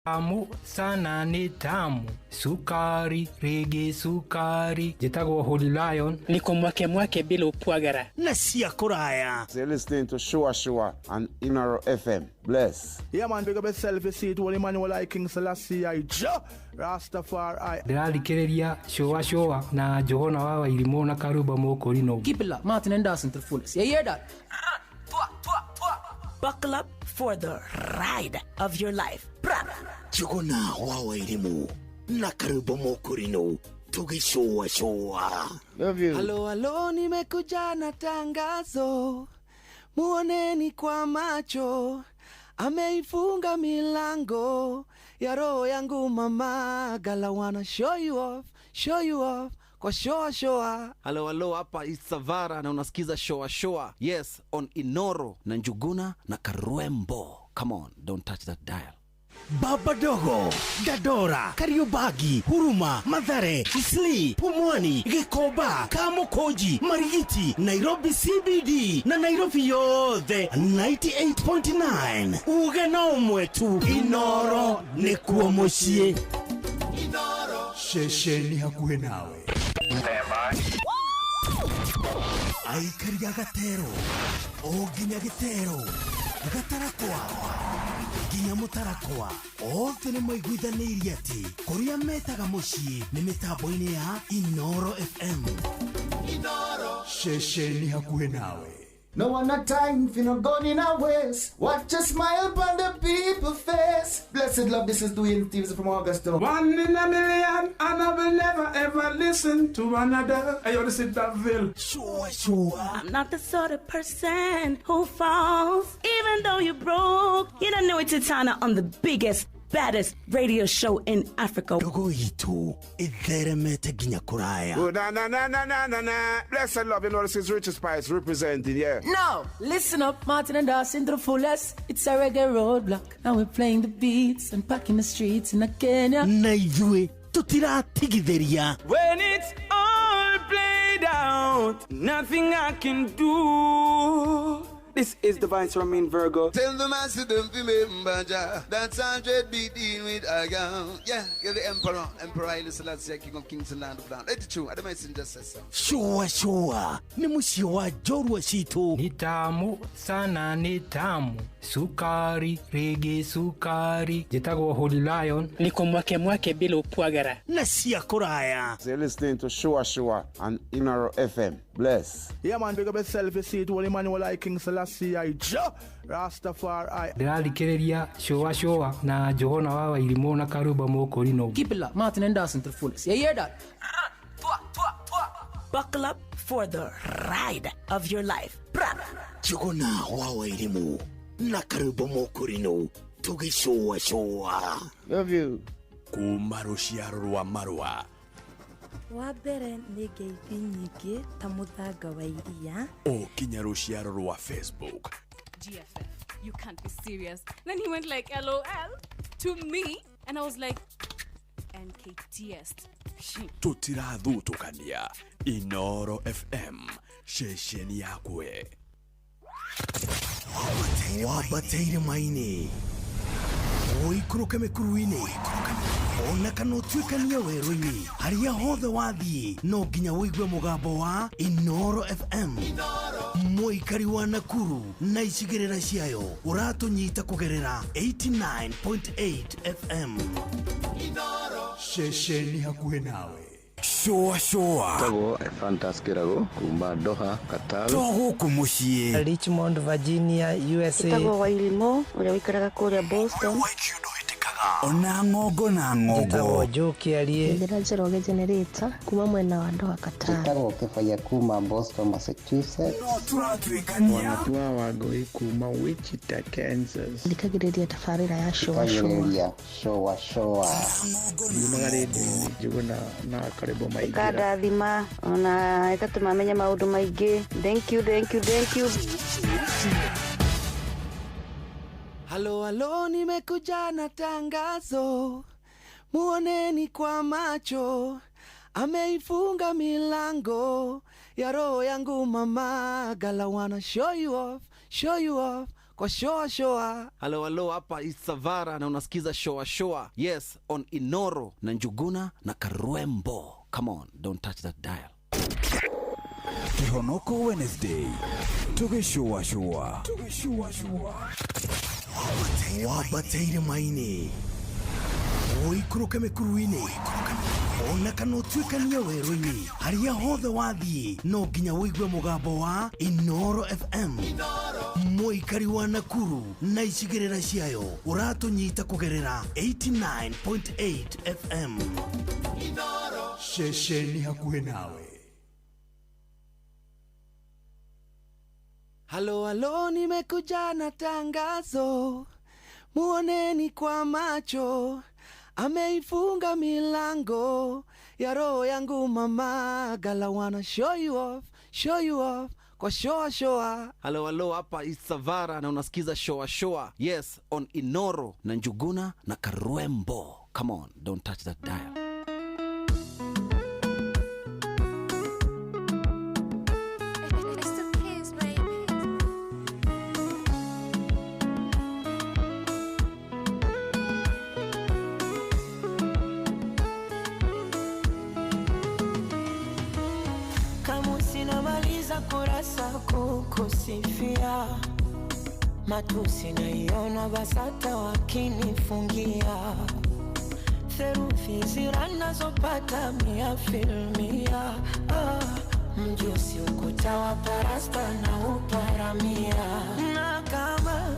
Tamu sana nĩ tamu, sukari rĩngĩ sukari. Njĩtagwo Holy Lion. Niko mwake mwake bila upwagara. Na cia kũraya. So you're listening to Shua Shua on Inoro FM. Bless. Yeah, man, big up yourself. You see it, Holy Emmanuel I King Selassie I Jah Rastafari. Ndĩrathikĩrĩria Shua Shua na Johana wa Wairimũ na Karumba Mũkũrinũ. Keep it locked. Martin and Dawson to the fullest. You hear that? Buckle up for the ride of your life. Njuguna wa Wairimu na Karubo Mũkũrinũ tũgĩcũa cũa. Love you. Halo halo, nimekuja na tangazo, muoneni kwa macho, ameifunga milango ya roho yangu mama, gala wanna show you off, show you off kwa shoa shoa. Halo halo, hapa Isavara na unasikiza shoa shoa, yes, on Inoro na Njuguna na Karwembo. Come on, don't touch that dial. Baba Dogo, Dandora, Kariobangi, Huruma, Mathare, Isli, Pumwani, Gikomba, Kamukunji, Marigiti, Nairobi CBD na Nairobi yothe 98.9. Uge no ũmwe tu, Inoro nĩkuo mũciĩ. Ceceni hakuhĩ nawe. Aikari a Gatero o nginya Gĩtero, Gatarakwa nginya Mũtarakwa, othe nĩ maiguithanĩirie atĩ kũrĩa metaga mũciĩ nĩ mĩtambo-inĩ ya Inoro FM. Ceceni hakuhĩ nawe. No one a time for no gun in a waste. Watch a smile upon the people face. Blessed love, this is Dwayne Stevens from Augusta. One in a million, and I will never ever listen to another. Hey, yo, this is Daville. Sure, sure. I'm not the sort of person who falls, even though you're broke. You don't know it's Titana on the biggest, baddest radio show in Africa. Ndogo itũ ĩtheremete nginya kũraya. Oh, na na na na na na na. Blessed love, you know this is Richard Spice representing, yeah. Now, listen up, Martin and Dawson to the fullest. It's a reggae roadblock. Now we're playing the beats and packing the streets in Kenya. Na ithuĩ tũtiratigithĩria. When it's all played out, nothing I can do. This is Divine Ramin Virgo. Tell the master don't remember Jah. That's 100 be dealing with I am. Yeah, you're the emperor. Emperor Haile Selassie, King of Kings and Land of Land. Let it true. I don't just say so. Shua shua nĩ mũciĩ wa njorua citũ. Nĩ tamu sana nĩ tamu, sukari rĩngĩ sukari. Njĩtagwo Holy Lion. Niko mwake mwake bila upwagara. Na cia kũraya. So you're listening to Shua Shua on Inoro FM. Bless. Yeah, man, big up yourself. You see it, Holy Emmanuel I King Selassie I Jah Rastafari. Ndĩrathikĩrĩria Shua Shua na Johana wa Wairimũ na Karumba Mũkũrinũ. Keep it locked. Martin and Dawson to the fullest. You hear that? Buckle up for the ride of your life. Njuguna wa Wairimu na Karubo Mũkũrinũ tũgĩcũa cũa. Love you. Kuma rũciaro rwa marũa Wa mbere nĩ ngeithi nyingĩ ta mũthanga wa iria. O kinya rũciaro rwa Facebook. GFF, you can't be serious. Then he went like LOL to me, and I was like, NKTS. Tũtirathutũkania. Inoro FM, ceceni yakwe. Wambateire maini ũikũrũke mĩkuru-inĩ ona kana ũtuĩkanie werũ-inĩ, harĩa hothe wathiĩ no nginya ũigue mũgambo wa Inoro FM. Mũikari wa Nakuru na icigĩrĩra ciayo ũratũnyita kũgerera 89.8 FM. Ceceni hakuhĩ nawe. Shua shua. Tagwo Fantas Kĩrago kuma Doha, Qatar. To gũkũ mũciĩ. Richmond, Virginia, USA. Ĩtagwo Wairimũ ũrĩa ũikaraga kũrĩa Boston. Ona ng'ongo na ng'ongo. Njĩtagwo Joe Kĩarie. Njĩra Njoroge Generator kuma mwena wa Doha, Qatar. Njĩtagwo Kĩbaya kuma Boston, Massachusetts. No tũratuĩkania. Wanatua Wangũi kuma Wichita, Kansas. Thikagĩrĩria tabarĩra ya Shua Shua. Thikagĩrĩria Shua Shua. Yumaga rĩndiũ-inĩ Njuguna na Karĩbo Maingĩra. Ĩkandathima ona ĩgatũma menye maũndũ maingĩ. Thank you, thank you, thank you. Halo halo, nimekuja na tangazo, muoneni kwa macho, ameifunga milango ya roho yangu mama, gala wanna show you off, show you off Kwa shoa shoa. Halo halo, hapa Isavara na unasikiza shoa shoa. Yes, on Inoro na Njuguna na Karwembo. Come on, don't touch that dial. Kihonoko Wednesday tũgĩcũacũa wambateire maini ũikũrũke mĩkuru-inĩ ona kana ũtuĩkanie werũ-inĩ harĩa hothe wathiĩ no nginya ũigue mũgambo wa Inoro FM. Mũikari wa Nakuru na icigĩrĩra ciayo ũratũnyita kũgerera 89.8 FM. Ceceni hakuhĩ nawe. Halo halo, nimekuja na tangazo, muoneni kwa macho, ameifunga milango ya roho yangu mama gala, wanna show you off, show you off kwa shoa shoa. Halo halo, hapa Isavara na unasikiza shoa shoa. Yes, on Inoro na Njuguna na Karwembo. Come on, don't touch that dial. It's the kids, baby. Kama sinamaliza kurasa kukusifia, matusi naiona BASATA wakinifungia, therufi zira nazopata mia filmia. Ah, mjusi ukuta wa parasta na uparamia, na kama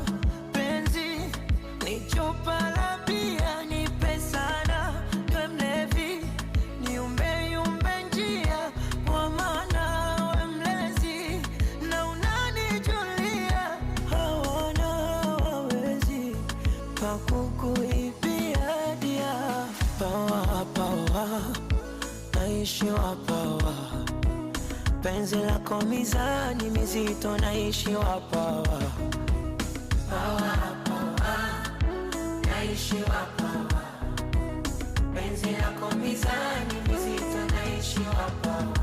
penzi ni chupa la bia, nipe sana niwe mlevi niumbe yumbe njia, kwa maana we mlezi na unanijulia, hawana wawezi pakukuibia dia. Pawa pawa naishi wa pawa, penzi lako mizani mizito naishi wa pawa. Pawa pawa naishi wa pawa, penzi lako mizani mizito naishi wa pawa.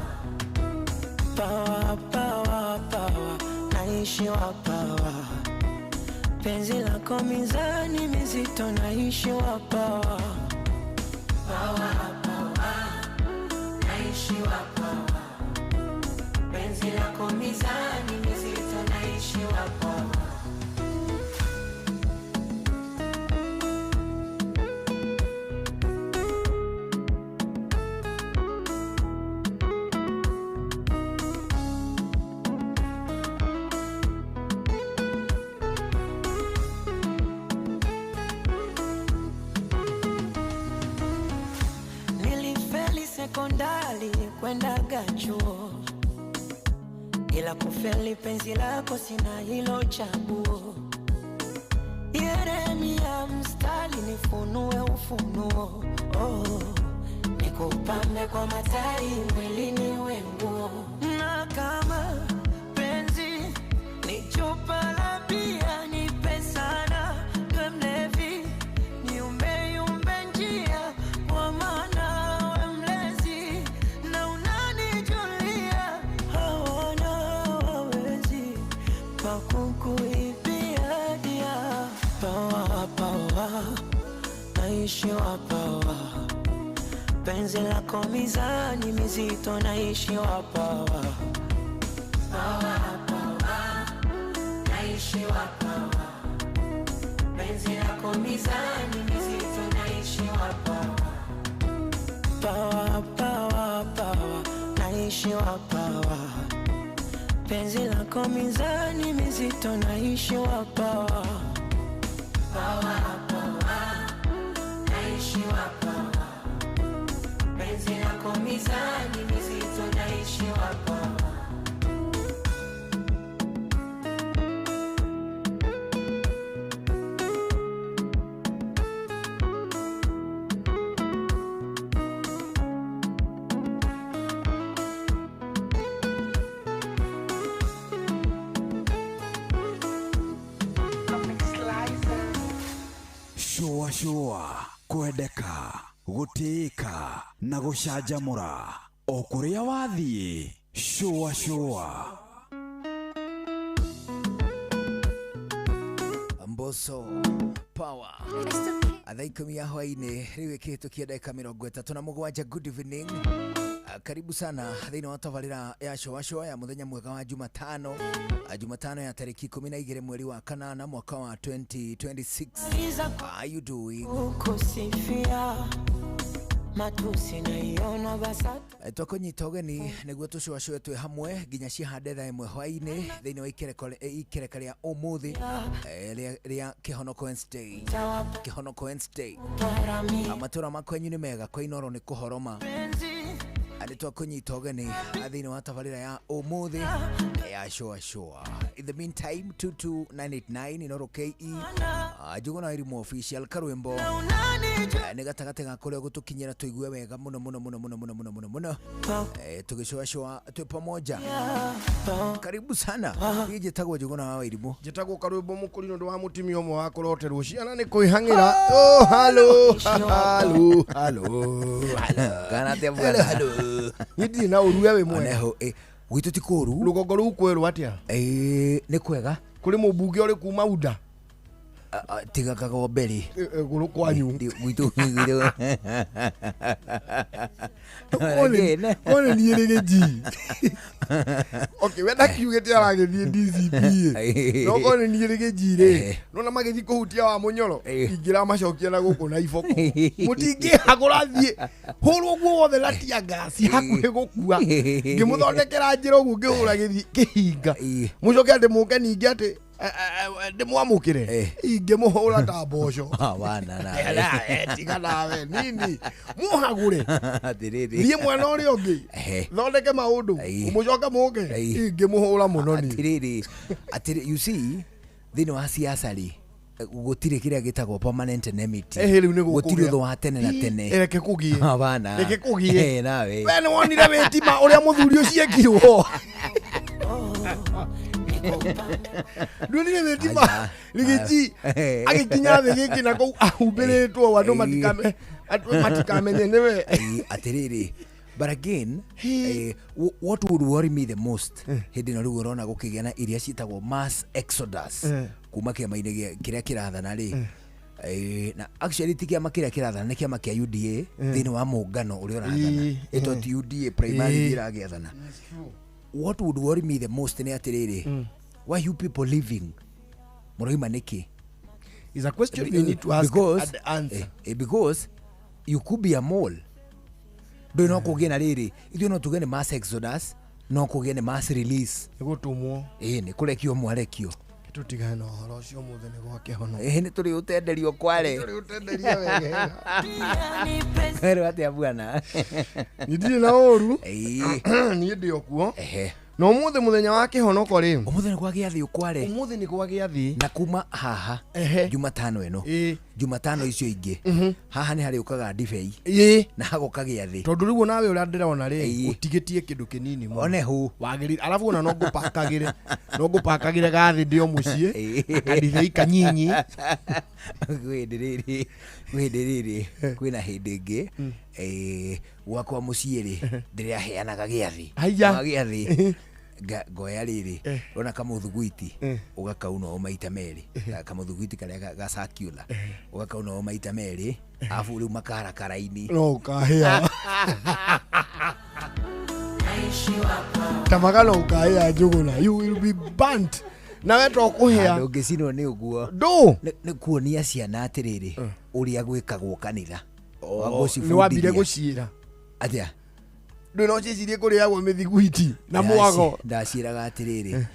Pawa pawa pawa naishi wa pawa, penzi lako mizani mizito naishi wa pawa. Pawa pawa naishi wa pawa, penzi lako mizani mizito naishi wa pawa. Nilifeli sekondari kwendaga chuo, ila kufeli penzi lako sina hilo chaguo. Yeremia mstari nifunue ufunuo, oh, nikupambe kwa matari mwilini wenguo, na kama penzi ni chupa la bia, nipe sana niwe mlevi niumbe yumbe njia, kwa maana we mlezi na unanijulia, hawana wawezi pakukuibia dia. Pawa pawa naishi wa pawa, penzi lako mizani mizito naishi wa pawa. Pawa pawa naishi wa pawa, penzi lako mizani mizito naishi wa pawa. Pawa pawa pawa naishi wa pawa, penzi lako mizani mizito naishi wa pawa. Pawa pawa naishi wa pawa, penzi lako mizani mizito naishi wa pawa. Shũa shũa kwendeka gũtĩĩka na gũcanjamũra o kũrĩa wathiĩ. Shũa shũa. Mbosso Power. Thaa 10 ya hwainĩ rĩu ĩkĩhĩtũkia ndagĩka 37. Good evening. Karibu sana thĩinĩ wa tabarĩra ya Shoa Shoa ya mũthenya mwega wa Jumatano. Jumatano ya tarĩki 12 mweri wa kanana mwaka wa 2026. How are you doing? Ukusifia matusi naiona basata Twakũnyita ũgeni nĩguo tũcũacũe twĩ hamwe nginya cihande thaa 1 hwainĩ thĩinĩ wa ikereka rĩa ũmũthĩ rĩa Kĩhonoko Wednesday. Kĩhonoko Wednesday. Matũra makwanyu nĩ mega, kwa Inoro nĩ kũhoroma. Nĩ twakũnyita ũgeni thĩinĩ wa tabarĩra ya ũmũthĩ ya Shoa Shoa. In the meantime, 22989 Inoro KE, Njuguna Irimũ Official Karwimbo nĩ gatagatĩ ga kũrĩa gũtũkinyĩra tũigue wega mũno mũno mũno mũno mũno mũno mũno mũno, tũgĩcũacũa twĩ pamoja. Karibu sana. Niĩ njĩtagwo Njuguna wa Irimũ. Njĩtagwo Karwimbo mũkũri nĩ ũndũ wa mũtumia ũmwe wa kũroterwo ciana nĩ kwĩhang'ĩra. Oh, hello, hello, hello. Kana atĩa bwana? Hello, hello. Niĩ ndirĩ na ũru we wĩ mwega. Oneho, gwitũ ti kũũru. Rũgongo rũu kwerwo atĩa? Nĩ kwega. Kũrĩ mũmbunge ũrĩ kuma UDA? Tiga kagomberi. Gũrũ kwanyu. Gwitũ gwitũ. One niĩ rĩ gĩnji. Okay, we ndakiugĩte aragĩthiĩ DCP. No kone niĩ rĩ gĩnji rĩ. Nona magĩthiĩ kũhutia wa mũnyoro. Ingĩramacokia na gũkũ na iboko. Mũtingĩhagũra thiĩ. Hũrwo guo wothe na tear gas hakuhĩ gũkua. Ngĩmũthondekera njĩra ũguo ngĩhũra gĩthi kĩhinga. Mũcoke atĩ mũke ningĩ atĩ ndĩmwamũkĩre. Ingĩmũhũra ta mboco. Wana nawe. Tiga nawe nini. Mũhagũre. Atĩrĩrĩ. Thiĩ mwena ũrĩa ũngĩ. Thondeke maũndũ. Mũcoke mũke. Ingĩmũhũra mũno niĩ. Atĩrĩrĩ. Atĩrĩ, you see, thĩinĩ wa siasa rĩ, gũtirĩ kĩrĩa gĩtagwo permanent enmity. Rĩu nĩ gũtirĩ ũthũ wa tene na tene. Reke kũgie. Hapana. Reke kũgie. Nawe. We nĩ wonire wĩtima ũrĩa mũthuri ũcio ekirwo. Ndwonire wĩtima rĩgĩji agĩkinya thĩ gĩkĩ na kũu ahumbĩrĩtwo andũ matikamenye nĩwe. Atĩrĩrĩ. But again, what would worry me the most hĩndĩ ĩno rĩu ũrona gũkĩgĩa na iria ciĩtagwo mass exodus kuma kĩama-inĩ kĩrĩa kĩrathana rĩ, na actually ti kĩama kĩrĩa kĩrathana, nĩ kĩama kĩa UDA thĩinĩ wa mũngano ũrĩa ũrathana. Ĩtwo ti UDA primary ĩragĩathana. What would worry me the most nĩ atĩrĩrĩ, why you people living mũroima nĩkĩ? Is a question you need to ask because, and answer. Because you could be a mole. Ndũĩ no kũgĩe na rĩrĩ, ithuĩ no tuge nĩ mass exodus, no kũgĩe nĩ mass release. Nĩ gũtũmwo. Nĩ kũrekio mwarekio. Tũtigane na ũhoro ũcio ũmũthĩ nĩ gwa kĩhono. Nĩ tũrĩ ũtenderio kware. Tũrĩ ũtenderio wega. Werwo atĩa bwana? Niĩ ndirĩ na ũru. Niĩ ndĩ o kuo. Na ũmũthĩ mũthenya wa kĩhonoko rĩ. Ũmũthĩ nĩ kwa gĩathĩ ũkware. Ũmũthĩ nĩ kwa gĩathĩ. Na kuma haha Jumatano ĩno. Jumatano icio ingĩ. Haha nĩ harĩũkaga ndibei. Na hagoka gĩathĩ. Tondũ rĩu onawe ũrĩa ndĩrona rĩ, ũtigĩtie kĩndũ kĩnini mũno. One hu. Wagĩrĩire arabu ona no ngũpakagĩre. No ngũpakagĩre gathĩ ndĩ o mũciĩ. Kandibei kanyinyi. Kwĩ hĩndĩ rĩrĩ kwĩna hĩndĩ ĩngĩ gwakwa mũciĩ rĩ ndĩraheanaga gĩathĩ. Haiya. Gĩathĩ. Ngoya rĩrĩ ũrona kamũthuguiti ũgakauna o maita merĩ, kamũthuguiti karĩa ga circular ũgakauna o maita merĩ, arabu rĩu makarakara-inĩ no ũkahĩa. Tamaga no ũkahĩa Njuguna, you will be burnt. Nawe to kũhĩa. Ndũngĩcinwo nĩ ũguo. Ndũ. Nĩ kuonia ciana atĩrĩrĩ ũrĩa gwĩkagwo kanitha. Nĩ wambire gũciĩra. Atĩa? Ndũ no cicirie kũrĩagwo mĩthiguiti na mwago. Ndaciĩraga atĩrĩrĩ,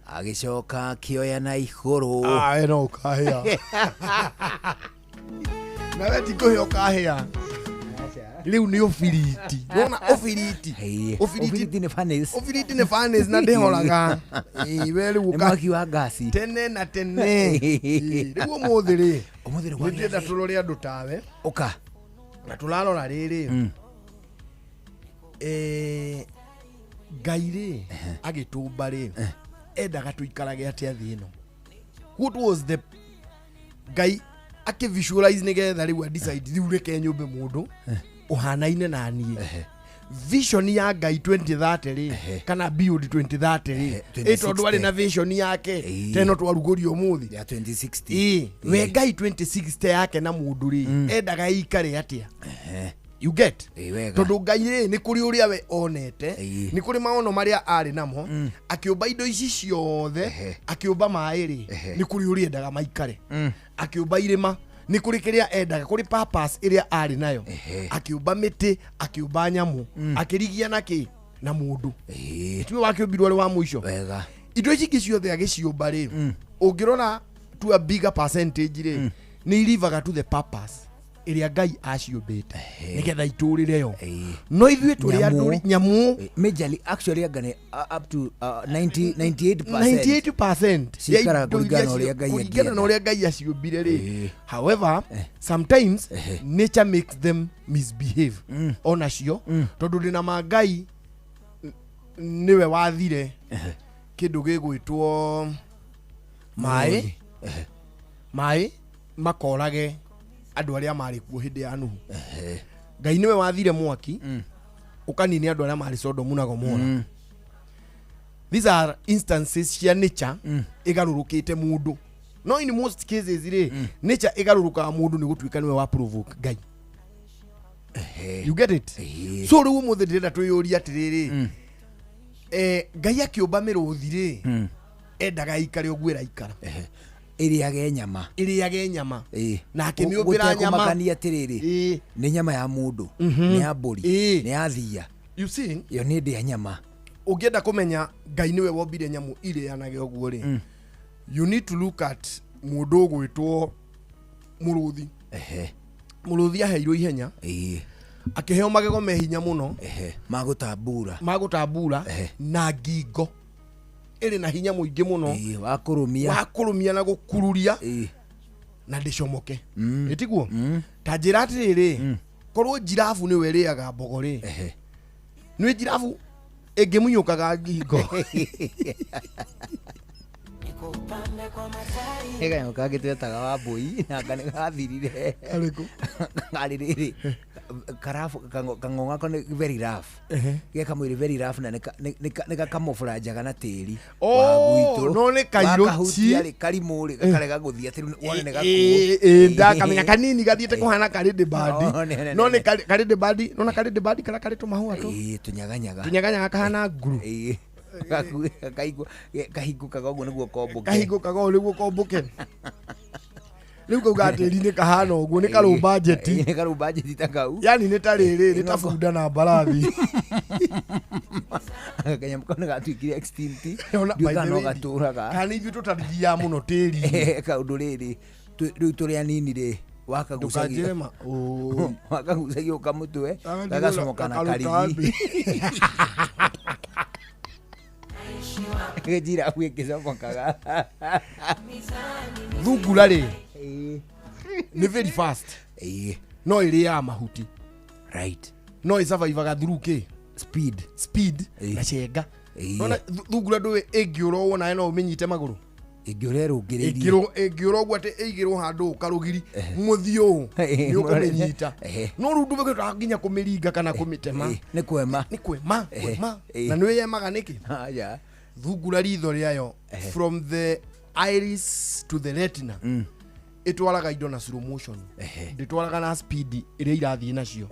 agĩcoka akĩoya na igũrũ. We no ũkahĩa. Nawe ti kũhĩa ũkahĩa. Rĩu nĩ ũbiriti. Nĩwona ũbiriti. Ũbiriti nĩ furnace. Ũbiriti nĩ furnace na ndĩhoraga. We rĩu Nĩ mwaki wa ngasi. Tene na tene. Rĩu ũmũthĩ rĩ. Ũmũthĩ nĩ kwa Nĩ ndĩrenda tũrore andũ tawe. Ũka. Na tũrarora rĩrĩ. Ngai rĩ agĩtũmba rĩ endaga tũikarage atĩa thĩ ĩno. What was the Ngai akĩ visualize nĩgetha rĩu a decide rĩu reke nyũmbe mũndũ ũhanaine na niĩ. Vision ya Ngai 2030 rĩ, kana beyond 2030 rĩ, ĩ tondũ arĩ na vision yake teno twarugũria ũmũthĩ ya 2060. Ĩ we Ngai 2060 yake na mũndũ rĩ, endaga ĩikare atĩa? You get? Wega. Tondũ Ngai rĩ, nĩ kũrĩ ũrĩa we onete, nĩ kũrĩ maono marĩa arĩ namo akĩũmba indo ici ciothe. Akĩũmba maĩ rĩ, nĩ kũrĩ ũrĩa endaga maikare. Akĩũmba irĩma, nĩ kũrĩ kĩrĩa endaga, kũrĩ purpose ĩrĩa arĩ nayo. Akĩũmba mĩtĩ, akĩũmba nyamũ, akĩrigia na kĩ na mũndũ tiwe wakĩũmbirwo arĩ wa mũico. Wega. Indo ici ingĩ ciothe agĩciũmba rĩ, ũngĩrora to a bigger percentage rĩ, nĩ irivaga to the purpose ĩrĩa Ngai aciũmbĩte nĩgetha itũrĩre yo. No ithuĩ tũrĩ andũ rĩ, nyamũ. Majorly, actually, anga nĩ up to 90 98%. 98% Cikaraga ya indo kũringana iria na ũrĩa Ngai kũringana na ũrĩa Ngai aciũmbire rĩ. However, sometimes nature makes them misbehave onacio, tondũ ndĩna ma Ngai nĩwe wathire kĩndũ gĩgwĩtwo maĩ, maĩ makorage andũ arĩa marĩ kuo hĩndĩ ya Nuhu. Ngai nĩwe wathire mwaki ũkanine andũ arĩa marĩ Sodomu na Gomora. These are instances cia nature ĩgarũrũkĩte mũndũ. No in most cases rĩ, nature ĩgarũrũkaga mũndũ nĩ gũtuĩka nĩwe wa provoke Ngai. You get it? So rĩu ũmũthĩ ndĩrenda twĩyũrie atĩrĩrĩ, Ngai akĩũmba mĩrũthi rĩ, endaga ĩikare ũguo ĩraikara? Ĩrĩage nyama. Ĩrĩage nyama. Na akĩmĩũmbĩra nyama. Gũtekũmakania atĩrĩrĩ, nĩ nyama ya mũndũ, nĩ ya mbũri, nĩ ya thiia. You see? Yo nĩ ndĩa nyama. Ũngĩenda kũmenya Ngai nĩwe wombire nyamũ irĩanage ũguo rĩ, you need to look at mũndũ ũgwĩtwo mũrũthi. Mũrũthi aheirwo ihenya, akĩheo magego me hinya mũno magũtambura, magũtambura, na ngingo ĩrĩ na hinya mũingĩ mũno wa kũrũmia, wa kũrũmia na gũkururia na ndĩcomoke. Ĩtiguo? Ta njĩra atĩrĩrĩ, korwo njirabu nĩwe ĩrĩaga mbogo rĩ, nĩ njirabu ĩngĩmunyũkaga ngingo? He kanyamũ kangĩ twetaga wa mbũi na anga nĩ gathirire. Karĩ rĩrĩ karabu kang'ong'a ko nĩ very rough, ge kamwĩrĩ very rough, na nĩ gakamofranjaga na tĩri wa gwitũ. No nĩ kairũ. Wakahutia rĩ, karimũ rĩ, gakarega gũthiĩ atĩ rĩu wone nĩ gakuũ. Ĩ ndakamenya kanini gathiĩte kũhana karĩ ndĩbandi. No, nĩ- No nĩ karĩ ndĩbandi, nona karĩ ndĩbandi karĩa karĩ tũmahũa tũ tũnyaganyaga. Tũnyaganyaga kahana nguru. Kahingũkaga ũguo nĩguo kombũke. Kahingũkaga ũguo nĩguo kombũke. Rĩu kauga tĩri-inĩ kahana ũguo nĩ karũmba njeti. Nĩ karũmba njeti ta kau. Yani nĩ ta rĩrĩ, nĩ ta bunda na mbarathi. Kanyamũ kau nĩ gatuĩkire extinct. Ona, Ndiũĩ by kana the no way, gatũraga. Kana ithuĩ tũtathiaga mũno tĩri-inĩ. Kaũndũ rĩrĩ, rĩu tũrĩ anini rĩ, wakagucagia Ndũkanjĩre ma ũũ. Wakagucagia ũkamũtwe, Agathiĩ gagacomoka na gakaruta karigi. Njirabu ĩngĩcomokaga. Thungura rĩ, nĩ very fast, no ĩrĩaga mahuti. Right. No ĩsurvivaga through kĩ? Speed. Speed na cenga. Nona thungura ndũĩ ĩngĩũra ũũ nawe no ũmĩnyite magũrũ. Ĩngĩũra ĩrũngĩrĩirie. Ĩngĩũra ũguo atĩ ĩigĩrwo handũ karũgiri mũthiĩ ũũ, nĩ ũkũmĩnyita. No rĩu ndũgĩhotaga nginya kũmĩringa kana kũmĩtema. Nĩ kwema. Nĩ kwema, kwema. Na nĩ wĩyemaga nĩkĩ? Aja. Thungura ritho rĩayo from the iris to the retina ĩtwaraga indo na slow motion, ndĩtwaraga na speed ĩrĩa irathiĩ nacio.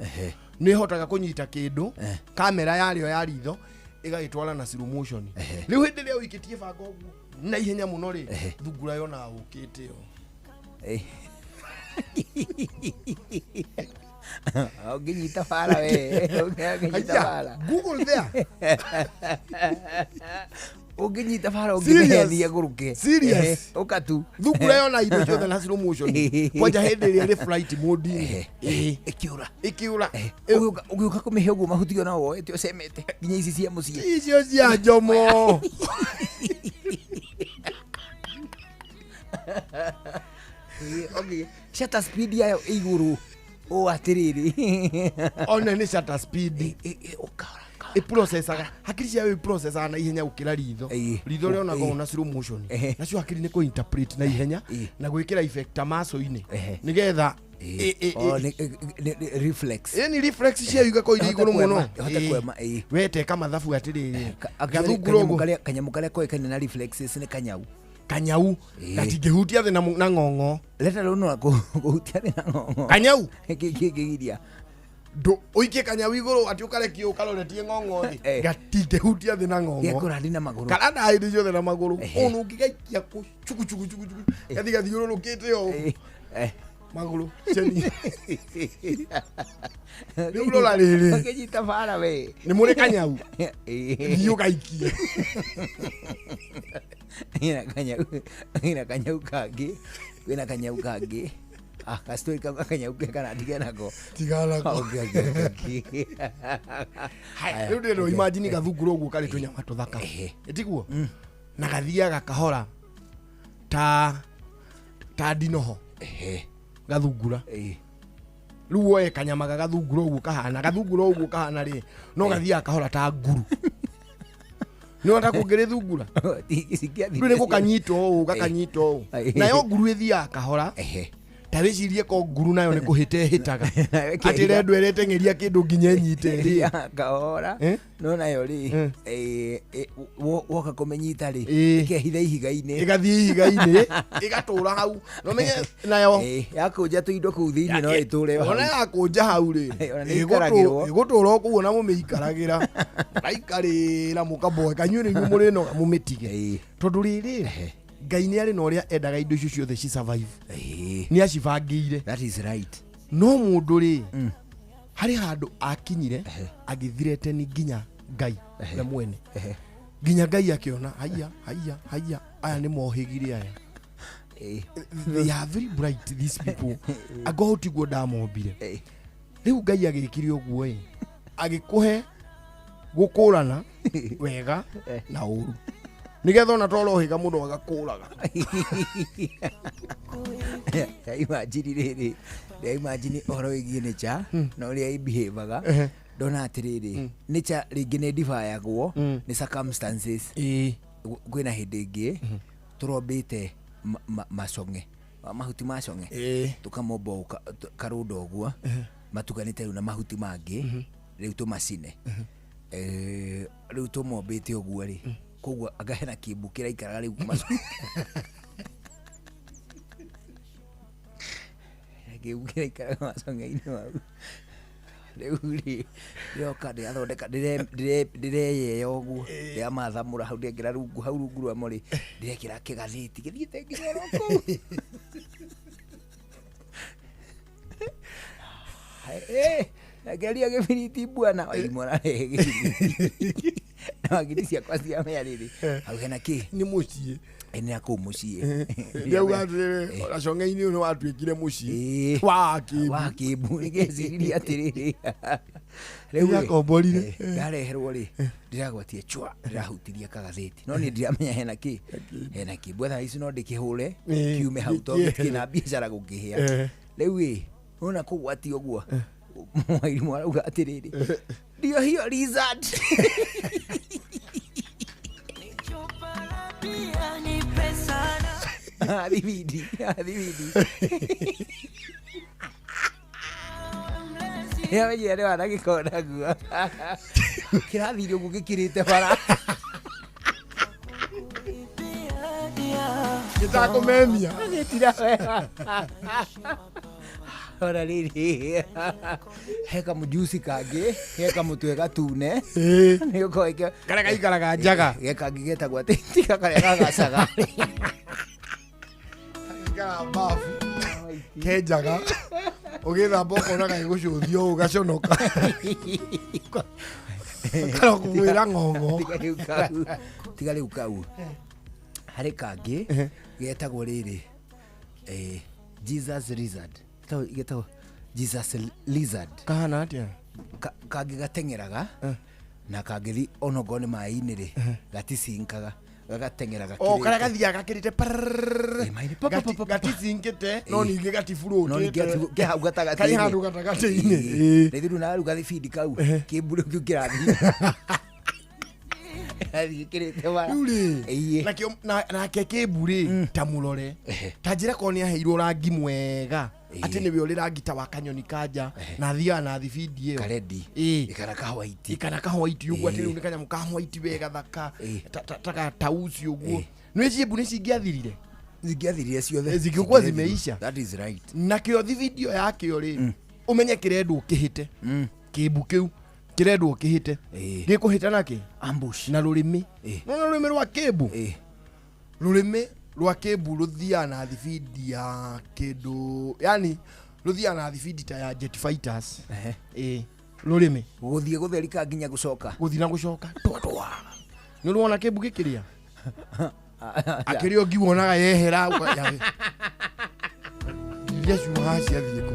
Nĩ ĩhotaga kũnyita kĩndũ, kamera yarĩo ya ritho ĩgagĩtwara na slow motion. Rĩu hĩndĩ ĩrĩa ũikĩtie banga ũguo na ihenya mũno rĩ, thungura yonaga ũkĩte ĩyo. Ũngĩnyita bara we, ũngĩnyita Aya, bara. Google there. Ũngĩnyita bara Serious. ũngĩmĩhenia gũrũke. Serious. Ũka tu. Thungura yona indo ciothe na slow motion, kwanja hĩndĩ ĩrĩa ĩrĩ flight mode-inĩ. Ĩkĩũra. Ĩkĩũra. Ũgĩũka kũmĩhe ũguo mahuti ona woete ũcemete nginya ici cia mũciĩ. Icio cia njomo. Okay. Shutter speed yayo ĩ igũrũ ũũ atĩrĩrĩ. One nĩ shutter speed ĩprocessaga, hakiri ciayo iprocessaga na ihenya gũkĩra ritho. Ritho rĩonaga ũũ na slow motion, nacio hakiri nĩ kũ-interpret na ihenya na gwĩkĩra effect maco-inĩ nĩgetha Oh, reflex. Ĩni reflex cia igakorwo irĩ igũrũ mũno. Ĩhote kwema, ĩĩ. We teka mathabu atĩrĩrĩ, gathungura ũguo. Kanyamũ karĩa koĩkaine na reflexes nĩ kanyau. Kanyau gatingĩhutia thĩ na ng'ong'o. Leta rĩu no kũhutia thĩ na ng'ong'o. Kanyau kĩgiria ũikie kanyau igũrũ atĩ ũkarekio ũkaroretie ng'ong'o thĩ, gatingĩhutia thĩ na ng'ong'o. Gekũrandi na magũrũ. Karanda hĩndĩ ciothe na magũrũ. Ũnũ ũngĩgaikia kũ chuku chuku chuku chuku gathi gathiũrũrũkĩte ũũ magũrũ ceni. Rĩu rora rĩrĩ, ũkĩnyita bara we nĩ mũrĩ kanyau, thiĩ ũgaikie. Wĩna kanyau kangĩ, wĩna kanyau kangĩ. Ah, kastori ka kanyau ke kana ndige nako. Tiga nako. Okay. Haya, rĩu ndĩrenda imagine gathungura ũguo karĩ tũnyama tũthaka. Ĩtiguo? Na gathiaga kahora ta ndinoho. Gathungura. Rĩu woe kanyama ga gathungura ũguo kahana, gathungura ũguo kahana rĩ, no gathiaga kahora ta nguru. Nĩ wona ta kũngĩrĩthungura? Rĩu nĩ gũkanyita ũũ, gakanyita ũũ. Nayo nguru ĩthiaga kahora. Ta wĩcirie ko nguru nayo nĩ kũhĩta ĩhĩtaga. Atĩ ĩrendwo ĩreteng'eria kĩndũ nginya ĩnyite rĩ. Kahora. No nayo rĩ, woka kũmĩnyita rĩ, ĩkehitha ihiga-inĩ. Ĩgathiĩ ihiga-inĩ, ĩgatũra hau. No menye nayo yakũnja tũindo kũu thĩinĩ no ĩtũre hau. Ona yakũnja hau rĩ, ĩgũtũra o kũu ona mũmĩikaragĩra. Mũgaikarĩra mũkamboeka, inyuĩ nĩ inyuĩ mũrĩnoga mũmĩtige. Tondũ rĩrĩ, Ngai nĩ arĩ na ũrĩa endaga indo icio ciothe ci survive. Nĩ acibangĩire. That is right. No mũndũ rĩ, harĩ handũ akinyire agĩthireteni nginya Ngai we mwene. Nginya Ngai akĩona haiya haiya haiya, aya nĩ mohĩgire aya. They are very bright these people. Anga ũũ tiguo ndamombire. Rĩu Ngai agĩkire ũguo ĩ, agĩkũhe gũkũrana wega na ũru. Nigetha ona torohiga mũno agakũraga. Imagine rĩrĩ, imagine ũhoro wĩgiĩ nature na ũrĩa ĩbehavaga. Ndona atĩrĩrĩ, nature rĩngĩ nĩ defyagwo nĩ circumstances. Kwĩna hĩndĩ ĩngĩ tũrombĩte macong'e, mahuti macong'e, tũkamomba karũndo ũguo matukanĩte rĩu na mahuti mangĩ, rĩu tũmacine. Rĩu tũmombĩte ũguo rĩ, koguo anga hena kĩmbu kĩraikaraga rĩu macong'e. Kĩmbu kĩraikaraga macong'e-inĩ mau. Rĩu rĩ, ndĩroka ndĩrathondeka, ndĩreyeya ũguo, ndĩramathamũra hau, ndĩrekĩra rungu, hau rungu rwamo rĩ, ndĩrekĩra kĩgathĩti gĩthiĩte nginya oro kũu. Nageria gĩbiriti bwana, wairimũ ararehe gĩbiriti. Na ngiri ciakwa cia mĩa rĩrĩ, hau hena kĩ? Nĩ mũciĩ. Nĩ na kũu mũciĩ. Ndĩrauga atĩrĩrĩ, ona cong'e-inĩ ũyũ nĩ watuĩkire mũciĩ. Wa kĩmbu. Wa kĩmbu, nĩngeciririe atĩrĩrĩ. Rĩu rĩ, Nĩakomborire. ndareherwo rĩ, ndĩragwatia chwa, ndĩrahutirie kagathĩti. No niĩ ndiramenya hena kĩ? Hena kĩmbu. Thaa ici no ndĩkĩhũre, kiume hau tondũ gĩtirĩ na biacara gũkĩhĩa. Rĩu ĩ, wona kũgwatia ũguo, mwarimũ arauga atĩrĩrĩ, ndio hiyo lizard. Thibindi, thibindi. Yamenyire nĩ wana gĩkonda guo. Kĩrathire ũguo gĩkĩrĩte bara. Gĩtakũmemia. Gĩtira wega. Ora rĩrĩ, he kamũjuici kangĩ, he kamũtwe gatune. Nĩ ũkoĩ Karĩa gaikaraga njaga. Ge kangĩ getagwo atĩ tiga karĩa gagacaga. Gaikaraga bafu. Ke njaga. Ũgĩthamba ũkona gagĩgũcũthia ũũ ũgaconoka. Karokũgwĩra ng'ong'o. Tiga rĩu kau. Harĩ kangĩ getagwo rĩrĩ, Jesus lizard. Getagwo Jesus lizard. Kahana atĩa? Kangĩ gateng'eraga na kangĩthi onokorwo nĩ maĩ-inĩ rĩ, gaticinkaga, gagateng'era gakĩrĩte. O karĩa gathiaga gakĩrĩte parrrr. Gatiциnkĩte no ningĩ gatiburũtĩte. No ningĩ ke hau gatagatĩ-inĩ. Karĩ handũ gatagatĩ-inĩ. Na ithuĩ rĩu na gathibindi kau, kĩmbu rĩu kĩu kĩrathiĩ. Gĩkĩrĩte bara. Rĩu rĩ, nakĩo nake kĩmbu rĩ, ta mũrore. Ta njĩra korwo nĩ aheirwo rangi mwega. Atĩ nĩwe ũrĩ rangi ta wa kanyoni kanja na athiaga na thibindi ĩyo. Karedi. Ĩĩ. Kana ka white. Kana ka white ũguo, atĩ Ĩĩ. rĩu nĩ kanyamũ ka white we gathaka, ta gatauci ũguo. Ĩĩ. Nĩ ciĩmbu nĩ cingĩathirire. Zingĩathirire ciothe. Zingĩkuwa Zingĩathirire. zimeisha. That is right. Nakĩo thibidio yakĩo rĩ, ũmenye kĩrendwo kĩhĩte. Kĩmbu kĩu kĩrendwo kĩhĩte, gĩkũhĩta nakĩ? Ambush. Na rũrĩmĩ. Nona rũrĩmĩ rwa kĩmbu, rũrĩmĩ rwa kĩmbu rũthiaga na thibindi ya kĩndũ, yani rũthiaga na thibindi ta ya jet fighters. Ĩĩ, rũrĩmĩ Gũthiĩ gũtherika nginya gũcoka. Gũthiĩ na gũcoka twatwa. Nĩ ũrona kĩmbu gĩkĩrĩa akĩrĩ ũngi wonaga yehera iria ciumaga ciathiĩ kũ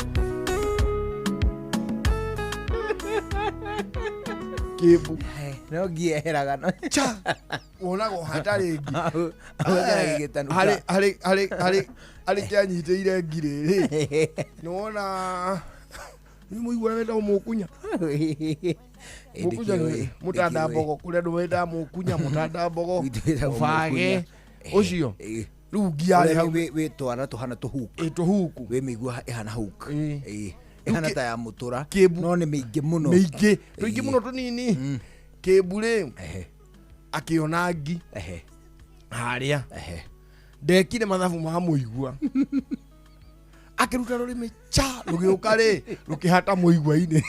kĩmbu. No ngieheraga no. Cha wonaga ũhata rĩngĩ. Gĩgĩtanuka. Harĩ kĩanyitĩire ngirĩ rĩ, nĩwona nĩ mũigua wetagwo mũkunya. Mũkunya nĩ mũtanda mbogo, kũrĩa andũ metaga mũkunya mũtanda mbogo. Gwitũ wĩtagwo mũbage mũkunya. Ũcio rĩu ngiarĩ hau. Wĩ twara tũhana tũhook. Ĩ, tũhuku. Wĩ mĩigua ĩhana hook. Ĩ. Ĩ. Ĩhana ta ya mũtũra. Kĩmbu. No nĩ mĩingĩ mũno. Mĩingĩ, tũingĩ mũno tũnini. Kĩmbu rĩ, akĩona ngi harĩa ndekire mathabu ma mũigua, akĩruta rũrĩmĩ cha, rũgĩũka rĩ, rũkĩhata mũigua-inĩ.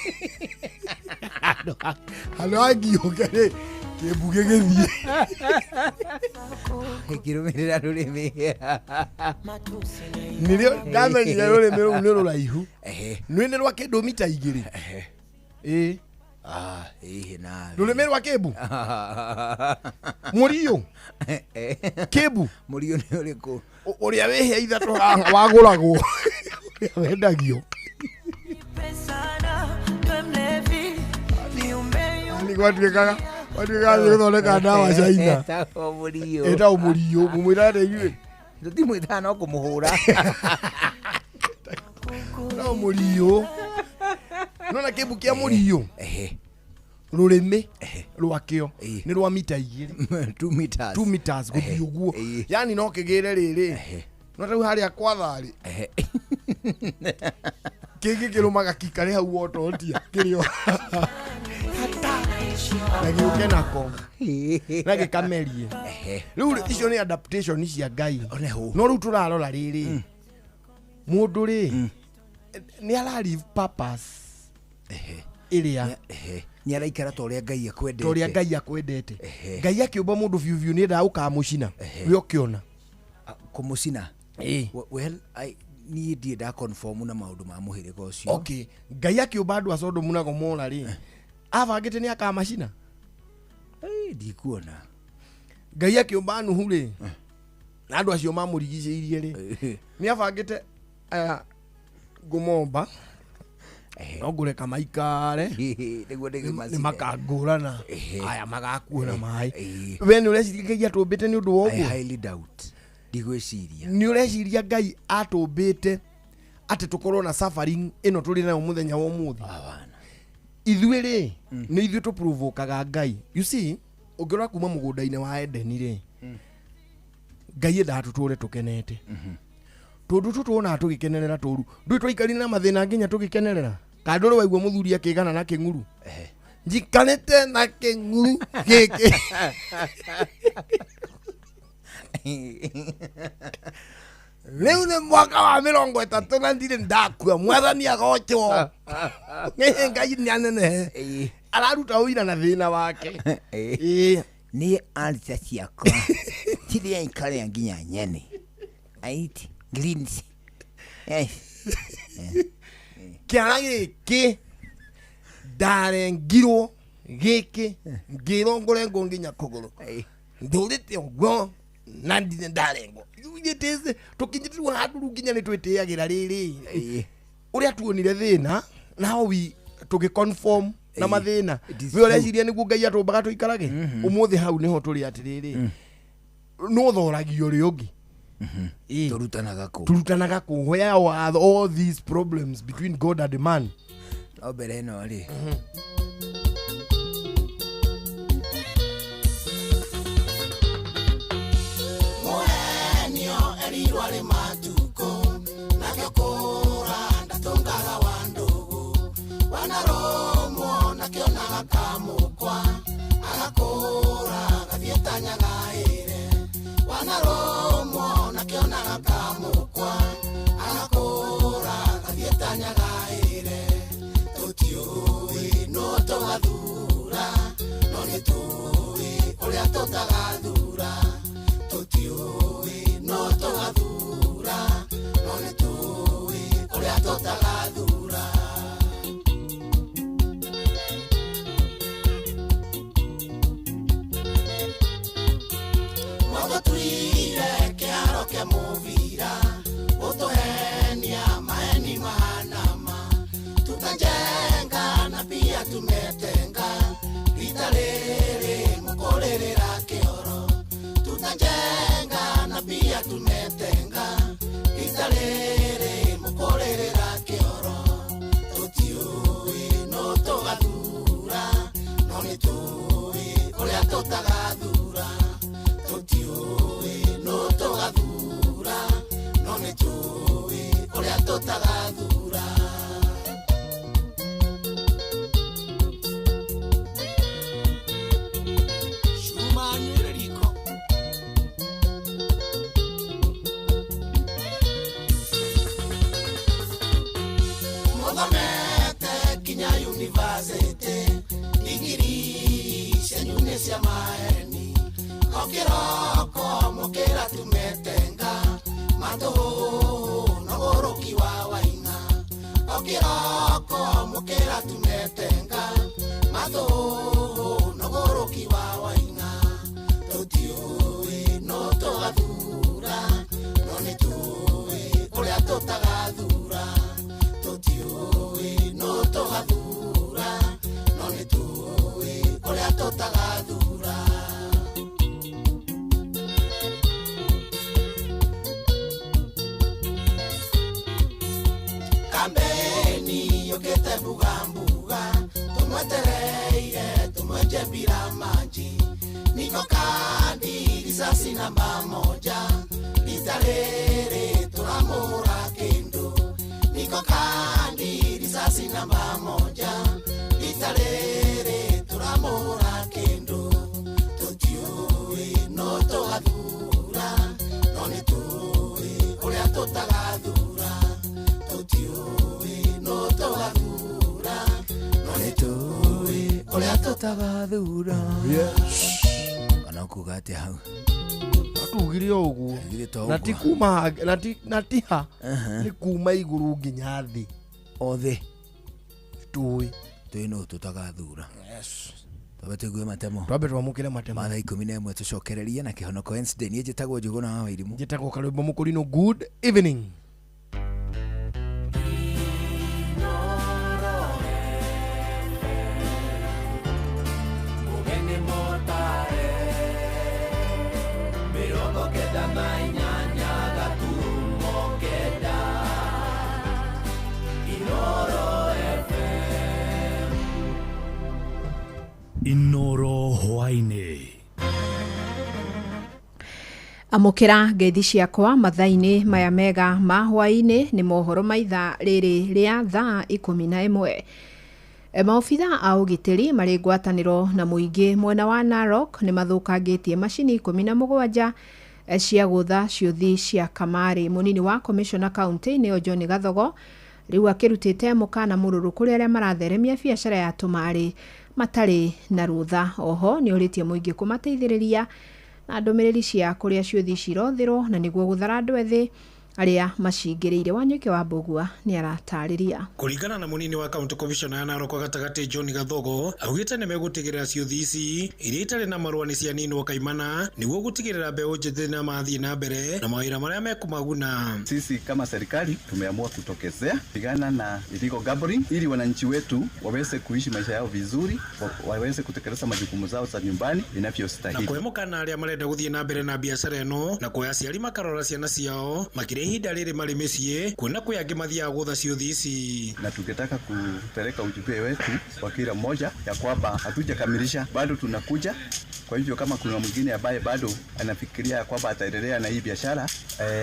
Handũ ha ngi yũke rĩ, kĩmbu gĩgĩthiĩ. Ĩkĩrũmĩrĩra rũrĩmĩ. Nĩrĩo ndamenyire rũrĩmĩ rũu nĩ rũraihu. Nĩ rwa kĩndũ mita 2. Ĩĩ. Ah, ĩhĩ nawe. Rũrĩmĩ rwa kĩmbu mũriũ kĩmbu. Mũriũ nĩ ũrĩkũ? Ũrĩa wĩ hĩa ithatũ haha wagũragwo, ũrĩa wendagio. Nĩ gwatuĩkaga gwatuĩkaga nĩ gũthondeka ndawa China. Etagwo mũriũ. Ĩtagwo mũriũ, mũmwĩra atĩa inyuĩ? Tũtimwĩtaga no kũmũhũra. No mũriũ, nona kĩmbu kĩa mũriũ, rũrĩmĩ rwakĩo nĩ rwa mita 2. 2 meters. 2 meters gũthiĩ ũguo, yani no kĩgĩre rĩrĩ, no ta rĩu harĩa kwatharĩ kĩngĩ kĩrũmaga kikarĩ hau wototia kĩrĩo na gĩũke nako na gĩkamerie. Rĩu icio nĩ adaptation cia Ngai. No rĩu tũrarora rĩrĩ, mũndũ rĩ, nĩ ara live purpose ĩrĩa Nĩ araikara ta ũrĩa Ngai akwendete. Ta ũrĩa Ngai akwendete. Ngai akĩũmba mũndũ biũ biũ nĩ endaga ũkamũcina we ũkĩona. Kũmũcina? Ĩĩ. Well, niĩ ndirĩ nda conform na maũndũ ma mũhĩrĩga ũcio. Okay, Ngai akĩũmba andũ a Sodomu na Gomora rĩ, abangĩte nĩ akamacina? Ndikuona. Ngai akĩũmba Nuhu rĩ, na andũ acio mamũrigicĩirie rĩ, nĩ abangĩte aya ngũmomba no ngũreka maikare nĩguo nĩ makangũrana, aya magakuona maĩ. We nĩ ũreciria Ngai atũmbĩte nĩ ũndũ wa I ũguo? highly doubt. Ndigwĩciria. Nĩ ũreciria Ngai atũmbĩte atĩ tũkorwo na suffering ĩno tũrĩ nayo mũthenya wa ũmũthĩ? Ithuĩ rĩ, nĩ ithuĩ tũprovokaga Ngai. You see, ũngĩrora kuma mũgũnda-inĩ wa Edeni rĩ, Ngai endaga tũtũre tũkenete. Tũndũ tũtũ tuonaga tũgĩkenerera tũru, ndũĩ twaikarire na mathĩna nginya tũgĩkenerera. Kana ndũrĩ waigua mũthuri akĩgana na kĩng'uru, njikarĩte na kĩng'uru gĩkĩ rĩu nĩ mwaka wa 30 na ndirĩ ndakua, mwathani agocwo. Ngai nĩ anenehe, araruta ũira na thĩna wake. Ĩĩ. Niĩ alta ciakwa cirĩa ikarĩa nginya nyeni. I eat greens. Yes. Kĩara gĩkĩ ndarengirwo gĩkĩ ngĩrwo ngũrengwo nginya kũgũrũ, ndũrĩte ũguo na ndirĩ ndarengwo. Tũkinyĩte rĩu handũ rĩu nginya nĩ twĩtĩagĩra rĩrĩ ũrĩa tuonire thĩna na we tũgĩ conform na mathĩna. We ũreciria nĩguo Ngai atũmbaga tũikarage ũmũthĩ? Hau nĩho tũrĩ atĩrĩrĩ, no thoragio ũrĩa ũngĩ. Tũrutanaga kũ? Turutanaga kũ? Where are all these problems between God and man? No mbere ĩno rĩ, Mũrenio erirwo arĩ matukũ nakĩo kũra. Wanaromwo na kĩonaga kamũkwa agakũra gathiĩ tanyagaĩre. Wanaromwo na kĩonaga kamũkwa agakũra gathiĩ tanyagaĩre. Tũtiũĩ no tũgathura no nĩ tũĩ ũrĩa tũtagathura. Tũtiũĩ no tũgathura no nĩ tũĩ ũrĩa tũtagathura. Mũgũtuire kĩharo kĩa mũbira ũtũhenia maheni mahanama. Tutajenga na pia tumetenga rita rĩrĩ mũkũrĩrĩra kĩoro. Tutajenga na pia tumetenga rita rĩrĩ mũkũrĩrĩra kĩoro. Tũtiũĩ no tũgathura no nĩ tũĩ ũrĩa tũtagathura. Tũtiũĩ no tũgathura no nĩ tũĩ ũrĩa tũtagathura. Cuma nyuĩre riko. Mũthomete kinya yunivasĩtĩ digirii cianyu nĩ cia maheni. O kĩroko mũkĩra tumetenga matũhũhũ no ũrũki wa waina. O kĩroko mũkĩra tumetenga matũhũhũ no ũrũki wa waina. Tũtiũĩ no tũgathura no nĩ tũĩ ũrĩa tũtagathura. Tũtiũĩ no tũgathura no nĩ tũĩ ũrĩa tũtagathura. Kambeni yũkĩte mbuga mbuga tũmwetereire tũmwenje mbira manji. Niko kandi risasi namba moja rita rĩrĩ tũramũhũra kĩndũ. Niko kandi risasi namba moja rita rĩrĩ tũramũhũra kĩndũ. Tũtiũĩ no tũgathura no nĩ tũĩ ũrĩa tũtagathura. Tũtiũĩ no tũgathura no nĩ tũĩ ũrĩa tũtagathura. Kana kuga atĩa hau? Tugire o ũguo na ti kuma na ti ha nĩ kuma igũrũ nginya thĩ othe tũĩ tũĩ no tũtagathura. Twambe tũigue matemo. Twambe twamũkĩre matemo. Mathaa 11 tũcokererie na kĩhonoko Wednesday. Niĩ njĩtagwo Njũgũna wa Wairimũ. Njĩtagwo Karwĩmbo Mũkũrinũ. Good evening. Inoro hwaini. Amũkĩra ngeithi ciakwa mathaa-inĩ maya mega ma hwaĩ-inĩ nĩ mohoro ma ithaa rĩrĩ rĩa thaa 11. Maobitha a ũgitĩri marĩ ngwatanĩro na mũingĩ mwena wa Narok nĩ mathũkangĩtie macini 17 cia gũtha ciũthi cia kamarĩ. Mũnini wa commissioner county nĩo John Gathogo rĩu akĩrutĩte mũkana mũrũrũ kũrĩ arĩa maratheremia biacara ya tũmarĩ matarĩ na rũtha. Oho nĩ ũrĩtie mũingĩ kũmateithĩrĩria na ndũmĩrĩri cia kũrĩa ciũthi cirothĩrwo na nĩguo gũthara andũ ethĩ arĩa macingĩrĩire. Wanyũike wa Mbũgua nĩ aratarĩria. Kũringana na mũnini wa county commissioner ya Narok gatagatĩ John Gathogo augĩte nĩ megũtigĩrĩra ciũthi ici iria itarĩ na marũa nĩ cianinwo kaimana nĩguo gũtigĩrĩra mbeũ njĩthĩ na mathiĩ na mbere na mawĩra marĩa mekumaguna. Sisi kama serikali tumeamua kutokezea pigana na illegal gambling ili wananchi wetu waweze kuishi maisha yao vizuri, waweze kutekeleza majukumu zao za nyumbani inavyostahili. Na kwemũkana arĩa marenda gũthiĩ na mbere na biacara ĩno na kuoya aciari makarora ciana ciao makĩria ihinda rĩrĩ marĩ mĩciĩ kuona kwĩ angĩ mathiaga gũtha ciũthi ici. Na tungetaka kupeleka ujumbe wetu kwa kila mmoja ya kwamba hatujakamilisha, bado tunakuja. Kwa hivyo kama kuna mwingine ambaye bado anafikiria ya kwamba ataendelea na hii biashara,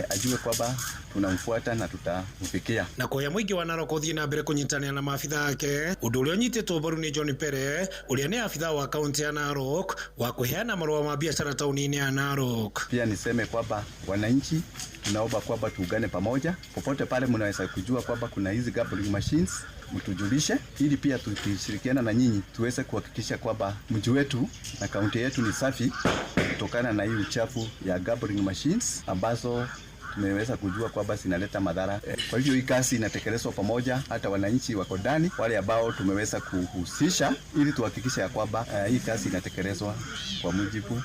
ajue kwamba tunamfuata na tutamfikia. Na kũhe mũingĩ wa Narok ũthiĩ na mbere kũnyitanĩra na maabitha ake, ũndũ ũrĩa ũnyitĩtwo mbaru nĩ John Pere ũrĩa nĩ abitha wa kaunti ya Narok wa kũheana marũa ma biacara taũni-inĩ ya Narok. Pia niseme kwamba wananchi, tunaomba kwamba tuungane pamoja popote pale mnaweza kujua kwamba kuna hizi gambling machines, mtujulishe ili pia tukishirikiana na nyinyi tuweze kuhakikisha kwamba mji wetu na kaunti yetu ni safi kutokana na hii uchafu ya gambling machines ambazo tumeweza kujua kwamba zinaleta madhara. Kwa hivyo hii kazi inatekelezwa pamoja, hata wananchi wako ndani, wale ambao tumeweza kuhusisha ili tuhakikishe ya kwamba hii kazi inatekelezwa kwa mujibu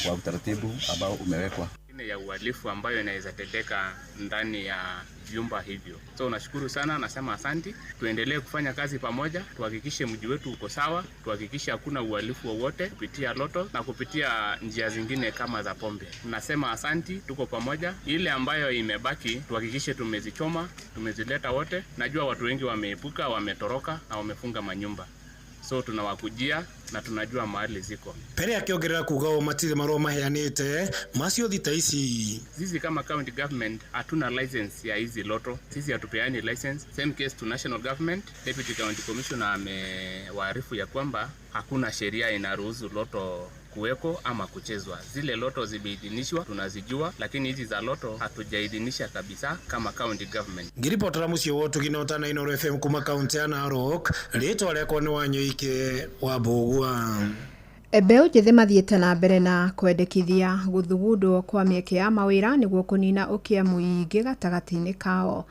wa utaratibu ambao umewekwa. Ya uhalifu ambayo inaweza tendeka ndani ya vyumba hivyo. So nashukuru sana, nasema asanti. Tuendelee kufanya kazi pamoja, tuhakikishe mji wetu uko sawa, tuhakikishe hakuna uhalifu wowote kupitia loto na kupitia njia zingine kama za pombe. Nasema asanti, tuko pamoja. Ile ambayo imebaki tuhakikishe tumezichoma, tumezileta wote. Najua watu wengi wameepuka, wametoroka na wamefunga manyumba. So tunawakujia na tunajua mahali ziko. Pere akiongerera kuga o matirĩ marũa maheanĩte macio thita ici. Sisi kama county government hatuna license ya hizi loto. Sisi hatupeani license. Same case to national government. Deputy County Commissioner amewaarifu ya kwamba hakuna sheria inaruhusu loto kuweko ama kuchezwa. Zile loto zimeidhinishwa, tunazijua, lakini hizi za loto hatujaidhinisha kabisa kama county government. Ngiripotera muciĩ wa ũtugi na ũtana Inooro FM kuma kaunti ya Narok, rĩtwa rĩakwa nĩ Wanyoike wa Mbũgua. Mbeũ njĩthĩ mathiĩte na mbere na kwendekithia gũthugundwo kwa mĩeke ya mawĩra nĩguo kũnina ũkĩa mũingĩ gatagatĩ-inĩ kao.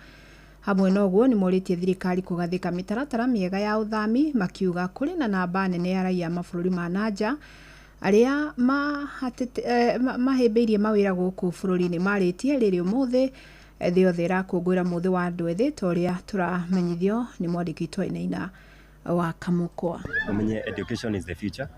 Hamwe na ũguo nĩ morĩtie thirikari kũgathĩka mĩtaratara mĩega ya ũthami, makiuga kũrĩ na namba nene ya raia mabũrũri ma nanja arĩa mahĩmbĩirie mawĩra gũkũ bũrũri-inĩ. Marĩtie rĩrĩ ũmũthĩ thĩ yothe ĩrakũngũĩra mũthĩ wa andũ ethĩ ta ũrĩa tũramenyithio nĩ mwandĩki witũ Wainaina wa Kamũkwa. Ũmenye education is the future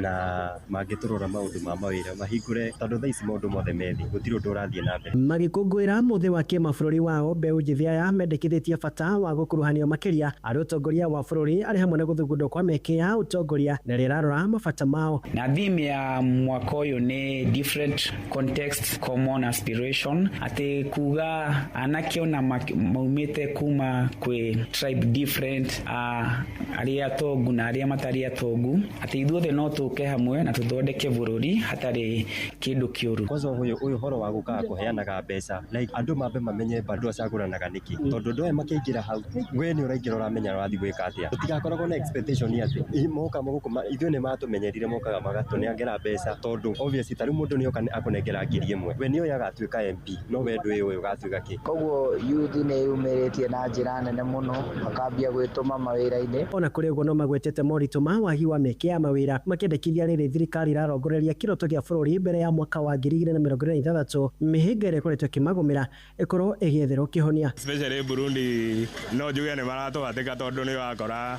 na mangĩtũrora maũndũ ma mawĩra mahingũre tondũ thaa ici maũndũ mothe methi gũtirĩ ũndũ ũrathiĩ na mbere. Magĩkũngũĩra mũthĩ wa kĩmabũrũri wao, mbeũ njĩthĩ aya mendekithĩtie bata wa gũkuruhanio makĩria arĩ ũtongoria wa bũrũri arĩ hamwe na gũthugundwo kwa mĩeke ya ũtongoria na ĩrĩa ĩrarora mabata mao. Na theme ya mwaka ũyũ nĩ different context common aspiration, atĩ kuga anake ona maumĩte kuma kwĩ tribe different, arĩa atongu na arĩa matarĩ atongu, atĩ ithuothe no tũke hamwe na tũthondeke bũrũri hatarĩ kĩndũ kĩũru. Kwanza ũyũ ũhoro wa gũkaga kũheanaga mbeca like andũ mambe mamenye bado acagũranaga nĩkĩ, tondũ andũ aya makĩingĩra hau we nĩ ũraingĩra ũramenya ũrathiĩ gwĩka atĩa. Tũtigakoragwo na expectation atĩ moka gũkũ ithuĩ nĩ matũmenyerire mokaga magatũnengera mbeca, tondũ obviously ta rĩu mũndũ nĩoka akũnengera 1,000 we nĩoĩ agatuĩka MP no we ndũĩ ũyũ ũgatuĩka kĩ. Koguo youth nĩ yumĩrĩtie na njĩra nene mũno makambia gwĩtũma mawĩra-inĩ. Ona kũrĩ ũguo no magwetete moritũ ma wagi wa mĩeke ya mawĩra, makĩendekithia rĩrĩ thirikari ĩrarongoreria kĩroto gĩa bũrũri mbere ya mwaka wa 2026 mĩhĩnga ĩrĩa ĩkoretwo ĩkĩmagũmĩra ĩkorwo ĩgĩetherwo kĩhonia. Especially Burundi no njuge nĩ maratũhatĩka tondũ nĩ ũrakora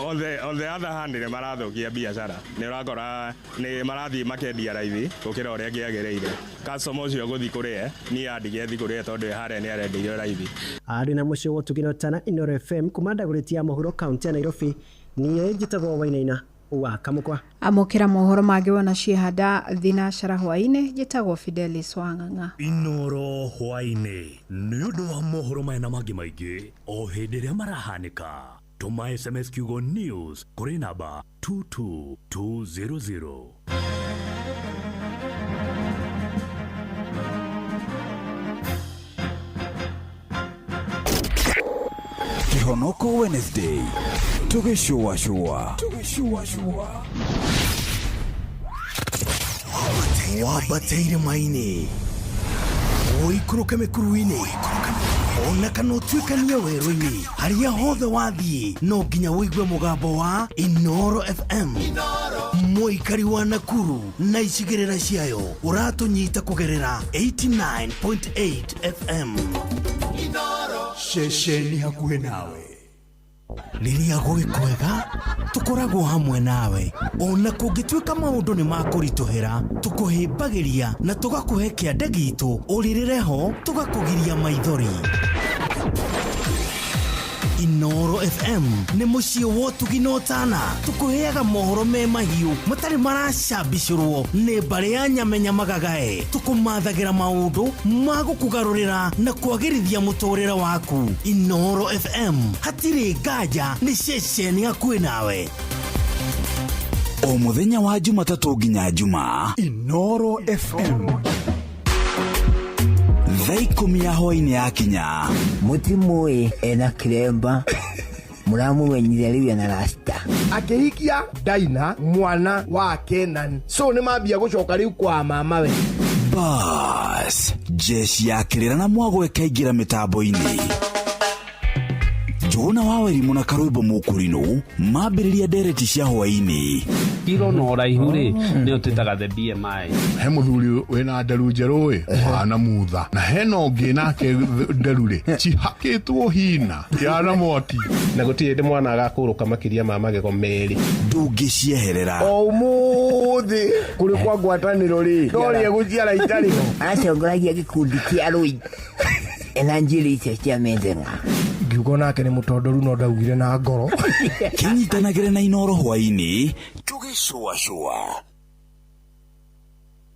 on the other hand nĩ marathũkia biacara, nĩ ũrakora nĩ marathiĩ makendia raithi gũkĩra ũrĩa kĩagĩrĩire. Customer ũcio gũthiĩ kũrĩa niĩ andige thiĩ kũrĩa tondũ harĩa nĩ arendeirio raithi. Arĩ na mũciĩ wa ũtugi na ũtana Inooro FM kuma Dagoretti ya mũhuro kaunti ya Nairobi, niĩ njĩtagwo Wainaina wa Kamũkwa. Amũkĩra mohoro mangĩ wona ciehanda thinacara hwaĩ-inĩ. Njĩtagwo Fidelis Wang'ang'a. Inooro hwaĩ-inĩ nĩ ũndũ wa mohoro maya na mangĩ maingĩ o hĩndĩ ĩrĩa marahanĩka. Tũma SMS kiugo news kũrĩ namba 22200. Kihonoko Wednesday tugĩcũacũa wambate irĩma-inĩ ũikũrũke mĩkuru-inĩ ona kana ũtuĩkanie werũ-inĩ, harĩa hothe wathiĩ no nginya ũigue mũgambo wa Inooro FM. Mũikari wa Nakuru na icigĩrĩra ciayo ũratũnyita kũgerera 89.8 FM. Ceceni hakuhĩ nawe. Rĩrĩa gwĩ kwega tũkoragwo hamwe nawe, ona kũngĩtuĩka maũndũ nĩ makũritũhĩra tũkũhĩmbagĩria na tũgakũhe kĩande gitũ, ũrĩrĩre ho tũgakũgiria maithori. Inoro FM nĩ mũciĩ wa ũtugi na ũtana. Tũkũheaga mohoro me mahiũ matarĩ maracambicũrwo nĩ mbarĩ ya nyamenya magagae. Tũkũmathagĩra maũndũ ma gũkũgarũrĩra na kwagĩrithia mũtũrĩre waku. Inoro FM hatirĩ nganja nĩ ceceni hakuhĩ nawe. O mũthenya wa Jumatatũ nginya Jumaa, Inoro FM thaa 10 ya hwainĩ yakinya, Mũtimũĩ ena kĩremba, mũramũmenyire rĩu ena rasta. Akĩhikia Daina mwana wa Kenan, so nĩ mambia gũcoka rĩu kwa mamawe. Bas jeshi ya kĩrĩra na mwago ĩkaingĩra mĩtambo-inĩ. Njũgũna wa Wairimu na Karwĩmbo Mũkũrinũ mambĩrĩria ndereti cia hwainĩ. Kiro na ũraihu rĩ, nĩyo twĩtaga the BMI. He mũthuri wĩna nderu njerũ ĩ ũhana mutha, na hena ũngĩ nake nderu rĩ cihakĩtwo hina yana mwaki. Na gũtirĩ hĩndĩ mwana agakũrũka makĩria ma magego 2. Ndũngĩcieherera. O ũmũthĩ kũrĩ kwa ngwatanĩro rĩ, no rĩe gũciara itarĩ ho. Atongoragia gĩkundi kĩa rũi ena njuĩrĩ icio cia mĩtheng'a. Ngiuga nake nĩ mũtondoru no ndaugire na ngoro. Kĩnyitanagĩre na Inoro hwainĩ tũgĩcũacũa.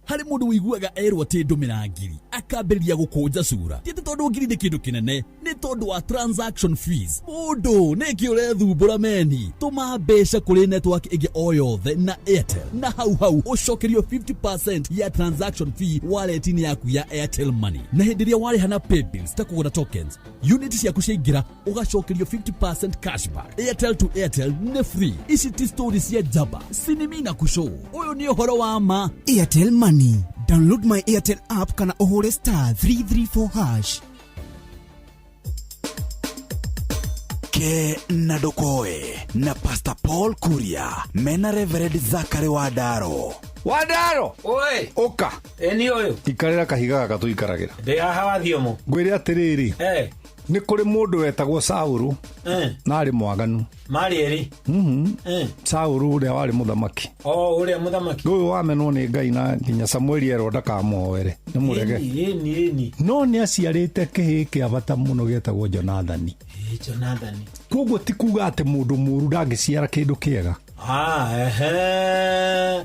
Harĩ mũndũ ũiguaga erwo atĩ ndũmĩra ngiri akambĩrĩria gũkũnja cura. Ti atĩ tondũ ngiri nĩ kĩndũ kĩnene, nĩ tondũ wa transaction fees. Mũndũ nĩkĩ ũrethumbũra meni? Tũma mbeca kũrĩ network ĩngĩ o yothe na Airtel, na hau hau ũcokerio 50% ya transaction fee wallet-inĩ yaku ya Airtel Money. Na hĩndĩ ĩrĩa warĩha na paybills ta kũgũra tokens, unit ciaku ciaingĩra ũgacokerio 50% cashback. Airtel to Airtel nĩ free. Ici ti story cia njamba, sinimi na kushow. Ũyũ nĩ ũhoro wa ma. Airtel Money. Download my Airtel app kana ũhũre star 334 hash. Ke na Ndokoe na Pastor Paul Kuria mena Reverend Zachary Wandaro. Wandaro! Oi! Ũka. Ĩni ũyũ. Ikarĩra kahiga gaka tũikaragĩra. Ndĩ haha wa thiomo. Ngwĩre atĩrĩrĩ. Eh. Nĩ kũrĩ mũndũ wetagwo Saũlũ. Eh. Na arĩ mwaganu. Marĩ erĩ. Eh. Saũlũ ũrĩa warĩ mũthamaki. O ũrĩa mũthamaki. Ũyũ wamenwo nĩ Ngai na nginya Samueli erwo ndakamuoere. Nĩ mũrege. Ĩni ĩni. No nĩ aciarĩte kĩhĩĩ kĩa bata mũno gĩetagwo Jonathani. Ĩ Jonathani. Koguo ti kuga atĩ mũndũ mũũru ndangĩciara kĩndũ kĩega. Ah, ehe.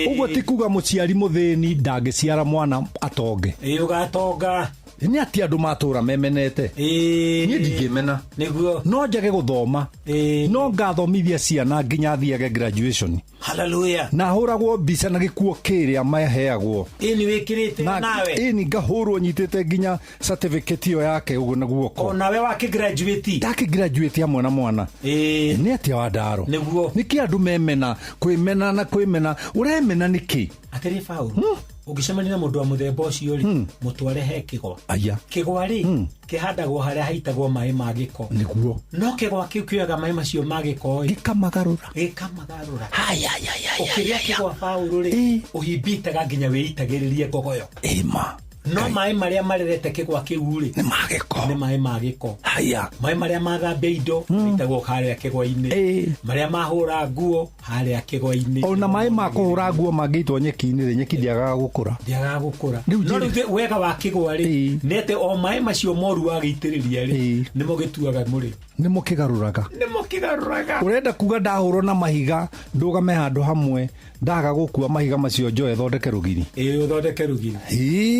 Ũguo ti kuga mũciari mũthĩni ndangĩciara mwana atonge. Ĩ ũgatonga. Nĩ atĩ andũ matũra memenete. Niĩ ndingĩmena. Nĩguo. No njage gũthoma. No ngathomithia ciana nginya thiage graduation. Hallelujah. Na hũragwo mbica na gĩkuo kĩrĩa maheagwo. Ĩni wĩkĩrĩte nawe. Ĩni ngahũrwo nyitĩte nginya certificate ĩyo yake ũguo na guoko. O nawe wakĩ graduate. Ndakĩ graduate hamwe na mwana. Nĩ atĩa Wandaro? Nĩguo. Nĩkĩ andũ memena kwĩmena na kwĩmena ũremena nĩkĩ? Atĩrĩ Paul. Ũngĩcemania na mũndũ wa mũthemba ũcio rĩ, mũtware he kĩgwa. Aya. Kĩgwa rĩ, kĩhandagwo harĩa haitagwo maĩ ma gĩko. Nĩguo. No kĩgwa kĩu kĩoyaga maĩ macio ma gĩko ĩ. Gĩkamagarũra. Gĩkamagarũra. Ũkĩrĩa kĩgwa Paul rĩ, ũhimbitaga nginya wĩitagĩrĩrie ngogoyo. Ĩma. No maĩ marĩa marerete kĩgwa kĩu rĩ, nĩ ma gĩko. Nĩ maĩ ma gĩko. Haya. Maĩ marĩa mathambia indo maitagwo harĩa kĩgwa-inĩ. Marĩa mahũra nguo harĩa kĩgwa-inĩ. Ona maĩ ma kũhũra nguo mangĩitwo nyeki-inĩ rĩ, nyeki ndĩagaga gũkũra. Ndĩagaga gũkũra. No rĩu wega wa kĩgwa rĩ, nĩ atĩ o maĩ macio moru wagĩitĩrĩria rĩ, nĩmo gĩtuaga mũrĩo. Nĩmo kĩgarũraga. Nĩmo kĩgarũraga. Ũrenda kuga ndahũrwo na mahiga ndũgame handũ hamwe ndaga gũkua mahiga macio njoe thondeke rũgiri. Ĩĩ ũthondeke rũgiri.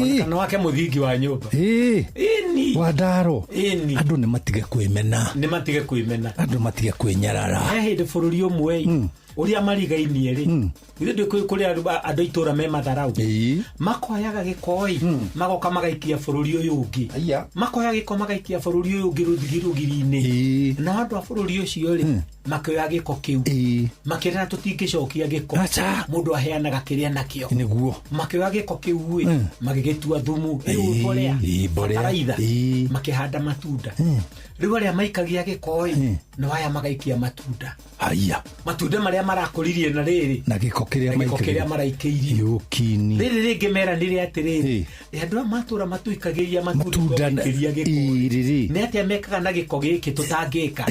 Ona kana wake mũthingi wa nyũmba. Ĩĩ. Ĩni. Wandaro. Ĩni. Andũ nĩ matige kwĩmena. Nĩ matige kwĩmena. Andũ matige kwĩnyarara. He hĩndĩ bũrũri ũmwe ĩ, ũrĩa marigainie rĩ, githĩ ndũĩ kũrĩ andũ itũra me matharau. Makoyaga gĩko ĩ, magoka magaikia bũrũri ũyũ ũngĩ. Makoya gĩko magaikia bũrũri ũyũ ũngĩ rũthigi rũgiri-inĩ. Na andũ a bũrũri ũcio rĩ, makĩoya gĩko kĩu. Makĩrana tũtingĩcokia gĩko. Mũndũ aheanaga kĩrĩa nakĩo. Nĩguo. Makĩoya gĩko kĩu ĩ, magĩgĩtua thumu. Rĩu mbolea. Mbolea. Bataraitha. Makĩhanda matunda. Rĩu arĩa maikagia gĩko ĩ, no aya magaikia matunda. Haya. Matunda marĩa marakũririe na rĩrĩ. Na gĩko kĩrĩa Na gĩko kĩrĩa maraikĩirie. Yũkini. Rĩrĩ rĩngĩ meranire atĩrĩrĩ, andũ aya matũra matuikagĩria matunda tũgaikĩria gĩko. Nĩ atĩa mekaga na gĩko gĩkĩ tũtangĩka?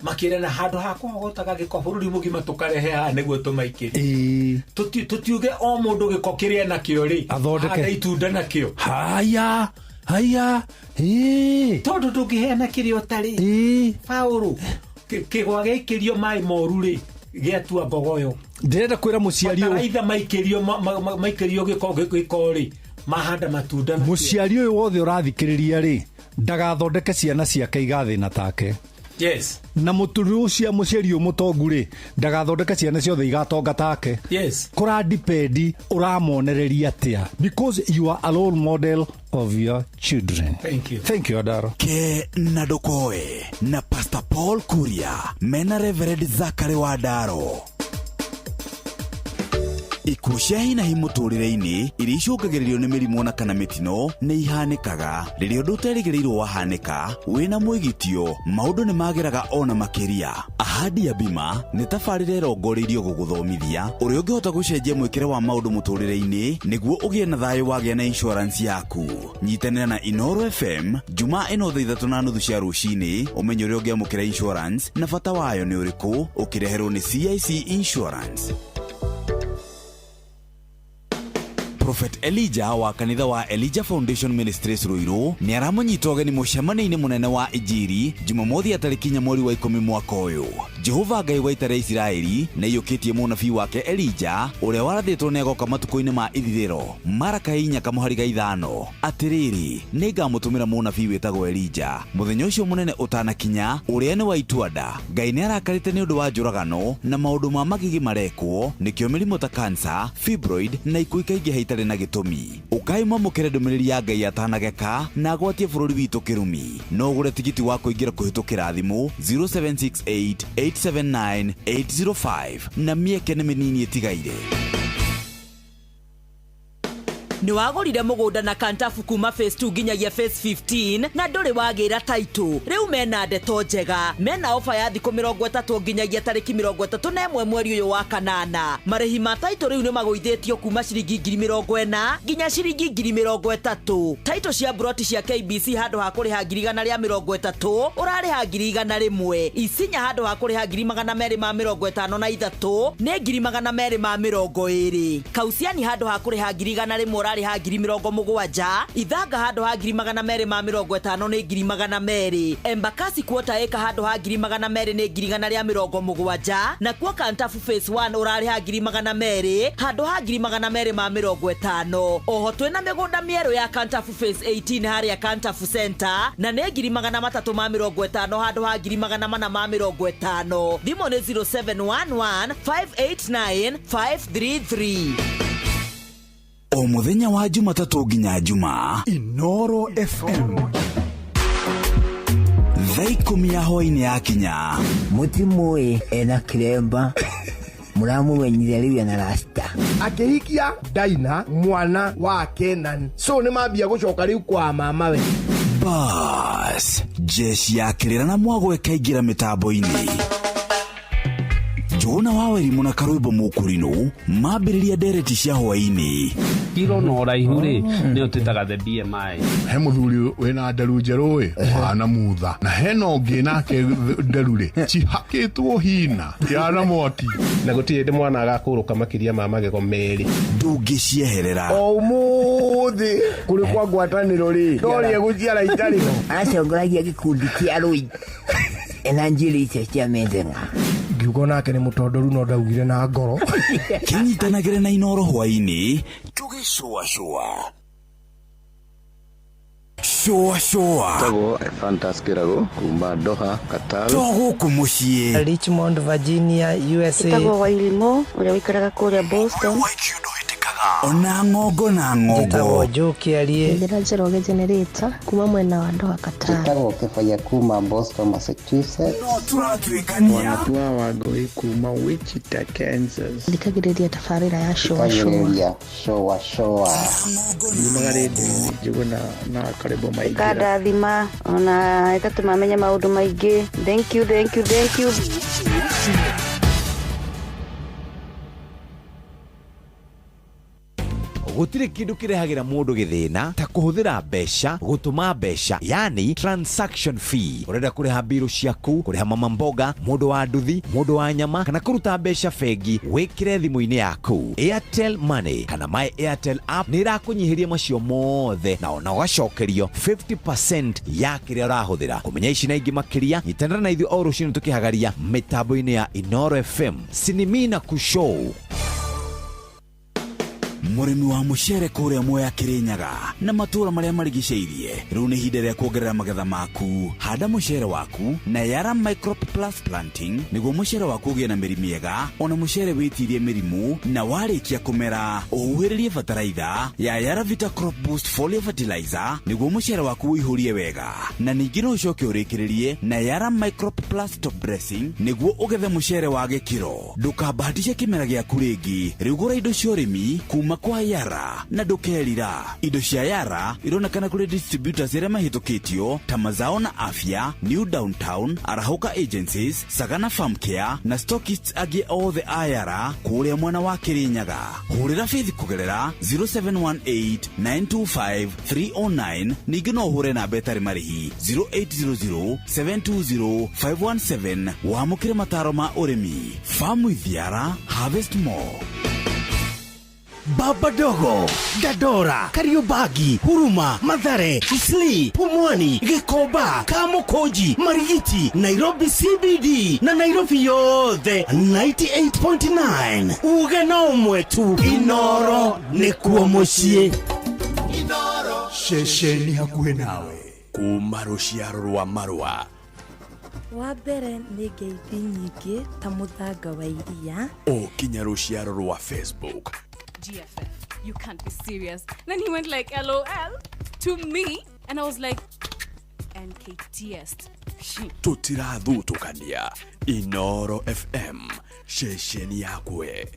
Makĩrana handũ ha kũhogotaga gĩko bũrũri mũgima tũkarehe haha nĩguo tũmaikĩrie. Tũtiuge o mũndũ gĩko kĩrĩa nakĩo rĩ, Athondeke. handa itunda nakĩo. Haya. Haya, tondũ ndũngĩheana kĩrĩa ũtarĩ. Paũlũ, kĩgwa gĩikĩrio maĩ moru rĩ, gĩatua mbogoyo. Ndĩrenda kwĩra mũciari ũyũ, bataraitha maikĩrio maikĩrio gĩko rĩ, mahanda matunda. Mũciari ũyũ wothe ũrathikĩrĩria rĩ, ndagathondeke ciana ciake igathĩna take. Yes. Na mũtũrĩre ũcio mũciari ũyũ mũtongu rĩ, ndagathondeke ciana ciothe igatonga take. Yes. Kũra depend ũramonereria atĩa, because you are a role model of your children. Thank you. Thank you, Adaro. Ke na Ndokoe na Pastor Paul Kuria mena Reverend Zachary Wadaro. Ikuũ cia hinahi mũtũrĩre-inĩ iria icũngagĩrĩrio nĩ mĩrimũ na kana mĩtino nĩ ihanĩkaga. Rĩrĩa ũndũ ũterĩgĩrĩirwo wahanĩka, wĩna mwĩgitio, maũndũ nĩ magĩraga ona makĩria. Ahadi ya Bima nĩ tabarĩra ĩrongoreirio gũgũthomithia ũrĩa ũngĩhota gũcenjia mwĩkĩre wa maũndũ mũtũrĩre-inĩ nĩguo ũgĩe na thayũ wagĩa na insurance yaku. Nyitanĩra na Inoro FM Jumaa ĩno thaa 3:30 cia rũcinĩ ũmenye ũrĩa ũngĩamũkĩra insurance na bata wayo nĩ ũrĩkũ, ũkĩreherwo nĩ CIC Insurance. Prophet Elijah wa kanitha wa Elijah Foundation Ministries Ruiru nĩ aramũnyita ũgeni mũcemanio-inĩ mũnene wa Injiri Jumamothi ya tarĩki 4 mweri wa 10 mwaka ũyũ. Jehova Ngai wa ita rĩa Isiraeli nĩaiyũkĩtie mũnabii wake Elijah ũrĩa warathĩtwo nĩ agoka matukũ-inĩ ma ithirĩro. Maraka 4 kamũhari ga 5. Atĩrĩrĩ, nĩngamũtũmĩra mũnabii wĩtagwo Elijah mũthenya ũcio mũnene ũtanakinya, ũrĩa nĩ wa ituanda. Ngai nĩ arakarĩte nĩ ũndũ wa njũragano na maũndũ ma magigi marekwo, nĩkĩo mĩrimũ ta cancer, fibroid na ikuũ ikaingĩha itarĩ na gĩtũmi. Ũkai mwamũkĩre ndũmĩrĩri ya Ngai atanageka na agwatie bũrũri witũ kĩrumi. No ũgũre tigiti wa kũingĩra kũhĩtũkĩra thimũ 0768 879 805 na mĩeke nĩ mĩnini ĩtigaire. Nĩ wagũrire mũgũnda na Kantafu kuma phase 2 nginyagia phase 15 na ndũrĩ wagĩra title. Rĩu mena ndeto njega, mena ofa ya thikũ 30 nginyagia tarĩki 31 mweri ũyũ wa kanana. Marĩhi ma title rĩu nĩ magũithĩtio kuma ciringi 40,000 nginya ciringi 30,000. Title cia broti cia KBC handũ ha kũrĩha 130,000 ũrarĩha 101,000. Isinya handũ ha kũrĩha 253 nĩ 220. Kausiani handũ ha kũrĩha 100,000 ũrarĩha 70,000. Ithanga handũ ha 250 nĩ 200. Embakasi quarter acre handũ ha 200 nĩ 170. Na kuo Kantafu phase 1 ũrarĩha 200 handũ ha 250. Oho twĩna mĩgũnda mĩerũ ya Kantafu phase 18 harĩa Kantafu Center na nĩ 350 handũ ha 450. Thimũ nĩ 0711 589 533. O mũthenya wa Jumatatũ nginya Jumaa, Inoro FM thaa 10 ya hwaĩ-inĩ yakinya, mũtimũĩ ena kĩremba mũramũmenyire rĩu ena rasta akĩhikia Daina mwana wa Kenan, so nĩ mambia gũcoka rĩu kwa mama we. Bas, jeshi ya kĩrĩra na mwago ĩkaingĩra mĩtambo-inĩ. Njũgũna wa Wairimu na Karwĩmbo Mũkũrinũ mambĩrĩria ndereti cia hwaĩ-inĩ. Kiro na ũraihu rĩ, nĩyo twĩtaga the BMI. He mũthuri wĩna nderu njerũ ĩ, ũhana mutha, na hena ũngĩ nake nderu rĩ, cihakĩtwo hina yana mwaki. Na gũtirĩ hĩndĩ mwana agakũrũka makĩria ma magego 2. Ndũngĩcieherera. O ũmũthĩ kũrĩ kwa ngwatanĩro rĩ, no gũciara itarĩ ho. Acongoragia gĩkundi kĩa rũi ena njuĩrĩ icio cia metheng'a. Ngiuga nake nĩ mũtondoru no ndaugire na ngoro. Kĩnyitanagĩre na Inoro hwaĩ-inĩ tũgĩcũacũa. Shũa shũa. Tagwo Fantas Kĩrago kuma Doha, Qatar. To gũkũ mũciĩ. Richmond, Virginia, USA. Tagwo Wairimu ũrĩa ũikaraga kũrĩa Boston. Ona ng'ongo na ng'ongo. Njĩtagwo Joe Kĩarie. Njĩra Njoroge Generator kuma mwena wa Doha, Qatar. Njĩtagwo Kĩbaya kuma Boston, Massachusetts. No tũratuĩkania. Wanatua Wangũi kuma Wichita, Kansas. Thikagĩrĩria tabarĩra ya Shũa Shũa. Shũa Shũa. Nyumaga rĩndiũ-inĩ Njũgũna na Karwĩmbo Maingĩra. Ĩkandathima ona ĩgatũma menye maũndũ maingĩ. Thank you, thank you, thank you. Gũtirĩ kĩndũ kĩrehagĩra mũndũ gĩthĩna ta kũhũthĩra mbeca gũtũma mbeca, yani transaction fee. Ũrenda kũrĩha mbirũ ciaku, kũrĩha mama mboga, mũndũ wa nduthi, mũndũ wa nyama, kana kũruta mbeca bengi, wĩkĩre thimũ-inĩ yaku. Airtel Money kana My Airtel app nĩ ĩrakũnyihĩria macio mothe na ona ũgacokerio 50% ya kĩrĩa ũrahũthĩra. Kũmenya ici na ingĩ makĩria, nyitanĩra na ithuĩ o rũcinĩ tũkĩhagaria mĩtambo-inĩ ya Inoro FM. Sinimina Kushow. Mũrĩmi wa mũcere kũrĩa Mwea Kĩrĩnyaga na matũũra marĩa marigicĩirie, rĩu nĩ ihinda rĩa kuongerera magetha maku. Handa mũcere waku na Yara Microp Plus Planting nĩguo mũcere waku ũgĩe na mĩri mĩega, ona mũcere wĩtirie mĩrimũ, na warĩkia kũmera ũhuhĩrĩrie bataraitha ya Yara Vita Crop Boost Foliar Fertilizer nĩguo mũcere waku ũihũrie wega, na ningĩ no ũcoke ũrĩkĩrĩrie na Yara Microp Plus Top Dressing nĩguo ũgethe mũcere wa gĩkĩro. Ndũkabahatishe kĩmera gĩaku rĩngĩ, rĩu gũra indo cia ũrĩmi kuma kwa Yara na ndũkerira. Indo cia Yara ironekana kũrĩ distributors arĩa mahĩtũkĩtio ta Mazao na Afya, New Downtown, Arahũka Agencies, Sagana Farm Care na stockists angĩ othe a Yara kũrĩa mwena wa Kĩrĩnyaga. Hũrĩra Faith kũgerera 0718 925 309, ningĩ no ũhũre namba ĩtarĩ marĩhi 0800 720 517 wamũkĩre mataro ma ũrĩmi. Farm with Yara, harvest more. Baba Dogo, Dadora, Kariobangi, Huruma, Mathare, Isli, Pumwani, Gikomba, Kamukunji, Marigiti, Nairobi CBD na Nairobi yothe 98.9. Uge na ũmwe tu, Inoro nĩkuo mũciĩ. Ceceni hakuhĩ nawe kuma rũciaro rwa marũa. Wa mbere nĩ ngeithi nyingĩ ta mũthanga wa iria. O kinya rũciaro rwa Facebook. GFF, you can't be serious. Then he went like LOL to me, and I was like, NKTS. Tũtirathutukania. Inoro FM, ceceni yakwe.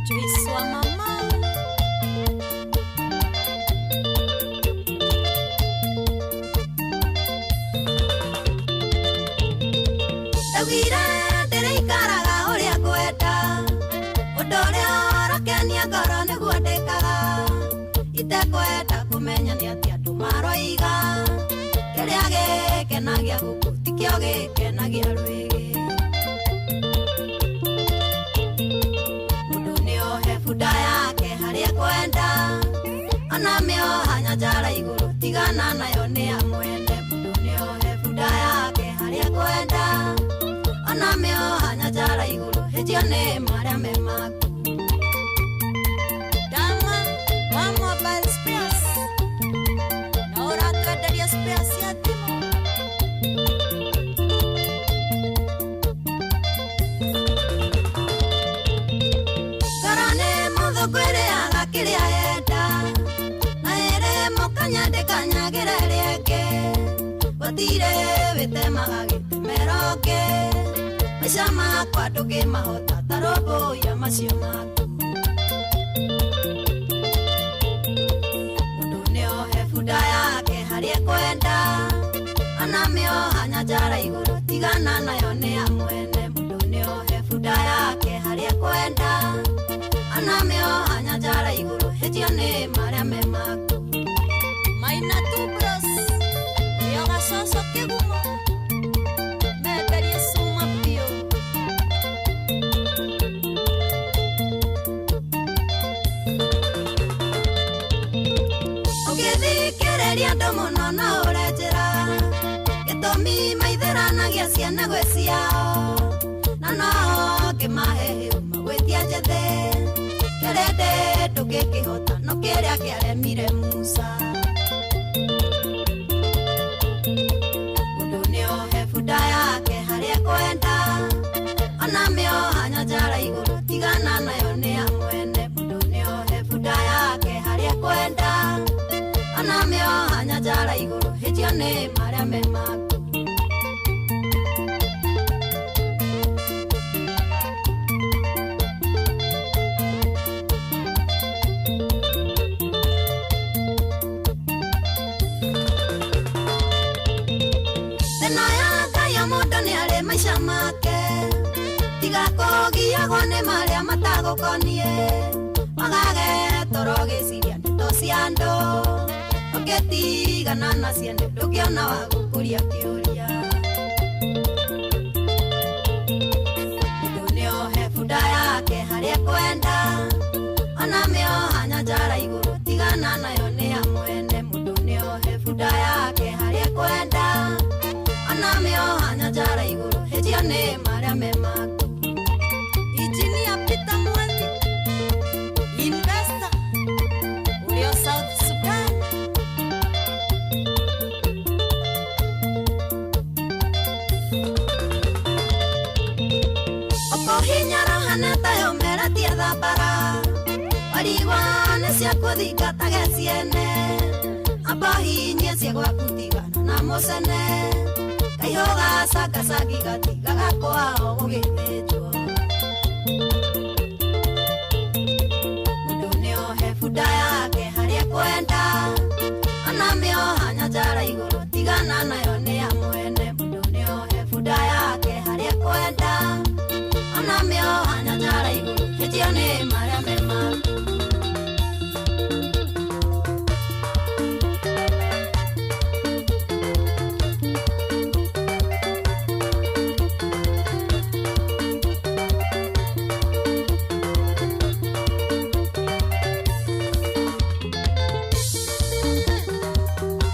Joyce wa mama. Ndaugire ndĩrĩikaraga ũrĩa ngwenda, ũndũ ũrĩa ũrakenia ngoro nĩguo ndĩkaga, itekwenda kũmenya nĩ atĩa andũ maroiga, kĩrĩa gĩkenagia gũkũ tikĩo gĩkenagia rwĩgĩ. Mũndũ nĩohe bunda yake harĩa ekwenda, ona mĩoha nyanjara igũrũ tigana nayo nĩ ya mwene. Mũndũ nĩohe bunda yake harĩa ekwenda, ona mĩoha nyanjara igũrũ hĩtio nĩ marĩa me maku. Dama wa mobile spares na ũratwenderia spares cia thimũ. Ngoro nĩ mũthũngũ ĩrĩaga kĩrĩa yenda, na ĩrĩ mũkanya ndĩkanyagĩra ĩrĩa ĩngĩ, gũtirĩ wĩtemaga gĩtemero ũngĩ, maica makwa ndũngĩmahota ta rũmbũiya macio maku. Mũndũ nĩohe bunda yake harĩa ekwenda, ona mĩoha nyanjara igũrũ tigana nayo nĩ ya mwene. Mũndũ nĩohe bunda yake harĩa ekwenda, ona mĩoha nyanjara igũrũ hĩtio nĩ marĩa me maku. Maina tu bros, nĩo gacoco kĩgumo, menderie cuma biũ. Ũngĩthikĩrĩria andũ mũno no ũre njĩra, gĩtũmi maithĩranagia ciana gwĩ ciao, na no ngĩmahe hĩu magwĩtia njĩthĩ, kĩrĩndĩ ndũngĩkĩhota no kĩrĩa kĩaremire Musa. Mũndũ nĩohe bunda yake harĩa ekwenda, ona mĩoha nyanjara igũrũ tigana nayo nĩ ya mwene. Mũndũ nĩohe bunda yake harĩa ekwenda, ona mĩoha nyanjara igũrũ hĩtio nĩ marĩa me maku. Ũtigagwo nĩ marĩa matagũkoniĩ Wagage toro gĩciria ndeto cia andũ Ũngĩtigana na ciene ndũngĩona wa gũkũria kĩũria Mũndũ nĩohe bunda yake harĩa ekwenda Ona mĩoha nyanjara igũrũ tigana nayo nĩ ya mwene Mũndũ nĩohe bunda yake harĩa ekwenda Ona mĩoha nyanjara igũrũ hĩtio nĩ marĩa me maku Engineer Peter Mwangi Investor Ulio South Sudan Okohinyara haneta yomera tia thambara Warigwa nĩ cia kũthingatage ciene Amba hinyie cia gwaku tigana na mũcene Kaiho gacangacagi gatigaga kwao gũgĩthĩnjwo Mũndũ nĩohe bunda yake harĩa ekwenda Ona mĩoha nyanjara igũrũ tigana nayo nĩ ya mwene Mũndũ nĩohe bunda yake harĩa ekwenda Ona mĩoha nyanjara igũrũ hĩtio nĩ marĩa me maku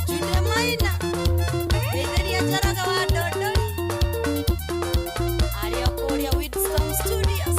Jude Maina Geithĩria Njoroge wa Ndondori arĩ o kũrĩa Windstorm Studios.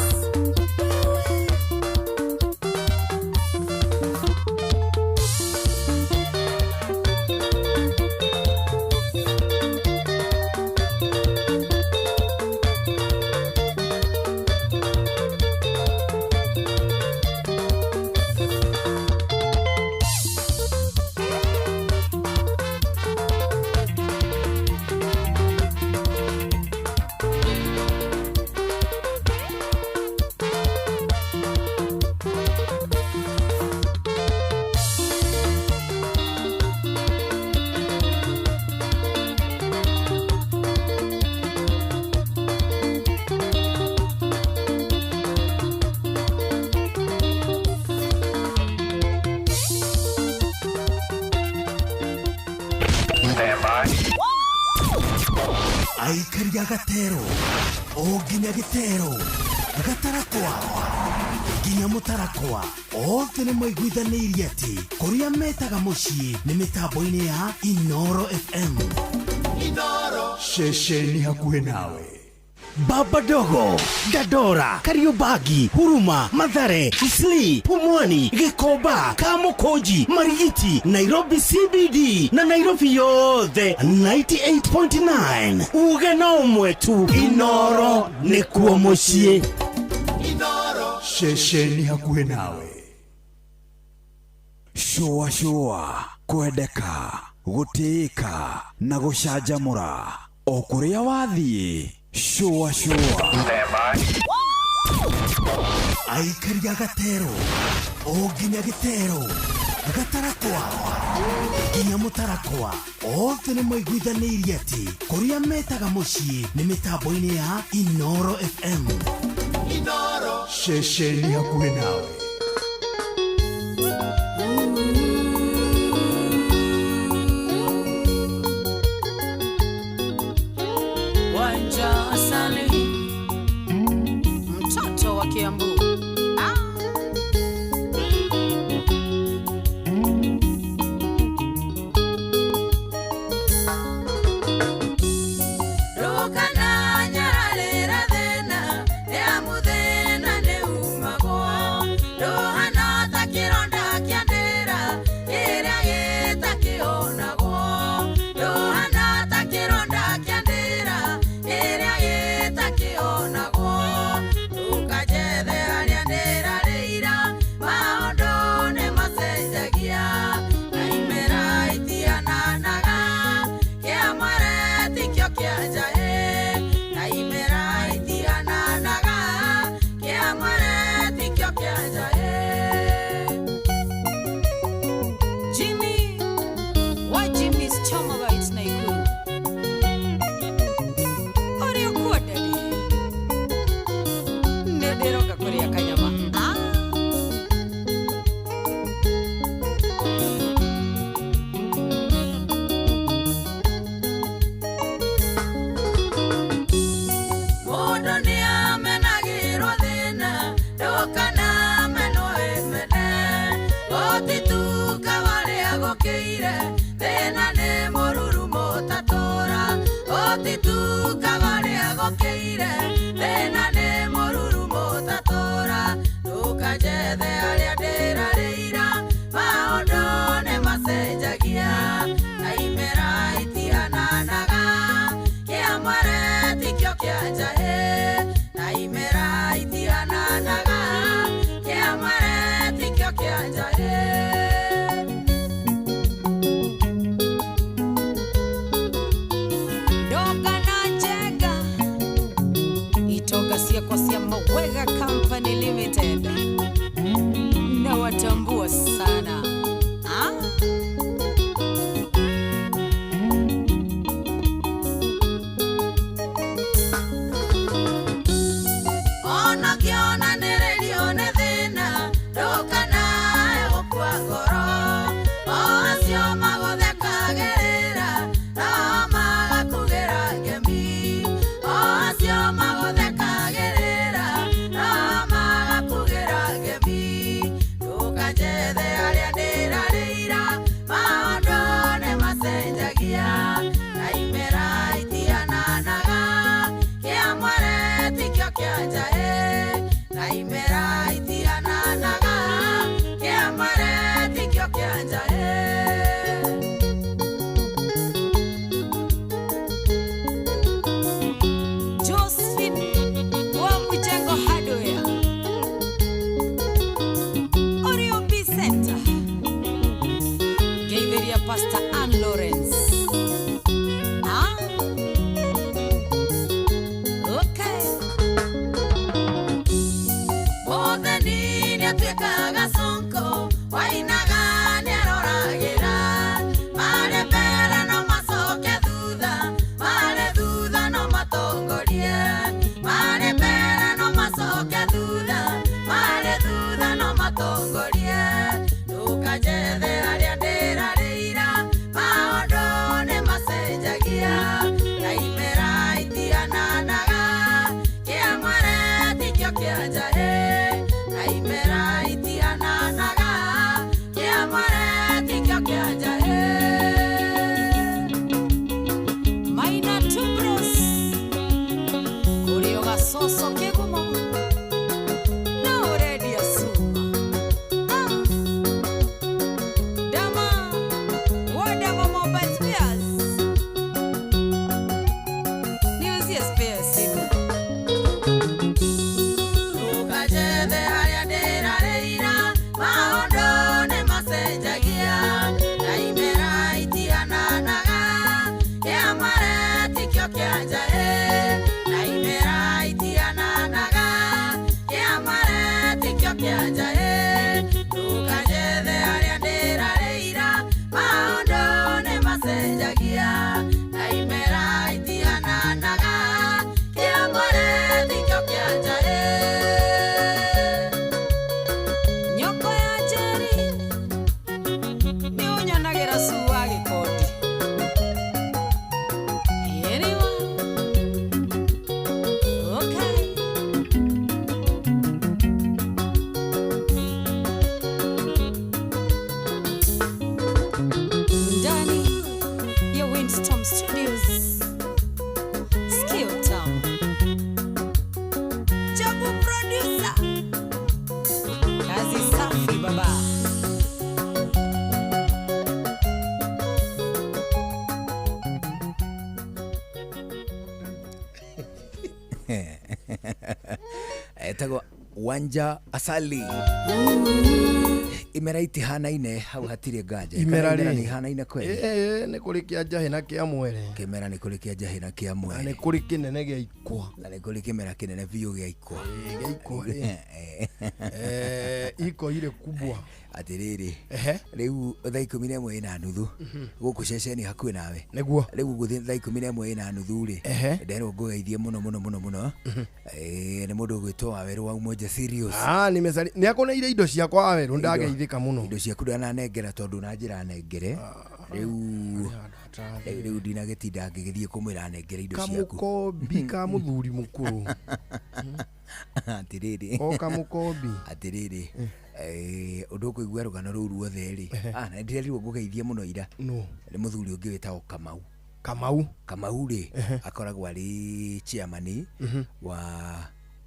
Aikari a gatero o nginya gĩtero gatarakwa nginya mũtarakwa othe nĩ maiguithanĩirie atĩ kũrĩa metaga mũciĩ nĩ mĩtambo-inĩ ya Inoro FM. Inoro ceceni hakuhĩ nawe. Baba Dogo, Dandora, Kariobangi, Huruma, Mathare, Isli, Pumwani, Gikomba, Kamukunji, Marigiti, Nairobi CBD na Nairobi yothe 98.9. Uge no ũmwe tu, Inoro nĩkuo mũciĩ. Inoro ceceni hakuhĩ nawe. Shũa shũa, kwendeka, gũtĩĩka na gũcanjamũra o kũrĩa wathiĩ. Shũa shũa. Aikari a gatero o nginya gĩtero gatarakwa nginya mũtarakwa othe nĩ maiguithanĩirie atĩ kũrĩa metaga mũciĩ nĩ mĩtambo-inĩ ya Inoro FM. Inoro ceceni hakuhĩ nawe. Wanja Asali, mtoto wa Kiambu. Rukana nyararĩra thĩna, ya mũthĩna nĩ umagwo. Rũhana ta kĩronda kĩa ndĩra, kĩrĩa gĩtakĩhonagwo. Rũhana ta kĩronda kĩa ndĩra, kĩrĩa gĩtakĩhonagwo. Ndũkanjethe harĩa ndĩrarĩira, maũndũ nĩmacenjagia. Na imera itihananaga, kĩa mwere tikĩo kĩa njaĩ. Na imera itihananaga, kĩa mwere tikĩo kĩa njaĩ. gũkĩire thĩna nĩ mũrurumo ũtatũra ũtitukaga ũrĩa gũkĩire thĩna nĩ mũrurumo ũtatũra ndũkanjethe arĩa ndĩrarĩira maũndũ nĩ macenjagia na imera itihananaga kĩa mwere tikĩo kĩa njahĩ na imera itihananaga kĩa mwere tikĩo kĩa njahĩ. Ndoka na Njenga itoka ciakwa cia Mawega Company Limited na watambua sana ah? Ona kĩonanĩrĩrio nĩ thĩna ndũkanae gũkua ngoro o acio magũthekagĩrĩra no magakugĩra ngemi o acio magũthekagĩrĩra no magakugĩra ngemi ndũkanjethe arĩa ndĩrarĩira maũndũ nĩ macenjagia na imera itihananaga kĩa mwere tikĩo kĩa njahĩ na imera itihananaga kĩa mwere tikĩo kĩa njahĩ. Josephine wa Mjengo Hardware Orion B Center Geitheria Pastor Ann Lawrence ah? Okay. Mũtheni nĩatuĩkaga sonko wainaga nĩaroragĩra marĩ mbere no macoke thutha marĩ thutha no matongorie marĩ mbere no macoke thutha marĩ thutha no matongorie ndũkanjethe arĩa ndĩrarĩira maũndũ nĩ macenjagia na imera itihananaga kĩa mwere tikĩo kĩa njahĩ na imera itihananaga kĩa mwere tikĩo kĩa njahĩ. Maina Tubros Kurio gacoco kĩgumo na ũrendia cuma Ah. Dama wa Dama Mobile Spares Niuzie spare simu. Ndũkanjethe arĩa ndĩrarĩira maũndũ nĩ macenjagia na imera itihananaga kĩa mwere tikĩo kĩa njahĩ na imera itihananaga kĩa mwere tikĩo kĩa njahĩ ndũkanjethe arĩa ndĩrarĩira maũndũ nĩ macenjagia na imera itihananaga kĩa mwere tikĩo kĩa njahĩ. Nyoko ya Njeri nĩ ũnyonagira cua gĩkondi. Anyone? Okay. Ndani ya Windstorm Studios. Skill Town. Jabu producer. Kazi safi baba. Etagwo Wanja Asali imera itihanaine hau hatirĩ nganja. Imera Kana rĩ? nĩ ihanaine kweli? Ĩĩ, nĩ kũrĩ kĩa njahĩ na kĩa mwere kĩmera nĩ kũrĩ kĩa njahĩ na kĩa na mwere nĩ kũrĩ kĩnene gĩa ikwa. Na nĩ kũrĩ kĩmera kĩnene biũ gĩa ikwa. Gĩa ikwa rĩ. Iko ile kubwa. Atĩrĩrĩ, Ehe. rĩu thaa 11 ĩna nuthu gũkũ ceceni hakuhĩ nawe Nĩguo. Rĩu gũthiĩ thaa 11 ĩna nuthu rĩ, Ehe. nderwo ngũgeithie mũno mũno mũno mũno. Nĩ mũndũ ũgwĩtwo Wawerũ wa Umoja Serious. Ah, nimesali nĩ akũneire indo ciakwa Wawerũ, ndageithĩka mũno. Indo ciaku ndananengera tondũ na njĩra nengere. Rĩu rĩu ndinagĩtinda ngĩgĩthiĩ kũmwĩra nengere indo ciaku. Kamũkombi ka mũthuri mũkũrũ. Atĩrĩrĩ. O kamũkombi. Atĩrĩrĩ. Ũndũ ũkũigua rũgano rũu ruothe rĩ, ah, na ndĩrerirwo ngũgeithie mũno ira. No. Nĩ mũthuri ũngĩ wĩtagwo Kamau. Kamau. Kamau rĩ, akoragwo arĩ chairman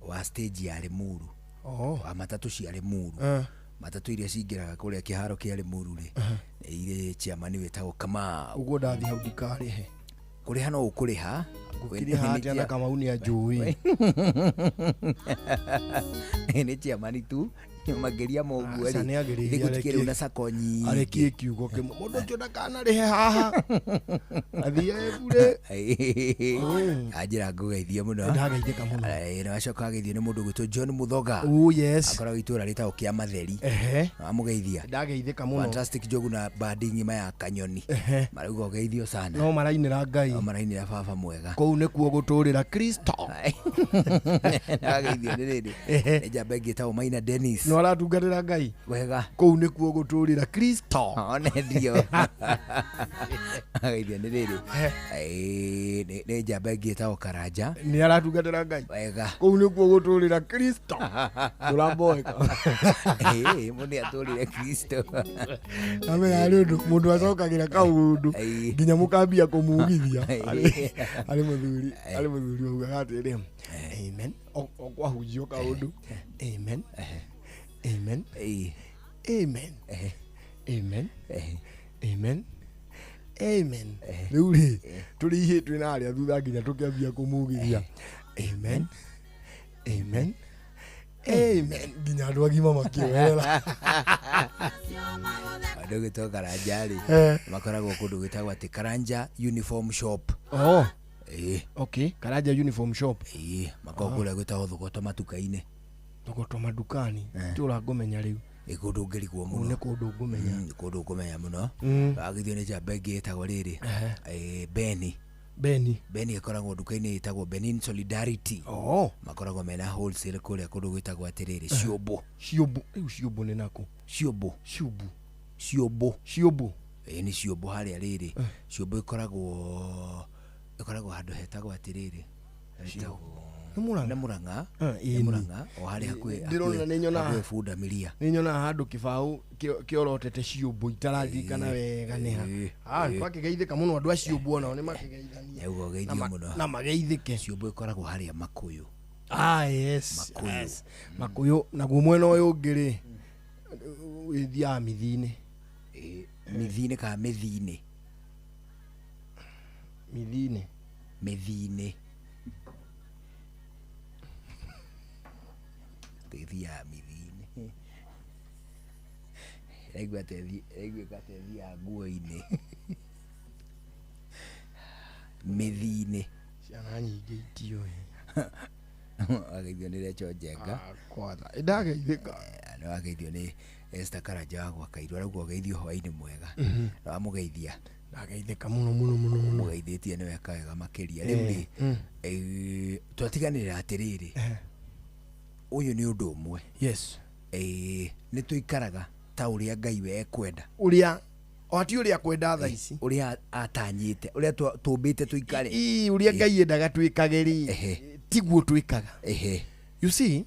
wa stage ya Limuru. Oh. Wa matatũ cia Limuru. Matatũ iria cingĩraga kũrĩa kĩharo kĩa Limuru rĩ, nĩ irĩ chairman wĩtagwo Kamau. Ũguo ndathiĩ hau ndikarĩhe. Kũrĩha no ũkũrĩha. Ngũkĩrĩha atĩa na Kamau nĩ anjũĩ. Nĩ chairman tu makĩria ma ũguo Aca rĩ, nĩ agĩrĩire nĩgũtikĩrĩ arekie- na sako nyingĩ. Arekie kiugo kĩmwe. Mũndũ ũcio ndakanarĩhe haha. Athiĩ bure. Anjĩra ngũgeithie mũno. Ndageithĩka mũno. Na wacoka ageithio nĩ mũndũ ũgwĩtwo John Muthoga. Oh, yes. Akoragwo itũra rĩtagwo Kĩamatheri. Ehe. Wamũgeithia. Ndageithĩka mũno. Fantastic Njogu na bandi ng'ima ya Kanyoni. Ehe. Marauga ũgeithio sana. No marainĩra Ngai. No marainĩra baba mwega. Kũu nĩkuo gũtũrĩra Kristo. Ageithio nĩ rĩrĩ. Nĩ njamba ĩngĩ ĩtagwo Maina Dennis. No aratungatĩra Ngai. Wega. Kũu nĩkuo gũtũrĩra Kristo. One ndio. Ageithio nĩ rĩrĩ. Nĩ njamba ĩngĩ ĩtagwo Karanja. Nĩ aratungatĩra Ngai. Wega. Kũu nĩkuo gũtũrĩra Kristo. Ndũramboeka. Mũndũ nĩ atũrĩre Kristo. Amenya nĩ ũndũ mũndũ acokagĩra kaũndũ nginya mũkambia kũmugithia. Arĩ mũthuri, arĩ mũthuri waugaga atĩrĩ, amen. O kwahunjio kaũndũ. Amen. Amen. Amen. Amen. Amen. Amen. Rĩu rĩ, tũrĩ ihĩ twĩ na harĩa thutha nginya tũkĩambia kũmugithia. Amen. Amen. Amen. Nginya andũ agima makĩoerera. Andũ gwĩtwo Karanja rĩ, makoragwo kũndũ gwĩtagwo atĩ Karanja Uniform Shop. Oh. Okay, Karanja Uniform Shop. Makoragwo kũrĩa gwĩtagwo Thogoto matuka-inĩ. Thogoto madukani. Tũra ngũmenya rĩu. Nĩ kũndũ ũngĩrigwo Kũu nĩ mũno. kũndũ ngũmenya. Nĩ kũndũ ũkũmenya mũno. Wagithio nĩ njamba ĩngĩ ĩtagwo rĩrĩ. Beni. Beni. Beni ĩkoragwo nduka-inĩ ĩtagwo Benin Solidarity. Oh. Makoragwo mena wholesale kũrĩa kũndũ gwĩtagwo atĩrĩrĩ Ciũmbũ. Ciũmbũ. Rĩu ciũmbũ nĩ nakũ? Ciũmbũ. Ciũmbũ. Ciũmbũ. Ciũmbũ. Nĩ ciũmbũ harĩa rĩrĩ. Ciũmbũ ĩkoragwo handũ hetagwo atĩrĩrĩ. Hetagwo Nĩ Mũrang'a? Nĩ Mũrang'a. Ĩĩ Nĩ nĩ. Mũrang'a o harĩa hakuhĩ Ndĩrona nĩ nyonaga. hakuhĩ bunda miria. Nĩ nyonaga handũ kĩbaũ kĩorotete ciũmbũ itararirikana wega nĩ ha. Ah, twakĩgeithĩka mũno andũ a ciũmbũ onao nĩ makĩgeithania. Nĩguo ũgeithio mũno. Na mageithĩke. Ciũmbũ ĩkoragwo harĩa Makũyũ. Ah, yes. Makũyũ. Yes. Makũyũ naguo mwena ũyũ ũngĩ rĩ wĩthiaga mĩthi-inĩ. Mĩthi-inĩ kana mĩthi-inĩ? Mĩthi-inĩ. Mĩthi-inĩ. Tĩthiaga mĩthi-inĩ. Raigua ta ĩthiaga nguo-inĩ. Mĩthi-inĩ. Ciana nyingĩ itiũĩ. Wageithio nĩ Rachel Njenga. Kwatha. Ndageithĩka. Nĩ wageithio nĩ Esther Karanja wa Gwakairũ. Arauga ũgeithio hwaĩ-inĩ mwega. Na wamũgeithia. Ndageithĩka mũno mũno mũno mũno. Mũgeithĩtie nĩ weka wega makĩria. Rĩu rĩ, twatiganĩrĩra atĩrĩrĩ. Ũyũ nĩ ũndũ ũmwe. Yes. Nĩ tũikaraga ta ũrĩa Ngai we ekwenda. Ũrĩa o ti ũrĩa kwenda thaa ici. Ũrĩa atanyĩte, ũrĩa tũmbĩte tũikare. Ii, ũrĩa Ngai endaga twĩkage rĩ, tiguo twĩkaga. You see,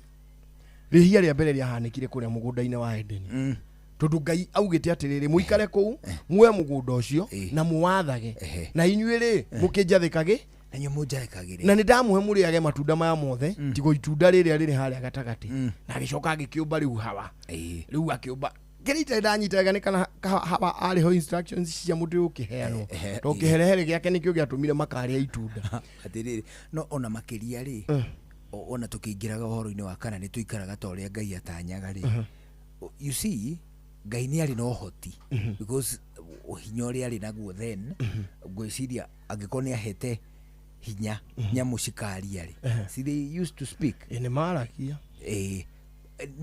rĩhia rĩa mbere rĩahanĩkire kũrĩa mũgũnda-inĩ wa Edeni. Tondũ Ngai augĩte atĩrĩrĩ, mũikare kũu, muoe mũgũnda ũcio na mũwathage. Na inyuĩ rĩ, mũkĩnjathĩkagĩ. Na inyuĩ mũnjathĩkagĩre. Na nĩ ndamũhe mũrĩage matunda maya mothe, tigo itunda rĩrĩa rĩrĩ harĩa gatagatĩ. Na agĩcoka agĩkĩũmba rĩu Hawa. Rĩu akĩũmba kĩrĩa itarĩ ndanyita wega nĩ kana Hawa arĩ ho instructions cia mũtĩ ũkĩheanwo. Tondũ kĩherehere gĩake nĩkĩo gĩatũmire makarĩa itunda. Atĩrĩrĩ, no ona makĩria rĩ, ona tũkĩingĩraga ũhoro-inĩ wa kana nĩ tũikaraga ta ũrĩa Ngai atanyaga rĩ. You see, Ngai nĩ arĩ na ũhoti. Because hinya ũrĩa arĩ naguo then, ngwĩciria angĩkorwo nĩ ahete hinya nyamũ cikaria rĩ. See, they used to speak. Nĩ maragia. Nĩ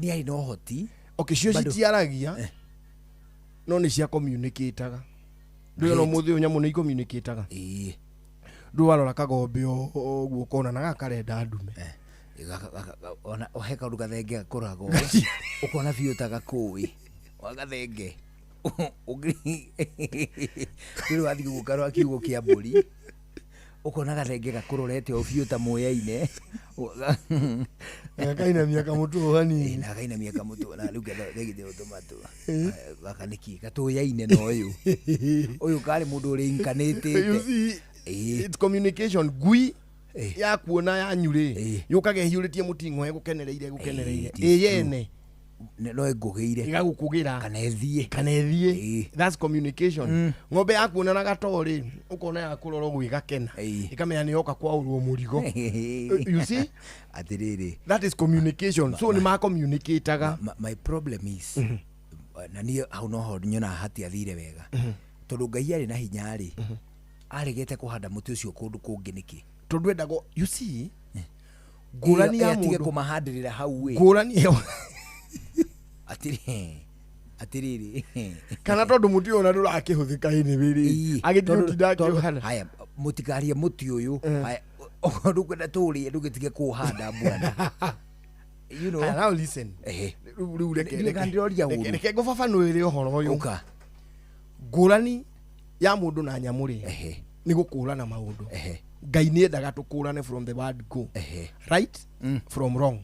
arĩ na ũhoti. Okay, cio citiaragia no nĩ cia communicataga. Ndũĩ ona ũmũthĩ ũyũ nyamũ nĩ icommunicataga. Ndũĩ warora kagombe ũguo ũkona na gaka karenda ndume. Ona he kaũndũ gathenge gakũragwo ũkona biũ ta gakũĩ. Wa gathenge. Rĩu wathiĩ gũkarora kiugo kĩa mbũri ũkona gathenge gakũrorete o biũ ta mũyaine. Gakainamia kamũtũ hanini. Na gainamia kamũtũ na rĩu gegithĩ tũmatũ. Gaka nĩkĩ gatũyaine na ũyũ. Ũyũ karĩ mũndũ You ũrĩinkanĩtĩte. see, it's communication. Ngui yakuona yanyu rĩ, yũkaga ĩhiũrĩtie mũting'oe ĩgũkenereire ĩgũkenereire. It is Ĩ yene. No ĩngũgĩire. Ĩgagũkũgĩra. Kana ĩthiĩ. Kana ĩthiĩ. That's communication. Ng'ombe yakuona na gatoo rĩ, ũkona yakũrora ũguo ĩgakena. Ĩkamenya nĩ yoka kwaũrwo mũrigo. You see? Atĩrĩrĩ. That is communication. So nĩ ma-communicate-aga. My problem is na niĩ hau noho nyonaga hatiathire wega tondũ Ngai arĩ na hinya rĩ, aregete kũhanda mũtĩ ũcio kũndũ kũngĩ nĩkĩ? Tondũ endagwo, you see, ngũrani ya atige mũndũ kũmahandĩrĩra hau ĩ. Ngũrani ĩyo. Atĩrĩrĩ. Kana tondũ mũtĩ ũyũ ona ndũrakĩhũthĩka anyway rĩ, agĩthiĩ ũtinda akĩũhanda. Haya, mũtikarie mũtĩ ũyũ. Haya, okorwo ndũkwenda tũũrĩe ndũgĩtige kũũhanda bwana. You know. Haya, now listen. Rĩu reke Ndiũĩ kana ndĩroria ũru. reke ngũbabanũĩre ũhoro ũyũ. Ũka. Ngũrani ya mũndũ na nyamũ rĩ, nĩ gũkũrana maũndũ. Ngai nĩ endaga tũkũrane from the word go. Right from wrong.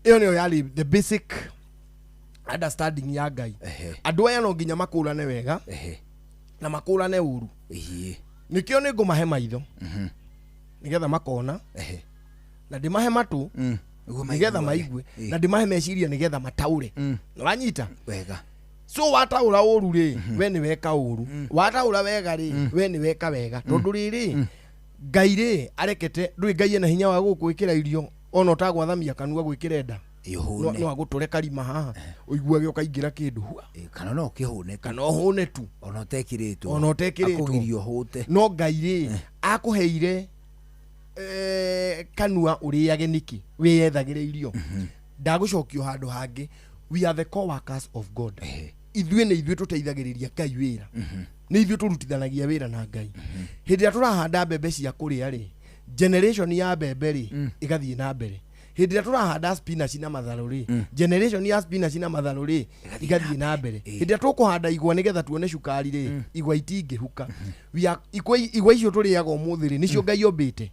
Ĩyo nĩyo yarĩ the basic understanding ya Ngai. Andũ aya no nginya makũrane wega na makũrane ũru. Nĩkĩo nĩ ngũmahe maitho nĩgetha makona, na ndĩmahe matũ nĩgetha maigue, na ndĩmahe meciria nĩgetha mataũre. Nĩwanyita? Wega. So wataũra ũru rĩ, we nĩ weka ũru. Wataũra wega rĩ, we nĩ weka wega. Tondũ rĩrĩ, Ngai rĩ arekete, ndũĩ Ngai ena hinya wa gũgwĩkĩra irio ona ũtagwathamia kanua gwĩkĩre nda. Ũhũne. No agũtũre karima haha ũiguage ũkaingĩra kĩndũ hua. Kana no ũkĩhũne tu. Kana ũhũne tu. Ona ũtekĩrĩtwo. Ona ũtekĩrĩtwo. Akũgiria ũhũte. No Ngai rĩ akũheire kanua ũrĩage nĩkĩ, wĩyethagĩre irio. Ndagũcokio handũ hangĩ. We are the co-workers of God. Ithuĩ nĩ ithuĩ tũteithagĩrĩria Ngai wĩra. Nĩ ithuĩ tũrutithanagia wĩra na Ngai. Hĩndĩ ĩrĩa tũrahanda mbembe cia kũrĩa rĩ, generation ya mbembe rĩ ĩgathiĩ na mbere. Hĩndĩ ĩrĩa tũrahanda spinach na matharũ rĩ, generation ya spinach na matharũ rĩ ĩgathiĩ na mbere. Hĩndĩ ĩrĩa tũkũhanda igwa nĩgetha tuone cukari rĩ, igwa itingĩhuka. Igwa icio tũrĩaga ũmũthĩ rĩ, nĩcio Ngai ombĩte.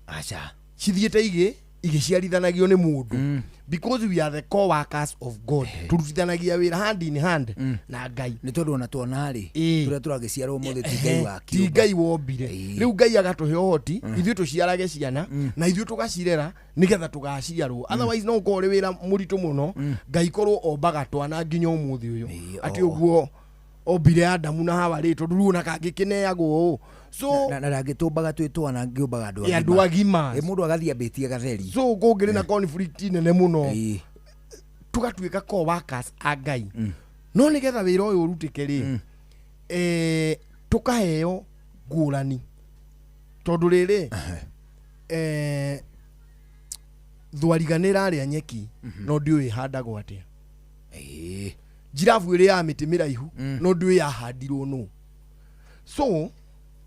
Aca. Cithiĩte igĩciarithanagio nĩ mũndũ. Because we are the co-workers of God. Tũrutithanagia wĩra hand in hand na Ngai. Nĩ tondũ ona tuona rĩ, tũrĩa tũragĩciarwo ũmũthĩ ti Ngai wa Ti Ngai wombire. Rĩu Ngai agatũhe ũhoti, ithuĩ tũciarage ciana na ithuĩ tũgacirera nĩgetha tũgaciarwo. Otherwise no ũkorwo ũrĩ wĩra mũritũ mũno, Ngai korwo ombaga twana nginya ũmũthĩ ũyũ. Atĩ ũguo ombire Adamu na Hawa rĩ, tondũ rĩu ona kangĩkĩneagwo ũũ. So na ndangĩtũmbaga twĩ twana, angĩũmbaga andũ Ĩ, andũ agima. Mũndũ agathiĩ ambĩtie gatheri. So kũngĩrĩ na conflict nene mũno, tũgatuĩka co-workers a Ngai. No nĩgetha wĩra ũyũ ũrutĩke rĩ, tũkaheo ngũrani. Tondũ rĩrĩ, thwariga nĩ ĩrarĩa nyeki, no ndiũĩ ĩhandagwo atĩa. Njirabu ĩrĩaga mĩtĩ mĩraihu, no ndiũĩ yahandirwo nũ. So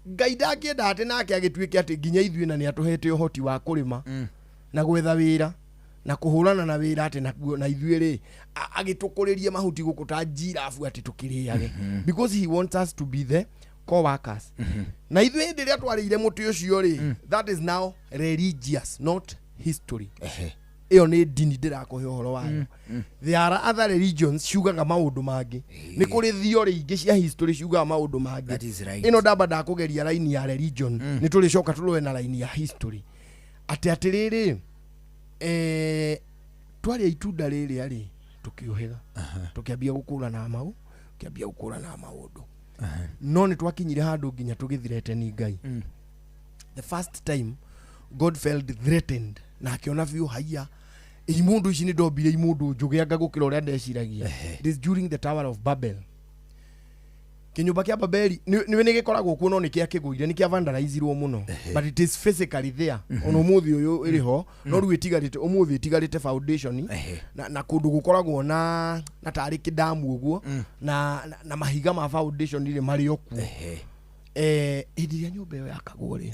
Ngai ndangĩenda atĩ nake agĩtuĩke atĩ nginya ithuĩ na nĩ atũhete ũhoti wa kũrĩma na gwetha wĩra na kũhũrana na wĩra atĩ nakuo na ithuĩ rĩ agĩtũkũrĩrie mahuti gũkũ ta njirabu atĩ tũkĩrĩage. Because he wants us to be the co-workers. Na ithuĩ hĩndĩ ĩrĩa twarĩire mũtĩ ũcio rĩ, that is now religious, not history. Ĩyo nĩ ndini ndĩrakũhe ũhoro wayo. There are other religions ciugaga maũndũ mangĩ. Nĩ kũrĩ theory ingĩ cia history ciugaga maũndũ mangĩ. That is right. Ĩno ndamba ndakũgeria raini ya religion, nĩ tũrĩcoka tũrũe na raini ya history. Atĩ atĩrĩrĩ, twarĩa itunda rĩrĩa rĩ, tũkĩũhĩga. Tũkĩambia gũkũrana mau, tũkĩambia gũkũrana maũndũ. No nĩ twakinyire handũ nginya tũgĩthreaten Ngai. The first time God felt threatened na akĩona biũ haiya imũndũ ici nĩ ndombire imũndũ njũgĩ anga gũkĩra ũrĩa ndeciragia. This during the Tower of Babel. Kĩnyũmba kĩa Babeli nĩ gĩkoragwo kuo no nĩ kĩakĩgũire, nĩ kĩa vandalizirwo mũno, but it is physically there. Ona ũmũthĩ ũyũ ĩrĩ ho, no rĩu ĩtigarĩte ũmũthĩ ĩtigarĩte foundation na kũndũ gũkoragwo na tarĩ kĩdamu ũguo, na mahiga ma foundation rĩ marĩ o kuo. Hĩndĩ ĩrĩa nyũmba ĩyo yakagwo rĩ,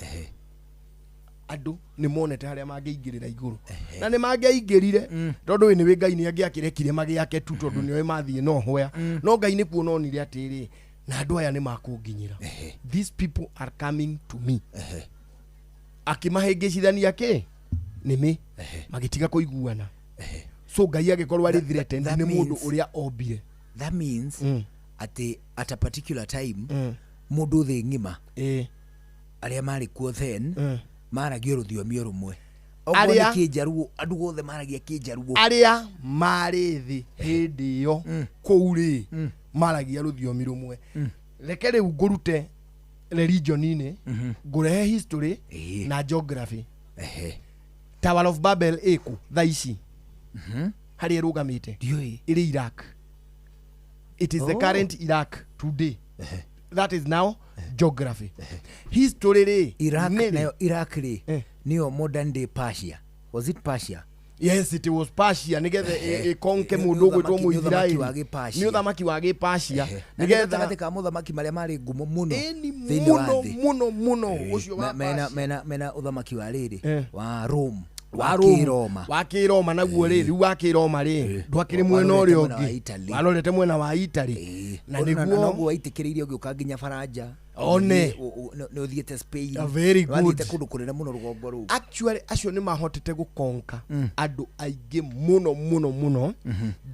Andũ nĩ monete harĩa mangĩingĩrĩra igũrũ na nĩ mangĩaingĩrire tondũ ĩ nĩwĩ Ngai nĩ angĩakĩrekire magĩake tu tondũ nĩoĩ mathiĩ no hoya, no Ngai nĩ kuona onire atĩrĩ, na andũ aya nĩ makũnginyĩra, these people are coming to me, akĩmahĩngĩcithania kĩ nĩmĩ magĩtiga kũiguana. So Ngai agĩkorwo arĩ threatened That nĩ mũndũ means- ũrĩa ombire. That means atĩ at a particular time mũndũ thĩ ng'ima arĩa marĩ kuo then maragia rũthiomi o rũmwe. Okorwo nĩ Arĩa- Kĩnjaruo, andũ othe maragia Kĩnjaruo. Arĩa marĩ thĩ hĩndĩ ĩyo kũu rĩ maragia rũthiomi rũmwe. Reke rĩu ngũrute religion-inĩ, ngũrehe history na geography. Tower of Babel ĩkũ thaa ici harĩa ĩrũgamĩte? Ĩrĩ Iraq. It is the Oh. current Iraq today. That is now geography. History rĩ, Iraq nĩ rĩ? Nayo Iraq rĩ, nĩyo modern day Persia. Was it Persia? Yes, it was Persia, nigetha ĩkonke Nĩ mũndũ ũgwĩtwo ũthamaki- nĩ ũthamaki wa Mũisiraeli. Gĩpersia. Nĩ ũthamaki wa Gĩpacia. Na nĩ Nĩgetha gatagatĩ ka mothamaki marĩa marĩ ngumo mũno thĩinĩ wa mũno thĩ. mũno mũno ũcio wa Mena mena ũthamaki wa rĩrĩ wa Rome, wa wa Rome, Kĩroma. wa Kĩroma naguo rĩ, rĩu wa Kĩroma rĩ, ndwakĩrĩ mwena Warorete ũrĩa mwena wa ũngĩ, Italy. warorete mwena wa Italy na Na nĩguo noguo waitĩkĩrĩirie ũgĩũka nginya Faranja. One. Nĩ ũthiĩte Spain. Ah, very Nĩ wathiĩte good. kũndũ kũnene mũno rũgongo rũu. Actually acio nĩ mahotete gũkonka andũ aingĩ mũno mũno mũno,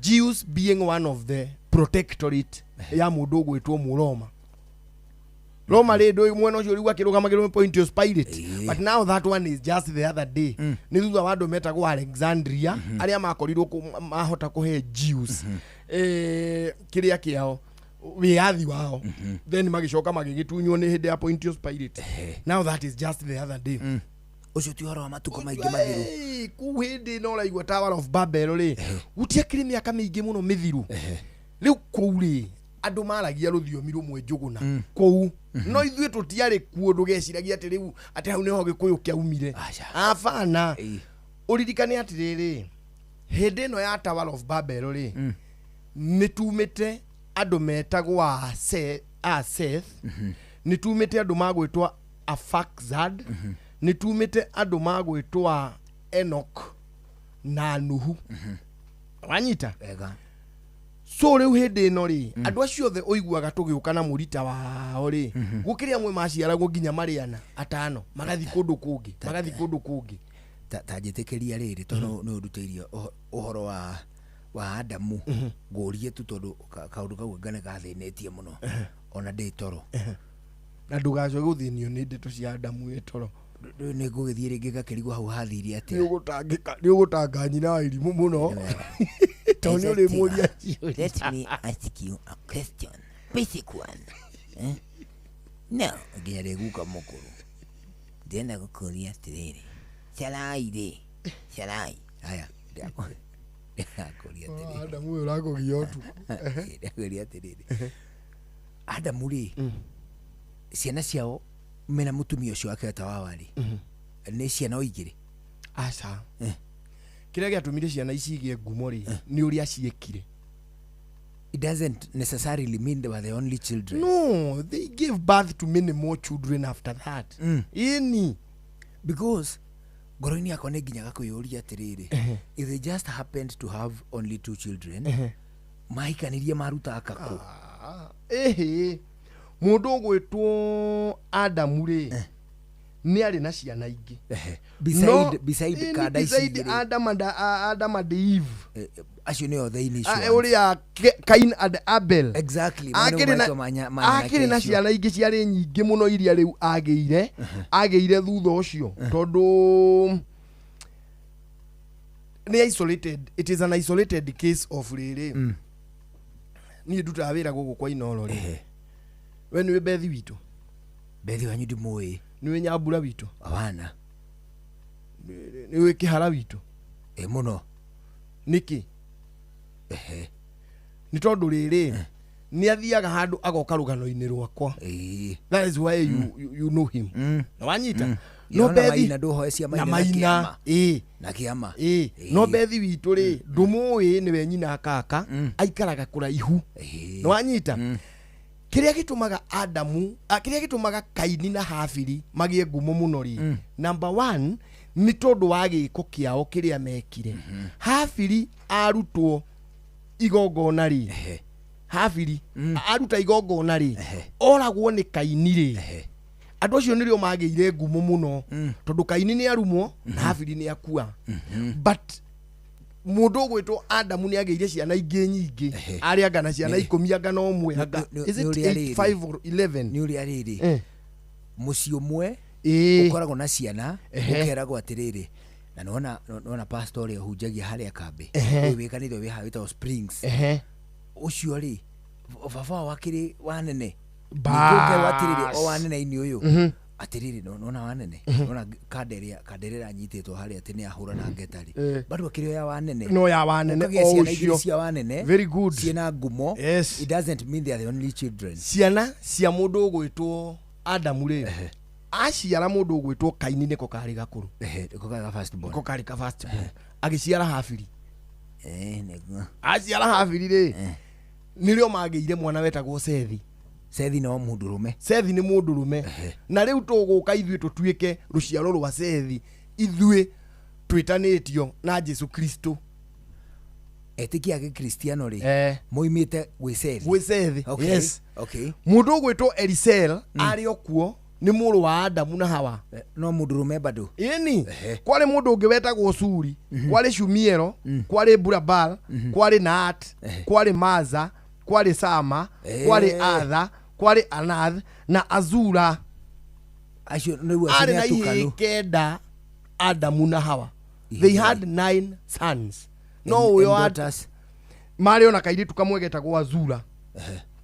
Jews being one of the protectorate ya mũndũ ũgwĩtwo Mũroma. Roma rĩ, ndũĩ mwena ũcio rĩu akĩrũgamagĩrwo nĩ Pontius Pilate, but now that one is just the other day. Nĩ thutha wa andũ metagwo Alexandria arĩa makorirwo mahota kũhe Jews kĩrĩa kĩao, wĩyathi wao, then magĩcoka magĩgĩtunywo nĩ hĩndĩ ya Pontius Pilate. Now that is just the other day. Ũcio ti ũhoro wa matukũ maingĩ mathiru. Hey, kuu hĩndĩ ĩno ũraigua Tower of Babel rĩ, gũtiakĩrĩ mĩaka mĩingĩ mũno mĩthiru. Rĩu kũu rĩ, andũ maragia rũthiomi rũmwe, Njũgũna, kũu no ithuĩ tũtiarĩ kuo. Ndũgeciragia atĩ rĩu atĩ hau nĩho Gĩkũyũ kĩaumire, abana. Ũririkane atĩrĩrĩ, hĩndĩ ĩno ya Tower of Babel rĩ, nĩ tumĩte andũ metagwo a Seth, nĩ tumĩte andũ magwĩtwo Afaxad, nĩ tumĩte andũ magwĩtwo Enoch na Nuhu. Wanyita? Wega. So rĩu hĩndĩ ĩno rĩ, andũ acio othe ũiguaga tũgĩũka na mũrita wao rĩ, gũkĩrĩ amwe maciaragwo nginya marĩ ana atano, magathiĩ kũndũ kũngĩ, magathiĩ kũndũ kũngĩ. Ta njĩtĩkĩria rĩrĩ, tondũ nĩ ũndutĩirie ũhoro wa Adamu, ngũrie tu tondũ kaũndũ kau anga nĩ gathĩnĩtie mũno ona ndĩ toro. Na ndũgacoke gũthĩnio nĩ ndeto cia Adamu wĩ toro. Rĩu nĩ ngũgĩthiĩ rĩngĩ ngakĩrigwo hau hathire atĩa. Nĩ ũgũtanga nyina wa irimũ mũno tondũ nĩ ũrĩmũria ciũria. Let me ask you a question. Basic one. Eh? No, nginya rĩguka mũkũrũ. Ndĩrenda gũkũria atĩrĩrĩ. Carai rĩ. Carai. Haya, ndĩrakũria atĩrĩrĩ. Adamu ũyũ ũrakũgia ũtukũ. Ndĩrakũria atĩrĩrĩ. Adamu rĩ, ciana ciao mena mũtumia ũcio wake wetawa rĩ, nĩ ciana o igĩrĩ? Aca. Kĩrĩa gĩatũmire ciana ici igĩe ngumo rĩ, nĩ ũrĩa ciĩkire. It doesn't necessarily mean they were the only children. No, they gave birth to many more children after that. Ini. Because ngoro-inĩ yakwa nĩ nginyaga kwĩyũria atĩrĩrĩ, if they just happened to have only two children, mahikanirie maruta akakũ? Ĩhĩ, mũndũ ũgwĩtwo Adamu rĩ, nĩ arĩ na ciana ingĩ. Beside Ĩni, kanda ici beside igĩrĩ. Adam and Eve. Acio nĩo the initial Ah, ones. ũrĩa Cain and Abel. Exactly, mane Akĩrĩ na- marĩtwa ma nyanake akĩrĩ na icio. ciana ingĩ ciarĩ nyingĩ mũno iria rĩu agĩire thutha ũcio tondũ nĩ isolated, it is an isolated case of rĩrĩ. Niĩ ndutaga wĩra gũkũ kwa Inoro rĩ, we nĩwĩ Bethi witũ? Bethi wanyu ndimũĩ. Nĩwĩ Nyambura witũ? Awana. Nĩwĩ Kĩhara witũ? Ĩ mũno. Nĩkĩ? Nĩ tondũ rĩrĩ, nĩ athiaga handũ agoka rũgano-inĩ rwakwa. That is why you know him. Na wanyita? No Ona Bethi Maina, ndũhoe cia na Maina na Maina kĩama. Ĩ. Na kĩama. Ĩ. No Bethi witũ rĩ, ndũmũĩ, nĩwe nyina kaka aikaraga kũraihu. Nĩ wanyita? Kĩrĩa gĩtũmaga Adamu kĩrĩa gĩtũmaga Kaini na Habili magĩe ngumo mũno rĩ, number one nĩ tondũ wa gĩko kĩao kĩrĩa mekire. Habili arutwo igongona rĩ, Habili aruta igongona rĩ, oragwo nĩ Kaini rĩ, andũ acio nĩrĩo magĩire ngumo mũno, tondũ Kaini nĩ arumwo na Habili nĩ akua. But mũndũ ũgwĩtwo Adamu nĩ agĩire ciana ingĩ nyingĩ, arĩ anga na ciana 10 anga na ũmwe anga, is it Nĩ ũrĩa 8, rĩrĩ. 5 or 11? Nĩ ũrĩa rĩrĩ, mũciĩ ũmwe ũkoragwo na ciana, ũkeragwo atĩrĩrĩ, na nona nona pastor ũrĩa ũhunjagia harĩa kambĩ, ũyũ wĩ kanitha wĩ haha wĩtagwo Springs, ũcio rĩ, baba wao akĩrĩ wanene. Ningĩ ũkerwo atĩrĩrĩ, o wanene-inĩ ũyũ, atĩrĩrĩ, nona wanene, nona kanda ĩrĩa ĩranyitĩtwo harĩa atĩ nĩ ahũrana ngeta rĩ, bado akĩrĩ o ya wanene. No ya wanene, Ũkagĩa o ciana igĩrĩ ũcio. cia wanene. Very good. Ciĩna ngumo. Yes. It doesn't mean they are the only children. Ciana cia mũndũ ũgwĩtwo Adamu rĩ, aciara mũndũ ũgwĩtwo Kaini, nĩko karĩ gakũrũ. Nĩko karĩ ka first born. Nĩko karĩ ka first born. Agĩciara Habili. Nĩguo. Aciara Habili rĩ, nĩrĩo magĩire mwana wetagwo Sethi. Sethi no mũndũrũme. Sethi nĩ mũndũrũme. Na rĩu tũgũka ithuĩ tũtuĩke rũciaro rwa Sethi, ithuĩ twĩtanĩtio na Jesu Kristo. Etĩkia a gĩkristiano rĩ, moimĩte gwĩ Sethi. Gwĩ Sethi. Okay. Yes. Okay. Mũndũ ũgwĩtwo Elisel arĩ o kuo, nĩ mũrũ wa Adamu na Hawa. No mũndũrũme bado. Ĩni kwarĩ mũndũ ũngĩ wetagwo Suri, kwarĩ Shumiero, kwarĩ Burabal, kwarĩ Naat, kwarĩ Maza, kwarĩ Sama, kwarĩ Atha, kwarĩ Anath na Azura. Acio nĩguo acio Arĩ nĩ na atukanu. ihĩĩ 9 Adamu na Hawa. They had 9 sons. No ũyũ And daughters. marĩ ona kairĩtu kamwe getagwo Azura.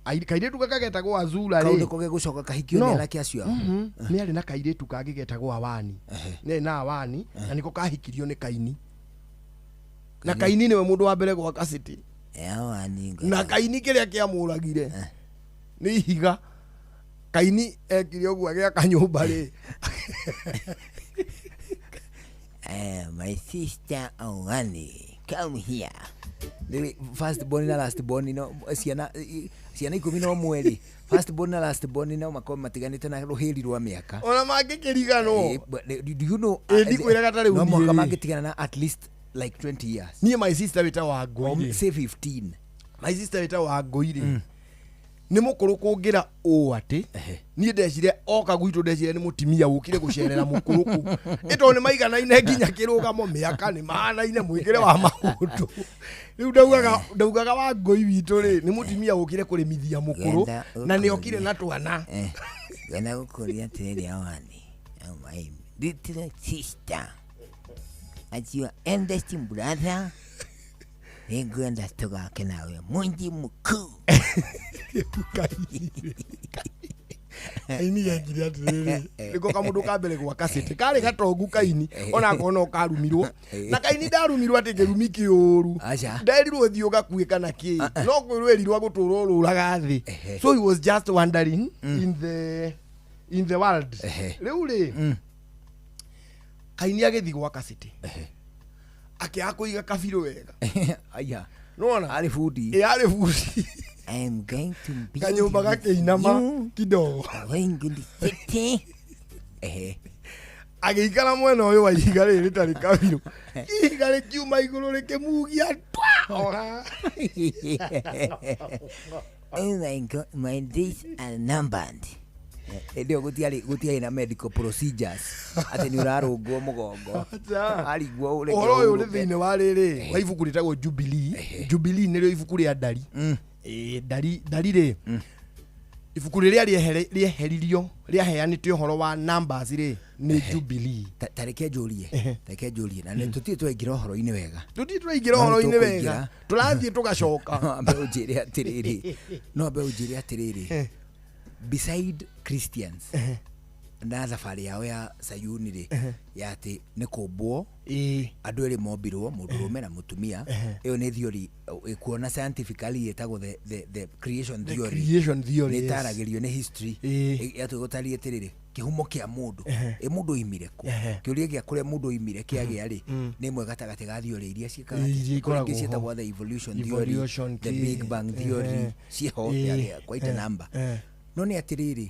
Kairĩtu gaka getagwo Azura Kau rĩ, nĩko gegũcoka kahikio No. nĩ anake acio ao. Nĩ arĩ na kairĩtu kangĩ getagwo Awani. Nĩ arĩ na Awani na nĩko kahikirio nĩ Kaini. Na Kaini nĩwe mũndũ wa mbere gwaka city. Awani. Na Kaini kĩrĩa kĩamũragire nĩ ihiga. Kaini ekire ũguo agĩaka nyũmba rĩ. My sister Awani, come here. Rĩu first born na last born, no ciana ciana 11 rĩ, first born na last born no makorwo matiganĩte na rũhĩri rwa mĩaka. Ona mangĩkĩriganwo. Do you know, Ndikwĩraga ta rĩu no niĩ mũhaka rĩ. mangĩtigana na at least like 20 years. Niĩ my sister wĩtagwo Wangũi rĩ. Say 15. My sister wĩtagwo Wangũi rĩ, nĩ mũkũrũ kũngĩra ũũ atĩ niĩ ndecire oka gwitũ, ndecire nĩ mũtimia ũkire gũcerera mũkũrũ kũ ĩ, tondũ nĩ maiganaine nginya kĩrũgamo, mĩaka nĩ mahanaine, mwĩkĩre wa maũndũ. Rĩu ndaugaga Wangũi witũ rĩ, nĩ mũtimia ũkire kũrĩmithia mũkũrũ, Genda na nĩ okire na twana. Ngenda gũkũria atĩrĩrĩ, Awani, my little sister, as your eldest brother, nĩngwenda tũgake nawe mũnji mkuu. Kaini gekire atĩrĩrĩ, nĩko kamũndũ ka mbere gwaka city karĩ gatongu Kaini, onakorwo no karumirwo. Na Kaini ndarumirwo atĩ kĩrumi kĩũru, nderirwo thiĩ ũgakue kana kĩ, no kwĩrwo erirwo agũtũra ũrũraga thĩ. So he was just wandering in the world. Rĩu rĩ, Kaini agĩthiĩ gwaka city, akĩaga kũiga kabirũ wega. Aya. Nona arĩ bundi. Ĩ, arĩ bundi. I am going to build Kanyũmba gakĩinama kidogo. City. Agĩikara mwena ũyũ wa ihiga rĩrĩ rĩtarĩ kabirũ, ihiga rĩkiuma igũrũ rĩkĩmugia twa ora. Oh my God, my days are numbered. Hĩndĩ ĩyo gũtiarĩ na medical procedures atĩ nĩ ũrarũngwo mũgongo, arigwo ũreke Ũhoro ũyũ ũrĩ ũhurũke. thĩinĩ wa rĩrĩ wa ibuku rĩtagwo Jubilee. Jubilee nĩrĩo ibuku rĩa ndari. Ĩĩ, ndari rĩ, ibuku rĩrĩa rĩeheririo rĩaheanĩte ũhoro wa numbers rĩ, nĩ Jubilee. Ta reke njũrie, ta reke njũrie, na nĩ tũtirĩ twaingĩra ũhoro-inĩ wega. Tũtirĩ twaingĩra No nĩ ũhoro-inĩ tũkũingĩra. wega, tũrathiĩ tũgacoka. No ambe ũnjĩre atĩrĩrĩ, no ambe ũnjĩre atĩrĩrĩ, beside Christians, na thabarĩ yao ya Sayuni rĩ, ya atĩ nĩ kũmbwo andũ erĩ mombirwo, mũndũrũme na mũtumia. Ĩyo nĩ theory ĩkuona scientifically ĩtagwo the creation The theory. creation theory, Nĩ yes. ĩtaragĩrio nĩ history yatũgũtaria atĩrĩrĩ, kĩhumo kĩa mũndũ, ĩ mũndũ oimire kũ? Kĩũria gĩa kũrĩa mũndũ oimire kĩagĩa rĩ, nĩ ĩmwe gatagatĩ ga theory iria ciĩkaga Iria atĩ- ikoragwo kũrĩ ingĩ ho. ciĩtagwo the evolution theory, Evolution the kĩ- big bang theory, ciĩho quite a number. No nĩ atĩrĩrĩ,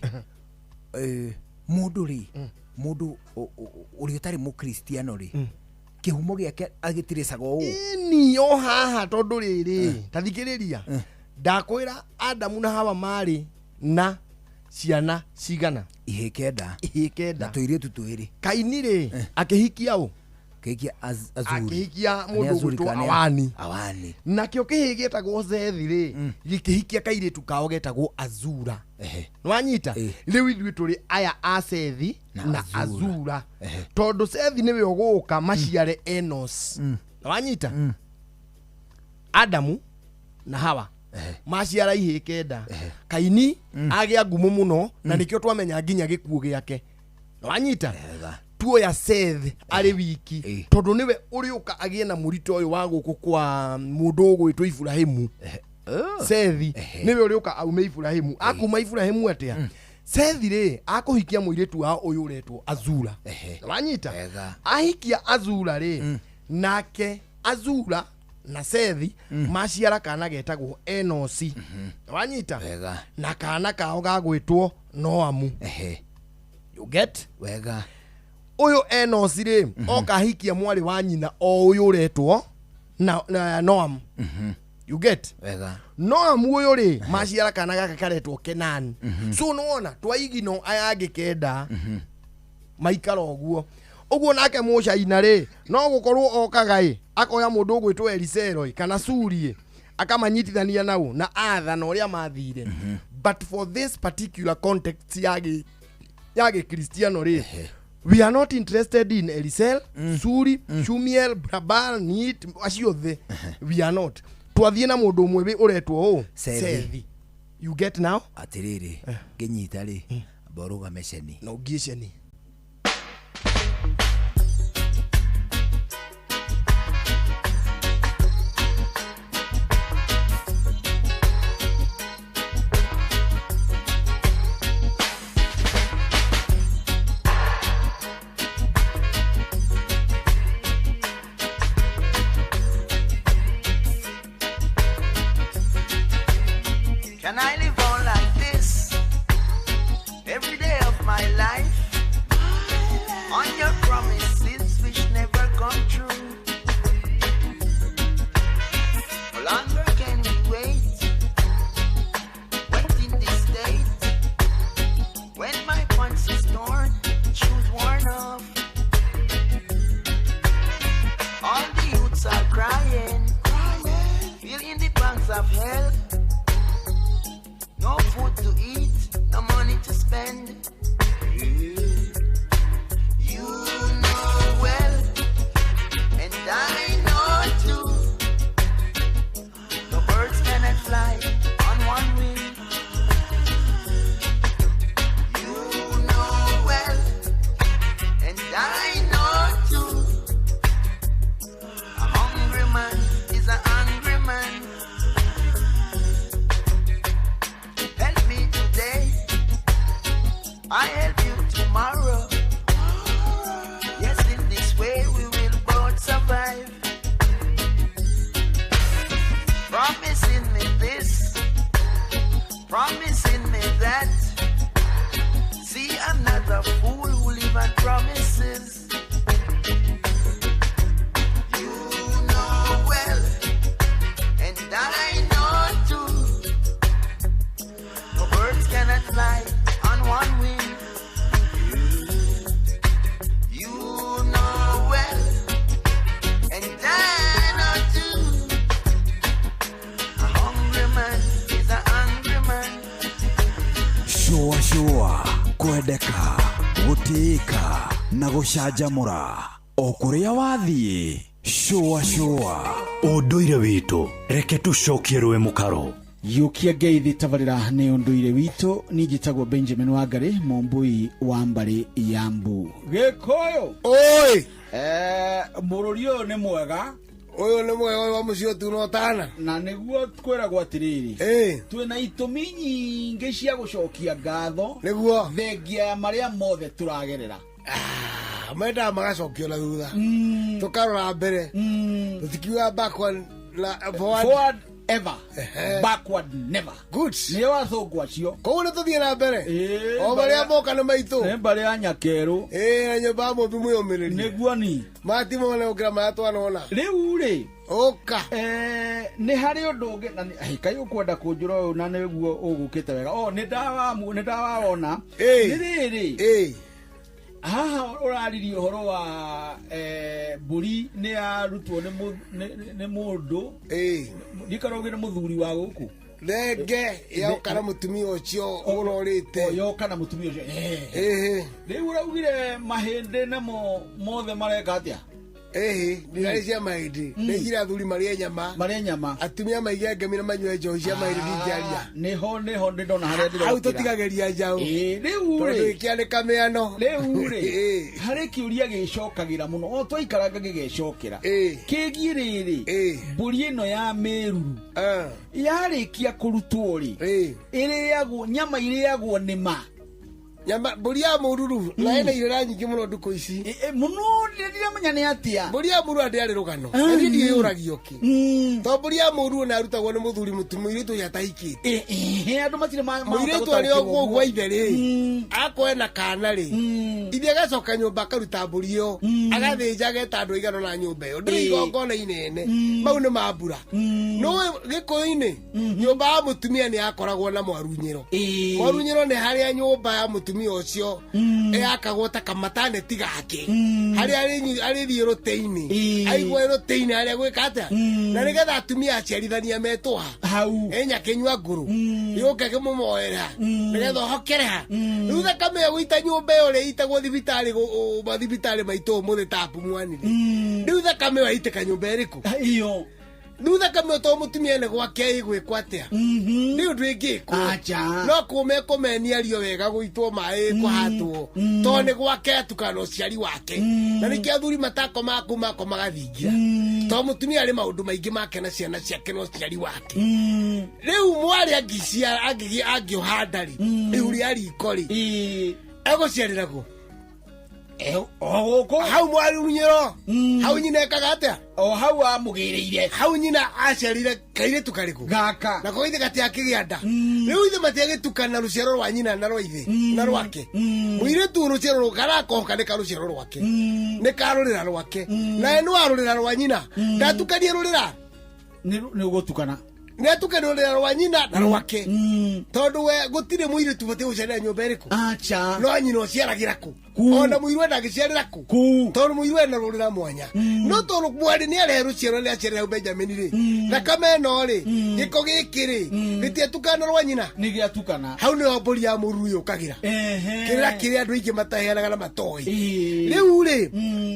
mũndũ rĩ, mũndũ ũrĩa ũtarĩ mũkristiano rĩ, kĩhumo gĩake agĩtirĩcaga ũũ. Ni o haha tondũ rĩrĩ, ta thikĩrĩria, ndakwĩra Adamu na Hawa marĩ na ciana cigana? Ihĩ 9. Ihĩ 9. Na tũirĩtu 2. Kaini rĩ, akĩhikia ũ? Kĩhikia Azuri. Akĩhikia Nĩ mũndũ Azuri ũgwĩtwo kana nĩ Awani. Awani. Nakĩo kĩhĩ gĩetagwo Sethi rĩ, gĩkĩhikia kairĩtu kao getagwo Azura. Nĩwanyita? Rĩu ithuĩ tũrĩ aya a Sethi na Azura, tondũ Sethi nĩwe ũgũka maciare Enos. Nĩwanyita? Adamu na Hawa maciara ihĩ 9. Kaini agĩa ngumo mũno na nĩkĩo twamenya nginya gĩkuũ gĩake. Nĩwanyita? Tuoya Seth arĩ wiki tondũ nĩwe ũrĩũka agĩe na mũrito ũyũ wa gũkũ kwa mũndũ ũgwĩtwo Iburahĩmu. Sethi nĩwe ũrĩũka aume Iburahĩmu. Akuma Iburahĩmu atĩa? Sethi rĩ, akũhikia mũirĩtu wao ũyũ ũretwo Azura. Wanyita? Ahikia Azura rĩ, nake Azura na Sethi maciara kana getagwo Enosi. Wanyita? Na kana kao gagwĩtwo Noamu. You get? Wega. Ũyũ Enosi rĩ, oka ahikia mwarĩ wa nyina o ũyũ ũretwo na Noamu. You get? Wega. Noamu ũyũ rĩ, maciara kana gaka karetwo Kenani. So nĩwona twaigino aya angĩ 9 maikara ũguo. Ũguo nake mũcaina rĩ, no gũkorwo okaga ĩ, akoya mũndũ ũgwĩtwo Elisero ĩ, kana Suri ĩ, akamanyitithania nao na atha na ũrĩa mathire. But for this particular context ya gĩkristiano rĩ, we are not interested in Elisel, Suri, Shumiel, Brabal, Nit, acio othe. We are not. Twathiĩ na mũndũ ũmwe ũretwo ũ? Sethi. Sethi. You get now? Atĩrĩrĩ, ngĩnyita rĩ, amba ũrũgame ceni. Na ũngiĩ ceni. Can I live on like this every day of my life? On your promises which never come true. How longer can we wait? Wait in this state. When my pants is torn, shoes worn off. All the youths are crying, feeling the pangs of hell. No food to eat, no money to spend. You know well, and I know too. No birds cannot fly on one wing. You know well, and I know too. A hungry man is an angry man. Help me today, I help you tomorrow. Yes, in this way we will both survive. Promising me this, promising me that. See, I'm not a fool who live on promises. You know well, and I know too. No birds cannot fly on one wing. You know well, and I know too. A hungry man is an angry man. Shũa shũa, kwendeka, gũtĩĩka na gũcanjamũra o kũrĩa wathiĩ. Shũa shũa. Ũndũire witũ reke tũcokie rũĩ mũkaro. Yũkia ngeithi tabarĩra nĩ ũndũire witũ. Niĩ njĩtagwo Benjamin Wangari, mũmbui wa mbarĩ ya mbu Gĩkũyũ. Oi. Bũrũri ũyũ nĩ mwega. Ũyũ nĩ mwega, ũyũ wa mũciĩ ũtu na ũtana. Na nĩguo kwĩragwo atĩrĩrĩ, twĩna itũmi nyingĩ cia gũcokia ngatho nĩguo thengia ya marĩa mothe tũragerera. Mendaga magacokio na thutha, tũkarora mbere, tũtikiuga backward na forward. Forward ever, backward never. Good. Nĩo athũngũ acio. Koguo nĩ tũthiĩ na mbere o marĩa moka nĩ maitũ. Nĩ mbarĩ ya nyakerũ. Ĩĩ, na nyũmba ya mũmbi mwĩyũmĩrĩrie. Nĩguo ni matimone gũkĩra marĩa twanona. Rĩu rĩ, ũka nĩ harĩ ũndũ ũngĩ na kaĩ ũkwenda kũnjũra ũyũ na nĩguo ũgũkĩte wega. O nĩ ndawawona. Nĩ rĩrĩ, haha ũraririe ũhoro wa mbũri nĩ yarutwo nĩ mũndũ ndikara ũgĩ nĩ mũthuri wa gũkũ. Thenge yoka na mũtumia ũcio ũrorĩte. Yoka na mũtumia ũcio. Rĩu ũraugire mahĩndĩ namo mothe mareka atĩa? Ĩhĩ, ndirarĩ cia mahĩndĩ, ndaigire athuri marĩe nyama. Marĩe nyama. Atumia maige ngemi na manyue njohi cia mahĩndĩ, ndingĩaria. Nĩho ndĩndona harĩa ndĩrokĩra. Hau tũtigagĩria njaũ. Rĩu tondũ rĩ, ĩkĩanĩka mĩano. Rĩu rĩ, harĩ kĩũria gĩcokagĩra mũno o twaikaranga gĩgecokera kĩgiĩ rĩrĩ, mbũri ĩno ya mĩruru yarĩkia kũrutwo rĩ, ĩrĩagwo nyama, irĩagwo nĩ ma? Nyama mbũri ya mũruru na ĩna irĩra nyingĩ mũno ndukũ ici. Mũno ndiramenya nĩ atĩa. Mbũri ya mũruru ndĩarĩ rũgano. Na niĩ ndiĩyũragia ũkĩ, tondũ mbũri ya mũruru ona yarutagwo nĩ mũthuri mũirĩtu ũcio atahikĩte. Andũ matirĩ mũirĩtu arĩ o gwa ithe rĩ, akorwo ena kana rĩ, ithe agacoka nyũmba akaruta mbũri ĩyo, agathĩnja, ageta andũ aigana na nyũmba ĩyo. Ndĩrĩ igongona inene, mau nĩ ma mbura. Nĩũĩ Gĩkũyũ-inĩ nyũmba ya mũtumia nĩ yakoragwo na mwarunyĩro. Mwarunyĩro nĩ harĩa nyũmba ya mũtumia ũcio yakagwo ta kamataneti gake, harĩa arĩthiĩ rũtĩ-inĩ, aigua rũtĩ-inĩ harĩa gwĩka atĩa, na nĩgetha atumia aciarithania metwo ha hau ĩnyakĩnyua ngũrũ yũke kĩmũmoera nĩgetha ũhokere ha. Rĩu thakame ĩyo gũita nyũmba ĩyo rĩ, ĩitagwo thibitarĩ, mathibitarĩ maitũ ũmũthĩ ta Pumwani rĩ, rĩu thakame ĩyo yaitĩka nyũmba ĩrĩkũ ĩyo? Rĩu thakame ĩyo to mũtumia ene gwake ĩgwĩkwo atĩa? Nĩ ũndũ ĩngĩkwo? Acha. No kũme kũmeniario wega, gũitwo maĩ, kũhatwo, tondũ nĩ gwake, atukana na ũciari wake. Na nĩkĩo athuri matakomaga kũu, makomaga thingira, tondũ mũtumia arĩ maũndũ maingĩ make na ciana ciake na ũciari wake. Rĩu mwarĩ angĩciara, angĩoha nda rĩ, ihu rĩa riko rĩ, egũciarĩra kũ? O gũkũ hau mwarunyĩro hau. Nyina ekaga atĩa? O hau amũgĩrĩire. Hau nyina aciarire kairĩtu karĩkũ? Gaka. Nako ithe gatiakĩgĩa nda. Rĩu ithe matiagĩtukana rũciaro rwa nyina na rwa ithe na rwake. Mũirĩtu rũciaro rũ karakohoka nĩ ka rũciaro rwake, nĩ ka rũrĩra rwake, naye nĩ wa rũrĩra rwa nyina, ndatukanie rũrĩra. Nĩ ũgũtukana. Nĩ atukanie rũrĩra rwa nyina na rwake, tondũ we gũtirĩ mũirĩtu batiĩ gũciarĩra nyũmba ĩrĩkũ. Acha. No nyina ũciaragĩra kũ? Ona mũirũ enda angĩciarĩra kũ, tondũ mũirũ ena rũrĩra mwanya. No tondũ mwarĩ nĩ arehe rũciaro, nĩ aciarĩra hau Benjamin rĩ, thakame ĩno rĩ, gĩko gĩkĩ rĩ, gĩtiatukana rwa nyina. Nĩ gĩatukana. Hau nĩho mbũri ya mũruru yũkagĩra, kĩrĩra kĩrĩa andũ aingĩ mataheanaga na matoĩ. Rĩu rĩ,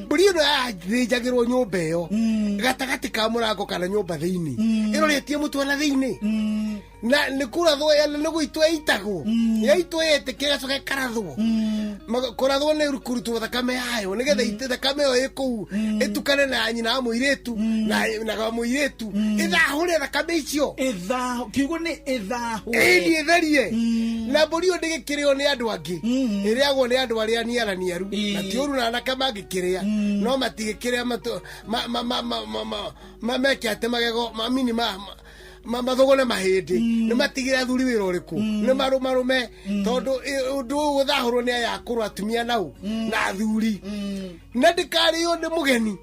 mbũri ĩno yathĩnjagĩrwo nyũmba ĩyo gatagatĩ ka mũrango kana nyũmba thĩinĩ, ĩroretie mũtwe na thĩinĩ, na nĩ kũrathwo, nĩ gũitwo ĩitagwo, yaitwo yetĩkĩra ĩgacoka ĩkarathwo. Kũrathwo nĩ kũrutwo thakame yayo, nĩgetha ite thakame ĩyo ĩ kũu ĩtukane na ya nyina wa mũirĩtu na wa mũirĩtu, ĩthahũre thakame icio. Ĩthahu, kiugo nĩ ĩthahũre. Ĩni ĩtherie. Na mbũri ĩyo ndĩgĩkĩrĩo nĩ andũ angĩ, ĩrĩagwo nĩ andũ arĩa niaraniaru, na ti ũru na anake mangĩkĩrĩa, no matigĩkĩrĩa meke atĩ magego mamini mathũgũne mahĩndĩ, nĩ matigĩre athuri wĩra ũrĩkũ, nĩ marũmarũme, tondũ ũndũ ũyũ gũthahũrwo nĩ aya akũrũ, atumia nau na athuri. Na ndĩkarĩo nĩ mũgeni,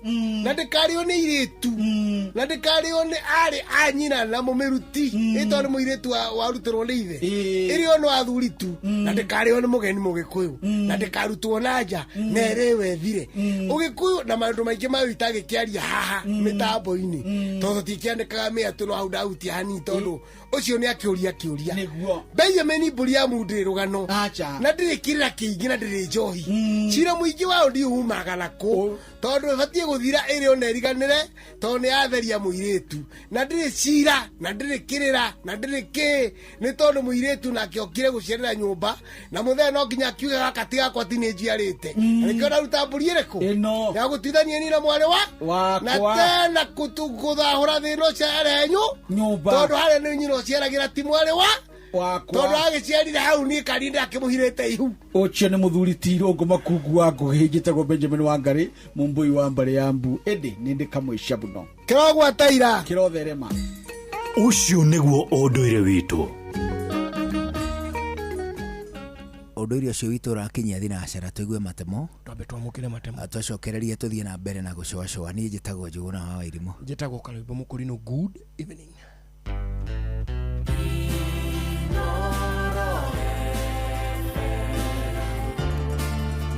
na ndĩkarĩo nĩ irĩtu, na ndĩkarĩo nĩ arĩ a nyina na mũmĩruti, ĩ tondũ nĩ mũirĩtu warutĩrwo nĩ ithe, ĩrĩo no athuri tu. Na ndĩkarĩo nĩ mũgeni mũgĩkũyũ, na ndĩkarutwo na nja, na ĩrĩwe ĩthire ũgĩkũyũ. Na maũndũ maingĩ mayo itagĩkĩaria haha mĩtambo-inĩ, tondũ tũtikĩandĩkaga mĩatũ, no hau ndahutia. Ngũcenjia hanini tondũ ũcio nĩ akĩũria kĩũria. Nĩguo. Benjamin mbũri ya mundu ndĩrĩ rũgano. Acha. Na ndĩrĩ kĩrĩra kĩingĩ na ndĩrĩ njohi. Cira mũingĩ wayo ndiumaga na kũ tondũ ĩbatiĩ gũthira ĩrĩ ona ĩriganĩre tondũ nĩ yatheria mũirĩtu. Na ndĩrĩ cira na ndĩrĩ kĩrĩra na ndĩrĩ kĩ nĩ tondũ mũirĩtu nake okire gũciarĩra nyũmba na mũthee no nginya akiuge gaka ti gakwa ti nĩ njiarĩte. Na nĩkĩo ndaruta mbũri ĩrĩkũ? Ĩno. Ya gũtuithania niĩ na mwarĩ wa Wakwa. Na tena gũthahũra thĩna ũcio arenyu Nyũmba. tondũ harĩa nĩ nyina ũciaragĩra ti mwarĩ wa Wakwa. tondũ agĩciarire hau niĩ karinda akĩmũhirĩte ihu. Ũcio nĩ mũthuri ti Irũngũ Makungu wa Ngũgĩ, njĩtagwo Benjamin Wangari, mũmbũi wa mbarĩ ya mbu, ĩndĩ nĩ ndĩ kamũica mũno. Kĩrogwata ira. Kĩrotherema. Ũcio nĩguo ũndũire witũ. Ũndũire ũcio witũ ũrakinyia thinacara tũigue matemo. Twambe twamũkĩre matemo. Tũcokererie tũthiĩ na mbere na gũcũacũa. Niĩ njĩtagwo Njũgũna wa Wairimũ. Njĩtagwo Karwĩmbo Mũkũrinũ. Good evening.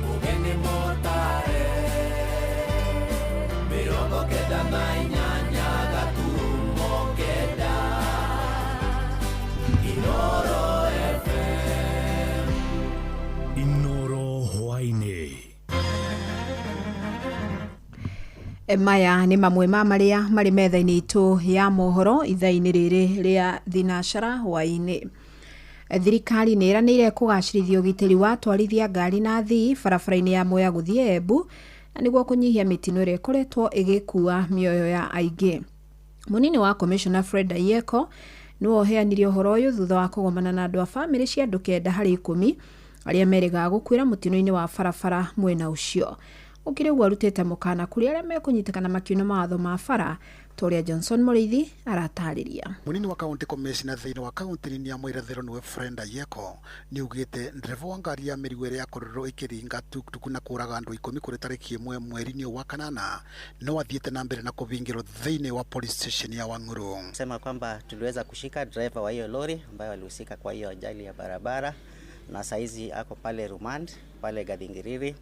Mũgeni mũtare 98 gaturumo 9 Inoro FM. Inoro hwaĩ-inĩ. Maya nĩ mamwe ma marĩa marĩ metha-inĩ itũ ya mohoro ithaa-inĩ rĩrĩ rĩa thinacara hwaĩ-inĩ. Thirikari nĩ ĩranĩire kũgacĩrithia ũgitĩri wa atwarithia ngari na athii barabara-inĩ ya Mwea gũthiĩ Embu na nĩguo kũnyihia mĩtino ĩrĩa ĩkoretwo ĩgĩkua mĩoyo ya aingĩ. Mũnini wa Commissioner Fred Ayieko nĩwe ũheanire ũhoro ũyũ thutha wa kũgomana na andũ a bamĩrĩ cia andũ 9 harĩ 10 arĩa merĩgaga gũkuĩra mũtino-inĩ wa barabara mwena ũcio. Gũkĩrĩ ũguo arutĩte mũkana kũrĩ arĩa mekũnyitĩkana makiuna mawatho ma bara ta ũrĩa Johnson Mũrĩithi aratarĩria. Munini wa county commissioner thĩinĩ wa kaunti nini ya Mwirathĩro nĩwe Frenda Yeko nĩaugĩte ndereba wa ngari ya mĩrigo ĩrĩa yakorirwo ĩkĩringa tuktuku na kũraga andũ 10 kũrĩ tarĩki 1 mweri-inĩ wa kanana no athiĩte na mbere na kũvingĩrwo thĩinĩ wa police station ya Wang'uru. Sema kwamba tuliweza kushika driver wa hiyo lori ambayo alihusika kwa hiyo ajali ya barabara na saizi ako pale remand pale Gathingiriri,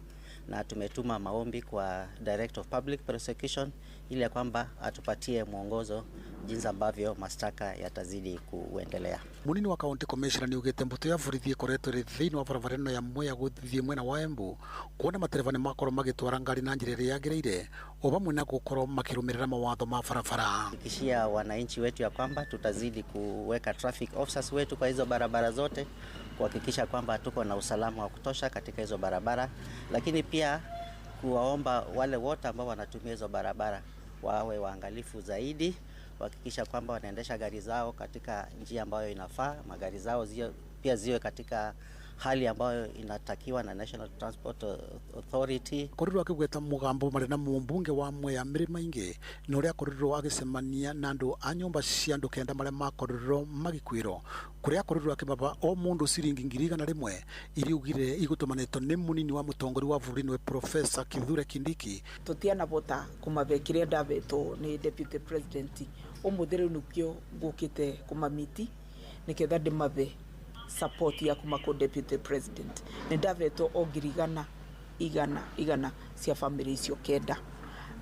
na tumetuma maombi kwa Director of Public Prosecution ili ya kwamba atupatie mwongozo jinsi ambavyo mashtaka yatazidi kuendelea. Munini wa county commissioner nĩaugĩte mbũtũ ya borithi ĩkoretwo ĩrĩ thĩinĩ wa barabara ĩno ya Mwea gũthiĩ mwena wa Embu kuona matereba nĩ makorwo magĩtwara ngari na njĩra ĩrĩa yagĩrĩire o vamwe na gũkorwo makĩrũmĩrĩra mawatho ma barabara. Hakikishia wananchi wetu ya kwamba tutazidi kuweka traffic officers wetu kwa hizo barabara zote kuhakikisha kwamba tuko na usalama wa kutosha katika hizo barabara, lakini pia kuwaomba wale wote ambao wanatumia hizo barabara wawe waangalifu zaidi, kuhakikisha kwamba wanaendesha gari zao katika njia ambayo inafaa, magari zao pia ziwe katika hali ambayo inatakiwa na National Transport Authority. Korirwo akigweta mugambo mari na mumbunge wa Mwea Mĩrĩma-ingĩ na ũrĩa akorirwo agĩcemania na andũ a nyũmba cia andũ 9 marĩa makorirwo magĩkuĩrwo kũrĩa akorirwo akĩmaba o mũndũ ciringi 100,000 iria augire igũtũmanĩtwo nĩ mũnini wa mũtongoria wa bũrũri nĩwe Professor Kithure Kindiki. Tũtianabota kũmabe kĩrĩa ndabetwo nĩ Deputy President ũmũthĩ rĩu nĩkĩo ngũkĩte kũmamiti nĩketha ndĩmabe support ya kuma kũ Deputy President. Nĩ ndavetwo o 100,000 100 100 cia family icio 9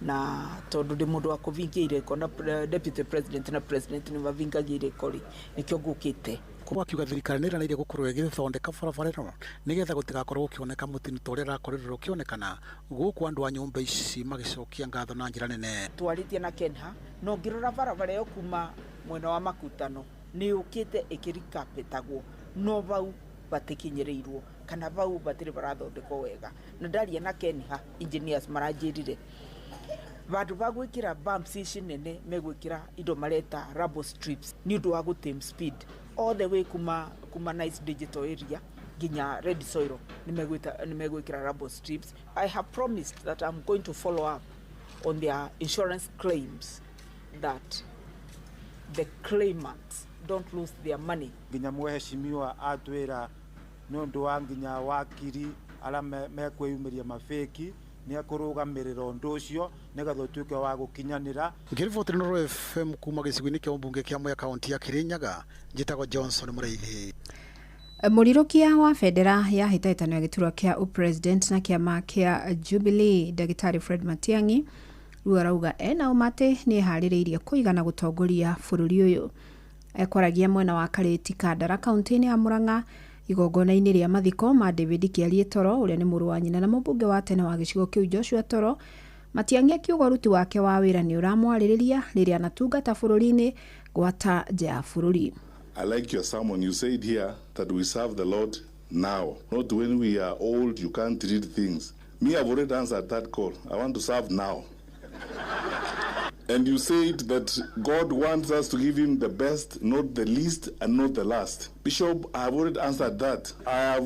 na tondũ ndĩ mũndũ wa kũvingia irĩko na Deputy President na President nĩ mavingagia irĩko rĩ nĩkĩo ngũkĩte. Akiuga thirikari nĩ ĩranĩire gũkorwo ĩgĩthondeka barabara ĩno nĩgetha gũtigakorwo gũkĩoneka mũtino ta ũrĩa ũrakorirwo ũkĩonekana gũkũ andũ a nyũmba ici magĩcokia ngatho na njĩra nene. Twarĩtie na Kenha no ngĩrora barabara ĩyo kuma mwena wa Makutano nĩ yũkĩte ĩkĩrikapĩtagwo no vau batikinyĩrĩirwo kana vau batirĩ barathondekwo wega na ndaria na Kenha engineers maranjĩrire vandũ va gwĩkĩra bumps ici nene megwĩkĩra indo mareta rubble strips nĩ ũndũ wa gũtame speed all the way kuma Nice Digital area nginya Red Soil nĩ megwĩkĩra rubble strips. I have promised that I'm going to follow up on their insurance claims that the claimants don't lose their money. Nginya mheshimiwa atwĩra nĩ ũndũ wa nginya wakiri arĩa mekwĩyumĩria mabĩki nĩ ekũrũgamĩrĩra ũndũ ũcio nĩgetha ũtuĩke wa gũkinyanĩra. Ngĩriboti Inooro FM kuma gĩcigo-inĩ kĩa ũmbunge kĩa Mwea kaunti ya Kirinyaga, njĩtagwo Johnson Mũrĩithi. Mũrirũkia wa bendera ya hĩtahĩtano ya gĩturwa kĩa ũpresident na kĩama kĩa Jubilee Ndagĩtarĩ Fred Matiang'i rĩu arauga ena ũma atĩ nĩ eharĩrĩirie kũigana gũtongoria bũrũri ũyũ. Ekwaragia mwena wa Karĩti Kandara kaunti-inĩ ya Murang'a igongona-inĩ rĩa mathiko ma David Kĩarie Toro ũrĩa nĩ mũrũ wa nyina na mũmbunge wa tene wa gĩcigo kĩu Joshua Toro. Matiang'i akiuga ũruti wake wa wĩra nĩ ũramwarĩrĩria rĩrĩa anatungata bũrũri-inĩ gwata nja ya bũrũri. I like your sermon. You said here that we serve the Lord now, not when we are old, you can't read things. Me, I've already answered that call. I want to serve now. And you said that God wants us to give him the best, not the least, and not the last. Bishop, I have already answered that. I have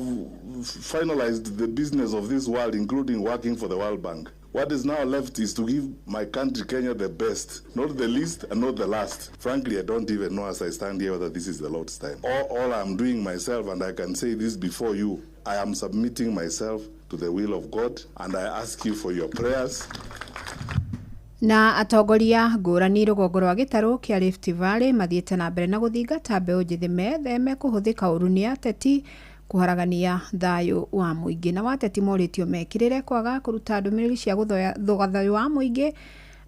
finalized the business of this world, including working for the World Bank. What is now left is to give my country, Kenya, the best, not the least and not the last. Frankly, I don't even know as I stand here whether this is the Lord's time. All I'm doing myself, and I can say this before you, I am submitting myself to the will of God, and I ask you for your prayers. Na atongoria ngũrani rũgongo rwa gĩtarũ kĩa Rift Valley mathiĩte na mbere na gũthingata mbeũ njĩthĩ metheme kũhũthĩka ũru nĩ ateti kũharagania thayũ wa mũingĩ. Na wateti morĩtio mekĩrĩre kwaga kũruta ndũmĩrĩri cia gũthoga thayũ wa mũingĩ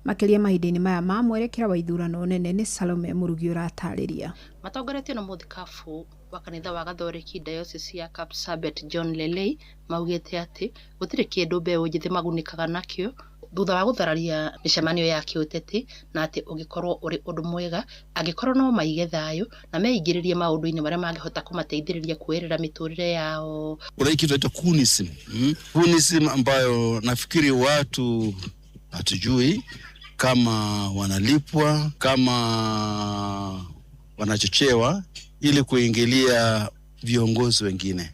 makĩria mahinda-inĩ maya ma mwerekera wa ithurano nene. Nĩ Salome Mũrugi ũratarĩria. Matongoretio na mũthikabu wa kanitha wa Gathoreki Diocese ya Kapsabet John Lelei maugĩte atĩ gũtirĩ kĩndũ mbeũ njĩthĩ magunĩkaga nakĩo thutha wa gũthararia mĩcemanio ya kĩũteti, na atĩ ũngĩkorwo ũrĩ ũndũ mwega angĩkorwo no maige thayũ na meingĩrĩrie maũndũ-inĩ marĩa mangĩhota kũmateithĩrĩria kuoerera mĩtũrĩre yao. Kuna hii kitu inaitwa kunism. Kunism ambayo nafikiri watu hatujui kama wanalipwa, kama wanachochewa ili kuingilia viongozi wengine.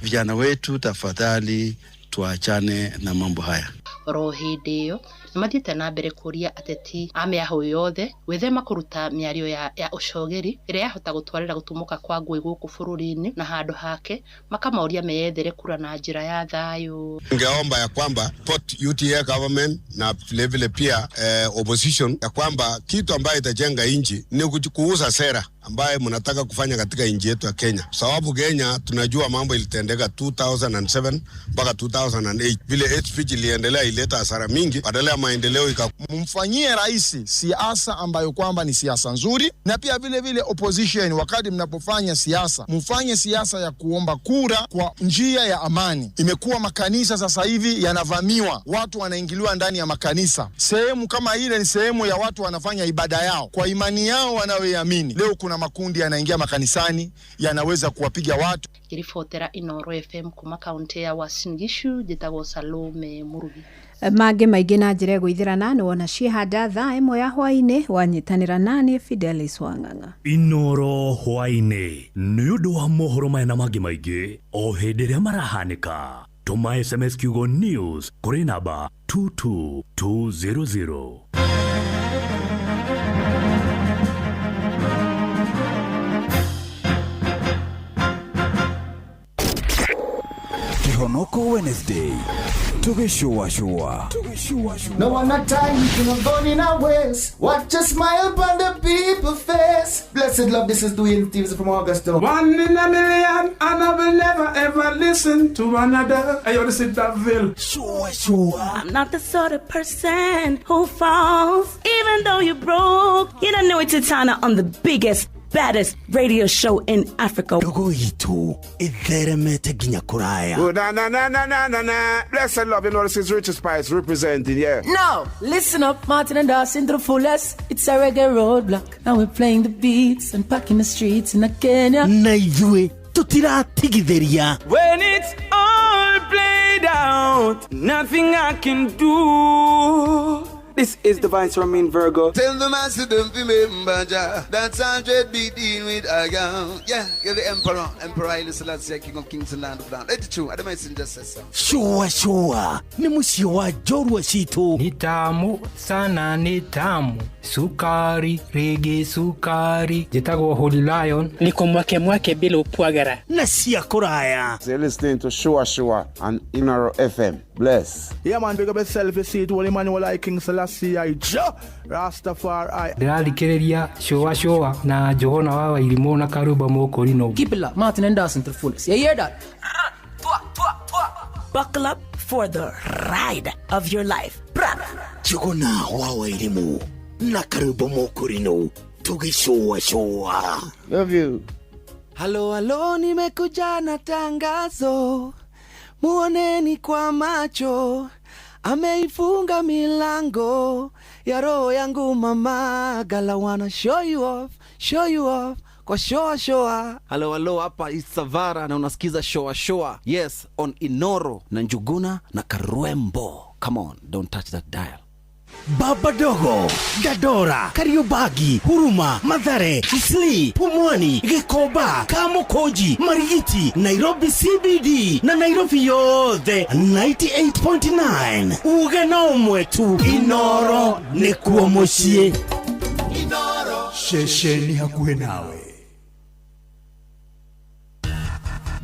Vijana wetu, tafadhali tuachane na mambo haya. Oro hĩndĩ ĩyo nĩmathiĩte na mbere kũria ateti a mĩahũ yothe gwĩthema kũruta mĩario ya ũcogeri ĩrĩa yahota gũtwarĩra gũtumũka kwa ngũĩ gũkũ bũrũri-inĩ, na handũ hake makamoria meyethere kura na njĩra ya thayũ. Ningeomba ya kwamba put UTA government na vile vile pia opposition ya kwamba kitu ambayo itajenga nchi ni kuuza sera ambaye mnataka kufanya katika nchi yetu ya Kenya. Sababu Kenya tunajua mambo ilitendeka 2007 mpaka 2008. Vile hate speech iliendelea ileta hasara mingi, badala ya maendeleo mfanyie rais siasa ambayo kwamba ni siasa nzuri, na pia vile vile opposition, wakati mnapofanya siasa mfanye siasa ya kuomba kura kwa njia ya amani. Imekuwa makanisa sasa hivi yanavamiwa, watu wanaingiliwa ndani ya makanisa. Sehemu kama ile ni sehemu ya watu wanafanya ibada yao kwa imani yao wanayoiamini. Leo kuna makundi yanaingia makanisani yanaweza kuwapiga watu. Ngĩribotera Inooro FM kuma kaunti ya Uasin Gishu, njĩtagwo Salome Murugi. Mangĩ maingĩ na njĩra ĩgũithĩrana nĩ wona ciĩhanda thaa 1 ya hwaĩ-inĩ wanyitanĩra nani Fidelis Wang'ang'a. Inooro hwaĩ-inĩ nĩ ũndũ wa mohoro maya na mangĩ maingĩ o hĩndĩ ĩrĩa marahanĩka. Tũma SMS kiugo news kũrĩ namba 22200. Kihonoko Wednesday. Tugishua shua. No one not time, you no gone in our ways. Watch a smile upon the people face. Blessed love, this is Dwayne Stevens from Augusta. One in a million, and I will never ever listen to another. I want to sit that ville. Shua shua. I'm not the sort of person who falls, even though you're broke. You don't know it's Titana on the biggest, baddest radio show in Africa. Dogo itu itheremete ginya kuraya. Oh, na na na na na na na. Blessed love, you know this is Richard Spice representing, yeah. Now, listen up, Martin and Dawson to the fullest. It's a reggae roadblock, and we're playing the beats and packing the streets in Kenya. Na ithuĩ tutiratigithĩria. When it's all played out, nothing I can do. This is the Vice Ramin Virgo. Tell the master don't remember Jah. That's 100 be dealing with I am. Yeah, you're the emperor. Emperor Haile Selassie, King of Kings and Land of Land. It's true. I don't mind just say so. Shua shua. Ni mũciĩ wa njorua citũ. Ni tamu sana, ni tamu. Sukari, rege sukari. Njĩtagwo Holy Lion. Niko mwake mwake bila upwagara. Na cia kũraya. So you're listening to Shua Shua on Inooro FM. Bless. Yeah man, big up yourself, you see it, Holy Emmanuel I King Selassie I Jah Rastafari. Ndĩrathikĩrĩria Shua Shua na Johana wa Wairimũ na Karuba Mũkũrinũ. Keep it locked, Martin and Dawson to the fullest. You hear that? Buckle up for the ride of your life. Jogona wa Wairimũ na Karuba Mũkũrinũ. Tũgĩcũacũa. Love you. Halo halo, nimekuja na tangazo, muoneni kwa macho, ameifunga milango ya roho yangu mama, gala wanna show you off, show you off kwa shoa shoa. Halo halo, hapa Isavara na unasikiza shoa shoa, yes, on Inoro na Njuguna na Karwembo. Come on, don't touch that dial. Baba Dogo, Dandora, Kariobangi, Huruma, Mathare, Isli, Pumwani, Gikomba, Kamukunji, Marigiti, Nairobi CBD na Nairobi yothe 98.9. Uge na ũmwe tu, Inoro nĩkuo mũciĩ. Ceceni hakuhĩ nawe.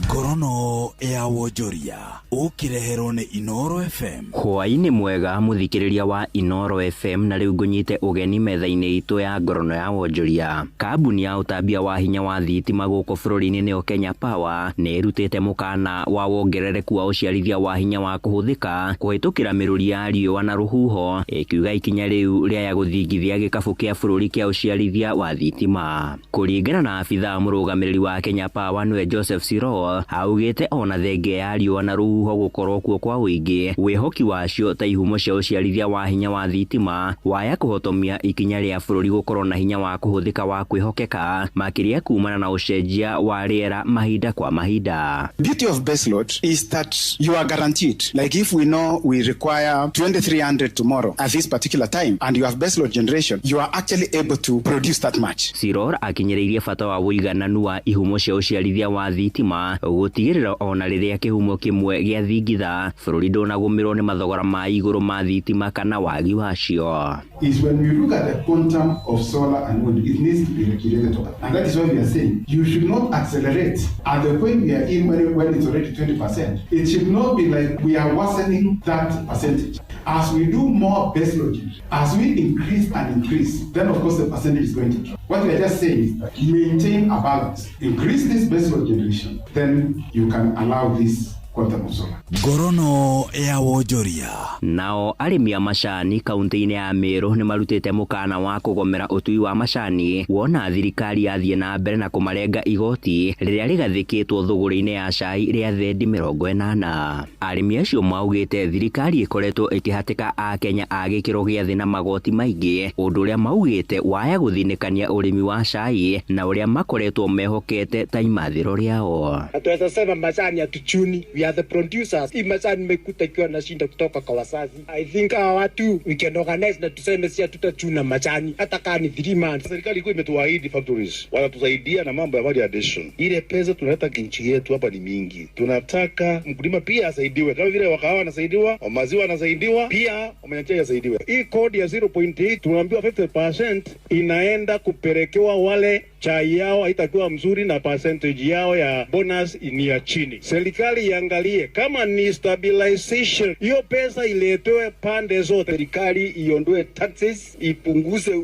Ngorono ya wonjoria ũkĩreherwo nĩ Inoro FM. Hwaĩ-inĩ mwega mũthikĩrĩria wa Inoro FM, na rĩu ngũnyite ũgeni metha-inĩ itũ ya ngorono ya wonjoria. Kambuni ya ũtambia wa hinya wa thitima gũkũ bũrũri-inĩ nĩyo Kenya Power nĩ ĩrutĩte mũkana wa wongerereku wa ũciarithia wa hinya wa kũhũthĩka kũhĩtũkĩra mĩrũri ya riũa na rũhuho, ĩkiuga ikinya rĩu rĩaya gũthingithia gĩkabũ kĩa bũrũri kĩa ũciarithia wa thitima. Kũringana na abithaa mũrũgamĩrĩri wa Kenya Power nĩwe Joseph Siror, augĩte ona thenge ya riũa na rũhuho gũkorwo kuo kwa ũingĩ, wĩhoki wacio ta ihumo cia ũciarithia wa hinya wa thitima waya kũhotomia ikinya rĩa bũrũri gũkorwo na hinya wa kũhũthĩka wa kwĩhokeka makĩria kumana na ũcenjia wa rĩera mahinda kwa mahinda. Beauty of baseload is that you are guaranteed. Like if we know we require 2300 tomorrow at this particular time and you have baseload generation, you are actually able to produce that much. Siror akinyĩrĩirie bata wa ũigananu wa ihumo cia ũciarithia wa thitima gũtigĩrĩra ona rĩrĩa kĩhumo kĩmwe gĩa thingitha bũrũri ndũnagũmĩrwo nĩ mathogora ma igũrũ ma thitima kana wagi wacio. Is when we look at the quantum of solar and wind, it needs to be regulated. And that is why we are saying you should not accelerate at the point we are in when it's already 20%. It should not be like we are worsening that percentage. As we do more baseload, as we increase and increase, then of course the percentage is going to drop. What we are just saying is that maintain a balance, increase this baseload generation, then you can allow this quantum of solar. Ngorono ya wonjoria. Nao arĩmi a macani kaunti-inĩ ya Meru nĩ marutĩte mũkana wa kũgomera ũtui wa macani wona thirikari yathiĩ na mbere na kũmarenga igoti rĩrĩa rĩgathĩkĩtwo thũgũrĩ-inĩ ya cai rĩa thendi 80. Arĩmi acio maugĩte thirikari ĩkoretwo ĩkĩhatĩka Akenya a gĩkĩro gĩa thĩ na magoti maingĩ, ũndũ ũrĩa maugĩte waya gũthinĩkania ũrĩmi wa cai na ũrĩa makoretwo mehokete ta imathĩro rĩao. Hatuweza sema macani hatuchuni, we are the producers. Hii majani nimekuta ikiwa na shinda kutoka kwa wazazi. I think hawa watu we can organize na tuseme si hatutachuna majani hata kama ni 3 months. Serikali ilikuwa imetuahidi factories watatusaidia na mambo ya value addition. Ile pesa tunaleta nchi yetu hapa ni mingi, tunataka mkulima pia asaidiwe kama vile wakahawa anasaidiwa, maziwa anasaidiwa, pia wamenyachai asaidiwe. Hii kodi ya 0.8 tunaambiwa 50% inaenda kupelekewa wale chai yao haitakuwa mzuri na percentage yao ya bonus ni ya chini. Serikali iangalie kama ni stabilization, hiyo pesa iletewe pande zote. Serikali iondoe taxes, ipunguze,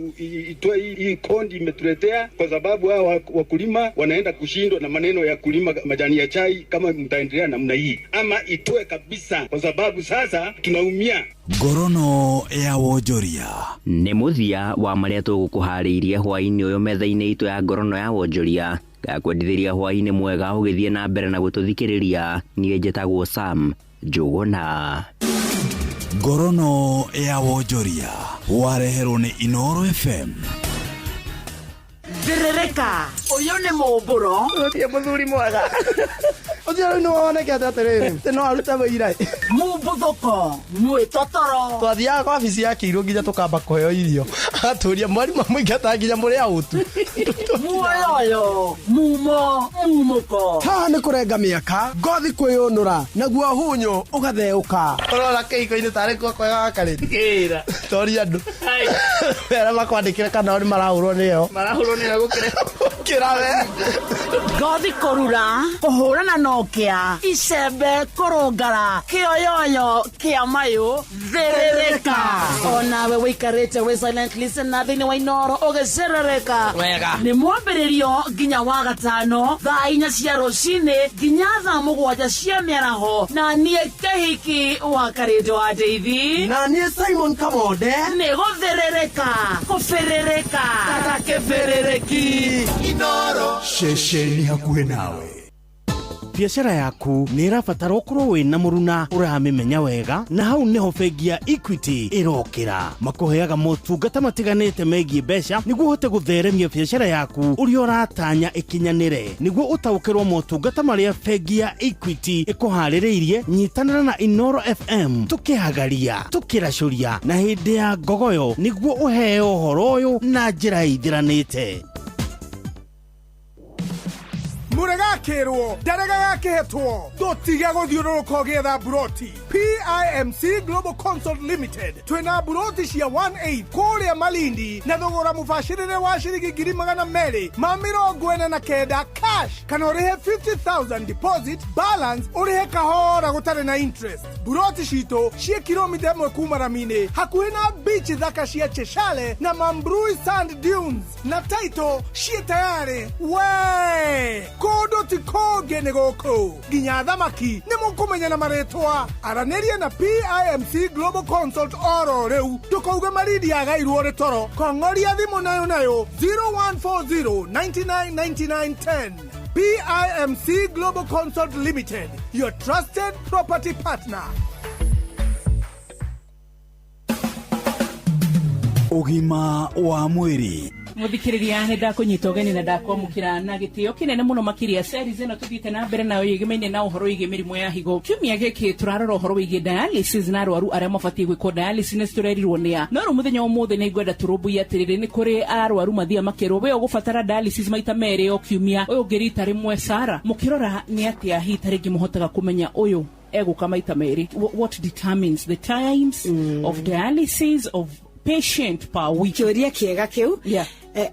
itoe hii kondi imetuletea, kwa sababu hawa wakulima wanaenda kushindwa na maneno ya kulima majani ya chai kama mtaendelea namna hii, ama itoe kabisa, kwa sababu sasa tunaumia. Ngorono ya wonjoria. Nĩ mũthia wa marĩa tũgũkũharĩirie hwaĩ-inĩ ũyũ metha-inĩ itũ ya ngorono ya wonjoria. Ngakwendithĩria hwaĩ-inĩ mwega ũgĩthiĩ na mbere na gũtũthikĩrĩria. Niĩ njĩtagwo Sam Njũgũna. Ngorono ya wonjoria wareherwo nĩ Inoro FM. Thĩrĩrĩka, ũyũ nĩ mũmbũro. Ũyũ mũthuri mwega. Ũcio rĩu nĩwonekete atĩrĩrĩ, atĩ no arute wĩira. Mumbuthũko, mwĩtotoro. Twathiaga kwa wabici ya kĩirũ nginya tũkamba kũheo irio. Agatũria mwarimũ amũingataga nginya mũrĩ aũtu. Muoyoyo, mumo, mumũko. Haha nĩ kũrenga mĩaka, ngothi kwĩyũnũra, naguo hunyũ ũgatheũka. Ũrona kĩhiko-inĩ tarĩ kuo kwega gaka rĩ. Kĩra. Toria andũ. Arĩa makwandĩkĩre kana o nĩ marahũrwo nĩyo. Marahũrwo nĩyo gũkĩra. Gũkĩra we. Ngothi kũrura, kũhũrana na Ũkĩa icembe kũrũngara kĩoyoyo kĩa mayũ thĩrĩrĩka. Onawe wĩikarĩte wĩ silent listener thĩinĩ wa Inoro ũgĩcerereka. Wega. Nĩ mwambĩrĩrio nginya wa gatano thaa 4 cia rũcinĩ nginya thaa 7 cia mĩaraho, na niĩ Kĩhiki wa Karĩndũ wa Ndeithi, na niĩ Simon Kamonde. Nĩ gũthĩrĩrĩka kũbĩrĩrĩka ta kĩbĩrĩrĩki. Inoro. Ceceni hakuhĩ nawe. Biacara yaku nĩ ĩrabatara ũkorwo wĩna mũruna ũramĩmenya wega, na hau nĩho bengi ya Equity ĩrokĩra. Makũheaga motungata matiganĩte megiĩ mbeca nĩguo ũhote gũtheremia biacara yaku ũrĩa ũratanya ĩkinyanĩre. Nĩguo ũtaũkĩrwo motungata marĩa bengi ya Equity ĩkũharĩrĩirie, nyitanĩra na Inoro FM tũkĩhagaria, tũkĩracũria na hĩndĩ ya ngogoyo nĩguo ũheo ũhoro ũyũ na njĩra ĩithiranĩte. Mũregakĩrwo ndarega gakĩhetwo, ndũtige gũthiũrũrũka ũgĩetha mburoti. PIMC Global Consult Limited twĩna mburoti cia 18 kũrĩa Malindi na thogora mũbacĩrĩre wa ciringi 249,000 cash, kana ũrĩhe 50,000 deposit, balance ũrĩhe kahora gũtarĩ na interest. Mburoti citũ ciĩ kilomita 1 kuma rami-inĩ, hakuhĩ na beach thaka cia Cheshale na Mambrui Sand Dunes, na title ciĩ tayarĩ. We kũndũ ti kũngĩ nĩ gũkũ, nginya thamaki nĩ mũkũmenya na marĩtwa. Aranĩria na PIMC Global Consult oro rĩu, ndũkauge Malindi yagairwo nĩ toro. Kong'oria thimũ nayo nayo 0140 99 99 10. PIMC Global Consult Limited, your trusted property partner. Ũgima wa mwĩrĩ. Muthikiriria, nĩ ndakũnyita ũgeni na ndakwamũkĩra na gĩtĩo kĩnene mũno makĩria. Series ĩno tũthiĩte na mbere nayo yĩgĩmaine na ũhoro wĩgiĩ mĩrimũ ya higo. Kiumia gĩkĩ tũrarora ũhoro wĩgiĩ dialysis na arwaru arĩa mabatiĩ gwĩkwo dialysis nĩ tũrerirwo nĩa. No rĩu mũthenya wa ũmũthĩ nĩ ngwenda tũrũmbũiye atĩrĩrĩ, nĩ kũrĩ arwaru mathiaga makĩrwo we ũgũbatara dialysis maita merĩ o kiumia, ũyũ ũngĩ rita rĩmwe. Sara, mũkĩrora nĩ atĩa hihi ta rĩngĩ mũhotaga kũmenya ũyũ egũka maita merĩ? What determines the times of dialysis of patient per week? Kĩũria kĩega kĩu.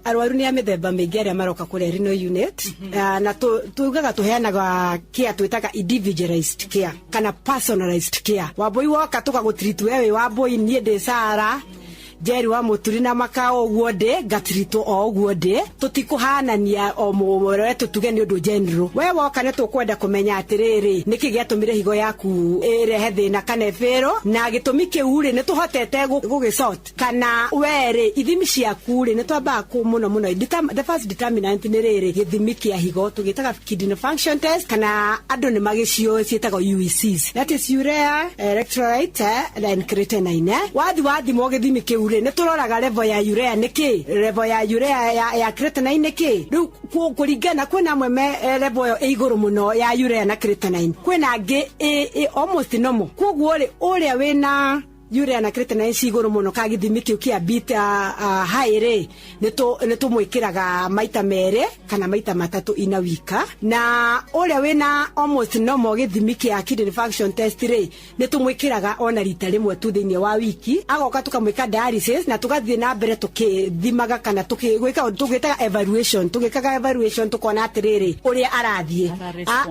Arwaru nĩ a mĩthemba mĩingĩ arĩa maroka kũrĩa renal unit. Na tugaga tũheanaga care twĩtaga individualized care kana personalized care. Wambũi woka tũkagũtreat we wĩ Wambũi, niĩ ndĩ Sara Njeri wa Mũturi na Makao, ũguo ndĩ ngatiritwo o ũguo ndĩ, tũtikũhanania o mũmwe tũtuge nĩ ũndũ general. We woka nĩ tũkwenda kũmenya atĩrĩrĩ, nĩkĩ gĩatũmire higo yaku ĩrehe thĩna kana ĩbĩrwo, na gĩtũmi kĩu rĩ nĩ tũhotete gũgĩsort, kana we rĩ ithimi ciaku rĩ nĩ twambaga kũ mũno mũno the first determinant nĩ rĩrĩ gĩthimi kĩa higo tũgĩtaga kidney function test, kana andũ nĩ magĩciũĩ ciĩtagwo UECs, that is urea, electrolyte and creatinine. Wathi wathimwo gĩthimi kĩu rĩ nĩ tũroraga level ya urea nĩ kĩ, level ya urea ya creatinine nĩ kĩ. Rĩu kũringana kwĩna amwe me level ĩyo ĩ igũrũ mũno ya urea na creatinine, kwĩna angĩ ĩ almost normal. Koguo rĩ ũrĩa wĩna urea na creatinine ci igũrũ mũno ka gĩthimi kĩu kĩa bita high rĩ nĩ tũmwĩkĩraga maita merĩ kana maita matatũ ina wika, na ũrĩa wĩna almost normal gĩthimi kĩa kidney function test rĩ nĩ tũmwĩkĩraga ona rita rĩmwe tu thĩinĩ wa wiki, agoka tũkamwĩka dialysis na tũgathiĩ na mbere tũkĩthimaga kana tũkĩgwĩka tũgĩtaga evaluation, tũgĩkaga evaluation tũkona atĩrĩrĩ ũrĩa arathiĩ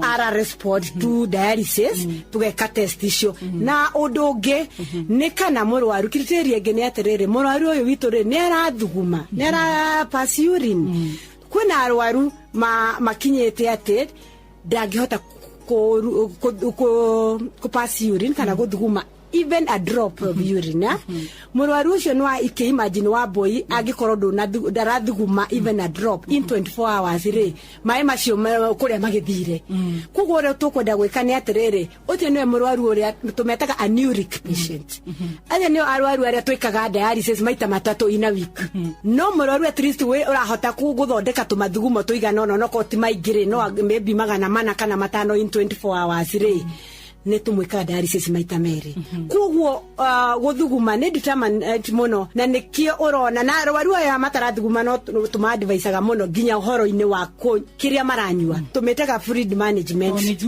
ara respond to dialysis, tũgeka test icio. Na ũndũ ũngĩ nĩ kana mũrwaru criteria ĩngĩ nĩ atĩrĩrĩ, mũrwaru ũyũ witũ rĩ nĩ arathuguma, nĩ ara pass urine. Kwĩna arwaru makinyĩte atĩ ndangĩhota kũ pass urine kana gũthuguma even a drop of urine. Mũrwaru ũcio no ikĩ imagine Wambũi angĩkorwo ndarathuguma even a drop in 24 hours rĩ, maĩ macio kũrĩa magĩthire. Koguo ũrĩa tũkwenda gwĩka nĩ atĩrĩrĩ, ũcio nĩwe mũrwaru ũrĩa tũmetaga anuric patient. Acio nĩo arwaru arĩa twĩkaga dialysis maita matatũ in a week. No mũrwaru at least wĩ ũrahota gũthondeka tũmathugumo tũigana ũna, onokorwo ti maingĩ rĩ, no maybe 400 kana 500 in 24 hours rĩ, Nĩ tũmwĩkaga dialysis maita merĩ. Koguo gũthuguma nĩ determinant mũno, na nĩkĩo ũrona na arwaru aya matarathuguma no tũmaadvisaga mũno nginya ũhoro-inĩ wa kĩrĩa maranyua. Tũmĩtaga fluid management.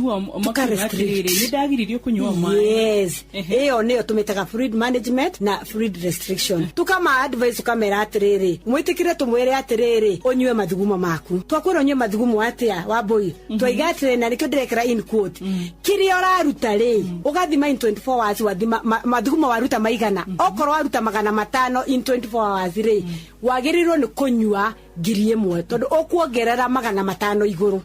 Tuka restrict. Nĩ ndagiririo kũnyua maĩ. Yes, ĩyo nĩyo tũmĩtaga fluid management na fluid restriction. Tukama advice, tukamera atĩrĩrĩ, mwĩtĩkĩre tũmwĩre atĩrĩrĩ, ũnyue mathugumo maku. Twakwĩra ũnyue mathugumo atĩa, Wambui? Twaiga atĩrĩ, na nĩkĩo ndĩrekĩra in quote, kĩrĩa ũraruta rĩ, ũgathima in 24 hours, wathima mathugumo waruta maigana. Okorwo waruta 500 in 24 hours rĩ, wagĩrĩirwo nĩ kũnyua 1000, tondũ ũkuongerera 500 igũrũ.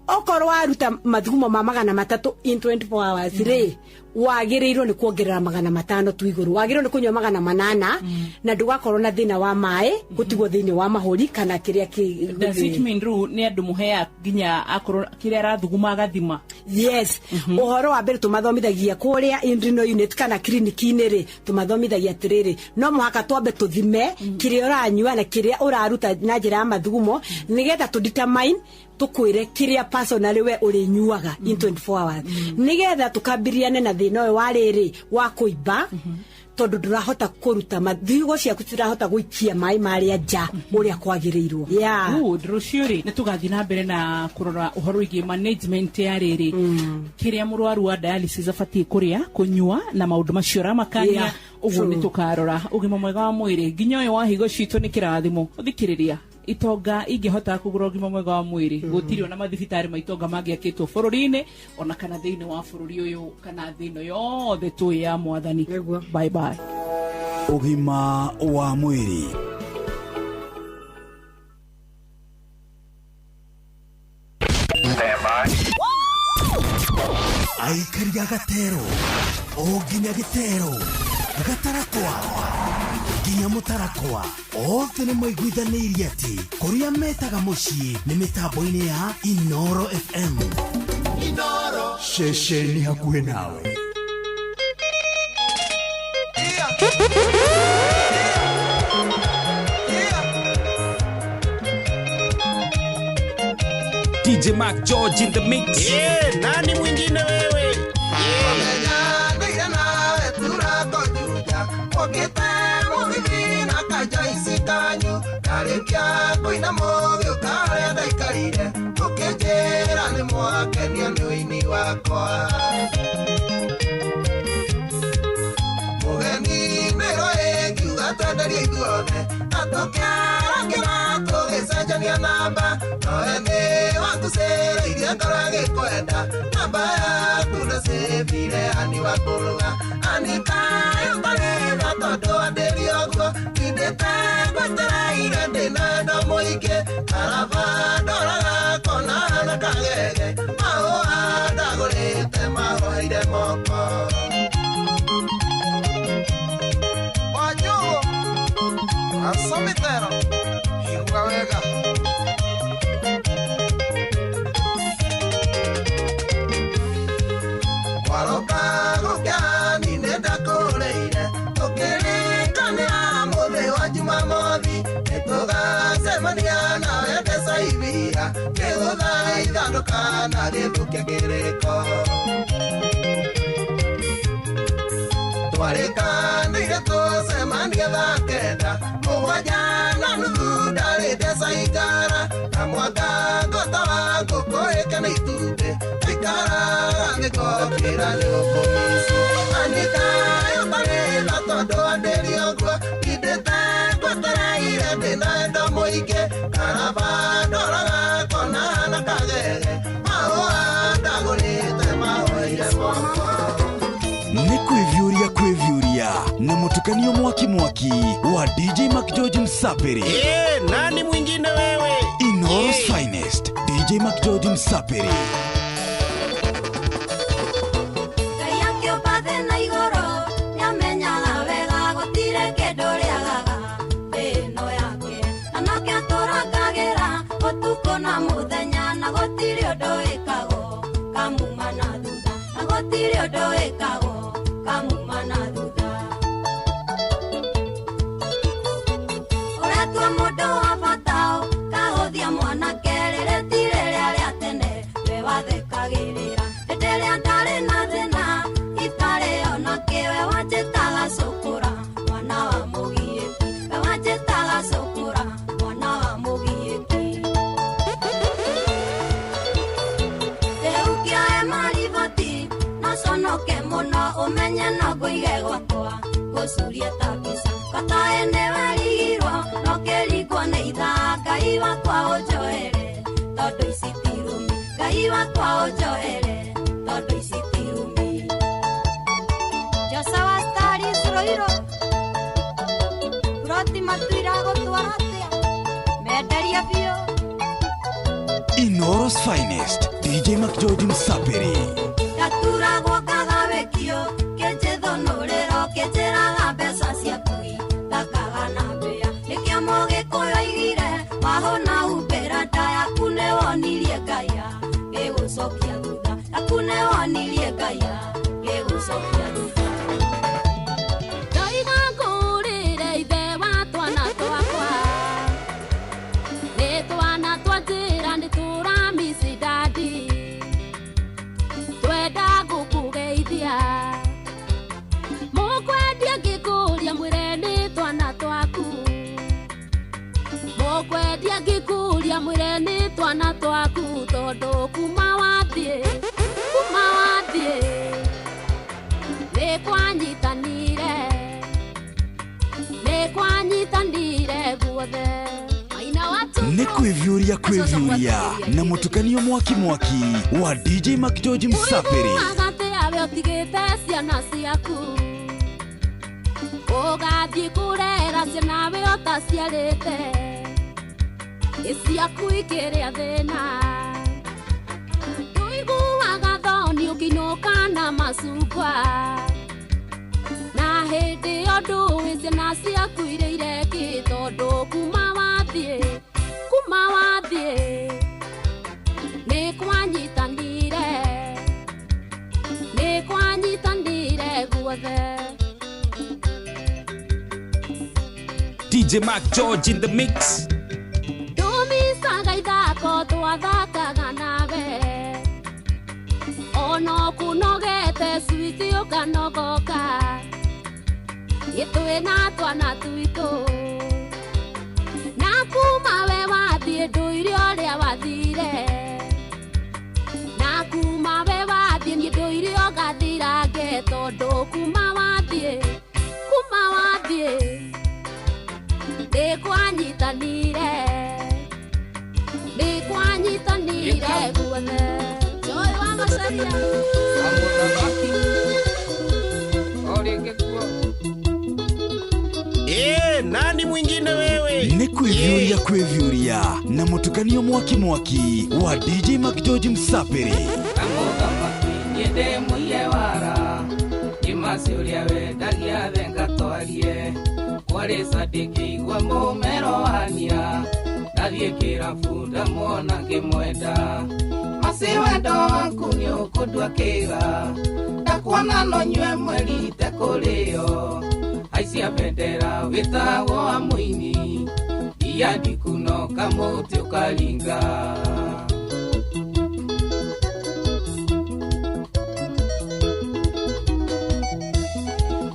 Okorwo waruta mathugumo ma 300 in 24 hours rĩ, wagĩrĩirwo nĩ kuongerera 500 tu igũrũ, wagĩrĩirwo nĩ kũnyua 800, na ndũgakorwo na thĩna wa maĩ gũtigwo thĩinĩ wa mahũri kana kĩrĩa kĩ. Does it mean rĩu nĩ andũ mũheaga nginya akorwo kĩrĩa arathuguma agathima? Yes. Ũhoro wa mbere tũmathomithagia kũrĩa in renal unit kana clinic-inĩ rĩ, tũmathomithagia atĩrĩrĩ, no mũhaka twambe tũthime kĩrĩa ũranyua na kĩrĩa ũraruta na njĩra ya mathugumo, nĩgetha tũ determine, tũkwĩre kĩrĩa personally we ũrĩnyuaga in 24 hours, nĩgetha tũkambiriane na thĩna ũyũ wa rĩrĩ wa kũimba, tondũ ndũrahota kũruta mathigo ciaku, citirahota gũikia maĩ marĩa nja ũrĩa kwagĩrĩirwo. Yeah. Good. Rũciũ rĩ, nĩ tũgathiĩ na mbere na kũrora ũhoro wĩgiĩ management ya rĩrĩ, kĩrĩa mũrwaru wa dialysis abatiĩ kũrĩa, kũnyua na maũndũ macio ũramakania. Ũguo nĩ tũkarora ũgima mwega wa mwĩrĩ nginya ũyũ wa higo citũ nĩ kĩrathimo. Ũthikĩrĩria, itonga ingĩhota kũgũra ũgima mwega wa mwĩrĩ, gũtirĩ ona mathibitarĩ ma itonga mangĩakĩtwo bũrũri-inĩ, ona kana thĩinĩ wa bũrũri ũyũ, kana thĩ ĩno yothe tũĩ ya mwathani. Bye bye. Ũgima wa mwĩrĩ. Aikari a gatero o nginya gĩtero, gatarakwa nginya mũtarakwa, othe nĩ maiguithanĩirie atĩ kũrĩa metaga mũciĩ nĩ mĩtambo-inĩ ya Inoro FM. Inoro. Ceceni hakuhĩ nawe. DJ Mark George in the mix. Yeah, nani mwingine wewe? Namba noene wakucereirie ngoro agĩkwenda, namba yaku ndacĩbire ani wakũrũga anikayo tarĩra, tondũ andĩri ũguo ndindĩte ngwetereire ndĩna endo mũingĩ, karaba ndoraga kona na kagege, mahũa ndagũrĩte mahoeire moko. Wanjũgũ asomitero igua wega. Waroka gũkĩani nĩndakũrĩire, tũkĩrĩkanĩra mũthĩ wa Jumamothi, nĩtũgacemania nawe Ndecaibia, kĩgũthaitha ndũkanagĩthũkie kĩrĩko. Twarĩkanĩire tũcemanie thaa 9:30, ndarĩ Ndecaikara na mwaka ngota wa ngũkũ ĩkena itumbĩ, aikaraga ngĩkokĩra nĩ gũkũmici anikayo tarĩra, tondũ andĩri ũguo ndindĩte ngwetereire ndĩna endo mũingĩ, karaba ndoraga kona na kagege, mahũa ndagũrĩte mahoeire moko. Nĩ kwĩviũria kwĩviũria na mũtukanio mwaki mwaki wa DJ Mark George Msapiri. Yeah, nani mwingine wewe? Inoro's finest DJ Mark George Msapiri. Ngai akĩũmba thĩ na igũrũ, nĩamenyaga wega gũtirĩ kĩndũ rĩagaga thĩ ĩno yake, na nokĩo tũrangagĩra ũtukũ na mũthenya, na gũtirĩ ũndũ wĩkagwo kamuma na thutha, na gũtirĩ ũndũ wĩkagwo kamuma na thutha. Ũratua mũndũ wa bata kahũthia mwanake, rĩrĩ ti rĩrĩa rĩa tene we wathekagĩrĩra hĩndĩ ĩrĩa ndarĩ na thĩna. ngwĩhoke mũno ũmenye no ngũige gwakwa ngũcurie ta mbica batae nĩwerigirwo no kĩringwo nĩ ithaa Ngai wakwa ũnjoere tondũ ici ti rumi Ngai wakwa ũnjoere tondũ ici ti rumi Josawa Stars Ruiru Roti matuira gũtwara atĩa menderia biũ Inooro's finest DJ McGeorge Msapiri Ndaturagwo kagawĩkio kĩnjĩthũnũrĩro kĩnjĩraga mbeca ciaku ithakaga na mbĩa nĩkĩo mũgĩkũyũ aigire wahũna humbĩra nda yaku nĩwonirie Ngai gĩgũcokia thutha yaku nĩwonirie Ngai gĩgũcokia thutha Ndoiga ngũrĩre ithe wa twana twakwa nĩ twana twa njĩra nĩ tũramici dadi twenda gũkũgeithia mũkwendia ngĩkũria mwĩre nĩ twana twaku mũkwendia ngĩkũria mwĩre nĩ twana twaku tondũ kuma wathiĩ nĩ kwanyitanire guothe Nĩ kwĩviũria kwĩviũria na mũtukanio mwaki mwaki wa DJ McGeorge Msapiri Ũiguaga awe ũtigĩte ciana ciaku ũgathiĩ kũrera ciana we ũtaciarĩte ĩ ciaku ikĩrĩa thĩna tũiguaga thoni ũkĩinũka na macungwa na hĩndĩ ĩyo ndũĩ ciana ciaku irĩire kĩ tondũ kuma wathiĩ nĩ kwanyitanire guothe DJ McGeorge in the mix Ndumicaga ithako twathakaga nawe ono kũnogete switi ũkanogoka ĩtwĩ na twana twitũ na kuma we wathiĩ ndũire ũrĩa wathire na kuma we wathiĩ niĩ ndũire ũgathirange tondũ kuma wathiĩ nĩ kwanyitanire guothe Joy wa Macharia Nani mwingine wewe? Nĩ kwĩviũria kwĩviũria na mũtukanio mwaki mwaki wa DJ McGeorge Msapiri Nyende muiye wara Imasi ũrĩa wendagia thenga twarie Kwarĩ sadiki igua mũmero wania Ndathiĩ kĩrabu ndamuona ngĩmwenda Masi wendo waku nĩũkũndua kĩga Ndakuona no nyue mweri itekũrĩo Aicia bendera wĩtagwo wa mũini Ia ndikunoka mũtĩ ũkaringa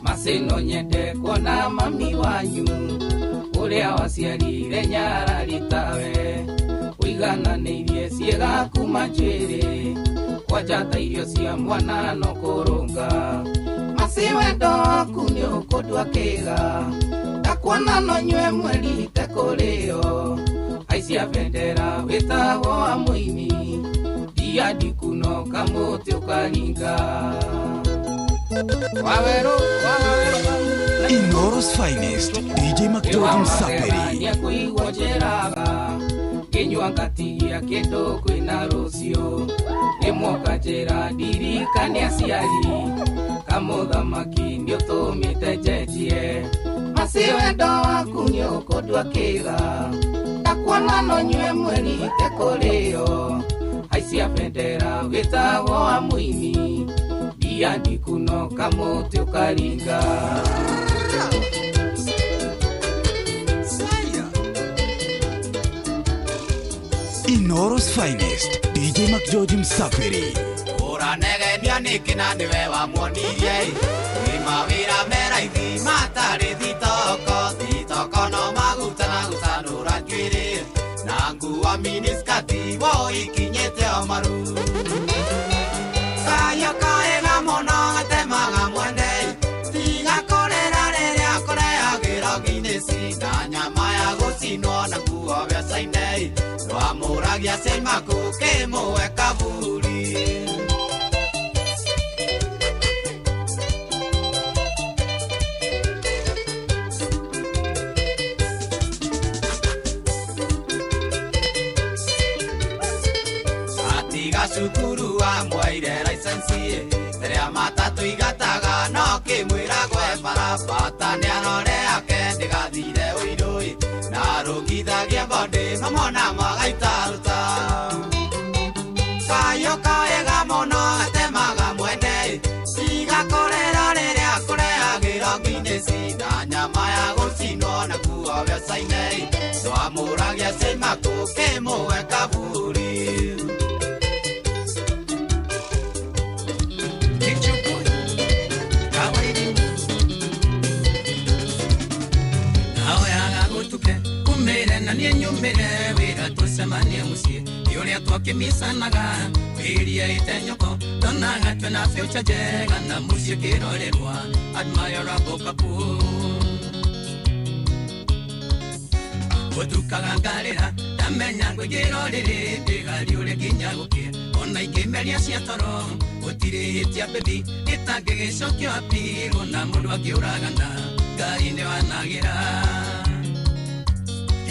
Masi no nyende kuona mami wanyu Ũrĩa waciarire nyarari tawe Ũigananĩirie ciĩga kuma njuĩrĩ Kwanja ta irio cia mwana no kũrũnga Masi wendo waku nĩũkũndua kĩga Ndakuona no nyue mweri itekũrĩo Aicia bendera wĩtagwo wa mũini Ndia ndikunoka mũtĩ ũkaringa Wawerũ Inooro's finest DJ McGeorge Msapiri Nĩakũigua njĩraga Kĩnyua ngatigia kĩndũ kwĩna rũciũ Rĩmwe njĩra ndirikane aciari Kamũthamaki nĩũtũmĩte njenjie Masi wendo waku nĩũkũndua kĩga Ndakuona no nyue mweri itekũrĩo Aicia bendera wĩtagwo wa mũini Ndia ndikunoka mũtĩ ũkaringa Inooro's finest DJ McGeorge Msapiri Ũranegemia nĩkĩ na nĩwe wamuonirie Wĩ mawĩra me raithi matarĩ thitoko thitoko no maguta na gũcanũra njuĩrĩ Na nguo miniskati wo ikinyĩte o maru Kaya kaega mũno Ndwamũragia ciaimako kĩmũhe kaburi. Atiga cukuru amwaire license mbere ya matatũ igataga no kĩmwĩra gwe barabata nĩarore ake ndĩgathire ũirũĩ na rũngithagia mbondĩ mamona magaitaruta kayũ kawega mũno gatemaga mwene cigakũrĩra rĩrĩa kũrehagĩrwo nginĩci na nyama ya gũcinwo na kuo mbeca-inĩ ndwamũragia ciaimako kĩmũhe kaburi. Na niĩ nyumĩre wĩra tũcemanie mũciĩ nĩ ũrĩa twakĩmicanaga wĩria ĩte nyoko ndonaga twĩna future njega na mũciĩ kĩrorerwa admirable couple. Gũtukaga ngarĩra ndamenya ngũingĩra rĩrĩ ndĩgariũre nginya gũkĩe ona ingĩmeria cia toro gũtirĩ hĩtia baby ĩtangĩgĩcokio apirwo na mũndũ akĩũragana Ngai nĩwanagĩra.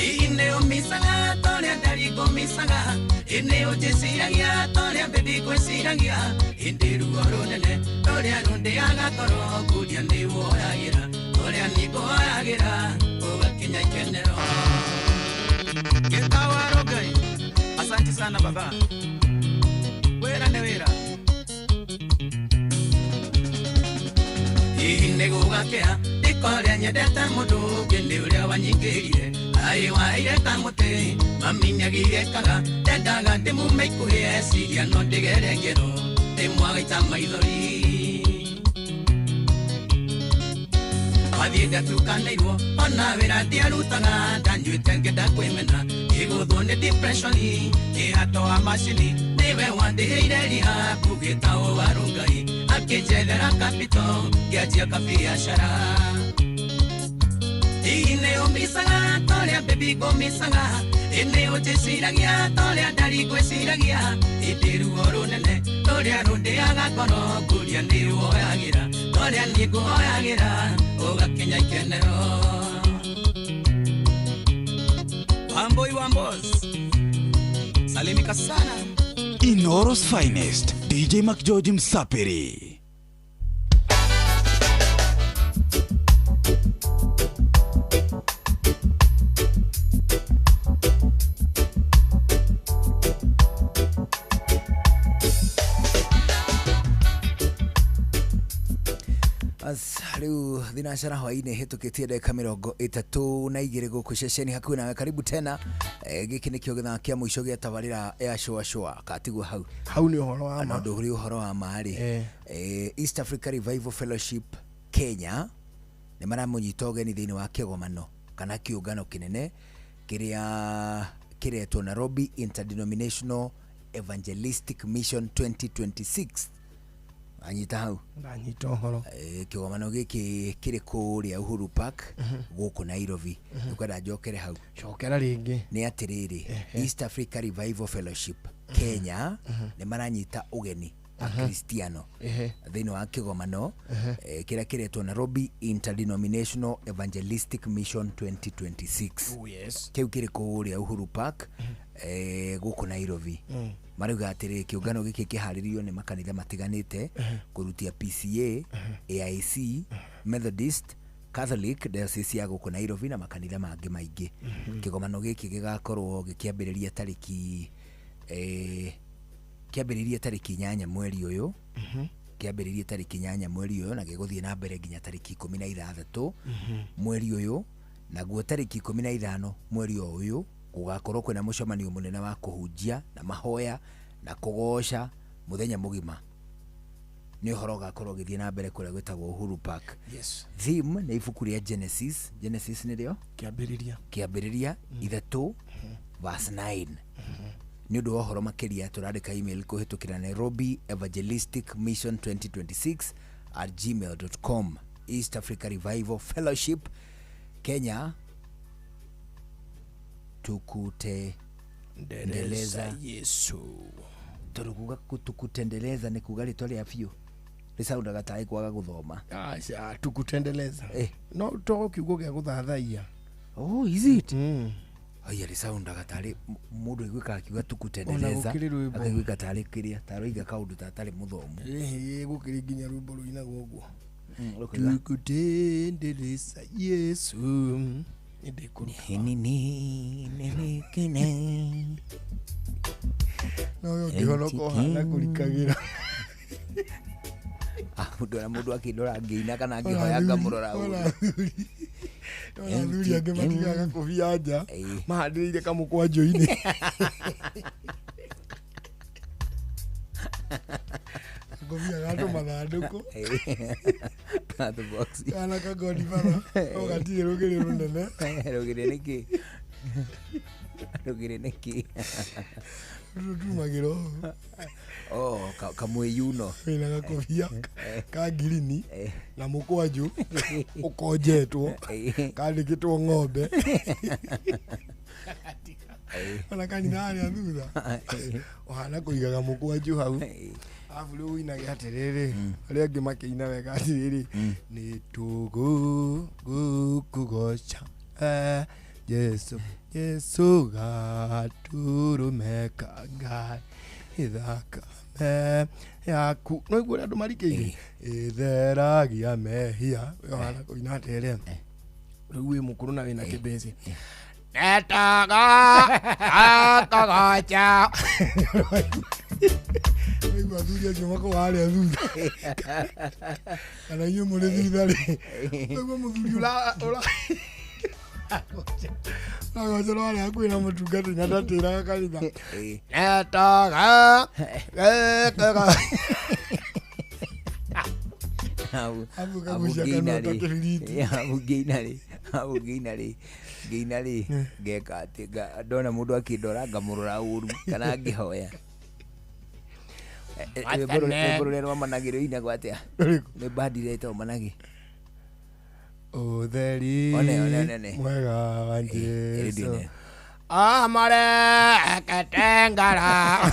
Ine umisaga toria ndari ngũmisaga ine ũnjĩciragia toria baby ngwĩciragia ĩndĩ ruo rũnene rũrĩa rũndĩaga ngoro nguria nĩ woyagĩra toria nĩ ngũhoyagĩra ũgakinya ikenero. Gĩtawaro Ngai, asante sana baba, wĩra nĩ wĩra. Hihi nĩ gũgakĩa ndĩkorĩa nyendete mũndũ ũngĩ nĩ ũrĩa wanyingĩrire aĩ waire kamũtĩ mami nĩagirĩkaga ndendaga ndĩmume ikuhĩ eciria no ndĩgere ngero ndĩmwagaita maithori wathiĩ ndatukanĩirwo ona wĩra ndiarutaga ndanyuĩte ngĩenda kwĩmena ngĩgũthwo nĩ depression kĩhato wa macini nĩwe wandĩhĩire rehab gĩtaũ wa Rũngai akĩnjethera capital ngĩanjia kabiacara. Ine ũmicaga toria baby ngũmicaga ine ũnjĩciragia toria ndari ngwĩciragia ĩndĩ ruo rũnene rũrĩa rũndĩaga ngoro ngũria nĩ woyagĩra toria niĩ ngũhoyagĩra ũgakinya ikenero. Wamboi Wambos, salimika sana. Inoro's finest, DJ McGeorge Msapiri. Riu thinacara hwaini hitukitie ndagika 32 guku ceceni hakuhi nawe. Karibu tena. Giki nikio githaa kia muico gia tabarira ya shua shua katigwo hau hau ni uhoro wa ma no nduri uhoro wa ma ri. East Africa Revival Fellowship Kenya ni maramunyita ũgeni thiini wa kĩgomano kana kĩũngano kĩnene kĩrĩa kĩretwo Nairobi Interdenominational Evangelistic Mission 2026. Anyita hau ndanyita ũhoro. Kĩgomano gĩkĩ kĩrĩ kũrĩa Uhuru Park gũkũ Nairobi. Nĩkwenda njokere hau. Cokera rĩngĩ. Nĩ atĩrĩrĩ, East Africa Revival Fellowship Kenya nĩ maranyita ũgeni Akristiano thĩinĩ wa kĩgomano kĩrĩa kĩretwo Nairobi Interdenominational Evangelistic Mission 2026. Oh, yes. Kĩu kĩrĩ kũrĩa Uhuru Park gũkũ Nairobi. Marauga atĩrĩrĩ, kĩũngano gĩkĩ kĩharĩrĩirio nĩ makanitha matiganĩte kũrutia PCA, AIC, Methodist, Catholic Diocese ya gũkũ Nairobi na makanitha mangĩ maingĩ. Kĩgomano gĩkĩ gĩgakorwo gĩkĩambĩrĩria tarĩki kĩambĩrĩria tarĩki 8 mweri ũyũ. Kĩambĩrĩria tarĩki 8 mweri ũyũ na gĩgũthiĩ na mbere nginya tarĩki 16 mweri ũyũ, naguo tarĩki 15 mweri o ũyũ gũgakorwo kwĩna mũcemanio mũnene wa kũhunjia na mahoya na kũgoca mũthenya mũgima. Nĩ ũhoro ũgakorwo ũgĩthiĩ na mbere kũrĩa gwĩtagwo Uhuru Park. Yes. Theme nĩ ibuku rĩa Genesis. Genesis nĩrĩo kĩambĩrĩria. Kĩambĩrĩria 3 verse 9. Nĩ ũndũ wa ũhoro makĩria tũrandĩka email kũhĩtũkĩra Nairobi Evangelistic Mission 2026 at gmail.com. East Africa Revival Fellowship Kenya, tukute Ndeleza Yesu. Tondũ kuga tukutendeleza nĩ kuga rĩtwa rĩa biũ rĩcaundaga tarĩ kwaga gũthoma. Aca, tukutendeleza no to kiugo gĩa gũthathaiya. Oh, is it? Aya rĩcaundaga tarĩ mũndũ aiguĩkaga akiuga tukutendeleza Ona gũkĩrĩ rwĩmbo. akaiguĩka tarĩ kĩrĩa tarĩ oiga kaũndũ ta atarĩ mũthomu. Ĩhĩ, gũkĩrĩ nginya rwĩmbo rũinagwo ũguo. Rũkoiga, Tukutendeleza Yesu. Nĩndĩkũruta. No we ũngĩhonoka ũhana kũrikagĩra. Ah, mũndũ ona mũndũ akĩndora ngĩina kana ngĩhoya ngamũrora ũru. Ona athuri angĩ matigaga kũbia nja mahandĩrĩire kamũkwanjũ-inĩ. Ngobia ga tũmathandũkũ. Gatũbox. Kana kagodibara no gatirĩ rũgĩrĩ rũnene. Rũgĩrĩ nĩkĩ? Rũgĩrĩ nĩkĩ? Rũrũ tumagĩra ũũ. Oh, kamwĩyuno. Wĩna gakobia ka ngirini na mũkwanjũ ũkonjetwo kandĩkĩtwo ng'ombe. Ona kanitha harĩa thutha ũhana kũigaga mũkwanjũ hau, arabu rĩu ũinage atĩrĩrĩ, arĩa angĩ makĩina wega atĩrĩrĩ, nĩ tũgũkũgoca Jesu Jesu gatũrũme ka Ngai ithakame yaku. No iguo ũrĩa andũ marikĩire ĩtheragia mehia. We ũhana kũina atĩrĩrĩ, rĩu wĩ mũkũrũ na wĩna kĩmbĩci netaga akagacha. Waigua athuri acio makoragwo harĩa thutha kana inyuĩ mũrĩ thutha rĩ, waigua mũthuri ũragocerwo harĩa hakuhĩ na mũtungatĩri na ndatĩraga kanitha netaga ekaga. Abu Kagucia kanua ta kĩbiriti. Abu ngĩina rĩ, abu ngĩina rĩ, ngĩina rĩ, ngeka atĩ ndona mũndũ akĩndora ngamũrora ũru kana ngĩhoya. Rwĩmbo rũrĩa rwa Managĩ rũinagwo atĩa? Nĩ bandi ĩrĩa ĩtagwo Managĩ. Ũtheri One, one, one, one. mwega wa Jesu ĩrĩ amarekete ngara.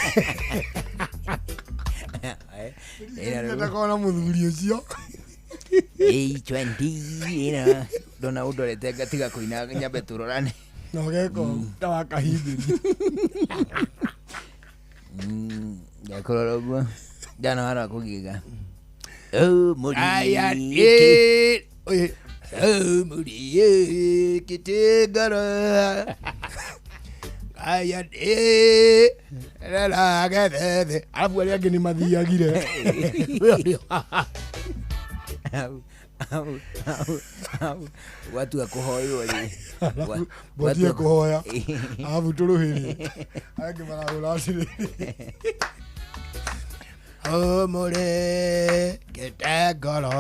Ndakona mũthuri ũcio. H20 ndona ũndorete ngatiga kũina nyambe tũrorane. Na ũgeka ũũ ta wakahithĩria. Ngakũrora ũguo ndana wara kũgiga. Oh, Aya, mũrĩke. ĩ, Oh, mũrĩkĩte ngoro. Aya, reragethethe. Arabu arĩa angĩ nĩ mathiagire. We ũrĩ Au, au, au, au. Watua kũhoywo rĩ. Bwatie kũhoya arabu tũrũhĩrie arĩa angĩ marahũra atĩrĩrĩ, ũmũrĩkĩte ngoro.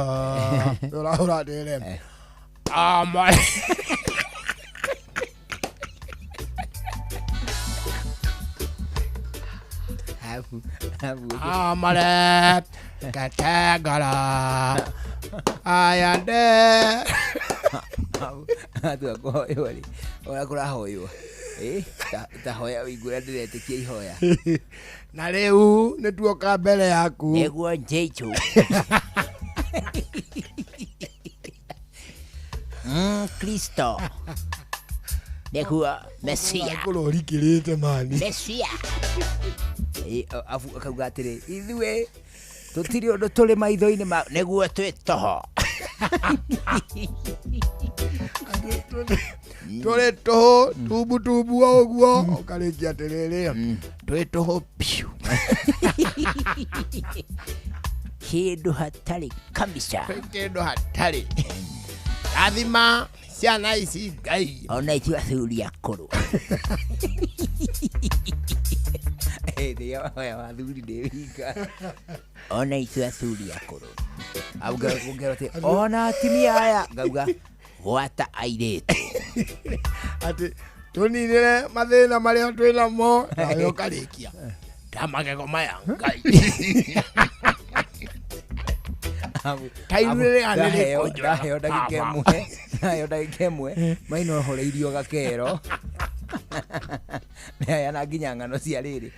Ũrahũra atĩrĩrĩ, amare. Abu, abu. Amarekete ngoro. Aya nde. Atua kũhoywo rĩ, ũrĩa kũrahoywo. Ta hoya ũigue ũrĩa ndĩretĩkia ihoya. Na rĩu nĩ tuoka mbere yaku. Nĩguo Jesu. Kristo. Nĩguo Mesia. Korwo ũrikĩrĩte mani. Mesia. Abu akauga atĩrĩ, ithuĩ tũtirĩ ũndũ tũrĩ maitho-inĩ ma nĩguo twĩ toho. Tũrĩ tũhũ tumbu tumbu o ũguo ũkarĩkia atĩrĩrĩ, twĩ tũhũ piũ. Kĩndũ hatarĩ kabisa. Kĩndũ hatarĩ. Rathima ciana ici Ngai. Ona ithuĩ athuri akũrũ. Thĩya hoya wa athuri ndĩ wika. Ona ithuĩ athuri akũrũ. Ngero atĩ ona atumia aya ngauga gwata airĩtu. Atĩ tũninĩre mathĩna marĩa twĩ namo nawe ũkarĩkia ta magego maya Ngai. Ta iruĩ rĩa nĩ rĩkũnjũraga Ndaheo ndagĩka ĩmwe, ndaheo ndagĩka ĩmwe maina ũhoreirio gakero. Ndeheana nginya ng'ano cia rĩrĩ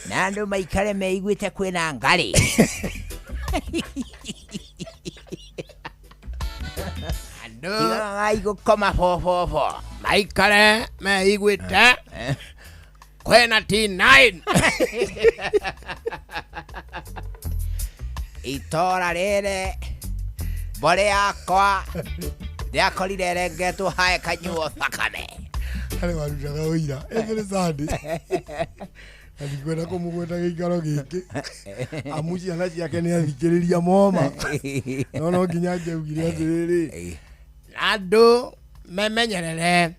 na andũ maikare meiguĩte kwĩna ngarĩ. Andũ Tigagai gũkoma bobobo. Maikare meiguĩte kwĩna T9. Itora rĩrĩ mbore yakwa ndĩakorire ĩrengetwo hae kanyuo thakame. Harĩ warutaga ũira every Sunday. Na ndikwenda kũmũgweta gĩikaro gĩkĩ amu ciana ciake nĩ athikĩrĩria moma no no nginya angĩaugire atĩrĩrĩ andũ memenyerere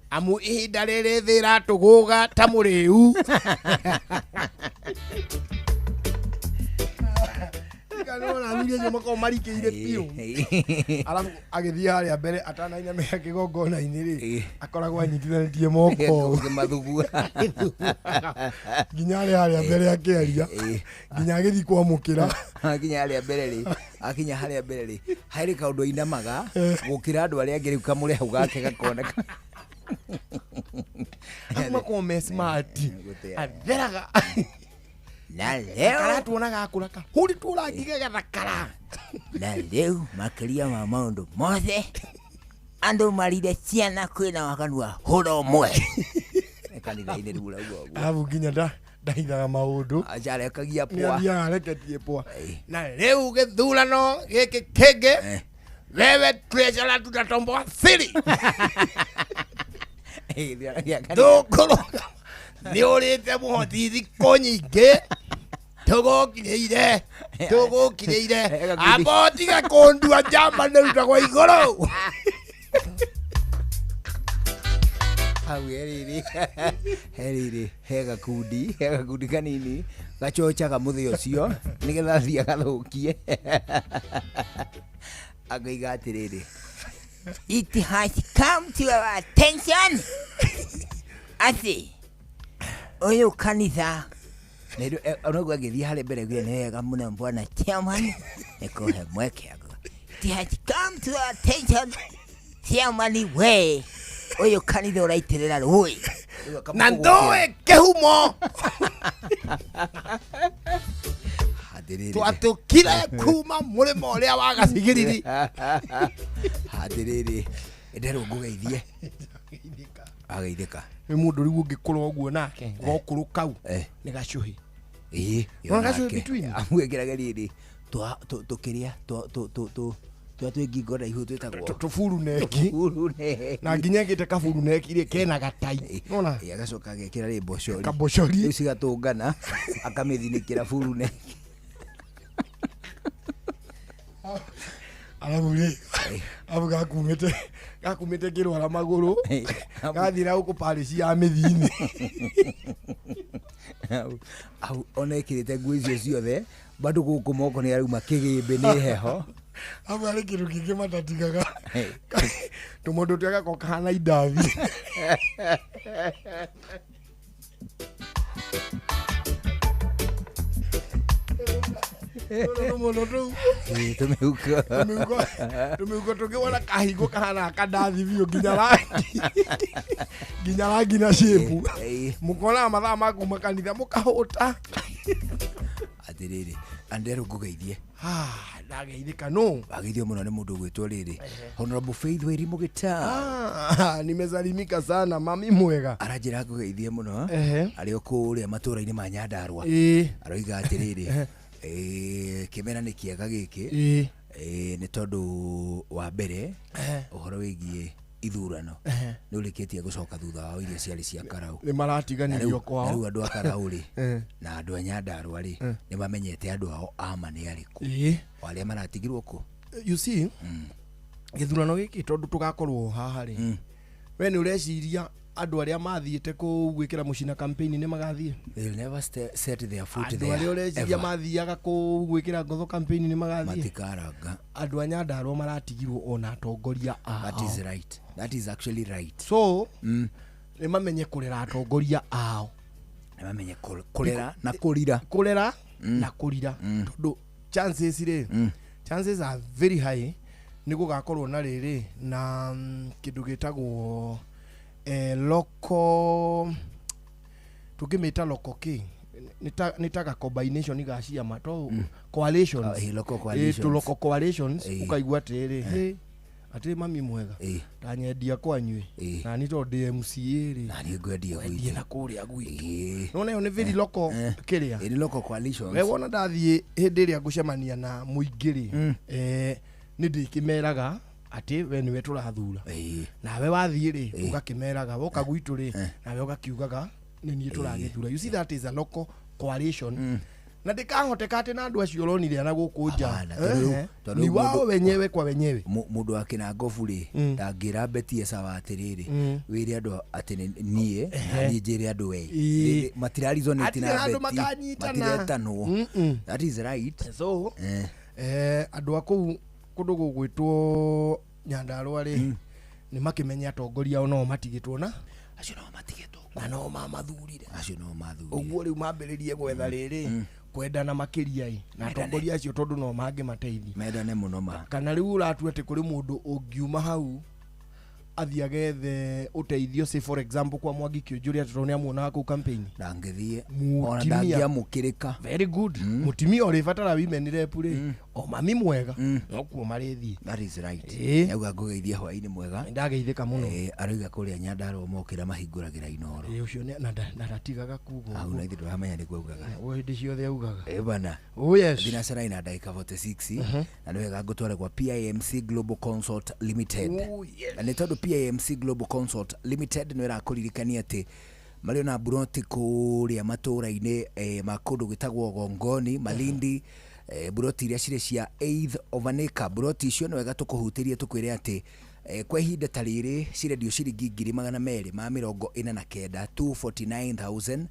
amu ihinda rĩrĩ thĩ ĩratũgũga ta mũrĩu. Nĩwona athuri acio makoragwo marikĩire biũ arabu agĩthiĩ harĩa mbere atanainamĩra kĩgongona-inĩ rĩ akoragwo anyitithanĩtie moko Ngĩmathugua. Nginya arĩ harĩa mbere akĩaria nginya agĩthiĩ kwamũkĩra. Akinya harĩa mbere rĩ, akinya harĩa mbere rĩ, harĩ kaũndũ ainamaga gũkĩra andũ arĩa angĩ rĩu kamũre hau gake gakoneka. Makoragwo me smart atheraga Na rĩu karatuona gakũra kahũrĩtwo rangi gagathakara. Na rĩu makĩria ma maũndũ mothe andũ marire ciana kwĩna waganu wa hũra ũmwe kanitha-inĩ rĩu ũrauga ũguo. Arabu nginya ndahithaga maũndũ. Acarekagia nĩ pwa. Athiaga areketie pwa. Na rĩu gĩthurano gĩkĩ kĩngĩ wewe treasurer tutatomboa siri tũkũrũga nĩ ũrĩte mũhoti thikũ nyingĩ tũgũkinyĩire tũgũkinyĩire amba ũtige kũndua njamba nĩrutagwo igũrũ. Hau herĩrĩ herĩrĩ he gakundi kanini gacocaga mũthĩ ũcio nĩgetha athiĩ agathũkie akoiga atĩrĩrĩ, it has come to our attention atĩ ũyũ kanitha onaguo agĩthiĩ harĩa mbere augire nĩ wega mũno bwana chairman nĩ kũhe mweke. It has come to our attention chairman we ũyũ kanitha ũraitĩrĩra rũĩ na ndũĩ kĩhumo twatũkire kuma mũrĩmo ũrĩa wa gacigĩrĩri. Atĩrĩrĩ nderwo ngũgeithie ageithĩka. Nĩ mũndũ rĩu ũngĩkũra ũguo nake gokũrũ kau nĩ gacuhi. Ĩĩ Wona gacuhi between? Amu ĩkĩraga rĩrĩ tũkĩrĩa twa twĩ ngingo ndaihu twĩtagwo tũburuneki na nginya ĩkĩte kaburuneki rĩ kena gatai nona. Agacoka agekĩra rĩ mbocori Kabocori. rĩu cigatũngana akamĩthinĩkĩra buruneki. Arabu rĩ arabu gakumĩte kĩrwara magũrũ gathira gũkũ parici ya mĩthiinĩ. Au ona ĩkĩrĩte nguo icio ciothe bado gũkũ moko nĩ arauma kĩgĩmbĩ nĩ heho. Abu harĩ kĩndũ kĩngĩ matatigaga tũmũndũ tũrĩa gakoragwo kahana indathi. Tũmũndũ tũu tũmĩhuko tũmĩhuko tũngĩ wona kahingo kahana kandathi biũ nginya rangi na shape mũkonaga mathaa ma kuma kanitha mũkahũta. Atĩrĩrĩ anderũ ngũgeithie. Ndageithĩka no wageithio mũno nĩ mũndũ ũgwĩtwo rĩrĩ Honorable Faith Wairimu Gĩtau. Nimesalimika sana mami mwega. Aranjĩra ngũgeithie mũno arĩ o kũrĩa matũũra-inĩ ma Nyandarua. Aroiga atĩrĩrĩ kĩmera nĩ kĩega gĩkĩ nĩ tondũ wa mbere ũhoro wĩgiĩ ithurano nĩ ũrĩkĩtie gũcoka thutha wao iria ciarĩ cia Karau. Nĩ maratiganirio kwao. Na rĩu andũ a Karau rĩ na andũ a Nyandarua rĩ nĩ mamenyete andũ ao ama nĩ arĩkũ o arĩa maratigirwo kũ. You see gĩthurano gĩkĩ tondũ tũgakorwo haha rĩ we nĩ ũreciria andũ arĩa mathiĩte kũu gwĩkĩra mũcina campaign nĩ magathiĩ? They'll never set their foot andũ there. Arĩa ũreciria mathiaga kũu gwĩkĩra ngotho campaign nĩ magathiĩ? Matikaranga. Andũ a Nyandarua maratigirwo ona atongoria ao. That is right. That is actually right. So nĩ mamenye kũrera atongoria ao. Nĩ mamenye kũrera na kũrira. Kũrera na kũrira tondũ chances rĩ chances are very high nĩ gũgakorwo na rĩrĩ na kĩndũ gĩtagwo local Tũngĩmĩta local king nĩ ta ga combination ga ciama to coalitions. Ah, local coalitions. Tũ local coalitions. Ũkaigua atĩrĩrĩ, "Hĩ, atĩ mami mwega, ndanyendia kwanyu ĩ, na niĩ tondũ ndĩ MCA rĩ, na niĩ ngwendia gwitũ na kũrĩa gwitũ." Nĩwona ĩyo nĩ very local kĩrĩa. Ĩ, nĩ local coalitions. We wona ndathiĩ hĩndĩ ĩrĩa ngũcemania na mũingĩ rĩ, nĩ ndĩkĩmeraga atĩ we nĩwe tũrathura, nawe wathiĩ rĩ ũgakĩmeraga woka gwitũ rĩ, nawe ũgakiugaga nĩ niĩ tũragĩthura. You see, that is a local coalition, na ndĩkahoteka atĩ na andũ acio ũronire na gũkũ nja. Tondũ Ni wao wenyewe kwa wenyewe. Mũndũ wa kĩnangobu rĩ ndangĩra Betty Sawa atĩrĩrĩ, wĩre andũ atĩ nĩ niĩ na niĩ njĩre andũ we. Matiraresonate Hatirĩ na handũ Betty, makanyitana. matiretanwo. That is right. So andũ a kũu kũndũ gũgwĩtwo Nyandarũa rĩ, nĩ makĩmenye atongoria ao no matigĩtwo na acio no matigĩtwo na no mamathurire. Acio no mathurire. Ũguo rĩu mambĩrĩrie gwetha rĩrĩ kwendana makĩria ĩ na atongoria acio tondũ no mangĩmateithia. Mendane mũno ma. Kana rĩu ũratua atĩ kũrĩ mũndũ ũngiuma hau athiĩ agethe ũteithio, say for example kwa Mwangi Kĩũnjũrĩ, atĩ tondũ nĩamuonaga kũu campaign. Ndangĩthiĩ ona Mũtumia. ndangĩamũkĩrĩka. Very good. Mũtumia ũrĩbatara women rep rĩ, o mami mwega nokuo marĩthiĩ. That is right. Auga ngũgeithie hwaĩ-inĩ mwega. Ndageithĩka mũno. Arauga kũrĩa Nyandarũa mokĩra mahingũragĩra Inoro. Ũcio na ndatigaga kuga Hau ũguo. na ithuĩ ndũramenya nĩguo augaga. O hĩndĩ ciothe augaga. Bana. Oh, yes. Thinacara ina ndagĩka 46 na nĩ wega ngũtware kwa PIMC Global Consult Limited. Oh, yes. Na nĩ tondũ PIMC Global Consult Limited nĩ ĩrakũririkania atĩ marĩ ona buroti kũrĩa matũũra-inĩ ma kũndũ gwĩtagwo Gongoni, Malindi, buroti iria cirĩ cia eighth of an acre. Buroti icio nĩ wega tũkũhutĩrie tũkwĩre atĩ kwa ihinda ta rĩrĩ cirendio ciringi 249,000, 249,000.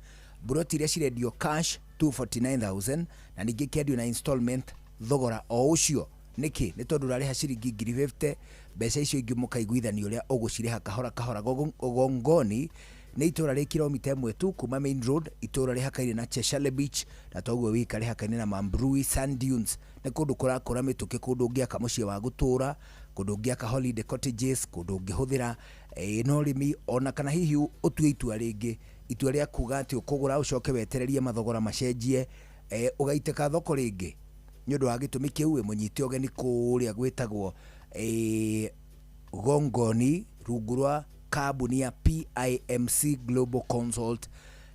Buroti iria cirendio cash 249,000, na ningĩ ikĩendio na installment thogora o ũcio. Nĩkĩ? Nĩ tondũ ũrarĩha ciringi 50,000, mbeca icio ingĩ mũkaiguithania ũrĩa ũgũcirĩha kahora kahora. Gongoni nĩ itũra rĩ kilomita 1 tu kuma main road, itũra rĩhakaine na Cheshale Beach, na toguo wika rĩhakaine na Mambrui Sand Dunes. Nĩ kũndũ kũrakũra mĩtũkĩ, kũndũ ũngĩaka mũciĩ wa gũtũra, kũndũ ũngĩaka holiday cottages, kũndũ ũngĩhũthĩra na ũrĩmi, ona kana hihi ũtue itua rĩngĩ, itua rĩa kuga atĩ ũkũgũra ũcoke wetererie mathogora macenjie, ũgaitĩka thoko rĩngĩ. Nĩ ũndũ wa gĩtũmi kĩu wĩ mũnyite ũgeni kũrĩa gwĩtagwo Gongoni rungu rwa kambuni ya PIMC Global Consult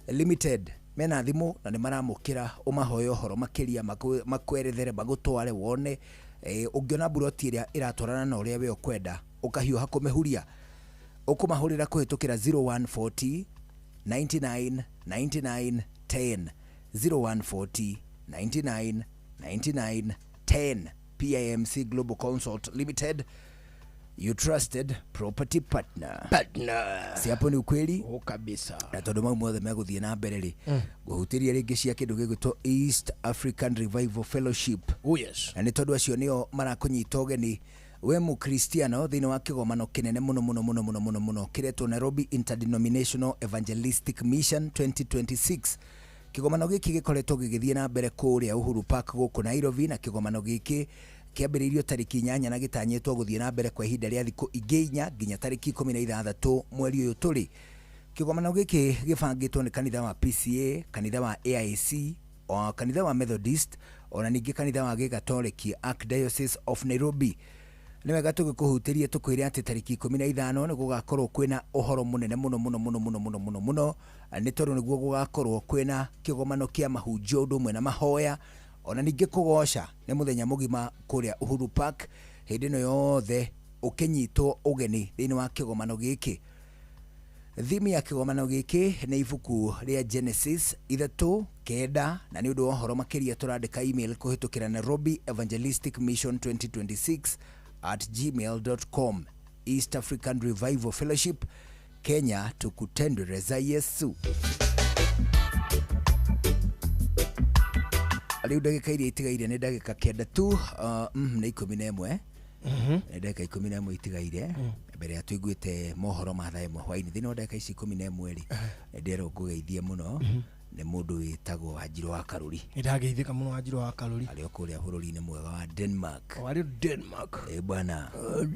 Limited. Mena thimũ na nĩ maramũkĩra ũmahoe ũhoro makĩria, makwerethere, magũtware wone. Ũngĩona buroti ĩrĩa ĩratwarana na ũrĩa we ũkwenda ũkahiũha kũmĩhuria, ũkũmahũrĩra kũhĩtũkĩra 0140 99 99 10, 0140 99 99 10. PIMC Global Consult Limited, your trusted property partner. Partner. Si hapo ni ukweli? Oh, kabisa. Na tondũ mau mothe megũthiĩ na mbere rĩ, ngũhutĩria rĩngĩ cia kĩndũ gĩgwĩtwo East African Revival Fellowship. Oh, yes. Na nĩ tondũ acio nĩo marakũnyita ũgeni we mũkristiano thĩinĩ wa kĩgomano kĩnene mũno mũno mũno mũno mũno mũno kĩretwo Nairobi Interdenominational Evangelistic Mission 2026. Kĩgomano gĩkĩ gĩkoretwo gĩgĩthiĩ na mbere kũrĩa Uhuru Park gũkũ Nairobi, na kĩgomano gĩkĩ kĩambĩrĩirio tarĩki 8 na gĩtanyĩtwo gũthiĩ na mbere kwa ihinda rĩa thikũ ingĩ 4 nginya tarĩki 16 mweri ũyũ tũrĩ. Kĩgomano gĩkĩ gĩbangĩtwo nĩ kanitha wa PCA, kanitha wa AIC, o kanitha wa Methodist, ona ningĩ kanitha wa Gĩgatoliki Archdiocese of Nairobi. Nĩ wega tũgĩkũhutĩrie tũkwĩre atĩ tarĩki 15 nĩ gũgakorwo kwĩna ũhoro mũnene mũno mũno mũno mũno mũno mũno mũno, nĩ tondũ nĩguo gũgakorwo kwĩna kĩgomano kĩa mahunjio ũndũ ũmwe na mahoya, ona ningĩ kũgoca nĩ mũthenya mũgima kũrĩa Uhuru Park. Hĩndĩ ĩno yothe ũkĩnyitwo ũgeni thĩinĩ wa kĩgomano gĩkĩ. Theme ya kĩgomano gĩkĩ nĩ ibuku rĩa Genesis 3:9, na nĩ ũndũ wa ũhoro makĩria tũrandĩka email kũhĩtũkĩra Nairobi Evangelistic Mission 2026 at gmail.com. East African Revival Fellowship Kenya, tukutendereza Yesu. Rĩu ndagĩka iria itigaire nĩ ndagĩka 9 tu, nĩ 11. Nĩ ndagĩka 11 itigaire mbere ya tũiguĩte mohoro ma thaa 1 hwaĩ-inĩ. Thĩinĩ wa ndagĩka ici 11 rĩ, nĩ ndĩrerwo ngũgeithie mũno Nĩ mũndũ wĩtagwo Wanjirũ wa Karũri. Nĩ ndageithĩka mũno Wanjirũ wa Karũri. Arĩ o kũrĩa bũrũri-inĩ mwega wa Denmark. O arĩ Denmark. Eh bwana.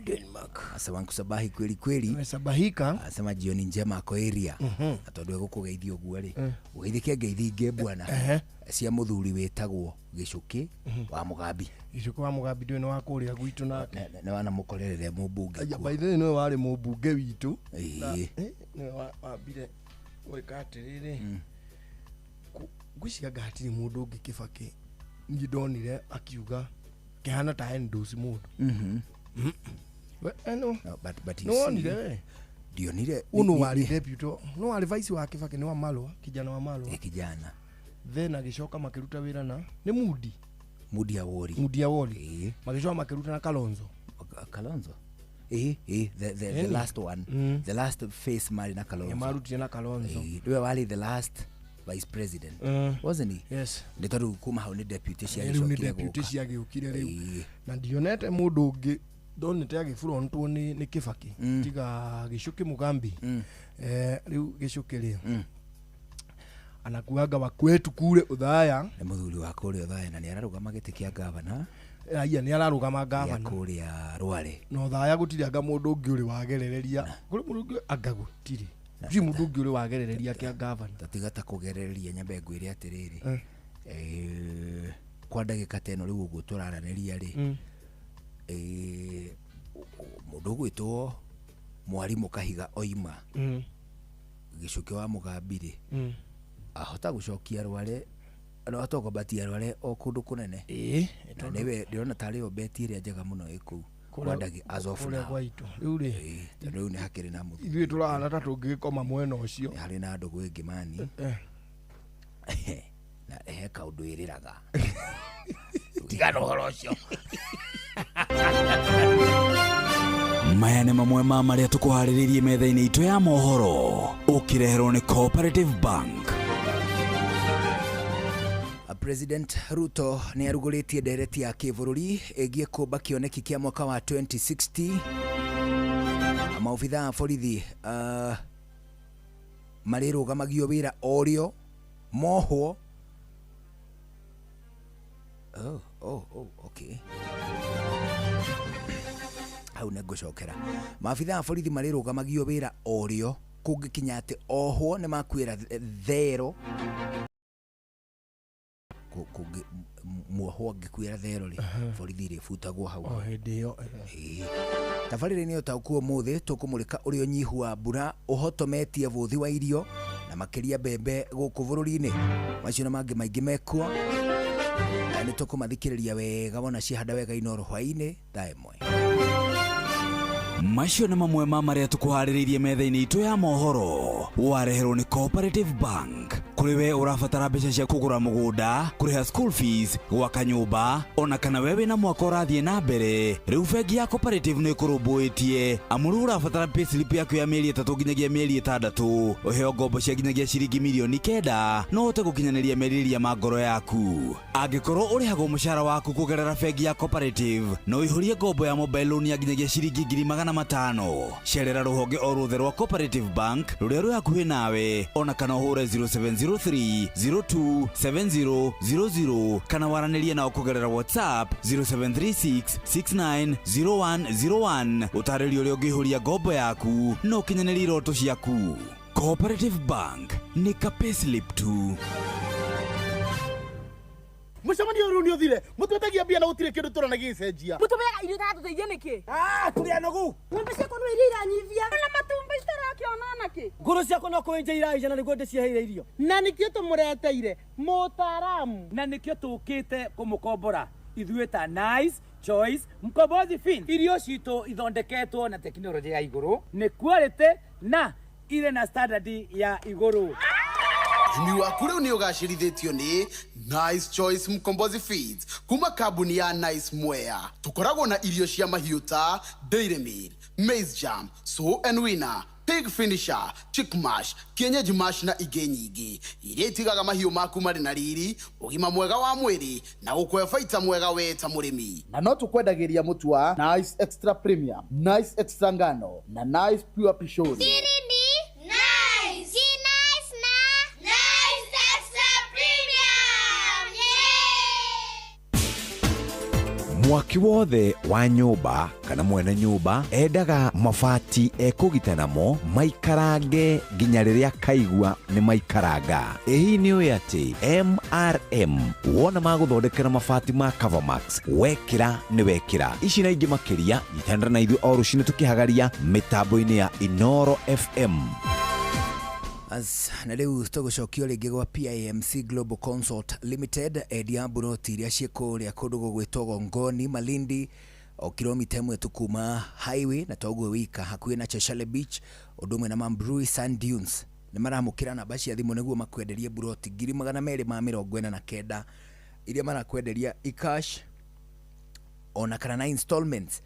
Denmark. Asema nkusabahi kweli kweli. Amesabahika. Asema jioni njema ako area. Na tondũ egũkũgeithia ũguo rĩ, ũgeithĩke ngeithi ingĩ bwana. Cia mũthuri wĩtagwo Gĩcũkĩ wa Mũgambi. Gĩcũkĩ wa Mũgambi ndũĩ nĩ wa kũrĩa gwitũ nake. Nĩ wanamũkorerere mũmbunge Aya, kuo. by the way nĩwe warĩ mũmbunge witũ. Ĩĩ. Nĩwe wambire gwĩka atĩrĩrĩ. Ngwĩciria anga hatirĩ mũndũ ũngĩ Kĩbakĩ niĩ ndonire akiuga kĩhana ta endorse mũndũ. We, no. No, but you Nĩ wonire see, we? ndionire. Ũnũ warĩ deputy, no warĩ vice wa Kĩbakĩ nĩ wa Marũa, kijana wa Marũa. Eh, kijana. Then agĩcoka makĩruta wĩra na nĩ Mudi. Mudi Awori. Mudi Awori. Magĩcoka makĩruta na Kalonzo. Kalonzo. The Eni. last one. The last face marĩ na Kalonzo. Nĩ marutire na Kalonzo. Nĩwe warĩ the last vice president. Wasn't he? Yes. Nĩ tondũ kuma hau nĩ deputy Rĩu nĩ ciagĩcokire deputy gũka. ciagĩũkire rĩu. Na ndionete mũndũ ũngĩ ndonete agĩbũrontwo nĩ Kĩbakĩ tiga Gĩcũkĩ Mũgambi. Rĩu Gĩcũkĩ rĩ anakuanga wa kwetu kule Othaya. Nĩ mũthuri wa kũrĩa Othaya na nĩ ararũgama gĩtĩ kĩa gavana. Aya nĩ ararũgama gavana. Gĩa kũrĩa Rware. Na Othaya gũtirĩ anga mũndũ ũngĩ ũrĩ wagerereria. Kũrĩ mũndũ ũngĩ anga gũtirĩ. Gũtirĩ mũndũ ũngĩ ũrĩ wagerereria kĩa gavana. Tatiga ta kũgerereria nyambe ngwĩre atĩrĩrĩ. Kwa ndagĩka ta ĩno rĩu ũguo tũraranĩria rĩ. Mũndũ ũgwĩtwo mwarimũ Kahiga Oima. Gĩcũkĩ wa Mũgambi rĩ. Ahota gũcokia Rware, no ahota kwambatia Rware o kũndũ kũnene. Na nĩwe ndĩrona tarĩ yo beti ĩrĩa njega mũno ĩ kũu. Kwa ndagĩ as of Kũrĩa now. gwa itũ. Rĩu rĩ. Tondũ rĩu nĩ hakĩrĩ na mũthuri. Ithuĩ tũrahana ta tũngĩgĩkoma mwena ũcio. Nĩ harĩ na ndũgũ ĩngĩ mani. Na he kaũndũ ĩrĩraga. Tigana ũhoro ũcio. Maya nĩ mamwe ma marĩa tũkũharĩrĩirie metha-inĩ itũ ya mohoro ũkĩreherwo nĩ Cooperative Bank. President Ruto nĩ arugũrĩtie ndereti ya kĩbũrũri ĩgiĩ kũmba kĩoneki kĩa mwaka wa 2060. Maobithaa a borithi marĩrũgamagio wĩra o rĩo mohwo. Oh, okay. Hau nĩ ngũcokera. Maabithaa a borithi marĩrũgamagio wĩra o rĩo kũngĩkinya atĩ ohwo nĩ makuĩra thero. Muohwo angĩkuĩra thero rĩ, borithi rĩbutagwo hau. O hĩndĩ ĩyo. Tabarĩra-inĩ ũtaũku ũmũthĩ tũkũmũrĩka ũrĩa ũnyihu wa mbura ũhotometie bũthi wa irio na makĩria mbembe gũkũ bũrũri-inĩ. Macio na mangĩ maingĩ mekuo. Na nĩ tũkũmathikĩrĩria wega wona ciahanda wega Inooro hwaĩ-inĩ thaa 1. Macio nĩ mamwe ma marĩa tũkũharĩrĩirie metha-inĩ itũ ya mohoro wareherwo nĩ Cooperative Bank. Kũrĩ we ũrabatara mbeca cia kũgũra mũgũnda, kũrĩha school fees, gwaka nyũmba, ona kana we wĩna mwaka ũrathiĩ na mbere, rĩu bengi ya Cooperative nĩ ĩkũrũmbũĩtie. Amu rĩu ũrabatara payslip yaku ya mĩeri 3 nginyagia mĩeri 6, ũheo ngombo cia nginyagia ciringi mirioni 9, no ũhote gũkinyanĩria merirĩria ma ngoro yaku. Angĩkorwo ũrĩhagwo mũcara waku kũgerera bengi ya Cooperative, no ũihũrie ngombo ya mobile loan ya nginyagia ciringi 500,000. Cerera rũhonge o ruothe rwa Cooperative Bank rũrĩa rwĩ hakuhĩ nawe, ona kana ũhũre 0703 02 7000 kana waranĩrie nao kũgerera WhatsApp 0736 690101. Ũtarĩrio ũrĩa ũngĩihũria ngombo yaku na ũkinyanĩrie iroto ciaku. Cooperative Bank nĩ ka payslip tu. Mũcemanio ũyũ nĩ ũthire mũtwetagia mbia na gũtirĩ kĩndũ tũrona gĩgĩcenjia. Mũtũmeaga irio itaratũteithia nĩkĩ? Tũrĩ anogu. Ng'ombe ciakwa no iria iranyivia na matumbĩ citarakĩona nakĩ. Ngũrũ ciakwa no kũenja iraija na nĩguo ndĩciheire irio. Na nĩkĩo tũmũreteire mũtaaramu. Na nĩkĩo tũkĩte kũmũkombora ithuĩ ta Nice Choice Mkombozi Fin. Irio citũ ithondeketwo na tekinoronjĩ ya igũrũ, nĩ quality na irĩ na standard ya igũrũ. Ũrĩmi waku rĩu nĩ ũgacĩrithĩtio nĩ Nice Choice Mkombozi Feeds kuma kambuni ya Nice Mwea. Tũkoragwo na irio cia mahiũ ta Dairy Meal, Maize Jam, Sow and Winner, Pig Finisher, Chick Mash, Kienyeji Mash na ingĩ nyingĩ iria itigaga mahiũ maku marĩ na riri, ũgima mwega wa mwĩrĩ na gũkũhe baita mwega we ta mũrĩmi. Na no tũkwendagĩria mũtu wa Nice Extra Premium, Nice Extra Ngano na Nice Pure Pishori. Siri ni Nice. Si nice na Nice Extra. Mwaki wothe wa nyũmba kana mwene nyũmba endaga mabati ekũgita namo maikarange nginya rĩrĩa kaigua nĩ maikaranga. Ĩ hihi nĩ ũĩ atĩ MRM wona magũthondekera mabati ma Covermax wekĩra nĩ wekĩra. Ici na ingĩ makĩria nyitanĩra na ithuĩ o rũcinĩ tũkĩhagaria mĩtambo-inĩ ya Inoro FM. As na rĩu tũgũcokio rĩngĩ gwa PIMC Global Consult Limited, endia mburoti iria ciĩ kũrĩa kũndũ gũgwĩtwo Gongoni Malindi, o kilomita ĩmwe tu kuma highway, na toguo wika hakuhĩ na Cheshale Beach, ũndũ ũmwe na Mambrui Sand Dunes. Nĩ maramũkĩra namba cia thimũ nĩguo makwenderie mburoti 249,000 iria marakwenderia i-cash ona kana na installments.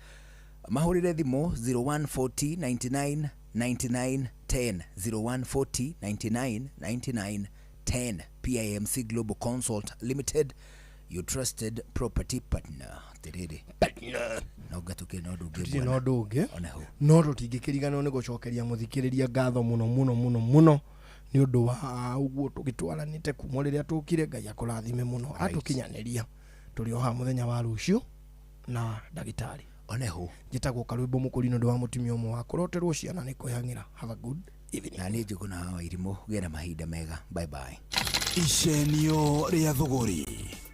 Mahũrĩre thimũ 0140 99 99 10, 0140 99 99 10. PIMC Global Consult Limited, your trusted property partner. Tiriri partner no gatuke no ndungi Tutirĩ na ũndũ ũngĩ no tũtingĩkĩriganĩrwo nĩ gũcokeria mũthikĩrĩria ngatho mũno mũno mũno mũno nĩ ũndũ wa ũguo tũgĩtwaranĩte kuma rĩrĩa tũkire. Ngai akũrathime mũno atũkinyanĩria. Tũrĩ o haha mũthenya wa rũciũ na ndagĩtarĩ oneho. Njĩtagwo Karwĩmbo Mũkũri nĩ ũndũ wa mũtumia ũmwe wa kũroterwo ciana nĩ kwĩhang'ĩra. Have a good evening. Na niĩ Njũgũna wa Irimũ, gĩa na mahinda mega. Bye bye. Icenio rĩa thũgũrĩ,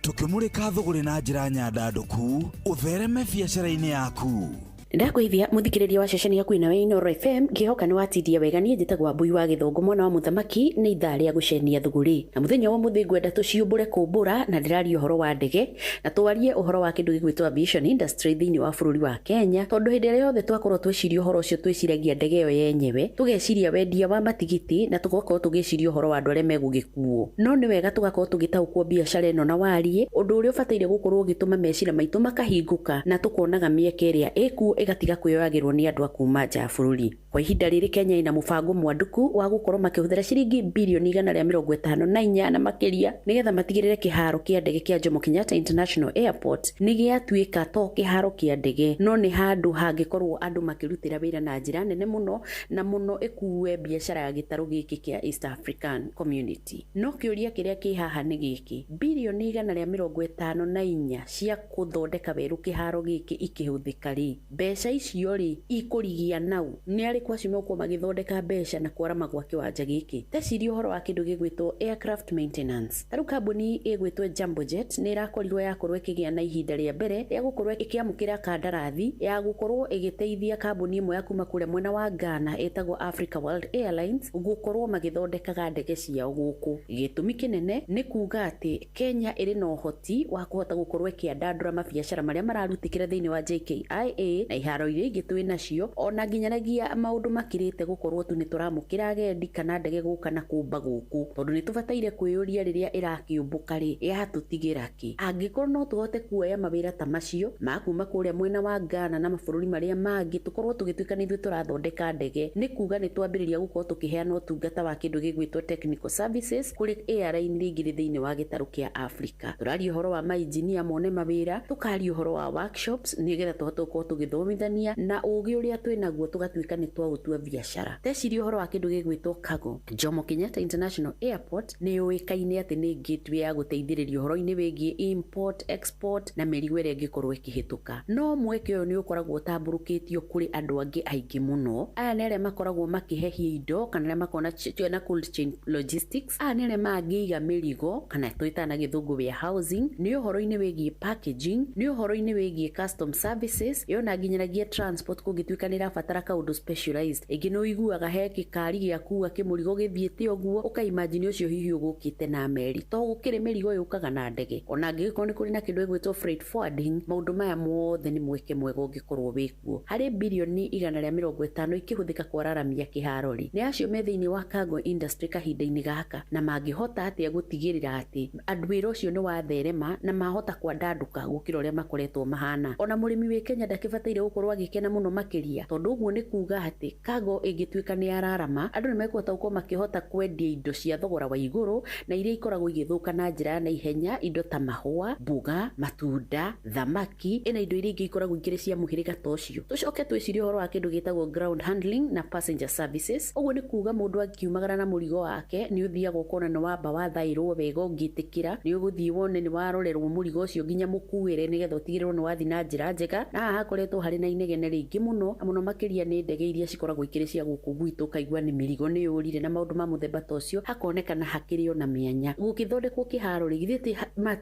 tũkĩmũrĩka thũgũrĩ na njĩra nyandandũku ũthereme biacara-inĩ yaku. Ndakwĩithia mũthikĩrĩria wa ceceni yaku ĩno ya Inoro FM, ngĩhoka nĩ watindia wega. Niĩ njĩtagwo Mbui wa Gĩthũngũ mwana wa mũthamaki. Nĩ ithaa rĩa gũcenia thũgũrĩ, na mũthenya wa ũmũthĩ ngwenda tũciũmbũre kũmbũra, na ndĩraria ũhoro wa ndege na twarie ũhoro wa kĩndũ gĩgwĩtwo aviation industry thĩinĩ wa bũrũri wa Kenya, tondũ hĩndĩ ĩrĩa yothe twakorwo twĩciria ũhoro ũcio twĩciragia ndege ĩyo yenyewe, tũgeciria wendia wa matigiti, na tũgakorwo tũgĩciria ũhoro wa andũ arĩa megũgĩkuo. No nĩ wega tũgakorwo tũgĩtaũkwo biacara ĩno na warie ũndũ ũrĩa ũbataire gũkorwo ũgĩtũma meciria maitũ makahingũka, na tũkonaga mĩeke ĩrĩa ĩkuo ĩgatiga kwĩyoyagĩrwo nĩ andũ a kuma nja ya bũrũri. Kwa ihinda rĩrĩ Kenya ĩna mũbango mwanduku wa gũkorwo makĩhũthĩra ciringi birioni 154 na makĩria nĩgetha matigĩrĩre kĩharo kĩa ndege kĩa Jomo Kenyatta International Airport nĩ gĩatuĩka to kĩharo kĩa ndege, no nĩ handũ hangĩkorwo andũ makĩrutĩra wĩra na njĩra nene mũno, na mũno ĩkue biacara ya gĩtarũ gĩkĩ kĩa East African Community. No kĩũria kĩrĩa kĩ haha nĩ gĩkĩ, birioni 154 cia kũthondeka werũ kĩharo gĩkĩ ikĩhũthĩka rĩ, mbeca icio rĩ ikũrigia nau? Nĩ arĩkũ acio megũkorwo magĩthondeka mbeca na kwarama gwa kĩwanja gĩkĩ? Teciria ũhoro wa kĩndũ gĩgwĩtwo aircraft maintenance. Ta rĩu kambuni ĩgwĩtwo Jambojet nĩ ĩrakorirwo yakorwo ĩkĩgĩa na ihinda rĩa mbere rĩa gũkorwo ĩkĩamũkĩra kandarathi ya gũkorwo ĩgĩteithia kambuni ĩmwe ya kuma kũrĩa mwena wa Ghana ĩtagwo Africa World Airlines gũkorwo magĩthondekaga ndege ciao gũkũ. Gĩtũmi kĩnene nĩ kuga atĩ Kenya ĩrĩ na ũhoti wa kũhota gũkorwo ĩkĩandandũra mabiacara marĩa mararutĩkĩra thĩinĩ wa JKIA na iharo iria ingĩ twĩ nacio, ona nginyanagia maũndũ makĩrĩte gũkorwo tu nĩ tũramũkĩra agendi kana ndege gũka na kũmba gũkũ, tondũ nĩ tũbataire kwĩyũria rĩrĩa ĩrakĩũmbũka rĩ yatũtigĩra kĩ. Angĩkorwo no tũhote kuoya mawĩra ta macio ma kuma kũrĩa mwena wa Ghana na mabũrũri marĩa mangĩ, tũkorwo tũgĩtuĩka nĩ ithuĩ tũrathondeka ndege, nĩ kuga nĩ twambĩrĩria gũkorwo tũkĩheana ũtungata wa kĩndũ gĩgwĩtwo technical services kũrĩ airline iria ingĩ thĩinĩ wa gĩtarũ kĩa Africa. Tũraria ũhoro wa mainjinia mone mawĩra, tũkaria ũhoro wa workshops nĩgetha tũhote gũkorwo tũgĩthomithania na ũgĩ ũrĩa twĩ naguo tũgatuĩka nĩ twaũtua biacara. Teciria ũhoro wa kĩndũ gĩgwĩtwo cargo. Jomo Kenyatta International Airport nĩ yũĩkaine atĩ nĩ gateway ya gũteithĩrĩria ũhoro-inĩ wĩgiĩ import export na mĩrigo ĩrĩa ĩngĩkorwo ĩkĩhĩtũka. No mweke ũyũ nĩ ũkoragwo ũtambũrũkĩtio kũrĩ andũ angĩ aingĩ mũno. Aya nĩ arĩa makoragwo makĩhehia indo kana arĩa makoragwo na cold chain logistics. Aya nĩ arĩa mangĩiga mĩrigo kana twĩtaga na gĩthũngũ warehousing, nĩ ũhoro-inĩ wĩgiĩ packaging, nĩ ũhoro-inĩ wĩgiĩ custom services, yona nginyanagia transport kũngĩtuĩka nĩ ĩrabatara kaũndũ specialized. Ĩngĩ nĩ ũiguaga he gĩkari gĩa kuua kĩmũrigo gĩthiĩte ũguo, ũkaimagine ũcio hihi ũgũkĩte na meri, to gũkĩrĩ mĩrigo yũkaga na ndege. Ona angĩgĩkorwo nĩ kũrĩ na kĩndũ gĩgwĩtwo freight forwarding, maũndũ maya mothe nĩ mweke mwega ũngĩkorwo wĩkuo. Harĩ birioni 150 ikĩhũthĩka kwararamia kĩharo rĩ, nĩ acio me thĩinĩ wa cargo industry kahinda-inĩ gaka, na mangĩhota atĩa gũtigĩrĩra atĩ andũ wĩra ũcio nĩ watherema na mahota kwandandũka gũkĩra ũrĩa makoretwo mahana. Ona mũrĩmi wĩ Kenya ndakĩbataire gũkorwo agĩkena mũno makĩria, tondũ ũguo nĩ kuga atĩ cargo ĩngĩtuĩka nĩ yararama, andũ nĩ mekũhota gũkorwo makĩhota kwendia indo cia thogora wa igũrũ na iria ikoragwo igĩthũka na njĩra ya naihenya, indo ta mahũa, mboga, matunda, thamaki, ĩna indo iria ingĩ ikoragwo ikĩrĩ cia mũhĩrĩga ta ũcio. Tũcoke twĩcirie ũhoro wa kĩndũ gĩtagwo ground handling na passenger services. Ũguo nĩ kuga mũndũ akiumagara na mũrigo wake nĩ ũthiaga ũkona nĩ wamba wathaĩrwo wega ũngĩtĩkĩra, nĩ ũgũthiĩ wone nĩ warorerwo mũrigo ũcio nginya mũkuĩre nĩgetha ũtigĩrĩrwo nĩ wathiĩ na njĩra njega. Na haha hakoretwo harĩ na inegene rĩingĩ mũno, na mũno makĩria nĩ ndege iria cikoragwo ikĩrĩ cia gũkũ gwitũ, ũkaigua nĩ mĩrigo nĩ yũrire na maũndũ ma mũthemba ta ũcio, hakonekana hakĩrĩ ona mĩanya. Gũgĩthondekwo kĩharo rĩ, githĩ ti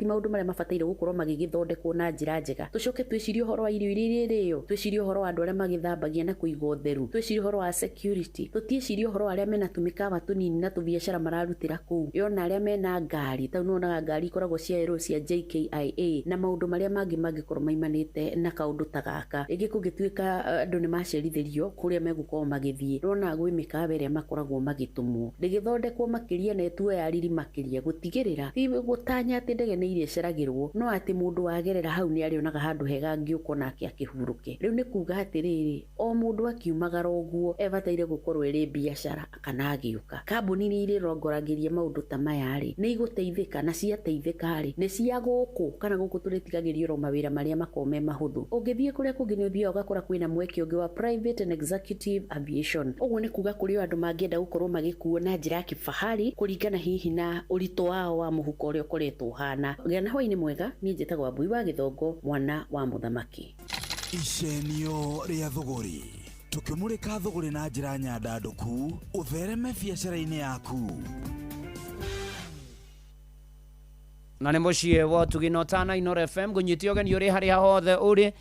maũndũ marĩa mabataire gũkorwo magĩgĩthondekwo na njĩra njega. Tũcoke twĩcirie ũhoro wa irio iria irĩrĩo, twĩcirie ũhoro wa andũ arĩa magĩthambagia na kũiga ũtheru, twĩcirie ũhoro wa security, tũtiĩcirie ũhoro wa arĩa mena tũmĩkawa tũnini na tũbiacara mararutĩra kũu, yona arĩa mena ngari, tau nĩwonaga ngari ikoragwo cia ero cia JKIA na maũndũ marĩa mangĩ mangĩkorwo maimanĩte na kaũndũ ta gaka. Rĩngĩ kũngĩtuĩka andũ nĩ macerithĩrio kũrĩa megũkorwo magĩthiĩ, nĩwonaga gwĩ mĩkawa ĩrĩa makoragwo magĩtũmwo, ndĩgĩthondekwo makĩria na ĩtuo ya riri makĩria, gũtigĩrĩra ti gũtanya atĩ ndege nĩ irĩceragĩrwo, no atĩ mũndũ wagerera hau nĩ arĩonaga handũ hega angĩũka onake akĩhurũke. Rĩu nĩ kuga atĩrĩrĩ, o mũndũ akiumagara ũguo ebataire gũkorwo ĩrĩ biacara kana agĩũka. Kambuni nĩ irĩrongoragĩria maũndũ ta maya rĩ, nĩ igũteithĩka, na ciateithĩka rĩ, nĩ cia gũkũ kana gũkũ tũrĩtigagĩrio oro mawĩra marĩa makoragwo me mahũthũ. Ũngĩthiĩ kũrĩa kũngĩ nĩ ũthiaga ũgakora kwĩna mweke ũngĩ wa private and executive aviation. Ũguo nĩ kuga kũrĩ o andũ mangĩenda gũkorwo magĩkuo na njĩra ya kifahari kũringana hihi na ũritũ wao wa mũhuko ũrĩa ũkoretwo ũhana. Gĩa na hwaĩ-inĩ mwega, niĩ njĩtagwo Wambui wa Gĩthongo, mwana wa mũthamaki. Icenio rĩa thũgũrĩ, tũkĩmũrĩka thũgũrĩ na njĩra nyandandũku, ũthereme biacara-inĩ yaku. Na nĩ mũciĩ wa ũtugi na ũtana Inoro FM, ngũnyite ũgeni ũrĩ harĩa hothe ũrĩ.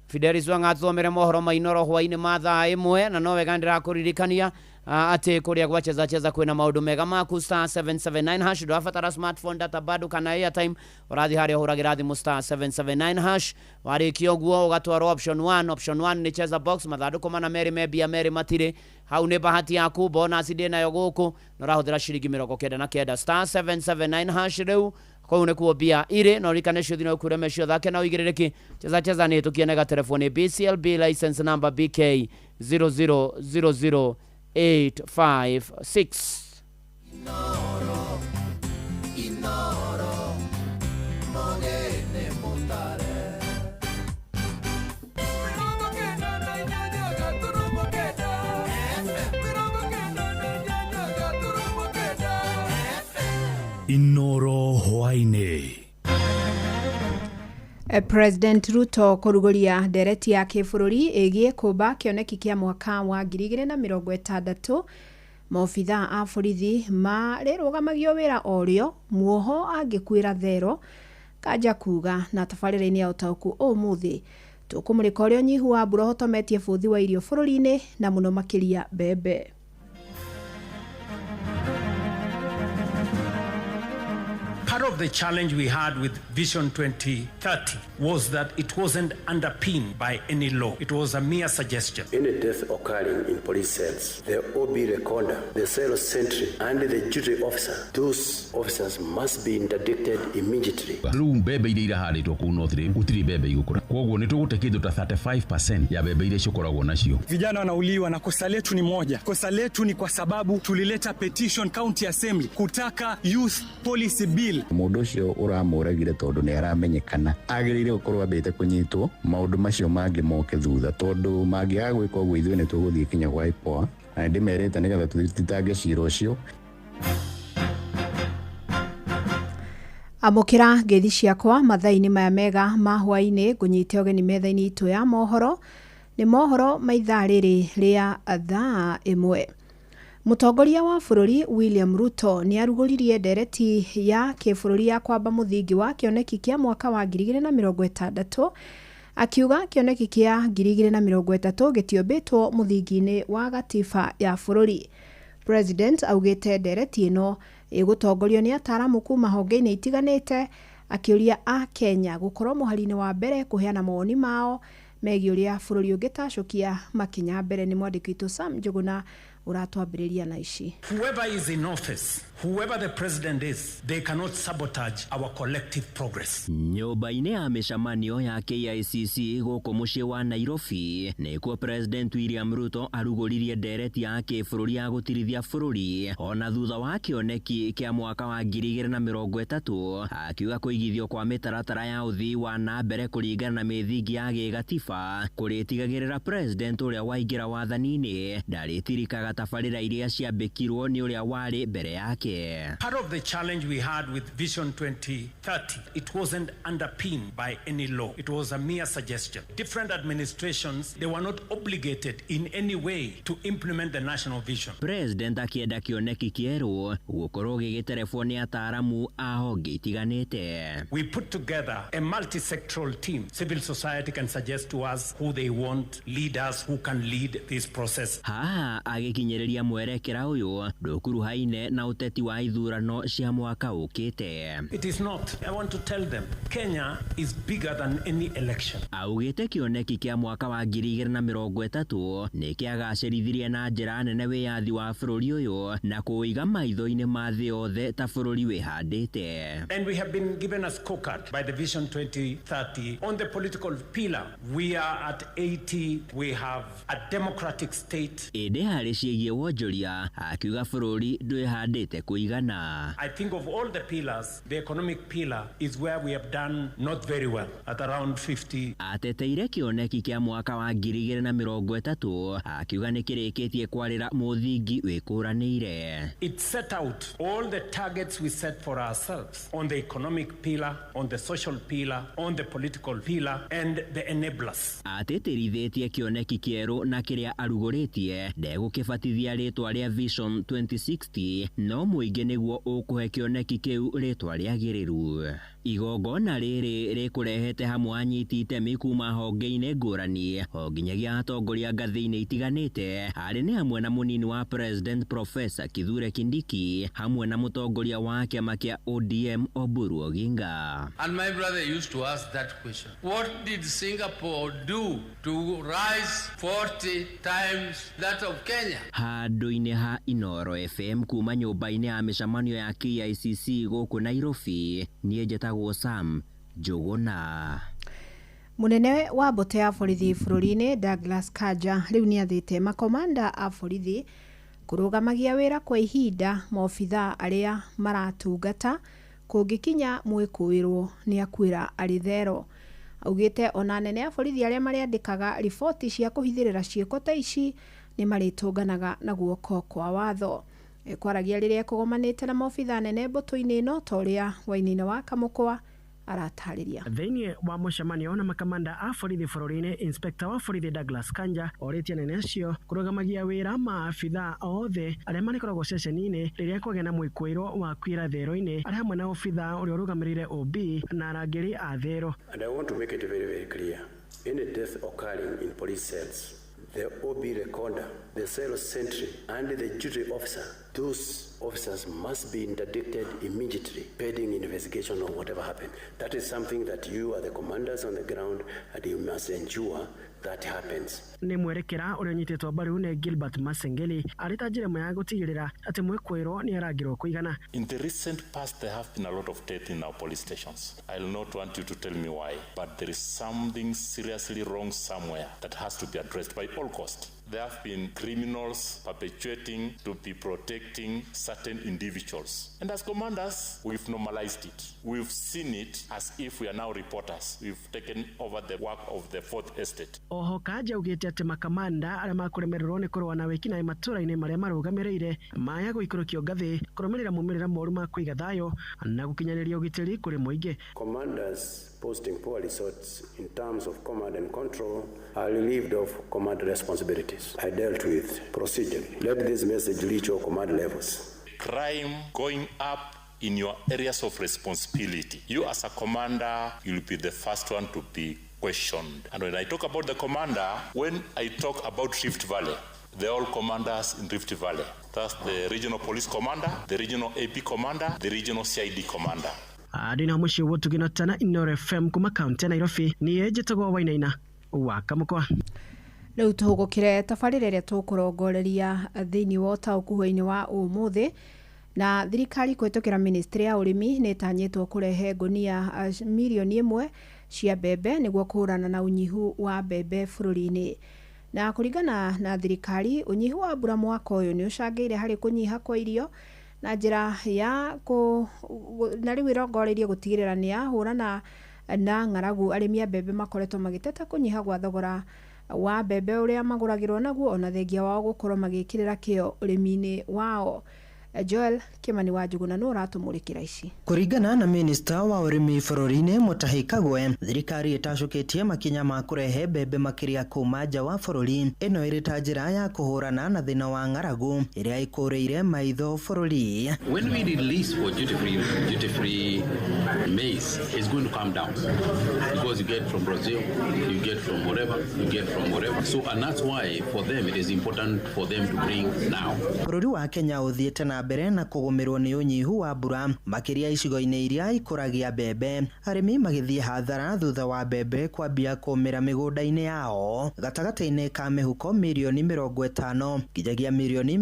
Fidelis Wang'a athomere mohoro ma Inoro hwaĩ-inĩ ma thaa 1, na no wega ndĩrakũririkania atĩ kũrĩa gwa cheza cheza kwĩna maũndũ mega maku star 779 hash. Ndũrabatara smartphone, data bado kana airtime, ũrathiĩ harĩa ũhũragĩra thimũ star 779 hash. Warĩkia ũguo ũgatwarwo option 1. Option 1 nĩ cheza box, mathandũkũ mana merĩ me mbia merĩ matirĩ hau, nĩ bahati yaku, bonus ndĩ nayo gũkũ, na ũrahũthĩra ciringi 99 star 779 hash. Rĩu kũu nĩkuo mbia irĩ, na ũririkane ciothe no ũkure mecio thake na ũigĩrĩrĩki. Cheza cheza nĩ tũkienega telefoni BCLB license number BK 0000856. Inoro, Inoro, mogene mutare. Inoro hwaĩ-inĩ. President Ruto kũrugũria ndereti ya kĩbũrũri ĩgiĩ kũmba kĩoneki kĩa mwaka wa 2060. Maobithaa a borithi marĩrũgamagio wĩra orĩo muoho angĩkuĩra thero, Kanja kuga. Na tabarĩra-inĩ ya ũtaũku ũmũthĩ tũkũmũrĩka ũrĩa ũnyihu wa mbura ũhotometie bũthi wa irio bũrũri-inĩ na mũno makĩria mbembe. Part of the challenge we had with Vision 2030 was that it wasn't underpinned by any law. It was a mere suggestion. Any death occurring in police cells, the OB recorder, the cell sentry, and the duty officer, those officers must be interdicted immediately. Rĩu mbembe iria irahandĩtwo kũu north rĩ, gũtirĩ mbembe igũkũra, koguo nĩ tũgũte kĩndũ ta 35% ya mbembe iria cikoragwo nacio. Vijana wanauliwa na kosa letu ni moja. Kosa letu ni kwa sababu tulileta petition county assembly kutaka youth policy bill. Mũndũ ũcio ũramũragire tondũ nĩ aramenyekana agĩrĩire gũkorwo ambĩte kũnyitwo, maũndũ macio mangĩ moke thutha, tondũ mangĩaga gwĩka ũguo ithuĩ nĩ tũgũthiĩ kinya gwa IPOA, na nĩndĩmerĩte nĩgetha tũthitange cira ũcio. Amũkĩra ngeithi ciakwa mathaa-inĩ maya mega ma hwaĩ-inĩ, ngũnyite ũgeni metha-inĩ itũ ya mohoro. Nĩ mohoro ma ithaa rĩrĩ rĩa thaa 1. Mũtongoria wa bũrũri William Ruto nĩ arugũririe ndereti ya kĩbũrũri ya kwamba mũthingi wa kĩoneki kĩa mwaka wa 2060, akiuga kĩoneki kĩa 2030 gĩtiũmbĩtwo mũthingi-inĩ wa gatiba ya bũrũri. President augĩte ndereti ĩno ĩgũtongorio nĩ ataaramu kuma honge-inĩ itiganĩte, akĩũria a Kenya gũkorwo mũhari-inĩ wa mbere kũheana mawoni mao megiĩ ũrĩa bũrũri ũngĩtacũkia makinya mbere. Nĩ mwandĩki witũ Sam Njũgũna Ũratwambĩrĩria na ici. Whoever is in office, whoever the president is, they cannot sabotage our collective progress. Nyũmba-inĩ ya mĩcemanio ya KICC gũkũ mũciĩ wa Nairobi nĩkuo President William Ruto arugũririe ndereti ya kĩbũrũri ya gũtirithia bũrũri ona thutha wa kĩoneki kĩa mwaka wa 2030, akiuga kũigithio kwa mĩtaratara ya ũthii wa na mbere kũringana na mĩthingi ya gĩgatiba kũrĩtigagĩrĩra President ũrĩa waingĩra wathani-inĩ ndarĩtirikaga tabarĩra iria ciambĩkirwo nĩ ũrĩa warĩ mbere yake. Part of the challenge we had with Vision 2030, it wasn't underpinned by any law. It was a mere suggestion. Different administrations, they were not obligated in any way to implement the national vision. President akĩenda kĩoneki kĩerũ gũkorwo gĩgĩterebwo nĩ ataaramu a honge itiganĩte. We put together a multi-sectoral team. Civil society can suggest to us who they want, leaders who can lead this process. Haha agĩkinyĩrĩria mwerekera ũyũ ndũkuruhaine na ũteti wa ithurano cia mwaka ũkĩte. It is not. I want to tell them, Kenya is bigger than any election. Augĩte kĩoneki kĩa mwaka wa 2030 nĩ kĩagacĩrithirie na njĩra nene wĩyathi wa bũrũri ũyũ na kũũiga maitho-inĩ ma thĩ yothe ta bũrũri wĩhandĩte. And we have been given a scorecard by the Vision 2030 on the political pillar. We are at 80. We have a democratic state. Ĩndĩ harĩ ciĩgiĩ wonjoria akiuga bũrũri ndwĩhandĩte kũigana. I think of all the pillars, the economic pillar is where we have done not very well, at around 50. Ateteire kĩoneki kĩa mwaka wa 2030 akiuga nĩ kĩrĩkĩtie kwarĩra mũthingi wĩkũranĩire. It set out all the targets we set for ourselves on the economic pillar, on the social pillar, on the political pillar, and the enablers. Atĩtĩrithĩtie kĩoneki kĩerũ na kĩrĩa arugũrĩtie ndegũkĩbatithia rĩtwa rĩa Vision 2060 no mũingĩ nĩguo ũkũhe kĩoneki kĩu rĩtwa rĩagĩrĩru. Igongona rĩrĩ rĩkũrehete hamwe anyiti itemi kuma honge-inĩ ngũrani o nginyagia atongoria ngathĩ-inĩ itiganĩte arĩ nĩ hamwe na mũnini wa President Professor Kithure Kindiki hamwe na mũtongoria wa kĩama kĩa ODM Oburu Oginga. And my brother used to ask that question. What did Singapore do to rise 40 times that of Kenya? Handũ-inĩ ha Inoro FM kuma nyũmba-inĩ ya mĩcemanio ya KICC gũkũ Nairobi, niĩ njĩtagwo Sam Njũgũna. Mũnene wa mbũtũ ya borithi bũrũri-inĩ Douglas Kanja rĩu nĩathĩte makomanda a borithi kũrũgamagia wĩra kwa ihinda maobithaa arĩa maratungata kũngĩkinya mwĩkũĩrwo nĩakuĩra arĩ thero. Augĩte ona anene a borithi arĩa marĩandĩkaga riboti cia kũhithĩrĩra ciĩko ta ici nĩmarĩtũnganaga na guoko kwa watho. Kwaragia rĩrĩa ekũgomanĩte na maobithaa anene mbũtũ-inĩ ĩno ta ũrĩa Wainaina wa Kamũkwa aratarĩria. Thĩinĩ wa mũcemanio na makamanda a borithi bũrũri-inĩ, Inspector wa borithi Douglas Kanja orĩtie anene acio kũrũgamagia wĩra maabithaa othe arĩa marĩkoragwo ceceni-inĩ rĩrĩa kwagĩa na mwĩkũĩrwo wa kuĩra thero-inĩ arĩ hamwe na obithaa ũrĩa ũrũgamĩrĩire OB na arangĩri a thero. And I want to make it very, very clear. Any death occurring in police cells, the OB recorder, the cell sentry, and the duty officer, those officers must be interdicted immediately, pending investigation of whatever happened. That is something that you are the commanders on the ground and you must ensure that happens. Nĩ mwerekera ũrĩa ũnyitĩtwo mbaru nĩ Gilbert Masengeli arĩ ta njĩra ĩmwe ya gũtigĩrĩra atĩ mwĩkũĩrwo nĩ arangĩrwo kũigana. In the recent past, there have been a lot of death in our police stations. I'll not want you to tell me why, but there is something seriously wrong somewhere that has to be addressed by all costs. There have been criminals perpetuating to be protecting certain individuals. And as commanders, we've normalized it. We've seen it as if we are now reporters. We've taken over the work of the fourth estate. Oho Kanja augĩte atĩ makamanda arĩa makũremererwo nĩ kũrũa na wĩkinaĩ matũra-inĩ marĩa marũgamĩrĩire maya gũikũrũkio ngathĩ kũrũmĩrĩra maumĩrĩra moru ma kũiga thayũ na gũkinyanĩria ũgitĩri kũrĩ mũingĩ. Commanders posting poor results in terms of command and control are relieved of command responsibilities. I dealt with procedurally. Let this message reach all command levels. Crime going up in your areas of responsibility. You as a commander, you'll be the first one to be questioned. And when I talk about the commander, when I talk about Rift Valley, they're all commanders in Rift Valley. That's the regional police commander, the regional AP commander, the regional CID commander. Ndĩna mũciĩ gũtugĩnotana Inoro FM kuma kaunti ya Nairobi, niĩ njĩtagwo Wainaina wa Kamũkwa. Rĩu tũhũgũkĩre tabarĩra ĩrĩa tũkũrongoreria thĩinĩ wa ũtaũku hwaĩ-inĩ wa ũmũthĩ. Na thirikari kũhĩtũkĩra ministry ya ũrĩmi nĩ ĩtanyĩtwo kũrehe ngũnia 1 mirioni cia mbembe nĩguo kũhũrana na ũnyihu wa mbembe bũrũri-inĩ. Na kũringana na thirikari, ũnyihu wa mbura mwaka ũyũ nĩ ũcangĩire harĩ kũnyiha kwa irio na njĩra ya kũ na rĩu ĩrongoreirie gũtigĩrĩra nĩ yahũrana na ng'aragu. Arĩmi a mbembe makoretwo magĩteta kũnyiha gwa thogora wa mbembe ũrĩa magũragĩrwo naguo, ona thengia wao gũkorwo magĩkĩrĩra kĩo ũrĩmi-inĩ wao. Joel Kimani wa Njuguna nĩ ũratũmũrĩkĩra ici. Kũringana na minista wa ũrĩmi bũrũri-inĩ Mutahi Kagwe, thirikari ĩtacũkĩtie makinya ma kũrehe mbembe makĩria kuma nja wa bũrũri, ĩno ĩrĩ ta njĩra ya kũhũrana na thĩna wa ng'aragu ĩrĩa ĩkũrĩire maitho bũrũri. When we release for duty free maize, it's going to come down because you get from Brazil, you get from whatever, you get from whatever. So, and that's why for them it is important for them to bring now. Bũrũri wa Kenya ũthiĩte na mbere na kũgũmĩrwo nĩ ũnyihu wa mbura, makĩria icigo-inĩ iria ikũragia mbembe, arĩmi magĩthiĩ hathara thutha wa mbembe kwambia kũmĩra mĩgũnda-inĩ yao. Gatagatĩ-inĩ ka mĩhuko 50 mirioni nginyagia 60 mirioni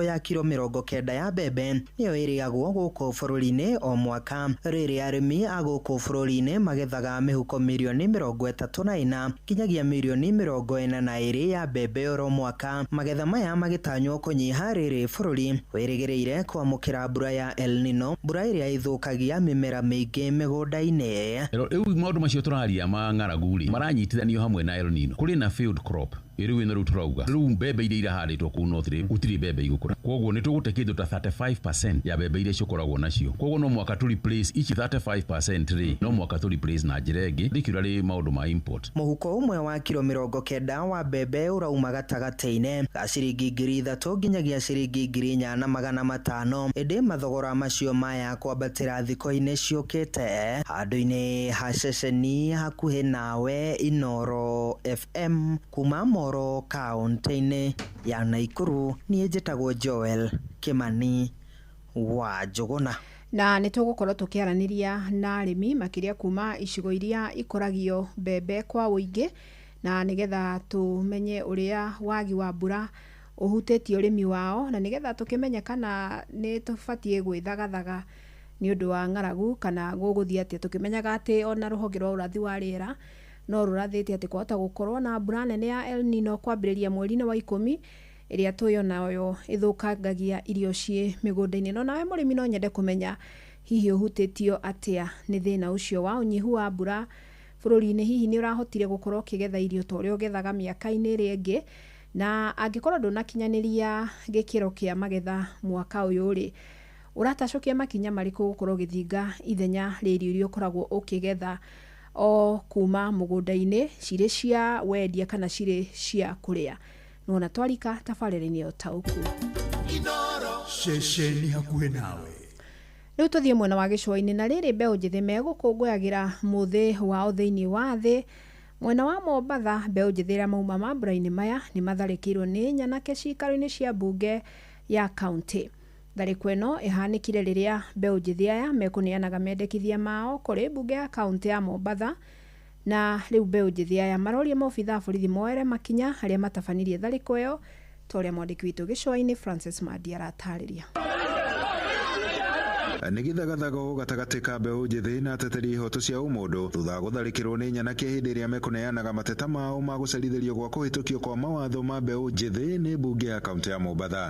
ya kiro 90 ya mbembe nĩyo ĩrĩagwo gũkũ bũrũri-inĩ o mwaka, rĩrĩa arĩmi a gũkũ bũrũri-inĩ magethaga mĩhuko 34 mirioni nginyagia 42 mirioni ya mbembe oro mwaka. Magetha maya magĩtanywo kũnyiha rĩrĩ bũrũri wĩrĩgĩrĩire kwamũkĩra mbura ya El Nino, mbura ĩrĩa ĩthũkagia mĩmera mĩingĩ mĩgũnda-inĩ. Rĩu maũndũ macio tũraria ma ng'aragu rĩ, maranyitithanio hamwe na El Nino. Kũrĩ na field crop rĩu ĩno, rĩu tũrauga rĩu mbembe iria irahandĩtwo kũu north rĩ, gũtirĩ mbembe igũkũra, koguo nĩ tũgũte kĩndũ ta 35% ya mbembe iria cikoragwo nacio. Koguo no mwaka tũ replace ici 35% rĩ, no mwaka tũ replace na njĩra ĩngĩ ndĩkiũra rĩ maũndũ ma import. Mũhuko ũmwe wa kiro 90 wa mbembe ũrauma gatagatĩ-inĩ ga ciringi 3,000 nginyagia ciringi 4,500, ĩndĩ mathogora macio maya kwambatĩra thikũ-inĩ ciũkĩte. Handũ-inĩ ha ceceni hakuhĩ nawe, Inoro FM, kuma Moro kaũntĩ-inĩ ya Naikuru, niĩ njĩtagwo Joel Kimani wa Njũgũna. Na nĩ tũgũkorwo tũkĩaranĩria na arĩmi makĩria kuma icigo iria ikũragio mbembe kwa ũingĩ, na nĩgetha tũmenye ũrĩa wagi wa mbura ũhutĩtie ũrĩmi wao, na nĩgetha tũkĩmenye kana nĩ tũbatiĩ gwĩthagathaga nĩ ũndũ wa ng'aragu kana gũgũthiĩ atĩa, tũkĩmenyaga atĩ ona rũhonge rwa ũrathi wa rĩera no rũrathĩte atĩ kwahota gũkorwo na mbura nene ya El Nino kwambĩrĩria mweri-inĩ wa 10, ĩrĩa tũĩ onayo ĩthũkangagia irio ciĩ mĩgũnda-inĩ. No nawe mũrĩmi, no nyende kũmenya hihi ũhutĩtio atĩa nĩ thĩna ũcio wa ũnyihu wa mbura bũrũri-inĩ. Hihi nĩ ũrahotire gũkorwo ũkĩgetha irio ta ũrĩa ũgethaga mĩaka-inĩ ĩrĩa ĩngĩ? Na angĩkorwo ndũnakinyanĩria gĩkĩro kĩa magetha mwaka ũyũ rĩ, ũratacũkia makinya marĩkũ gũkorwo ũgĩthinga ithenya rĩa irio iria ũkoragwo ũkĩgetha o kuma mũgũnda-inĩ, cirĩ cia wendia kana cirĩ cia kũrĩa? Nĩwona twarika tabarĩra-inĩ ya ũtaũku. Ceceni hakuhĩ nawe. Rĩu tũthiĩ mwena wa gĩcũa-inĩ, na rĩrĩ mbeũ njĩthĩ megũkũngũyagĩra mũthĩ wao thĩinĩ wa thĩ. Mwena wa Mombatha, mbeũ njĩthĩ arĩa mauma mambura-inĩ maya nĩ matharĩkĩirwo nĩ nyanake cikaro-inĩ cia mbunge ya kaunti. Tharĩko ĩno ĩhanĩkire rĩrĩa mbeũ njĩthĩ aya mekũneanaga mendekithia mao kũrĩ mbunge ya kaunti ya Mombatha, na rĩu mbeũ njĩthĩ aya maroria maobitha a borithi moere makinya arĩa matabanirie tharĩko ĩyo, ta ũrĩa mwandĩki witũ gĩcũa-inĩ Francis Mandi aratarĩria. Nĩ gĩthagathago gatagatĩ ka mbeũ njĩthĩ na ateteri ihoto cia ũmũndũ thutha wa gũtharĩkĩrwo nĩ nyanake hĩndĩ ĩrĩa mekũneanaga mateta mao ma gũcerithĩrio gwa kũhĩtũkio kwa mawatho ma mbeũ njĩthĩ nĩ mbunge ya kaunti ya Mombatha.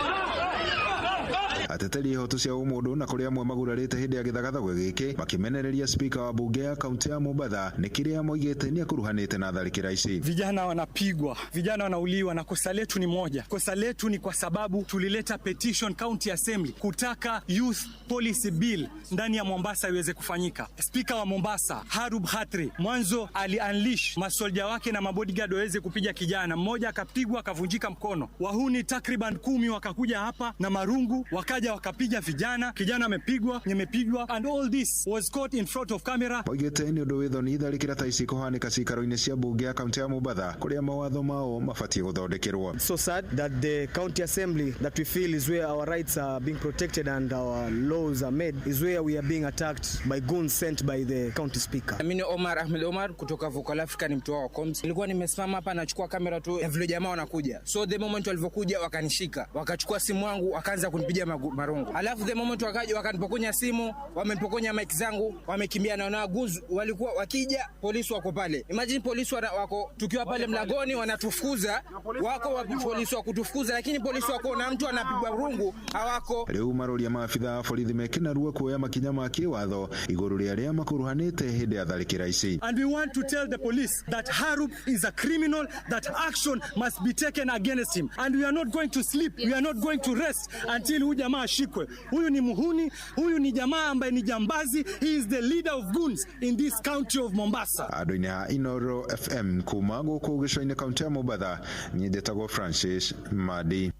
Ateteri ihoto cia ũmũndũ na kũrĩ amwe magurarĩte hĩndĩ ya gĩthagathago gĩkĩ, makĩmenereria spika wa mbunge ya kaunti ya Mombatha nĩ kĩrĩa moigĩte nĩ akuruhanĩte na tharĩkĩra ici. Vijana wanapigwa, vijana wanauliwa, na kosa letu ni moja. Kosa letu ni kwa sababu tulileta petition county assembly kutaka youth policy bill ndani ya Mombasa iweze kufanyika. Spika wa Mombasa Harub Khatri mwanzo ali unleash masolja wake na mabodyguard waweze kupiga kijana mmoja, akapigwa akavunjika mkono. Wahuni takriban 10 wakakuja hapa na marungu. Wakaja wakapiga vijana, kijana amepigwa, nimepigwa, and all this was caught in front of camera. Oigĩte nĩ ũndũ wĩ thoni tharĩkĩra ta ici kũhanĩka ciikaro-inĩ cia mbunge ya kaunti ya Mombatha kũrĩa mawatho mao mabatiĩ gũthondekerwo. So sad that the county assembly that we feel is where our rights are being protected and our laws are made is where we are being attacked by goons sent by the county speaker. Mimi ni Omar Ahmed Omar kutoka Vocal Africa, ni mtu wao wa comms. Nilikuwa nimesimama hapa nachukua kamera tu ya vile jamaa wanakuja. So the moment walivyokuja wakanishika, wakachukua simu yangu wakaanza kunipiga marungu. Alafu the moment wakaja wakanipokonya simu, wamenipokonya mic zangu, wamekimbia na goons walikuwa wakija, polisi wako pale. Imagine polisi wako tukiwa pale mlangoni wanatufukuza, wako polisi wa kutufukuza, lakini polisi wako na mtu anapigwa rungu hawako. Rĩu maroria maabitha a borithi mekĩna ruo kuoya makinya ma kĩwatho igũrũ rĩa arĩa makuruhanĩte hĩndĩ ya tharĩkĩra ici. And we want to tell the police that Harub is a criminal, that action must be taken against him. And we are not going to sleep, we are not going to rest until huyu jamaa ashikwe. Huyu ni muhuni, huyu ni jamaa ambaye ni jambazi, he is the leader of goons in this county of Mombasa. Andũ-inĩ a Inoro FM kuma gũkũ gĩcũa-inĩ kaunti ya Mombatha, niĩ njĩtagwo Francis Madi.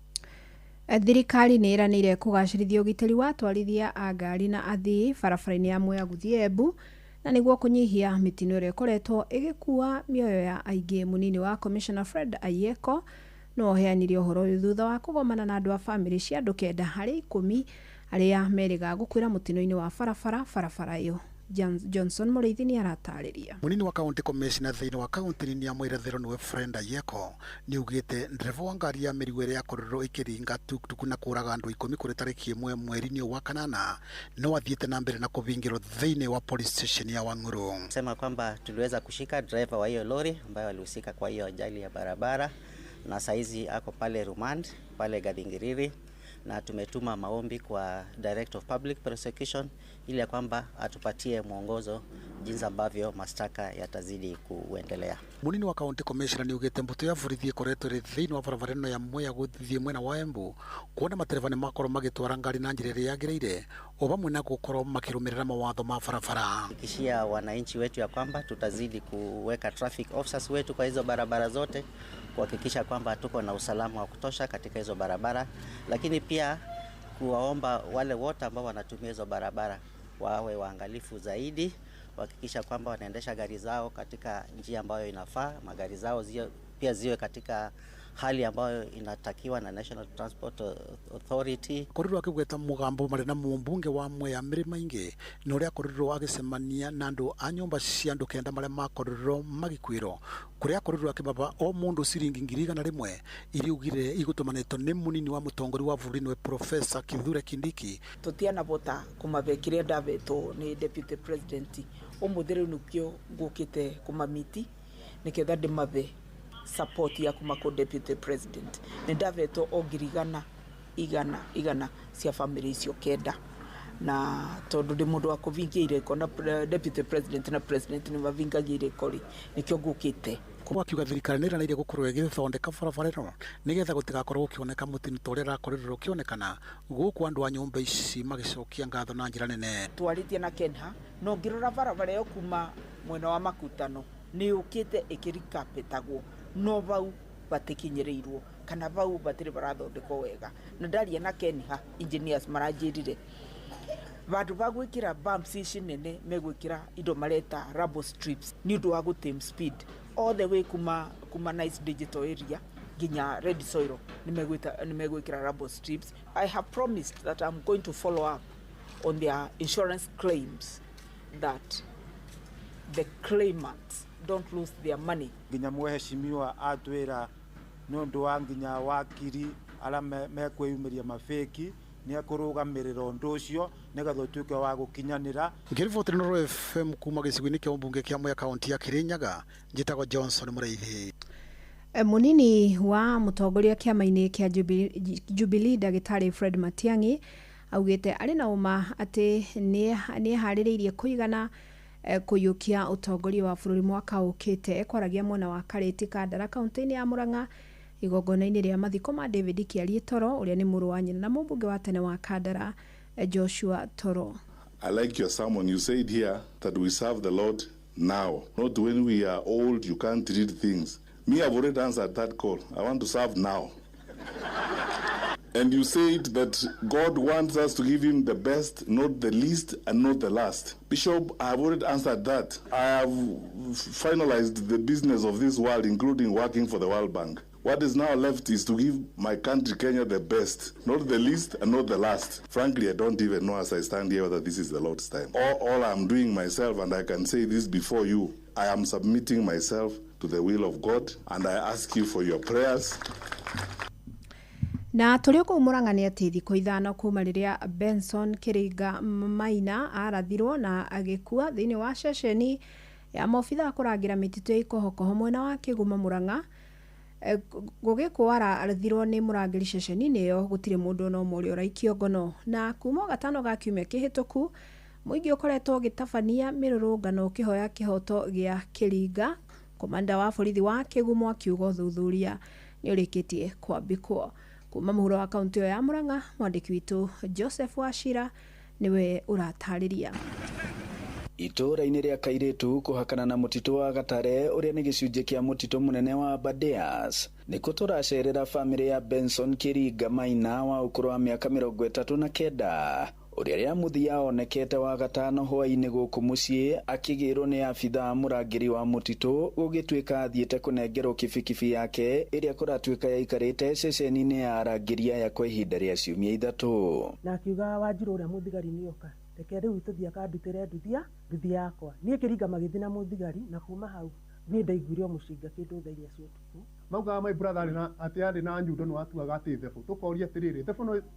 Thirikari nĩ ĩranĩire kũgacĩrithia ũgitĩri wa atwarithia a ngari na athii barabara-inĩ ya Mwea gũthiĩ Embu na nĩguo kũnyihia mĩtino ĩrĩa ĩkoretwo ĩgĩkua mĩoyo ya aingĩ. Mũnini wa Commissioner Fred Ayieko no ũheanire ũhoro ũyũ thutha wa kũgomana na andũ a bamĩrĩ cia andũ 9 harĩ 10 arĩa merĩga gũkuĩra mũtino-inĩ wa barabara ĩyo. Johnson Mũrĩithi nĩ aratarĩria. Munini wa county commissioner thĩinĩ wa kaunti nini ya Mwirathĩro nĩwe Fred Ayieko nĩaugĩte ndereba wa ngari ya mĩrigo ĩrĩa yakorirwo ĩkĩringa tuktuku na kũraga andũ 10 kũrĩ tarĩki 1 mweri-inĩ wa kanana no athiĩte na mbere na kũvingĩrwo thĩinĩ wa police station ya Wang'uru. Sema kwamba tuliweza kushika driver wa hiyo lori ambayo alihusika kwa hiyo ajali ya barabara na saizi ako pale remand pale Gathingiriri, na tumetuma maombi kwa Director of Public Prosecution ili ya kwamba atupatie mwongozo jinsi ambavyo mashtaka yatazidi kuendelea. Munini wa county commissioner nĩaugĩte mbũtũ ya borithi ĩkoretwo ĩrĩ thĩinĩ wa barabara ĩno ya Mwea gũthiĩ mwena wa Embu kuona matereba nĩ makorwo magĩtwara ngari na njĩra ĩrĩa yagĩrĩire o vamwe na gũkorwo makĩrũmĩrĩra mawatho ma barabara. Hakikishia wananchi wetu ya kwamba tutazidi kuweka traffic officers wetu kwa hizo barabara zote kuhakikisha kwamba tuko na usalama wa kutosha katika hizo barabara, lakini pia kuwaomba wale wote ambao wanatumia hizo barabara wawe waangalifu zaidi, kuhakikisha kwamba wanaendesha gari zao katika njia ambayo inafaa, magari zao pia ziwe katika hali ambayo inatakiwa na National Transport Authority. Korirwo akigweta mugambo mari na mumbunge wa Mwea Mĩrĩma-ingĩ na ũrĩa akorirwo agĩcemania na andũ a nyũmba cia andũ 9 marĩa makorirwo magĩkuĩrwo kũrĩa akorirwo akĩmaba o mũndũ ciringi 100,000 iria ugire igũtũmanĩtwo nĩ mũnini wa mũtongoria wa bũrũri nĩwe Professor Kithure Kindiki. Tũtianabota kũmabe kĩrĩa ndavetwo nĩ Deputy President ũmũthĩ rĩu nĩkĩo ngũkĩte kũmamiti nĩketha ndĩmabe support ya kuma ko Deputy President. Nĩ ndavetwo o 100,000 100 cia family icio 9 na tondũ ndĩ mũndũ wa kũvingia irĩko na Deputy President na President nĩ mavingagia irĩko rĩ nĩkĩo ngũkĩte. Akiuga thirikari nĩ ĩranĩire gũkorwo ĩgĩthondeka barabara ĩno nĩgetha gũtigakorwo gũkĩoneka mũtino ta ũrĩa ũrakorirwo ũkĩonekana gũkũ andũ a nyũmba ici magĩcokia ngatho na njĩra nene. Twarĩtie na Kenha no ngĩrora barabara ĩyo kuma mwena wa Makutano nĩ yũkĩte ĩkĩrikapĩtagwo no vau batikinyĩrĩirwo kana vau batirĩ barathondekwo wega na ndaria na Kenha engineers maranjĩrire vandu va gwikira bumps ici nene megwikira indo mareta rubble strips ni undu wa gutame speed all the way kuma Nice Digital area nginya Red Soil ni megwikira rubble strips. I have promised that I'm going to follow up on their insurance claims that the claimants don't lose their money. Nginya mweheshimiwa atwira ni undu wa nginya wakiri aria mekwiyumiria mabeki ni akũrũgamĩrĩra ũndũ ũcio nĩgetha ũtuĩke wa gũkinyanĩra. Ngĩriboti Inooro FM kuma gĩcigo-inĩ kĩa ũmbunge kĩa Mwea kaunti ya Kirinyaga, njĩtagwo Johnson Mũrĩithi. Mũnini wa mũtongoria kĩama-inĩ kĩa Jubilee Ndagĩtarĩ Fred Matiang'i augĩte arĩ na ũma atĩ nĩeharĩrĩirie kũigana kũiyũkia ũtongoria wa bũrũri mwaka ũkĩte. Ekwaragia mwena wa Karĩti Kandara kaunti-inĩ ya Murang'a igongona-inĩ rĩa mathiko ma David Kĩarie Toro ũrĩa nĩ mũrũ wa nyina na mũmbunge wa tene wa Kandara Joshua Toro. I like your sermon. You said here that we serve the Lord now, not when we are old, you can't read things. Me, I've already answered that call. I want to serve now. And you said that God wants us to give him the best, not the least, and not the last. Bishop, I have already answered that. I have finalized the business of this world, including working for the World Bank. What is now left is to give my country, Kenya, the best, not the least and not the last. Frankly, I don't even know as I stand here whether this is the Lord's time. All I'm doing myself, and I can say this before you, I am submitting myself to the will of God, and I ask you for your prayers. Na tũrĩ o kũu Murang'a nĩ atĩ thikũ 5 kuma rĩrĩa Benson Kĩringa Maina arathirwo na agĩkua thĩinĩ wa ceceni ya maobitha kũrangĩra mĩtitũ ya Ikohokoho mwena wa Kĩgumo Murang'a, gũgĩkwo arathirwo nĩ mũrangĩri ceceni-inĩ ĩyo gũtirĩ mũndũ ona ũmwe ũrĩa ũraikio ngono. Na kuma gatano ga kiumia kĩhĩtũku mũingĩ ũkoretwo ũgĩtabania mĩrũrũngano ũkĩhoya kĩhoto gĩa Kĩringa. Komanda wa borithi wa Kĩgumo akiuga ũthuthuria nĩ ũrĩkĩtie kwambĩkwo. Kuma mũhuro wa kaunti ĩyo ya Murang'a, mwandĩki witũ Joseph Wachira nĩwe ũratarĩria. Itũũra-inĩ rĩa Kairĩtu kũhakana na mũtitũ wa Gatare ũrĩa nĩ gĩcunjĩ kĩa mũtitũ mũnene wa Aberdares nĩkuo tũracerera bamĩrĩ ya Benson Kĩringa Maina wa ũkũrũ wa mĩaka 39 ũrĩa rĩa mũthia onekete wa gatano hwaĩ-inĩ gũkũ mũciĩ akĩgĩrwo nĩ abithaa mũrangĩri wa mũtitũ gũgĩtuĩka athiĩte kũnengerwo kibikibi yake ĩrĩa kũratuĩka yaikarĩte ceceni-inĩ ya arangĩri aya kwa ihinda rĩa ciumia 3. Na akiuga Wanjirũ ũrĩa mũthigari nĩoka, reke rĩu tũthiĩ akandutĩre nduthi yakwa. Niĩ Kĩringa magĩthiĩ na mũthigari, na kuma hau niĩ ndaiguire o mũcinga kĩndũ thaa 4 cia ũtukũ. Maugaga my brother arĩ na atĩ arĩ na nyundo nĩ watuaga atĩ thebũ, tũkoria atĩrĩrĩ,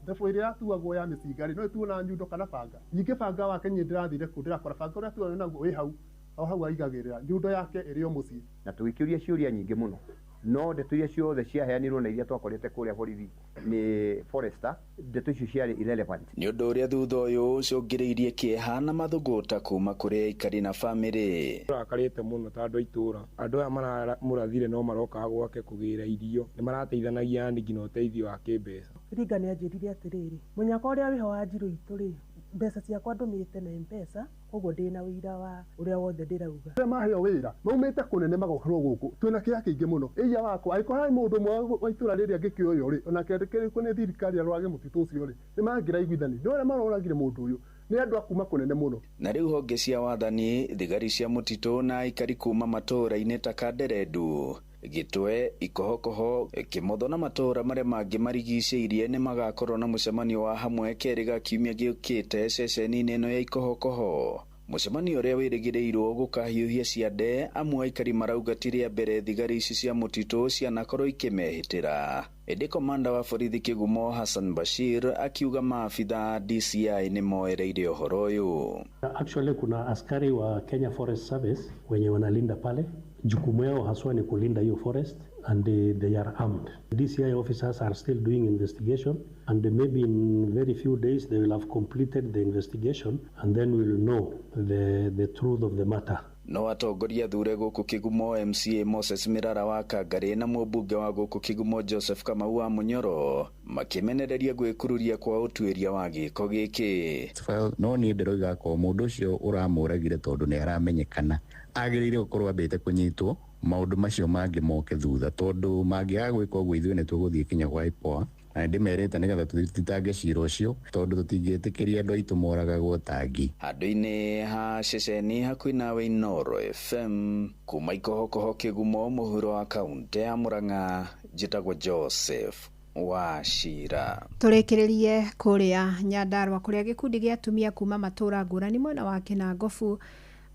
thebũ ĩrĩa yatuagwo ya mĩcinga rĩ, no ĩtuo na nyundo kana banga? Ningĩ banga wake niĩ ndĩrathire kũ ndĩrakora banga ũrĩa atuaga naguo wĩ hau, o hau aigagĩrĩra, nyundo yake ĩrĩ o mũciĩ. Na tũgĩkĩũria ciũria nyingĩ mũno, no ndeto iria ciothe ciaheanirwo na iria twakorete kũrĩa borithi nĩ forester, ndeto icio ciarĩ irrelevant. Nĩ ũndũ ũrĩa thutha ũyũ ũcũngĩrĩirie kĩeha na mathũgũta kuma kũrĩ aikari na bamĩrĩ. Tũrakarĩte mũno ta andũ a itũũra, andũ aya maramũrathire no marokaga gwake kũgĩra irio, nĩ marateithanagia nginya ũteithio wa kĩmbeca. Kĩringa nĩ anjĩrire atĩrĩrĩ, mũnyaka ũrĩa wĩho wa Njirũ itũ rĩ, mbeca ciakwa ndũmĩte na M-Pesa, koguo ndĩna wĩira wa ũrĩa wothe ndĩrauga. Arĩa maheo wĩra maumĩte kũnene magokorwo gũkũ, twĩna kĩeha kĩingĩ mũno. Ĩia wakwa angĩkorwo harĩ mũndũ ũmwe wa itũũra rĩrĩ angĩkĩoywo rĩ, onake andĩkĩrĩkwo nĩ thirikari arorage mũtitũ ũcio rĩ, nĩ mangĩraiguithania. No arĩa maroragire mũndũ ũyũ nĩ andũ a kuma kũnene mũno. Na rĩu honge cia wathani, thigari cia mũtitũ na aikari kuma matũũra-inĩ ta Kanderendu, Gĩtwe, Ikohokoho, Kĩmotho na matũũra marĩa mangĩ marigicĩirie nĩ magakorwo na mũcemanio wa hamwe kerĩ ga kiumia gĩũkĩte ceceni-inĩ ĩno ya Ikohokoho. Mũcemanio ũrĩa wĩrĩgĩrĩirwo gũkahiũhia ciande, amwe aikari marauga ti rĩa mbere thigari ici cia mũtitũ cianakorwo ikĩmehĩtĩra. Ĩndĩ komanda wa borithi Kĩgumo Hassan Bashir akiuga maabitha DCI nĩ moereire ũhoro ũyũ. Actually kuna askari wa Kenya Forest Service wenye wanalinda pale. Jukumu yao haswa ni kulinda hiyo forest and they are armed. DCI officers are still doing investigation and maybe in very few days they will have completed the investigation and then we will know the truth of the matter. No atongoria thure gũkũ Kĩgumo MCA Moses Mirara wa Kangarĩ na mũmbunge wa gũkũ Kĩgumo Joseph Kamau wa Mũnyoro makĩmenereria gwĩkururia kwa ũtuĩria wa gĩko gĩkĩ. No niĩ ndĩroiga ko mũndũ ũcio ũramũragire tondũ nĩ aramenyekana agĩrĩire gũkorwo ambĩte kũnyitwo, maũndũ macio mangĩ moke thutha, tondũ mangĩaga gwĩka ũguo ithuĩ nĩ tũgũthiĩ kinya gwa IPOA. Na ndĩmerĩte nĩgetha tũthitange cira ũcio tondũ tũtingĩtĩkĩria andũ aitũ moragagwo ta ngi. Handũ-inĩ ha ceceni hakuhĩ nawe Inooro FM kuma Ikohokoho Kĩgumo mũhuro wa kaunti ya Murang'a, njĩtagwo Joseph Wachira. Tũrĩkĩrĩrie kũrĩa Nyandarua kũrĩa gĩkundi gĩa atumia kuma matũũra ngũrani mwena wa Kĩnangobu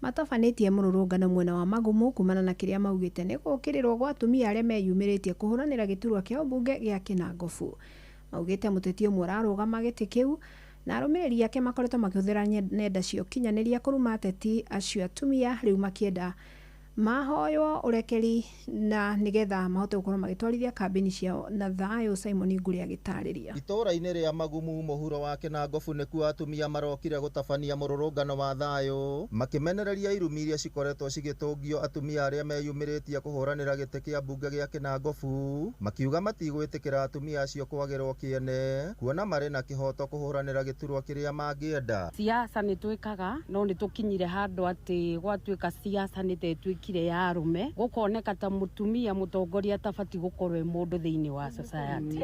matabanĩtie mũrũrũngano mwena wa Magumu kumana na kĩrĩa maugĩte nĩ gũkĩrĩrwo gwa atumia arĩa meyumĩrĩtie kũhũranĩra gĩturwa kĩa ũmbunge gĩa Kĩnangobu. Maugĩte mũteti ũmwe ũrarũgama gĩtĩ kĩu na arũmĩrĩri ake makoretwo makĩhũthĩra nenda cia ũkinyanĩria kũruma ateti acio atumia rĩu makĩenda mahoywo ũrekeri na nĩgetha mahote gũkorwo magĩtwarithia kambĩni ciao na thayũ. Simon Ngũrĩ agĩtarĩria. Itũũra-inĩ rĩa Magumu mũhuro wa Kĩnangobu nĩkuo atumia marokire gũtabania mũrũrũngano wa thayũ makĩmenereria irumi iria cikoretwo cigĩtũngio atumia arĩa meyumĩrĩtie kũhũranĩra gĩtĩ kĩa mbunge gĩa Kĩnangobu, makiuga matigwĩtĩkĩra atumia acio kwagĩrwo kĩene kuona marĩ na kĩhoto kũhũranĩra gĩturwa kĩrĩa mangĩenda. Siasa nĩ twĩkaga no nĩ tũkinyire handũ atĩ gwatuĩka siasa nĩ tetwĩkire ĩratuĩkire ya arũme, gũkoneka ta mũtumia mũtongoria atabatiĩ gũkorwo e mũndũ thĩinĩ wa society.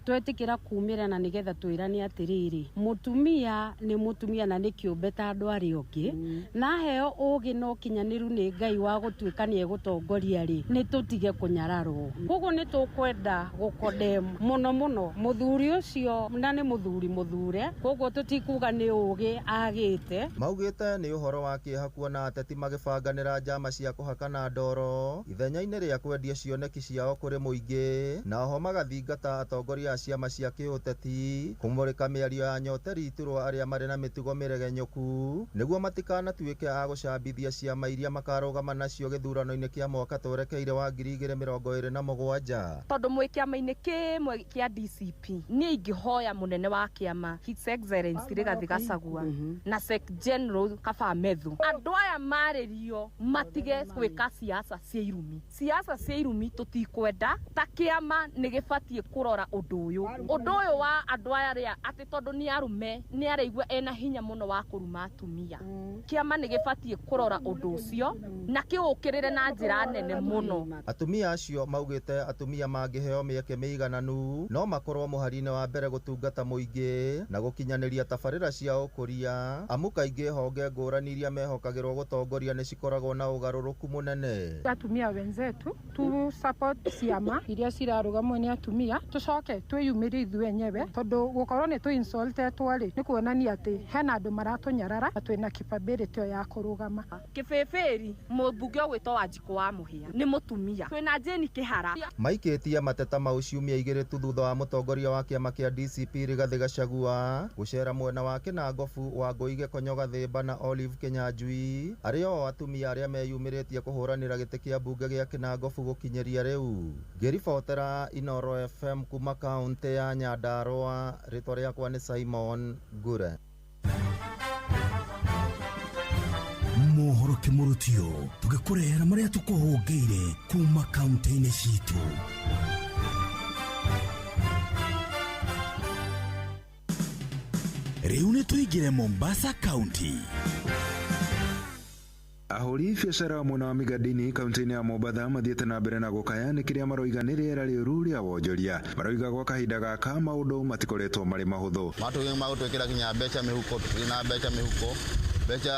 Twetĩkĩra kumĩra na nĩgetha twĩrane atĩrĩrĩ, mũtumia nĩ mũtumia na nĩ kĩũmbe ta andũ arĩa ũngĩ, na aheo ũgĩ na ũkinyanĩru nĩ Ngai wa gũtuĩka nĩ egũtongoria rĩ, nĩ tũtige kũnyararwo. Koguo nĩ tũkwenda gũkondem mũno mũno mũthuri ũcio, na nĩ mũthuri mũthure, koguo tũtikuga nĩ ũgĩ agĩte. Maugĩte nĩ ũhoro wa kĩeha kuona ateti magĩbanganĩra njama cia kũhakana ndoro ithenya-inĩ rĩa kwendia cioneki ciao kũrĩ mũingĩ, na oho magathingata atongoria a ciama cia kĩũteti kũmũrĩka mĩario ya nyoteri iturwa arĩa marĩ na mĩtugo mĩregenyũku nĩguo matikanatuĩke a gũcambithia ciama iria makarũgama nacio gĩthurano-inĩ kĩa mwaka twerekeire wa 2027. Tondũ mwĩ kĩama-inĩ kĩmwe kĩa DCP, niĩ ingĩhoya mũnene wa kĩama His Excellency Rigathi Gachagua na Sec General Kaba Methu, andũ aya marĩrio matige gwĩka siasa cia irumi. Siasa cia irumi tũtikwenda. Ta kĩama nĩ gĩbatiĩ kũrora ũndũ ũyũ, ũndũ ũyũ wa andũ aya arĩa atĩ tondũ nĩ arũme nĩ araigua ena hinya mũno wa kũruma atumia. Kĩama nĩ gĩbatiĩ kũrora ũndũ ũcio na kĩũkĩrĩre na njĩra nene mũno. Atumia acio maugĩte atumia mangĩheo mĩeke mĩigananu no makorwo mũhari-inĩ wa mbere gũtungata mũingĩ na gũkinyanĩria tabarĩra cia ũkũria, amu kaingĩ honge ngũrani iria mehokagĩrwo gũtongoria nĩ cikoragwo na ũgarũrũku mũnene. Atumia wenzetu tu support ciama iria cirarũgamwo nĩ atumia, tũcoke twĩyumĩrie ithuĩ enyewe, tondũ gũkorwo nĩ tũ insultetwo rĩ nĩ kuonania atĩ hena andũ maratũnyarara na twĩna capability ya kũrũgama. Kĩbĩbĩri mũmbunge ũgwĩtwo Wanjikũ wa Mũhĩa nĩ mũtumia, twĩna Jane Kĩhara. Maikĩtie mateta mau ciumia igĩrĩ tu thutha wa mũtongoria wa kĩama kĩa DCP Rigathi Gachagua gũcera mwena wa Kĩnangobu wa Ngũi Gĩkonyo Gathĩmba na Olive Kĩnyanjui, arĩa o atumia arĩa meyumĩrĩtie kũhũranĩra gĩtĩ kĩa mbunge gĩa Kĩnangobu gũkinyĩria rĩu. Ngĩribotera Inoro FM kuma kaũntĩ ya Nyandarũa, rĩtwa rĩakwa nĩ Simon Ngure. Mohoro kĩmũrutio tũgĩkũrehera marĩa tũkũhũngĩire kuma kaũntĩ-inĩ citũ. Rĩu nĩ tũingĩre Mombasa County. Ahũri biacara mwena wa Migadini kaunti-inĩ ya Mombatha mathiĩte na mbere na gũkaya nĩ kĩrĩa maroiga nĩ rĩera rĩũru rĩa wonjoria. Maroiga gwa kahinda gaka maũndũ matikoretwo marĩ mahũthũ. Magũtwĩkĩra nginya mbeca mĩhuko, tũtirĩ na mbeca mĩhuko, mbeca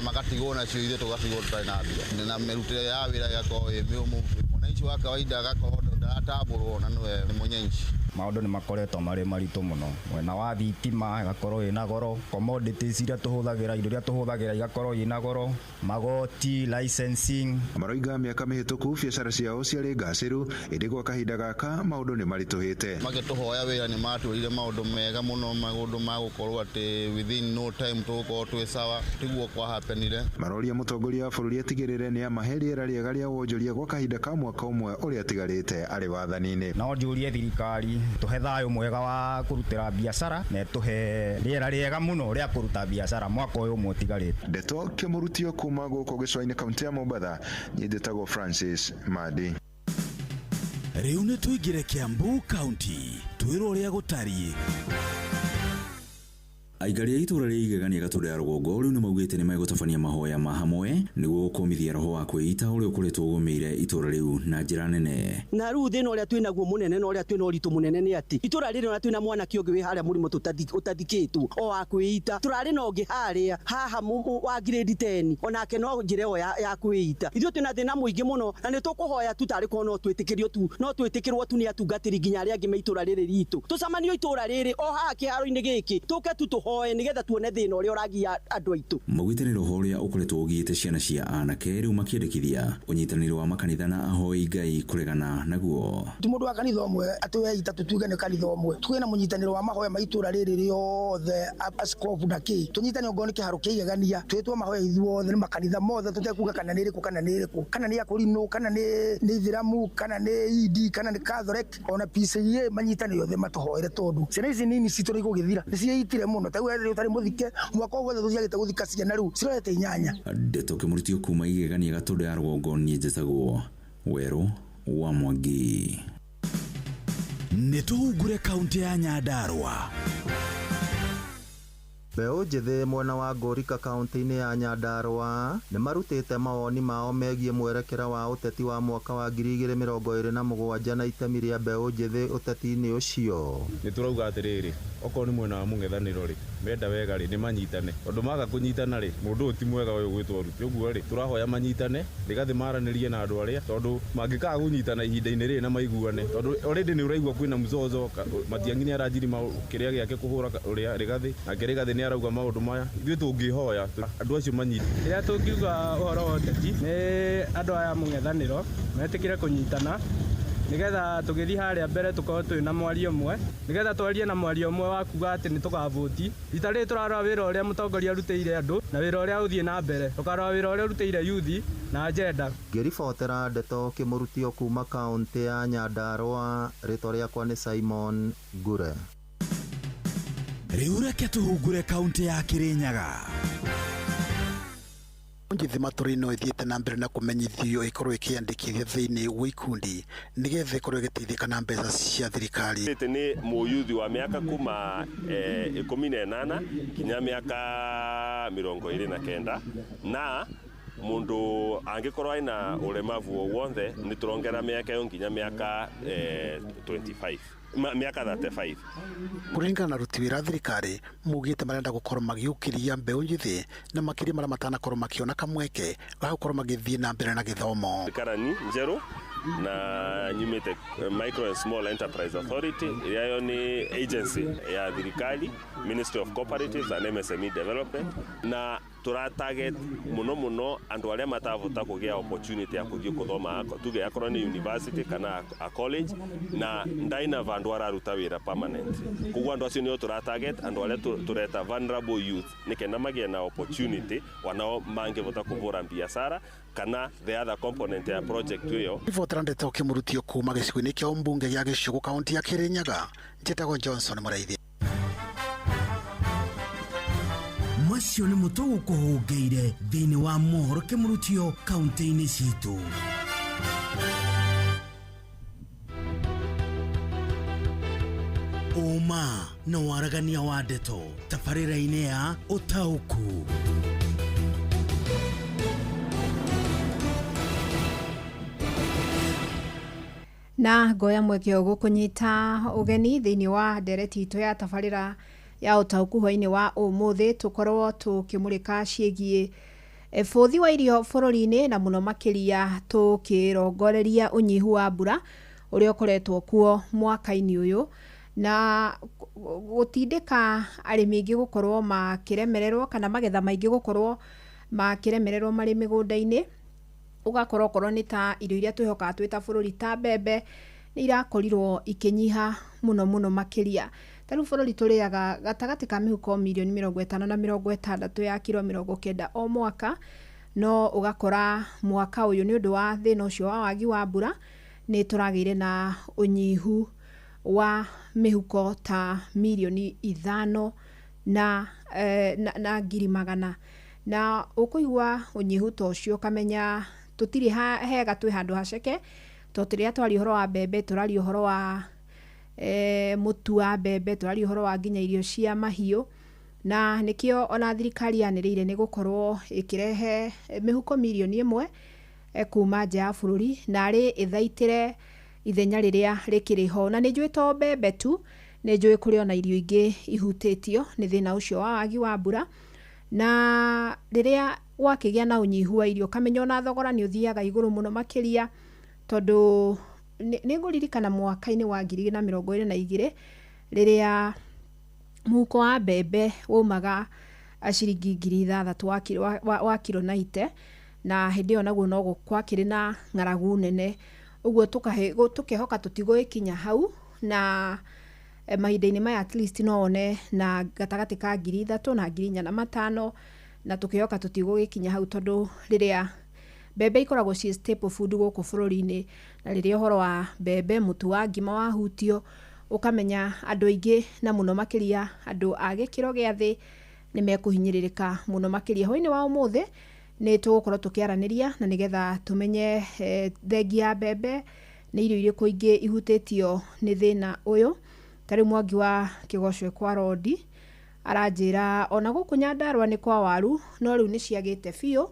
magatigwo nacio ithuĩ tũgatigwo tũtarĩ na mbia, na mĩrutĩre ya wĩra ĩgakorwo ĩ mĩũmũ. Mwananchi wa kawaida agakorwo ndaratambũrwo na nĩwe nĩ mwenyenchi. Maũndũ nĩ makoretwo marĩ maritũ mũno, mwena wa thitima ĩgakorwo ĩna goro, commodities iria tũhũthagĩra, indo iria tũhũthagĩra igakorwo ina goro, magoti, licensing. Maroiga mĩaka mĩhĩtũku biacara ciao ciarĩ ngacĩru, ĩndĩ gwa kahinda gaka maũndũ nĩ maritũhĩte. Magĩtũhoya wĩra nĩ matwĩrire maũndũ mega mũno, maũndũ ma gũkorwo atĩ within no time tũgũkorwo twĩ sawa, tiguo kwahapenire. Maroria mũtongoria wa bũrũri atigĩrĩre nĩ amahe rĩera rĩega rĩa wonjoria gwa kahinda ka mwaka ũmwe ũrĩa atigarĩte arĩ wathani-inĩ. No njũrie thirikari tũhe thayũ mwega wa kũrutĩra biacara na tũhe rĩera rĩega mũno rĩa kũruta biacara mwaka ũyũ ũmwe ũtigarĩte. Ndeto kĩmũrutio kuma gũkũ gĩcũa-inĩ kaũntĩ ya Mombatha, niĩ njĩtagwo Francis Madi. Rĩu nĩ tũingĩre Kiambu County, twĩrwo ũrĩa gũtariĩ. Aikari a itũra rĩa Igegania Gatũndũ ya rũgongo rĩu nĩ maugĩte nĩ megũtabania mahoya ma hamwe nĩguo gũkũmithia roho wa kwĩita ũrĩa ũkoretwo ũgũmĩire itũra rĩu na njĩra nene. Na rĩu thĩna ũrĩa twĩ naguo mũnene na ũrĩa twĩ na ũritũ mũnene nĩ atĩ itũra rĩrĩ ona twĩna mwanake ũngĩ wĩ harĩa mũrimũ ũtathikĩtwo o wa kwĩita, tũrarĩ na ũngĩ harĩa haha wa grade 10 onake no njĩra ĩyo ya kwĩita. Ithuĩ twĩna thĩna mũingĩ mũno na nĩ tũkũhoya tu tarĩ korwo no twĩtĩkĩrio tu, no twĩtĩkĩrwo tu nĩ atungatĩri nginya arĩa angĩ me itũra rĩrĩ ritũ. Tũcamanio itũra rĩrĩ o haha kĩharo-inĩ gĩkĩ, tũke tu tũhoe nĩgetha tuone thĩna ũrĩa ũragia andũ aitũ. Maugĩte nĩ roho ũrĩa ũkoretwo ũgiĩte ciana cia anake rĩu makĩendekithia ũnyitanĩri wa makanitha na ahoi Ngai kũregana naguo. Ti mũndũ wa kanitha ũmwe atĩ weita tũtuge nĩ kanitha ũmwe, tuge na mũnyitanĩro wa mahoya ma itũra rĩrĩ rĩothe, askobu na kĩ, tũnyitane ongorwo nĩ kĩharo kĩa Igegania, twĩtwo mahoya ithuothe nĩ makanitha mothe tũtekuga kana nĩ ĩrĩkũ kana nĩ ĩrĩkũ, kana nĩ akũrinũ, kana nĩ Ithĩramu, kana nĩ Idi, kana nĩ Catholic, ona PCEA, manyitane othe matũhoere tondũ ciana ici nini citũ nĩ igũgĩthira, nĩ ciĩitire mũno. Ta rĩu ũtarĩ mũthike mwaka wothe tũciagĩte gũthika ciana rĩu cirorete inyanya. Ndeto kĩmũrutio kuma Igegania Gatũndũ ya rũgongo, niĩ njĩtagwo Werũ wa Mwangi. Nĩ tũhungure kaũntĩ ya Nyandarũa. Mbeũ njĩthĩ mwena wa Ngũrika kaũntĩ-inĩ ya Nyandarũa nĩ marutĩte mawoni mao megiĩ mwerekera wa ũteti wa mwaka wa 2027 na itemi rĩa mbeũ njĩthĩ ũteti-inĩ ũcio. Nĩ tũrauga atĩrĩrĩ, okorwo nĩ mwena wa mũng'ethanĩro rĩ, menda wega rĩ, nĩ manyitane, tondũ maga kũnyitana rĩ, mũndũ ũyũ ti mwega ũyũ gwĩtwo Ruto. Ũguo rĩ, tũrahoya manyitane, Rigathĩ maranĩrie na andũ arĩa, tondũ mangĩkaga kũnyitana ihinda-inĩ rĩrĩ na maiguane, tondũ already nĩ ũraigua kwĩna mzozo, Matiang'i nĩ aranjiri kĩrĩa gĩake kũhũra ũrĩa Rigathĩ, nake Rigathĩ nĩ arauga maũndũ maya, ithuĩ tũngĩhoya andũ acio manyite. Rĩrĩa tũngiuga ũhoro wa ũteti nĩ andũ aya mũng'ethanĩro metĩkĩre kũnyitana nĩgetha tũgĩthiĩ harĩa mbere tũkorwo twĩ na mwario ũmwe, nĩgetha twarie na mwario ũmwe wa kuga atĩ nĩ tũgavũti. Rita rĩrĩ tũrarora wĩra ũrĩa mũtongoria arutĩire andũ na wĩra ũrĩa ũthiĩ na mbere, tũkarora wĩra ũrĩa ũrutĩire yuthi na agenda. Ngĩribotera ndeto kĩmũrutio kuma kaũntĩ ya Nyandarũa, rĩtwa rĩakwa nĩ Simon Ngure. Rĩu reke tũhungure kaũntĩ ya Kĩrĩnyaga. Njĩthĩ matũra-inĩ no ĩthiĩte na mbere na kũmenyithio ĩkorwo ĩkĩyandĩkithia thĩinĩ wa ikundi nĩgetha ĩkorwo ĩgĩteithĩka na mbeca cia thirikari. Ĩtĩ nĩ mũyuthi wa mĩaka kuma 18 nginya mĩaka 29, na mundu angikorwo aina ulemavu o wonthe ni turongera miaka yo nginya miaka 25, miaka 35. Kũringana na aruti wĩra a thirikari maugĩte marenda gũkorwo magĩũkĩria mbeũ njĩthĩ na makĩria marĩa matanakorwo makĩona kamweke ga gũkorwo magĩthiĩ na mbere na gĩthomo. Karani njeru na nyumĩte Micro and Small Enterprise Authority, ĩrĩa yo nĩ agency ya thirikari, Ministry of Cooperatives and MSME Development, na tura target muno muno andu aria matavota kugia opportunity ya kuthie kuthoma, tuge akorwo ni university kana a college, na ndaina vandu araruta wira permanent. Koguo andu acio nio tura target, andu aria tureta vulnerable youth nikenda magie na opportunity wanao mangivota kuvura biashara kana the other component ya project iyo. Ribotera ndeto kimurutio kuma gĩcigo-inĩ kĩa ũmbunge gĩa Gĩcũgũ kaunti ya Kĩrĩnyaga, njĩtagwo Johnson Mũraithi. Macio nĩ mũtũgũkũhũngĩire thĩinĩ wa mohoro kĩmũrutio kaunti-inĩ citũ. Ũma na waragania wa ndeto tabarĩra-inĩ ya ũtaũku. Na ngoya mweke ũyũ gũkũnyita ũgeni thĩinĩ wa ndereti itũ ya tabarĩra ya ũtaũku hwainĩ wa ũmũthĩ, tũkorwo tũkĩmũrĩka ciĩgiĩ bũthi wa irio bũrũri-inĩ na mũno makĩria tũkĩrongoreria ũnyihu wa mbura ũrĩa ũkoretwo kuo mwaka-inĩ ũyũ na gũtindĩka arĩmi aingĩ gũkorwo makĩremererwo kana magetha maingĩ gũkorwo makĩremererwo marĩ mĩgũnda-inĩ. Ũgakorwo okorwo nĩ ta irio iria twĩhokaga twĩ ta bũrũri ta mbembe nĩ irakorirwo ikĩnyiha mũno mũno makĩria. Ta rĩu bũrũri tũrĩaga gatagatĩ ka mĩhuko mirioni 50 na 60 ya kiro 90 o mwaka, no ũgakora mwaka ũyũ nĩ ũndũ wa thĩna ũcio wa wagi wa mbura nĩ tũragĩire na ũnyihu wa mĩhuko ta mirioni 5 na 100,000. Na ũkũigua ũnyihu ta ũcio ũkamenya tũtirĩ hega twĩ handũ haceke, tondũ rĩrĩa twaria ũhoro wa mbembe tũraria ũhoro wa mũtu wa mbembe, tũraria ũhoro wa nginya irio cia mahiũ, na nĩkĩo ona thirikari yanĩrĩire nĩ gũkorwo ĩkĩrehe mĩhuko mirioni 1 kuma nja ya bũrũri na arĩ ĩthaitĩre ithenya rĩrĩa rĩkĩrĩ ho. Na nĩ njũĩ to mbembe tu, nĩ njũĩ kũrĩ ona irio ingĩ ihutĩtio nĩ thĩna ũcio wa wagi wa mbura, na rĩrĩa gwakĩgĩa na ũnyihu wa irio ũkamenya ona thogora nĩ ũthiaga igũrũ mũno makĩria, tondũ nĩ ngũririkana mwaka-inĩ wa 2022 rĩrĩa mũhuko wa mbembe waumaga ciringi 6,000 wa kiro 90, na hĩndĩ ĩyo naguo no gwakĩrĩ na ng'aragu nene, ũguo tũkehoka tũtigũgĩkinya hau, na mahinda-inĩ maya at least no wone na gatagatĩ ka 3,000 na 4,500, na tũkĩhoka tũtigũgĩkinya hau, tondũ rĩrĩa mbembe ikoragwo ciĩ staple food gũkũ bũrũri-inĩ, na rĩrĩa ũhoro wa mbembe mũtu wa ngima wahutio ũkamenya andũ aingĩ na mũno makĩria andũ a gĩkĩro gĩa thĩ nĩ mekũhinyĩrĩrĩka mũno makĩria. Hwainĩ wa ũmũthĩ nĩ tũgũkorwo tũkĩaranĩria na nĩgetha tũmenye thengia ya mbembe nĩ irio irĩkũ ingĩ ihutĩtio nĩ thĩna ũyũ. Ta rĩu Mwangi wa Kĩgoco kwa Rodi Aranjĩra ona gũkũ Nyandarũa nĩ kwa waru no rĩu nĩ ciagĩte biũ,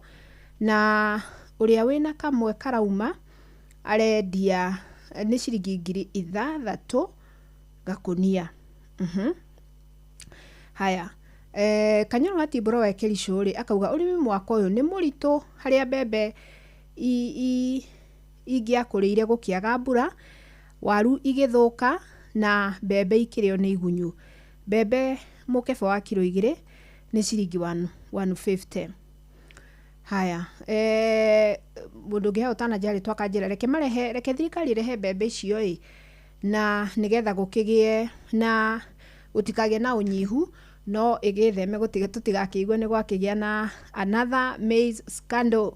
na ũrĩa wĩna kamwe karauma arendia nĩ ciringi 6,000 gakũnia. Haya, Kanyoro wa Timbũro wa Kericho rĩ akauga ũrĩmi mwaka ũyũ nĩ mũritũ, harĩa mbembe ingĩakũrĩire gũkĩaga mbura, waru igĩthũka na mbembe ikĩrĩo nĩ igunyũ. Mbembe mũkebe wa kiro 2 nĩ ciringi 150. Haya, mũndũ ũngĩ hau ũtananjĩra rĩtwa akanjĩra reke marehe, reke thirikari ĩrehe mbembe icio ĩ, na nĩgetha gũkĩgĩe na gũtikagĩe na ũnyihu, no ĩgĩtheme tũtigakĩigue nĩ gwakĩgĩa na another maize scandal.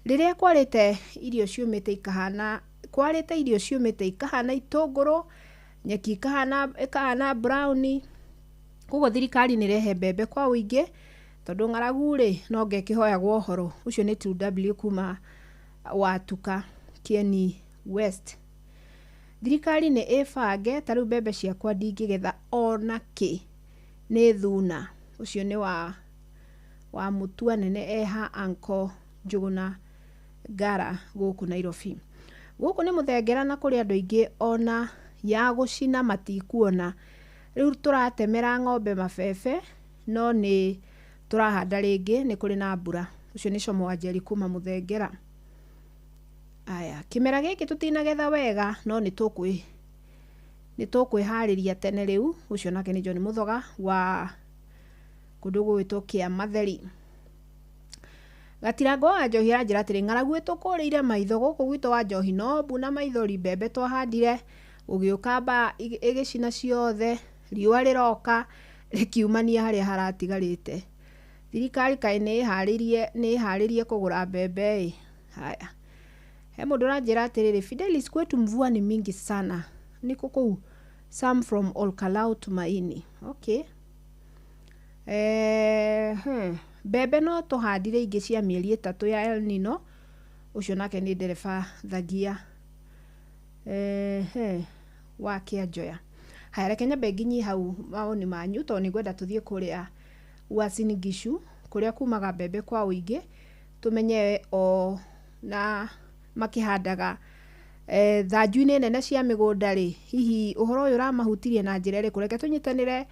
Rĩrĩa kwarĩte irio ciũmĩte ikahana, kwarĩte irio ciũmĩte ikahana itũngũrũ, nyeki ikahana brown. Koguo thirikari nĩ ĩrehe mbembe kwa ũingĩ, tondũ ng'aragu rĩ no ngekĩhoyagwo ũhoro. Ũcio nĩ 2W kuma Watuka Kieni West. Thirikari nĩ ĩbange, ta rĩu mbembe ciakwa ndingĩgetha ona kĩ, nĩ thuna. Ũcio nĩ wa Mũtua Nene eha Anko Njũgũna Ngara gũkũ Nairobi. Gũkũ nĩ Mũthengera na kũrĩ andũ aingĩ ona ya gũcina matikuona. Rĩu tũratemera ng'ombe mabebe no nĩ tũrahanda rĩngĩ, nĩ kũrĩ na mbura. Ũcio nĩ Como wa Njeri kuma Mũthengera. Aya, kĩmera gĩkĩ tũtinagetha wega no nĩ tũkwĩharĩria tene rĩu. Ũcio nake nĩ John Mũthoga wa kũndũ gũgwĩtwo Kĩamatheri. Gatirango wa Njohi aranjĩra atĩrĩ, ng'aragu ĩtũkũrĩire maitho gũkũ gwitũ wa Njohi no mbu na maithori, mbembe twahandire gũgĩũka mbaa ĩgĩcina ciothe, riũa rĩroka rĩkiumania harĩa haratigarĩte. Thirikari kaĩ nĩ ĩharĩrie kũgũra mbembe ĩ. Haya, he mũndũ ũranjĩra atĩrĩrĩ, Fidelis kwetu mvua ni mingi sana, niko kũu Sam from Olkalau Tumaini. Okay. Mbembe no tũhandire ingĩ cia mĩeri 3 ya El Nino. Ũcio nake nĩ ndereba Thagia wa Kĩanjoya. Haya, reke nyambe nginyie hau mawoni manyu tondũ nĩ ngwenda tũthiĩ kũrĩa Uasin Gishu kũrĩa kumaga mbembe kwa ũingĩ, tũmenye o na makĩhandaga thanju-inĩ nene cia mĩgũnda rĩ, hihi ũhoro ũyũ ũramahutirie na njĩra ĩrĩkũ. Reke tũnyitanĩre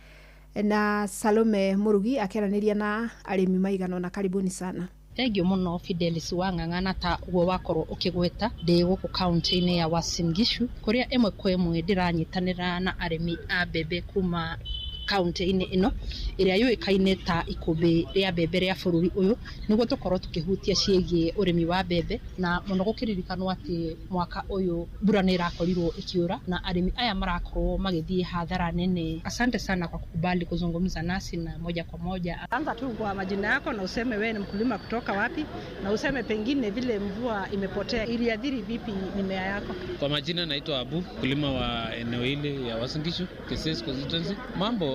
na Salome Mũrugi akĩaranĩria na arĩmi maigana ũna. Karibuni sana. Thengiũ mũno Fidelis wa Ng'ang'ana, ta ũguo wakorwo ũkĩgweta ndĩ gũkũ kaunti-inĩ ya Uasin Gishu kũrĩa ĩmwe kwa ĩmwe ndĩranyitanĩra na arĩmi a mbembe kuma kaunti-inĩ ĩno ĩrĩa yũĩkaine ta ikũmbĩ rĩa mbembe rĩa bũrũri ũyũ, nĩguo tũkorwo tũkĩhutia ciĩgiĩ ũrĩmi wa mbembe, na mũno gũkĩririkanwo atĩ mwaka ũyũ mbura nĩ ĩrakorirwo ĩkiura na arĩmi aya marakorwo magĩthiĩ hathara nene. Asante sana kwa kukubali kuzungumza nasi na moja kwa moja. Anza tu kwa majina yako na useme wewe ni mkulima kutoka wapi, na useme pengine vile mvua imepotea iliathiri vipi mimea yako. Kwa majina naitwa Abu, mkulima wa eneo hili ya Uasin Gishu, Keses constituency. Mambo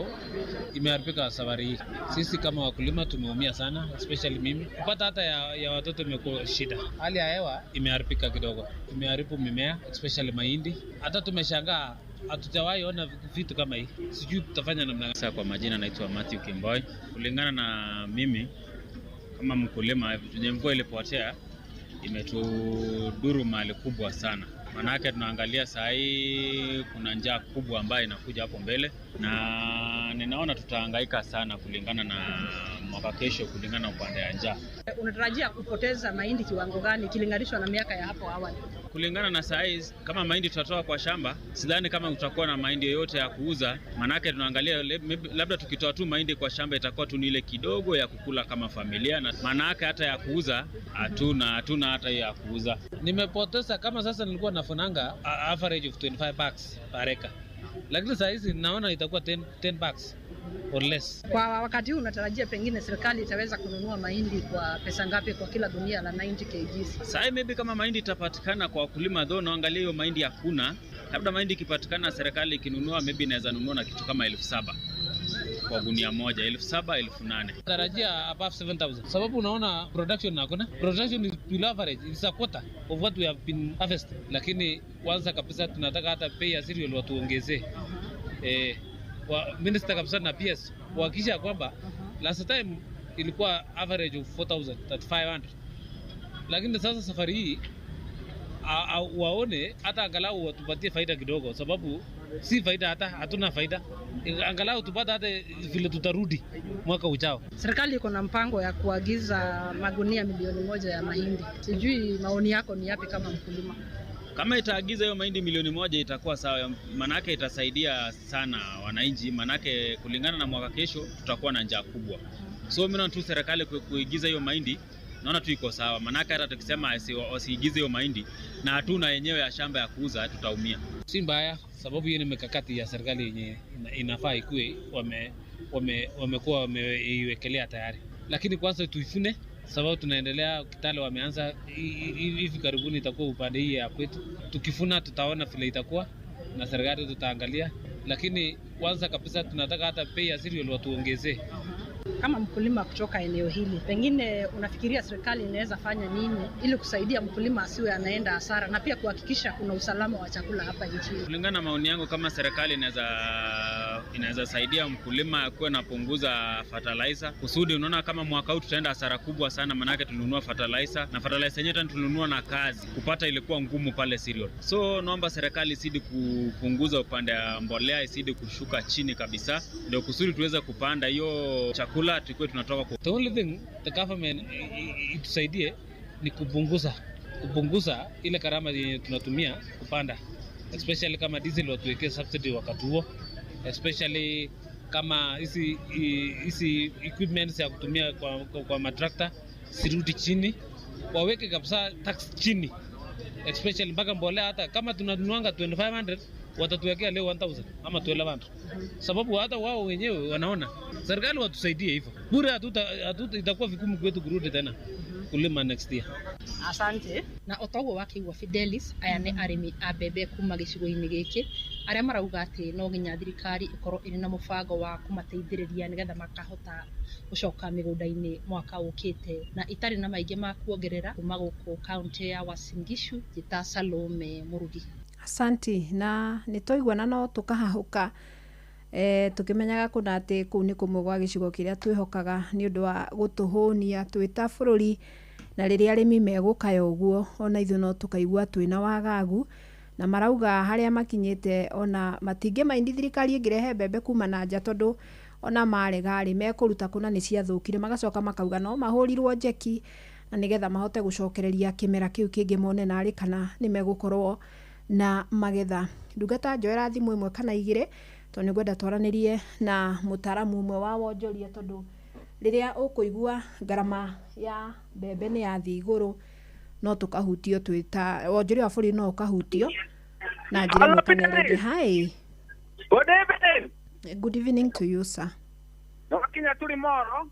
imeharibika safari hii. Sisi kama wakulima tumeumia sana, especially mimi. Kupata hata ya watoto imekuwa shida. Hali ya hewa imeharibika kidogo, imeharibu mimea especially mahindi. Hata tumeshangaa, hatujawahi ona vitu kama hii. Sijui tutafanya namna gani. Sasa kwa majina naitwa Matthew Kimboi. Kulingana na mimi kama mkulima, mvua ilipotea imetudhuru mali kubwa sana. Manake tunaangalia saa hii kuna njaa kubwa ambayo inakuja hapo mbele, na ninaona tutahangaika sana kulingana na mwaka kesho, kulingana na upande ya njaa. Unatarajia kupoteza mahindi kiwango gani ikilinganishwa na miaka ya hapo awali? Kulingana na size, kama mahindi tutatoa kwa shamba, sidhani kama utakuwa na mahindi yoyote ya kuuza. Manake tunaangalia labda tukitoa tu mahindi kwa shamba itakuwa tu ni ile kidogo ya kukula kama familia, na manake hata ya kuuza hatuna hata ya kuuza. Nimepoteza kama sasa nilikuwa nafunanga average of 25 bags per acre. Lakini saa hizi naona itakuwa 10 bags or less. Kwa wakati huu unatarajia pengine serikali itaweza kununua mahindi kwa pesa ngapi kwa kila gunia la 90 kg? Sasa maybe kama mahindi itapatikana kwa wakulima, though naangalia hiyo mahindi hakuna. Labda mahindi ikipatikana serikali ikinunua, maybe inaweza nunua na kitu kama 7,000 kwa gunia moja, 7,000 8,000. Tarajia above 7,000. Sababu unaona production hakuna. Production is below average. It's a quarter of what we have been harvesting. Lakini kwanza kabisa tunataka hata bei ya cereal watuongezee. wa minister kabisa na PS kuhakikisha kwamba last time ilikuwa average of 4,500, lakini sasa safari hii waone hata angalau watupatie faida kidogo, sababu si faida, hata hatuna faida, angalau tupate hata vile tutarudi mwaka ujao. Serikali iko na mpango ya kuagiza magunia 1 milioni ya mahindi. Sijui maoni yako ni yapi kama mkulima? Kama itaagiza hiyo mahindi 1 milioni itakuwa sawa, manake itasaidia sana wananchi, manake kulingana na mwaka kesho tutakuwa na njaa kubwa. So mimi naona tu serikali kuigiza hiyo mahindi naona tu iko sawa, manake hata tukisema wasiigize hiyo mahindi na hatuna yenyewe ya shamba ya kuuza, tutaumia. Si mbaya, sababu hiyo ni mikakati ya serikali yenye inafaa ikue, wamekuwa wameiwekelea tayari, lakini kwanza tuifune sababu tunaendelea. Kitale wameanza hivi karibuni, itakuwa upande hii ya kwetu. Tukifuna tutaona vile itakuwa na serikali tutaangalia, lakini kwanza kabisa tunataka hata bei ya cereal watuongezee. Kama mkulima kutoka eneo hili, pengine unafikiria serikali inaweza fanya nini ili kusaidia mkulima asiwe anaenda hasara na pia kuhakikisha kuna usalama wa chakula hapa nchini? Kulingana na maoni yangu, kama serikali inaweza saidia mkulima akuwe napunguza fertilizer kusudi, unaona kama mwaka huu tutaenda hasara kubwa sana, manake tulinunua fertilizer na fertilizer yenyewe tena tulinunua na kazi kupata ilikuwa ngumu pale cereal. So naomba serikali isidi kupunguza upande wa mbolea, isidi kushuka chini kabisa, ndio kusudi tuweze kupanda hiyo chakula tukuwe tunatoka kwa. The only thing the government itusaidie ni kupunguza ile gharama yenye tunatumia kupanda, especially kama diesel watuwekee subsidy wakati huo, especially kama hizi equipments ya kutumia kwa matrakta sirudi chini, waweke kabisa tax chini, especially mpaka mbolea. Hata kama tunanunuanga 2500, watatuwekea leo 1000 ama 1200, sababu hata wao wenyewe wanaona. Serikali watusaidie hivyo, bure hatuta itakuwa vigumu kwetu kurudi tena kulima next year. Asante. Na o ta ũguo wakĩigua Fidelis, aya nĩ arĩmi a mbembe kuma gĩcigo-inĩ gĩkĩ arĩa marauga atĩ no nginya thirikari ĩkorwo ĩrĩ na mũbango wa kũmateithĩrĩria nĩgetha makahota gũcoka mĩgũnda-inĩ mwaka ũkĩte. Na itarĩ na maingĩ ma kuongerera kuma gũkũ kaũntĩ ya Uasin Gishu, njĩta Salome Mũrugi. Asanti, na nĩ twaiguana no tũkahahũka tũkĩmenyaga kũna atĩ kũu nĩ kũmwe gwa gĩcigo kĩrĩa twĩhokaga nĩ ũndũ wa gũtũhũnia twĩ ta bũrũri, na rĩrĩa arĩmi megũkaya ũguo ona ithuĩ no tũkaigua twĩna wagagu. Na marauga harĩa makinyĩte ona matingĩmaindi thirikari ĩngĩrehe mbembe kuma na nja, tondũ ona marega rĩ, mekũruta kũna nĩ ciathũkire. Magacoka makauga no mahũrirwo njeki na nĩgetha mahote gũcokereria kĩmera kĩu kĩngĩ, mone narĩ kana nĩ megũkorwo na magetha. Ndungata, njoera thimũ ĩmwe kana igĩrĩ, tondũ nĩ ngwenda twaranĩrie na mũtaaramu ũmwe wa wonjoria, tondũ rĩrĩa ũkũigua ngarama ya mbembe nĩ yathiĩ igũrũ, no tũkahutio twĩ ta wonjoria wa bũrũri, no ũkahutio na njĩra ĩmwe kana ĩrĩa ĩngĩ. Hi. Good evening. Good evening to you, sir. Wakinya tuli Moro.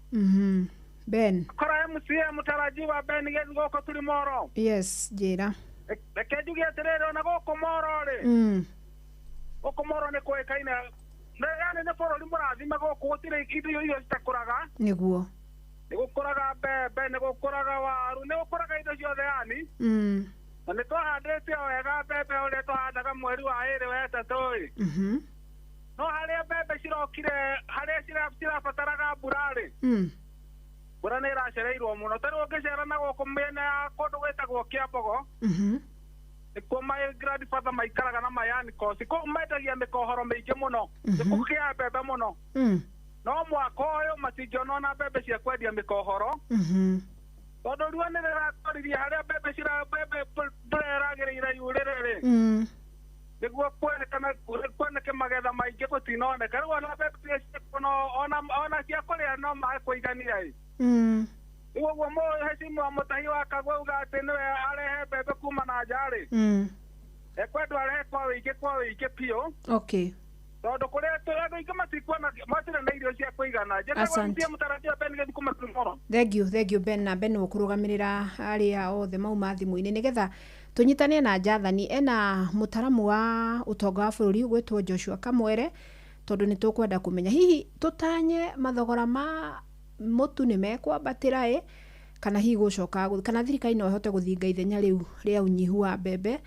Ben. Kora MCA mutarajiwa Ben Geth gũkũ tuli Moro. Yes, njĩra. Reke njuge atĩrĩrĩ, ona gũkũ Moro rĩ, gũkũ Moro nĩ kũĩkaine, yani nĩ bũrũri mũrathime. Gũkũ gũtirĩ indo irio citakũraga. Nĩ gũkũraga mbembe, nĩ gũkũraga waru, nĩ gũkũraga indo ciothe yani. Na nĩ twahandĩte o wega mbembe ũrĩa twahandaga mweri wa ĩrĩ wa ĩtatũ ĩ. No harĩa mbembe cirokire, harĩa cirabataraga mbura rĩ, mbura nĩ ĩracereirwo mũno. Ta rĩu ũngĩcera na gũkũ mĩena ya kũndũ gwĩtagwo Kĩambogo, nĩkuo my grandfather maikaraga na my uncles, kũu mendagia mĩkohoro mĩingĩ mũno, nĩkũgĩa mbembe mũno. No mwaka ũyũ matingĩona ona mbembe cia kwendia mĩkohoro, tondũ riũa nĩ rĩratoririe harĩa mbembe cira mbembe mbura ĩragĩrĩire yurĩre rĩ, nĩguo kuonekana kuoneke magetha maingĩ, gũtinoneka. Rĩu ona mbembe iria ciakuo ona cia kũrĩa no maĩ kũigania ĩ. Rĩu ũguo mũhecimu Mũtahi wa Kagwe auga atĩ nĩwe arehe mbembe kuma na nja rĩ, ekwendwo arehe kwa wĩingĩ biũ, tondũ kũrĩa andũ aingĩ matikuona, matirĩ na irio cia kũigana. Njĩtagwo Asante. MCA mũtarajia Ben Geth kuma Tulimoro. Thank you, thank you, Ben. Na Ben ũkũrũgamĩrĩra arĩa othe mauma thimũ-inĩ nĩgetha tũnyitane na Jathani ena mũtaramu wa ũtonga wa bũrũri gwĩtwo Joshua Kamwere, tondũ nĩ tũkwenda kũmenya hihi tũtanye mathogora ma mũtu nĩ mekwambatĩra ĩ, kana hihi gũcoka kana thirikari no ĩhote gũthinga ithenya rĩu rĩa ũnyihu wa mbembe.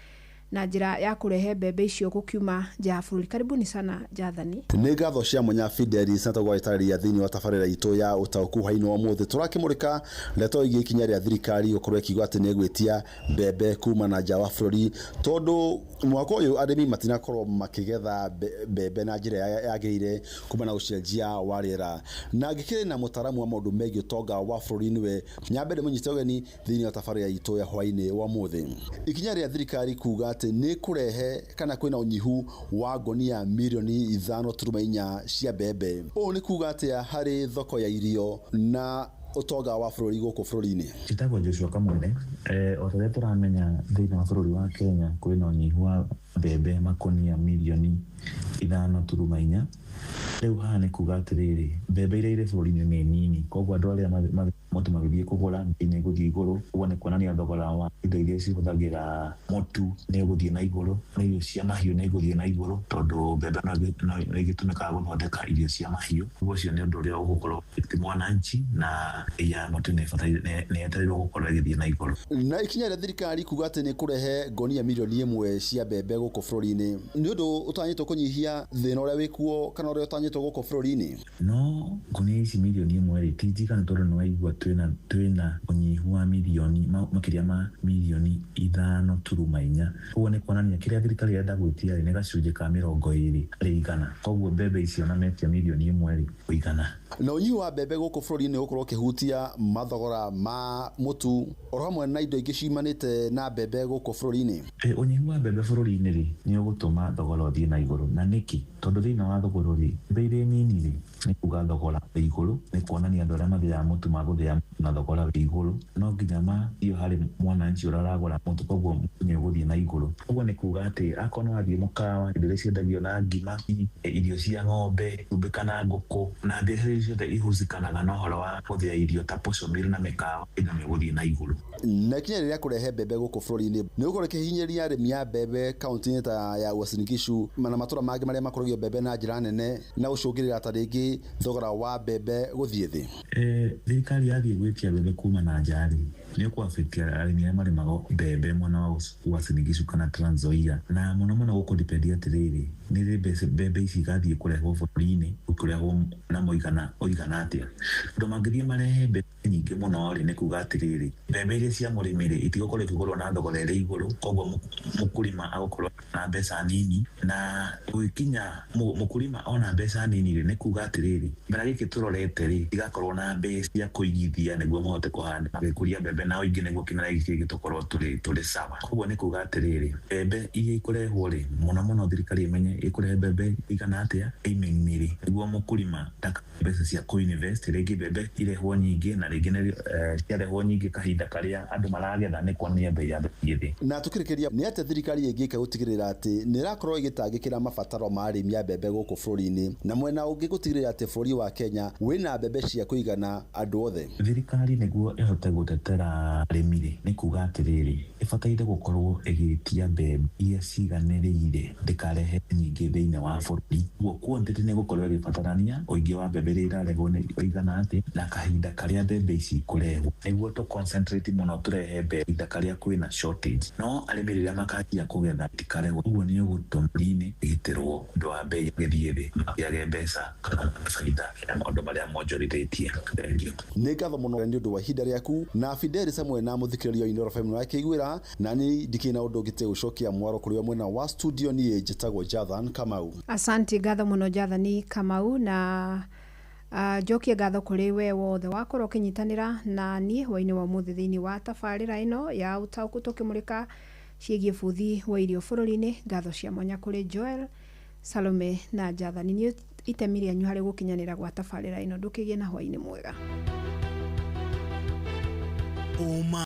Na njĩra ya kũrehe mbembe icio gũkiuma nja ya bũrũri. Karibuni sana, Jathani. Nĩ ngatho cia mwanya, Fidelis, na tũgwagĩtarĩria thĩinĩ wa tabarĩra itũ ya ũtaũku hwainĩ wa ũmũthĩ. Tũrakĩmũrĩka ndeto ĩgiĩ ikinya rĩa thirikari gũkorwo ĩkiuga atĩ nĩ ĩgwĩtia mbembe kuma na nja wa bũrũri, tondũ mwaka ũyũ arĩmi matinakorwo makĩgetha mbembe na njĩra yagĩrĩire kuma na ũcenjia wa rĩera. Na ngĩkĩrĩ na mũtaaramu wa maũndũ megiĩ ũtonga wa bũrũri, nĩwe nyambe ndĩmũnyite ũgeni thĩinĩ wa tabarĩra itũ ya hwainĩ wa ũmũthĩ. Ikinya rĩa thirikari kuga atĩ nĩ kũrehe kana kwĩna ũnyihu wa ngonia mirioni 5.4 cia mbembe, ũũ nĩ kuga atĩa harĩ thoko ya irio na ũtonga wa bũrũri gũkũ bũrũri-inĩ? Njĩtagwo Joshua Kamwene. O ta ũrĩa tũramenya, thĩinĩ wa bũrũri wa Kenya kwĩna ũnyihu wa mbembe makonia mirioni 5.4. Rĩu haha nĩ kuga atĩrĩrĩ, mbembe iria irĩ bũrũri-inĩ nĩ nini, koguo andũ arĩa mũtu magĩthiĩ kũgũra, mbei nĩ ĩgũthiĩ igũrũ. Ũguo nĩ kuonania thogora wa indo iria cihũthagĩra mũtu nĩ ũgũthiĩ na igũrũ, na irio cia mahiũ nĩ igũthiĩ na igũrũ, tondũ mbembe no igĩtũmĩkaga gũthondeka irio cia mahiũ. Ũguo ũcio nĩ ũndũ ũrĩa ũgũkorwo ũkĩte mwananchi, na bei ya mũtu nĩ yetereirwo gũkorwo ĩgĩthiĩ na igũrũ. Na ikinya rĩa thirikari kuga atĩ nĩ kũrehe ngonia mirioni 1 cia mbembe gũkũ bũrũri-inĩ, nĩ ũndũ ũtanyĩtwo kũnyihia thĩna ũrĩa wĩkuo kana ũrĩa ũtanyĩtwo gũkũ bũrũri-inĩ? No ngonia ici mirioni 1 rĩ, ti njiganu, tondũ nĩ waigua twĩna ũnyihu wa mirioni makĩria ma mirioni 5.4. Ũguo nĩ kuonania kĩrĩa thirikari ĩrenda gwĩtia rĩ, nĩ gacunjĩ ka 20 harĩ igana. Koguo mbembe icio na metia mirioni 1 rĩ, kũigana. Na ũnyihu wa mbembe gũkũ bũrũri-inĩ ũgũkorwo ũkĩhutia mathogora ma mũtu oro hamwe na indo ingĩ ciumanĩte na mbembe gũkũ bũrũri-inĩ? Ũnyihu wa mbembe bũrũri-inĩ rĩ, nĩ ũgũtũma thogora ũthiĩ na igũrũ. Na nĩkĩ? Tondũ thĩinĩ wa thogora rĩ, mbei ĩrĩ nini rĩ, nĩ kuga thogora wĩ igũrũ, nĩ kuonania andũ arĩa mathĩaga mũtu magũthĩa na thogora wĩ igũrũ, no nginya mathiĩ harĩ mwananchi ũrĩa ũragũra mũtu, koguo mũtu nĩ ũgũthiĩ na igũrũ. Ũguo nĩ kuga atĩ akorwo nĩ wathiĩ mũkawa, indo iria ciendagio na ngima, irio cia ng'ombe, itumbĩ kana ngũkũ, na biacara icio ciothe ihusicanaga na ũhoro wa gũthĩa irio ta posho mill na mĩkawa, indo nĩ ũgũthiĩ na igũrũ. Na ikinya rĩrĩa kũrehe mbembe gũkũ bũrũri-inĩ nĩ gũkorwo ĩkĩhinyĩrĩria arĩmi a mbembe kaunti-inĩ ta ya Uasin Gishu na matũra mangĩ marĩa makũragio mbembe na njĩra nene, na gũcũngĩrĩra ta rĩngĩ thogora wa mbembe gũthiĩ thĩ? Thirikari yathiĩ gwĩtia mbembe kuma na nja rĩ, nĩ ũkũ-affect arĩmi arĩa marĩmaga mbembe mwena wa Uasin Gishu kana Trans Nzoia, na mũno mũno gũkũ-depend atĩrĩrĩ, nĩ rĩ mbembe ici igathiĩ kũrehwo bũrũri-inĩ, kũrehwo na mũigana ũigana atĩa. Tondũ mangĩthiĩ marehe mbembe nyingĩ mũno rĩ, nĩ kuga atĩrĩrĩ, mbembe iria cia mũrĩmi rĩ, itigũkorwo ikĩgũrwo na thogora ĩrĩ igũrũ, koguo mũkulima agũkorwo na mbeca nini. Na gũgĩkinya mũkulima ona mbeca nini rĩ, nĩ kuga atĩrĩrĩ, kĩmera gĩkĩ tũrorete rĩ, igakorwo na mbeca cia kũigithia nĩguo mahote kũhanda magĩkũria mbembe na ũingĩ, nĩguo kĩmera gĩkĩ kĩngĩ tũkorwo tũrĩ sawa. Koguo nĩ kuga atĩrĩrĩ, mbembe iria ikũrehwo rĩ, mũno mũno thirikari ĩmenye ĩkũrehe mbembe igana atĩa, aiming nĩ rĩ, nĩguo mũkulima ndaka mbeca cia kũ-invest. Rĩngĩ mbembe irehwo nyingĩ, na rĩngĩ nĩ ciarehwo nyingĩ kahinda karĩa andũ maragetha, nĩ kuonania bei ya mbembe thĩ. Na tũkĩrĩkĩria, nĩ atĩa thirikari ĩngĩka gũtigĩrĩra atĩ nĩ ĩrakorwo ĩgĩtangĩkĩra mabataro ma arĩmi a mbembe gũkũ bũrũri-inĩ, na mwena ũngĩ gũtigĩrĩra atĩ bũrũri wa Kenya wĩna mbembe cia kũigana andũ othe? Thirikari nĩguo ĩhote gũtetera arĩmi rĩ, nĩ kuga atĩrĩrĩ, ĩbataire gũkorwo ĩgĩtia mbembe iria ciganĩrĩire, ndĩkarehe nyingĩ thĩinĩ wa bũrũri. Ũguo quantity nĩ gũkorwo ĩgĩbatarania, ũingĩ wa mbembe iria irarehwo nĩ ũigana atĩa, na kahinda karĩa mbembe ici ikũrehwo, nĩguo tũ concentrate mũno tũrehe mbembe kahinda karĩa kwĩna shortage. No arĩmi rĩrĩa makanjia kũgetha itikarehwo, ũguo nĩ ũgũtũma bũrũri-inĩ ĩgitĩrwo ũndũ wa mbei ĩgĩthiĩ thĩ, makĩage mbeca kana baida ya maũndũ marĩa monjorithĩtie. Thengiũ. Nĩ ngatho mũno nĩ ũndũ wa ihinda rĩaku. Na Fidelis hamwe na mũthikĩrĩria wa Inooro FM nĩwakĩiguĩra, na niĩ ndikĩrĩ na ũndũ ũngĩ tiga gũcokia mwaro kũrĩ we mwena wa studio. Niĩ njĩtagwo Jathan Kamau. Asante, ngatho mũno, Jathani Kamau, na njokie ngatho kũrĩ we wothe wakorwo ũkĩnyitanĩra na niĩ hwainĩ wa ũmũthĩ thĩinĩ wa tabarĩra ĩno ya ũtaũku, tũkĩmũrĩka ciĩgiĩ bũthi wa irio bũrũri-inĩ. Ngatho cia mwanya kũrĩ Joel, Salome na Jathani nĩ itemi rĩanyu harĩ gũkinyanĩra gwa tabarĩra ĩno. Ndũkĩgĩe na hwainĩ mwega. Ũma.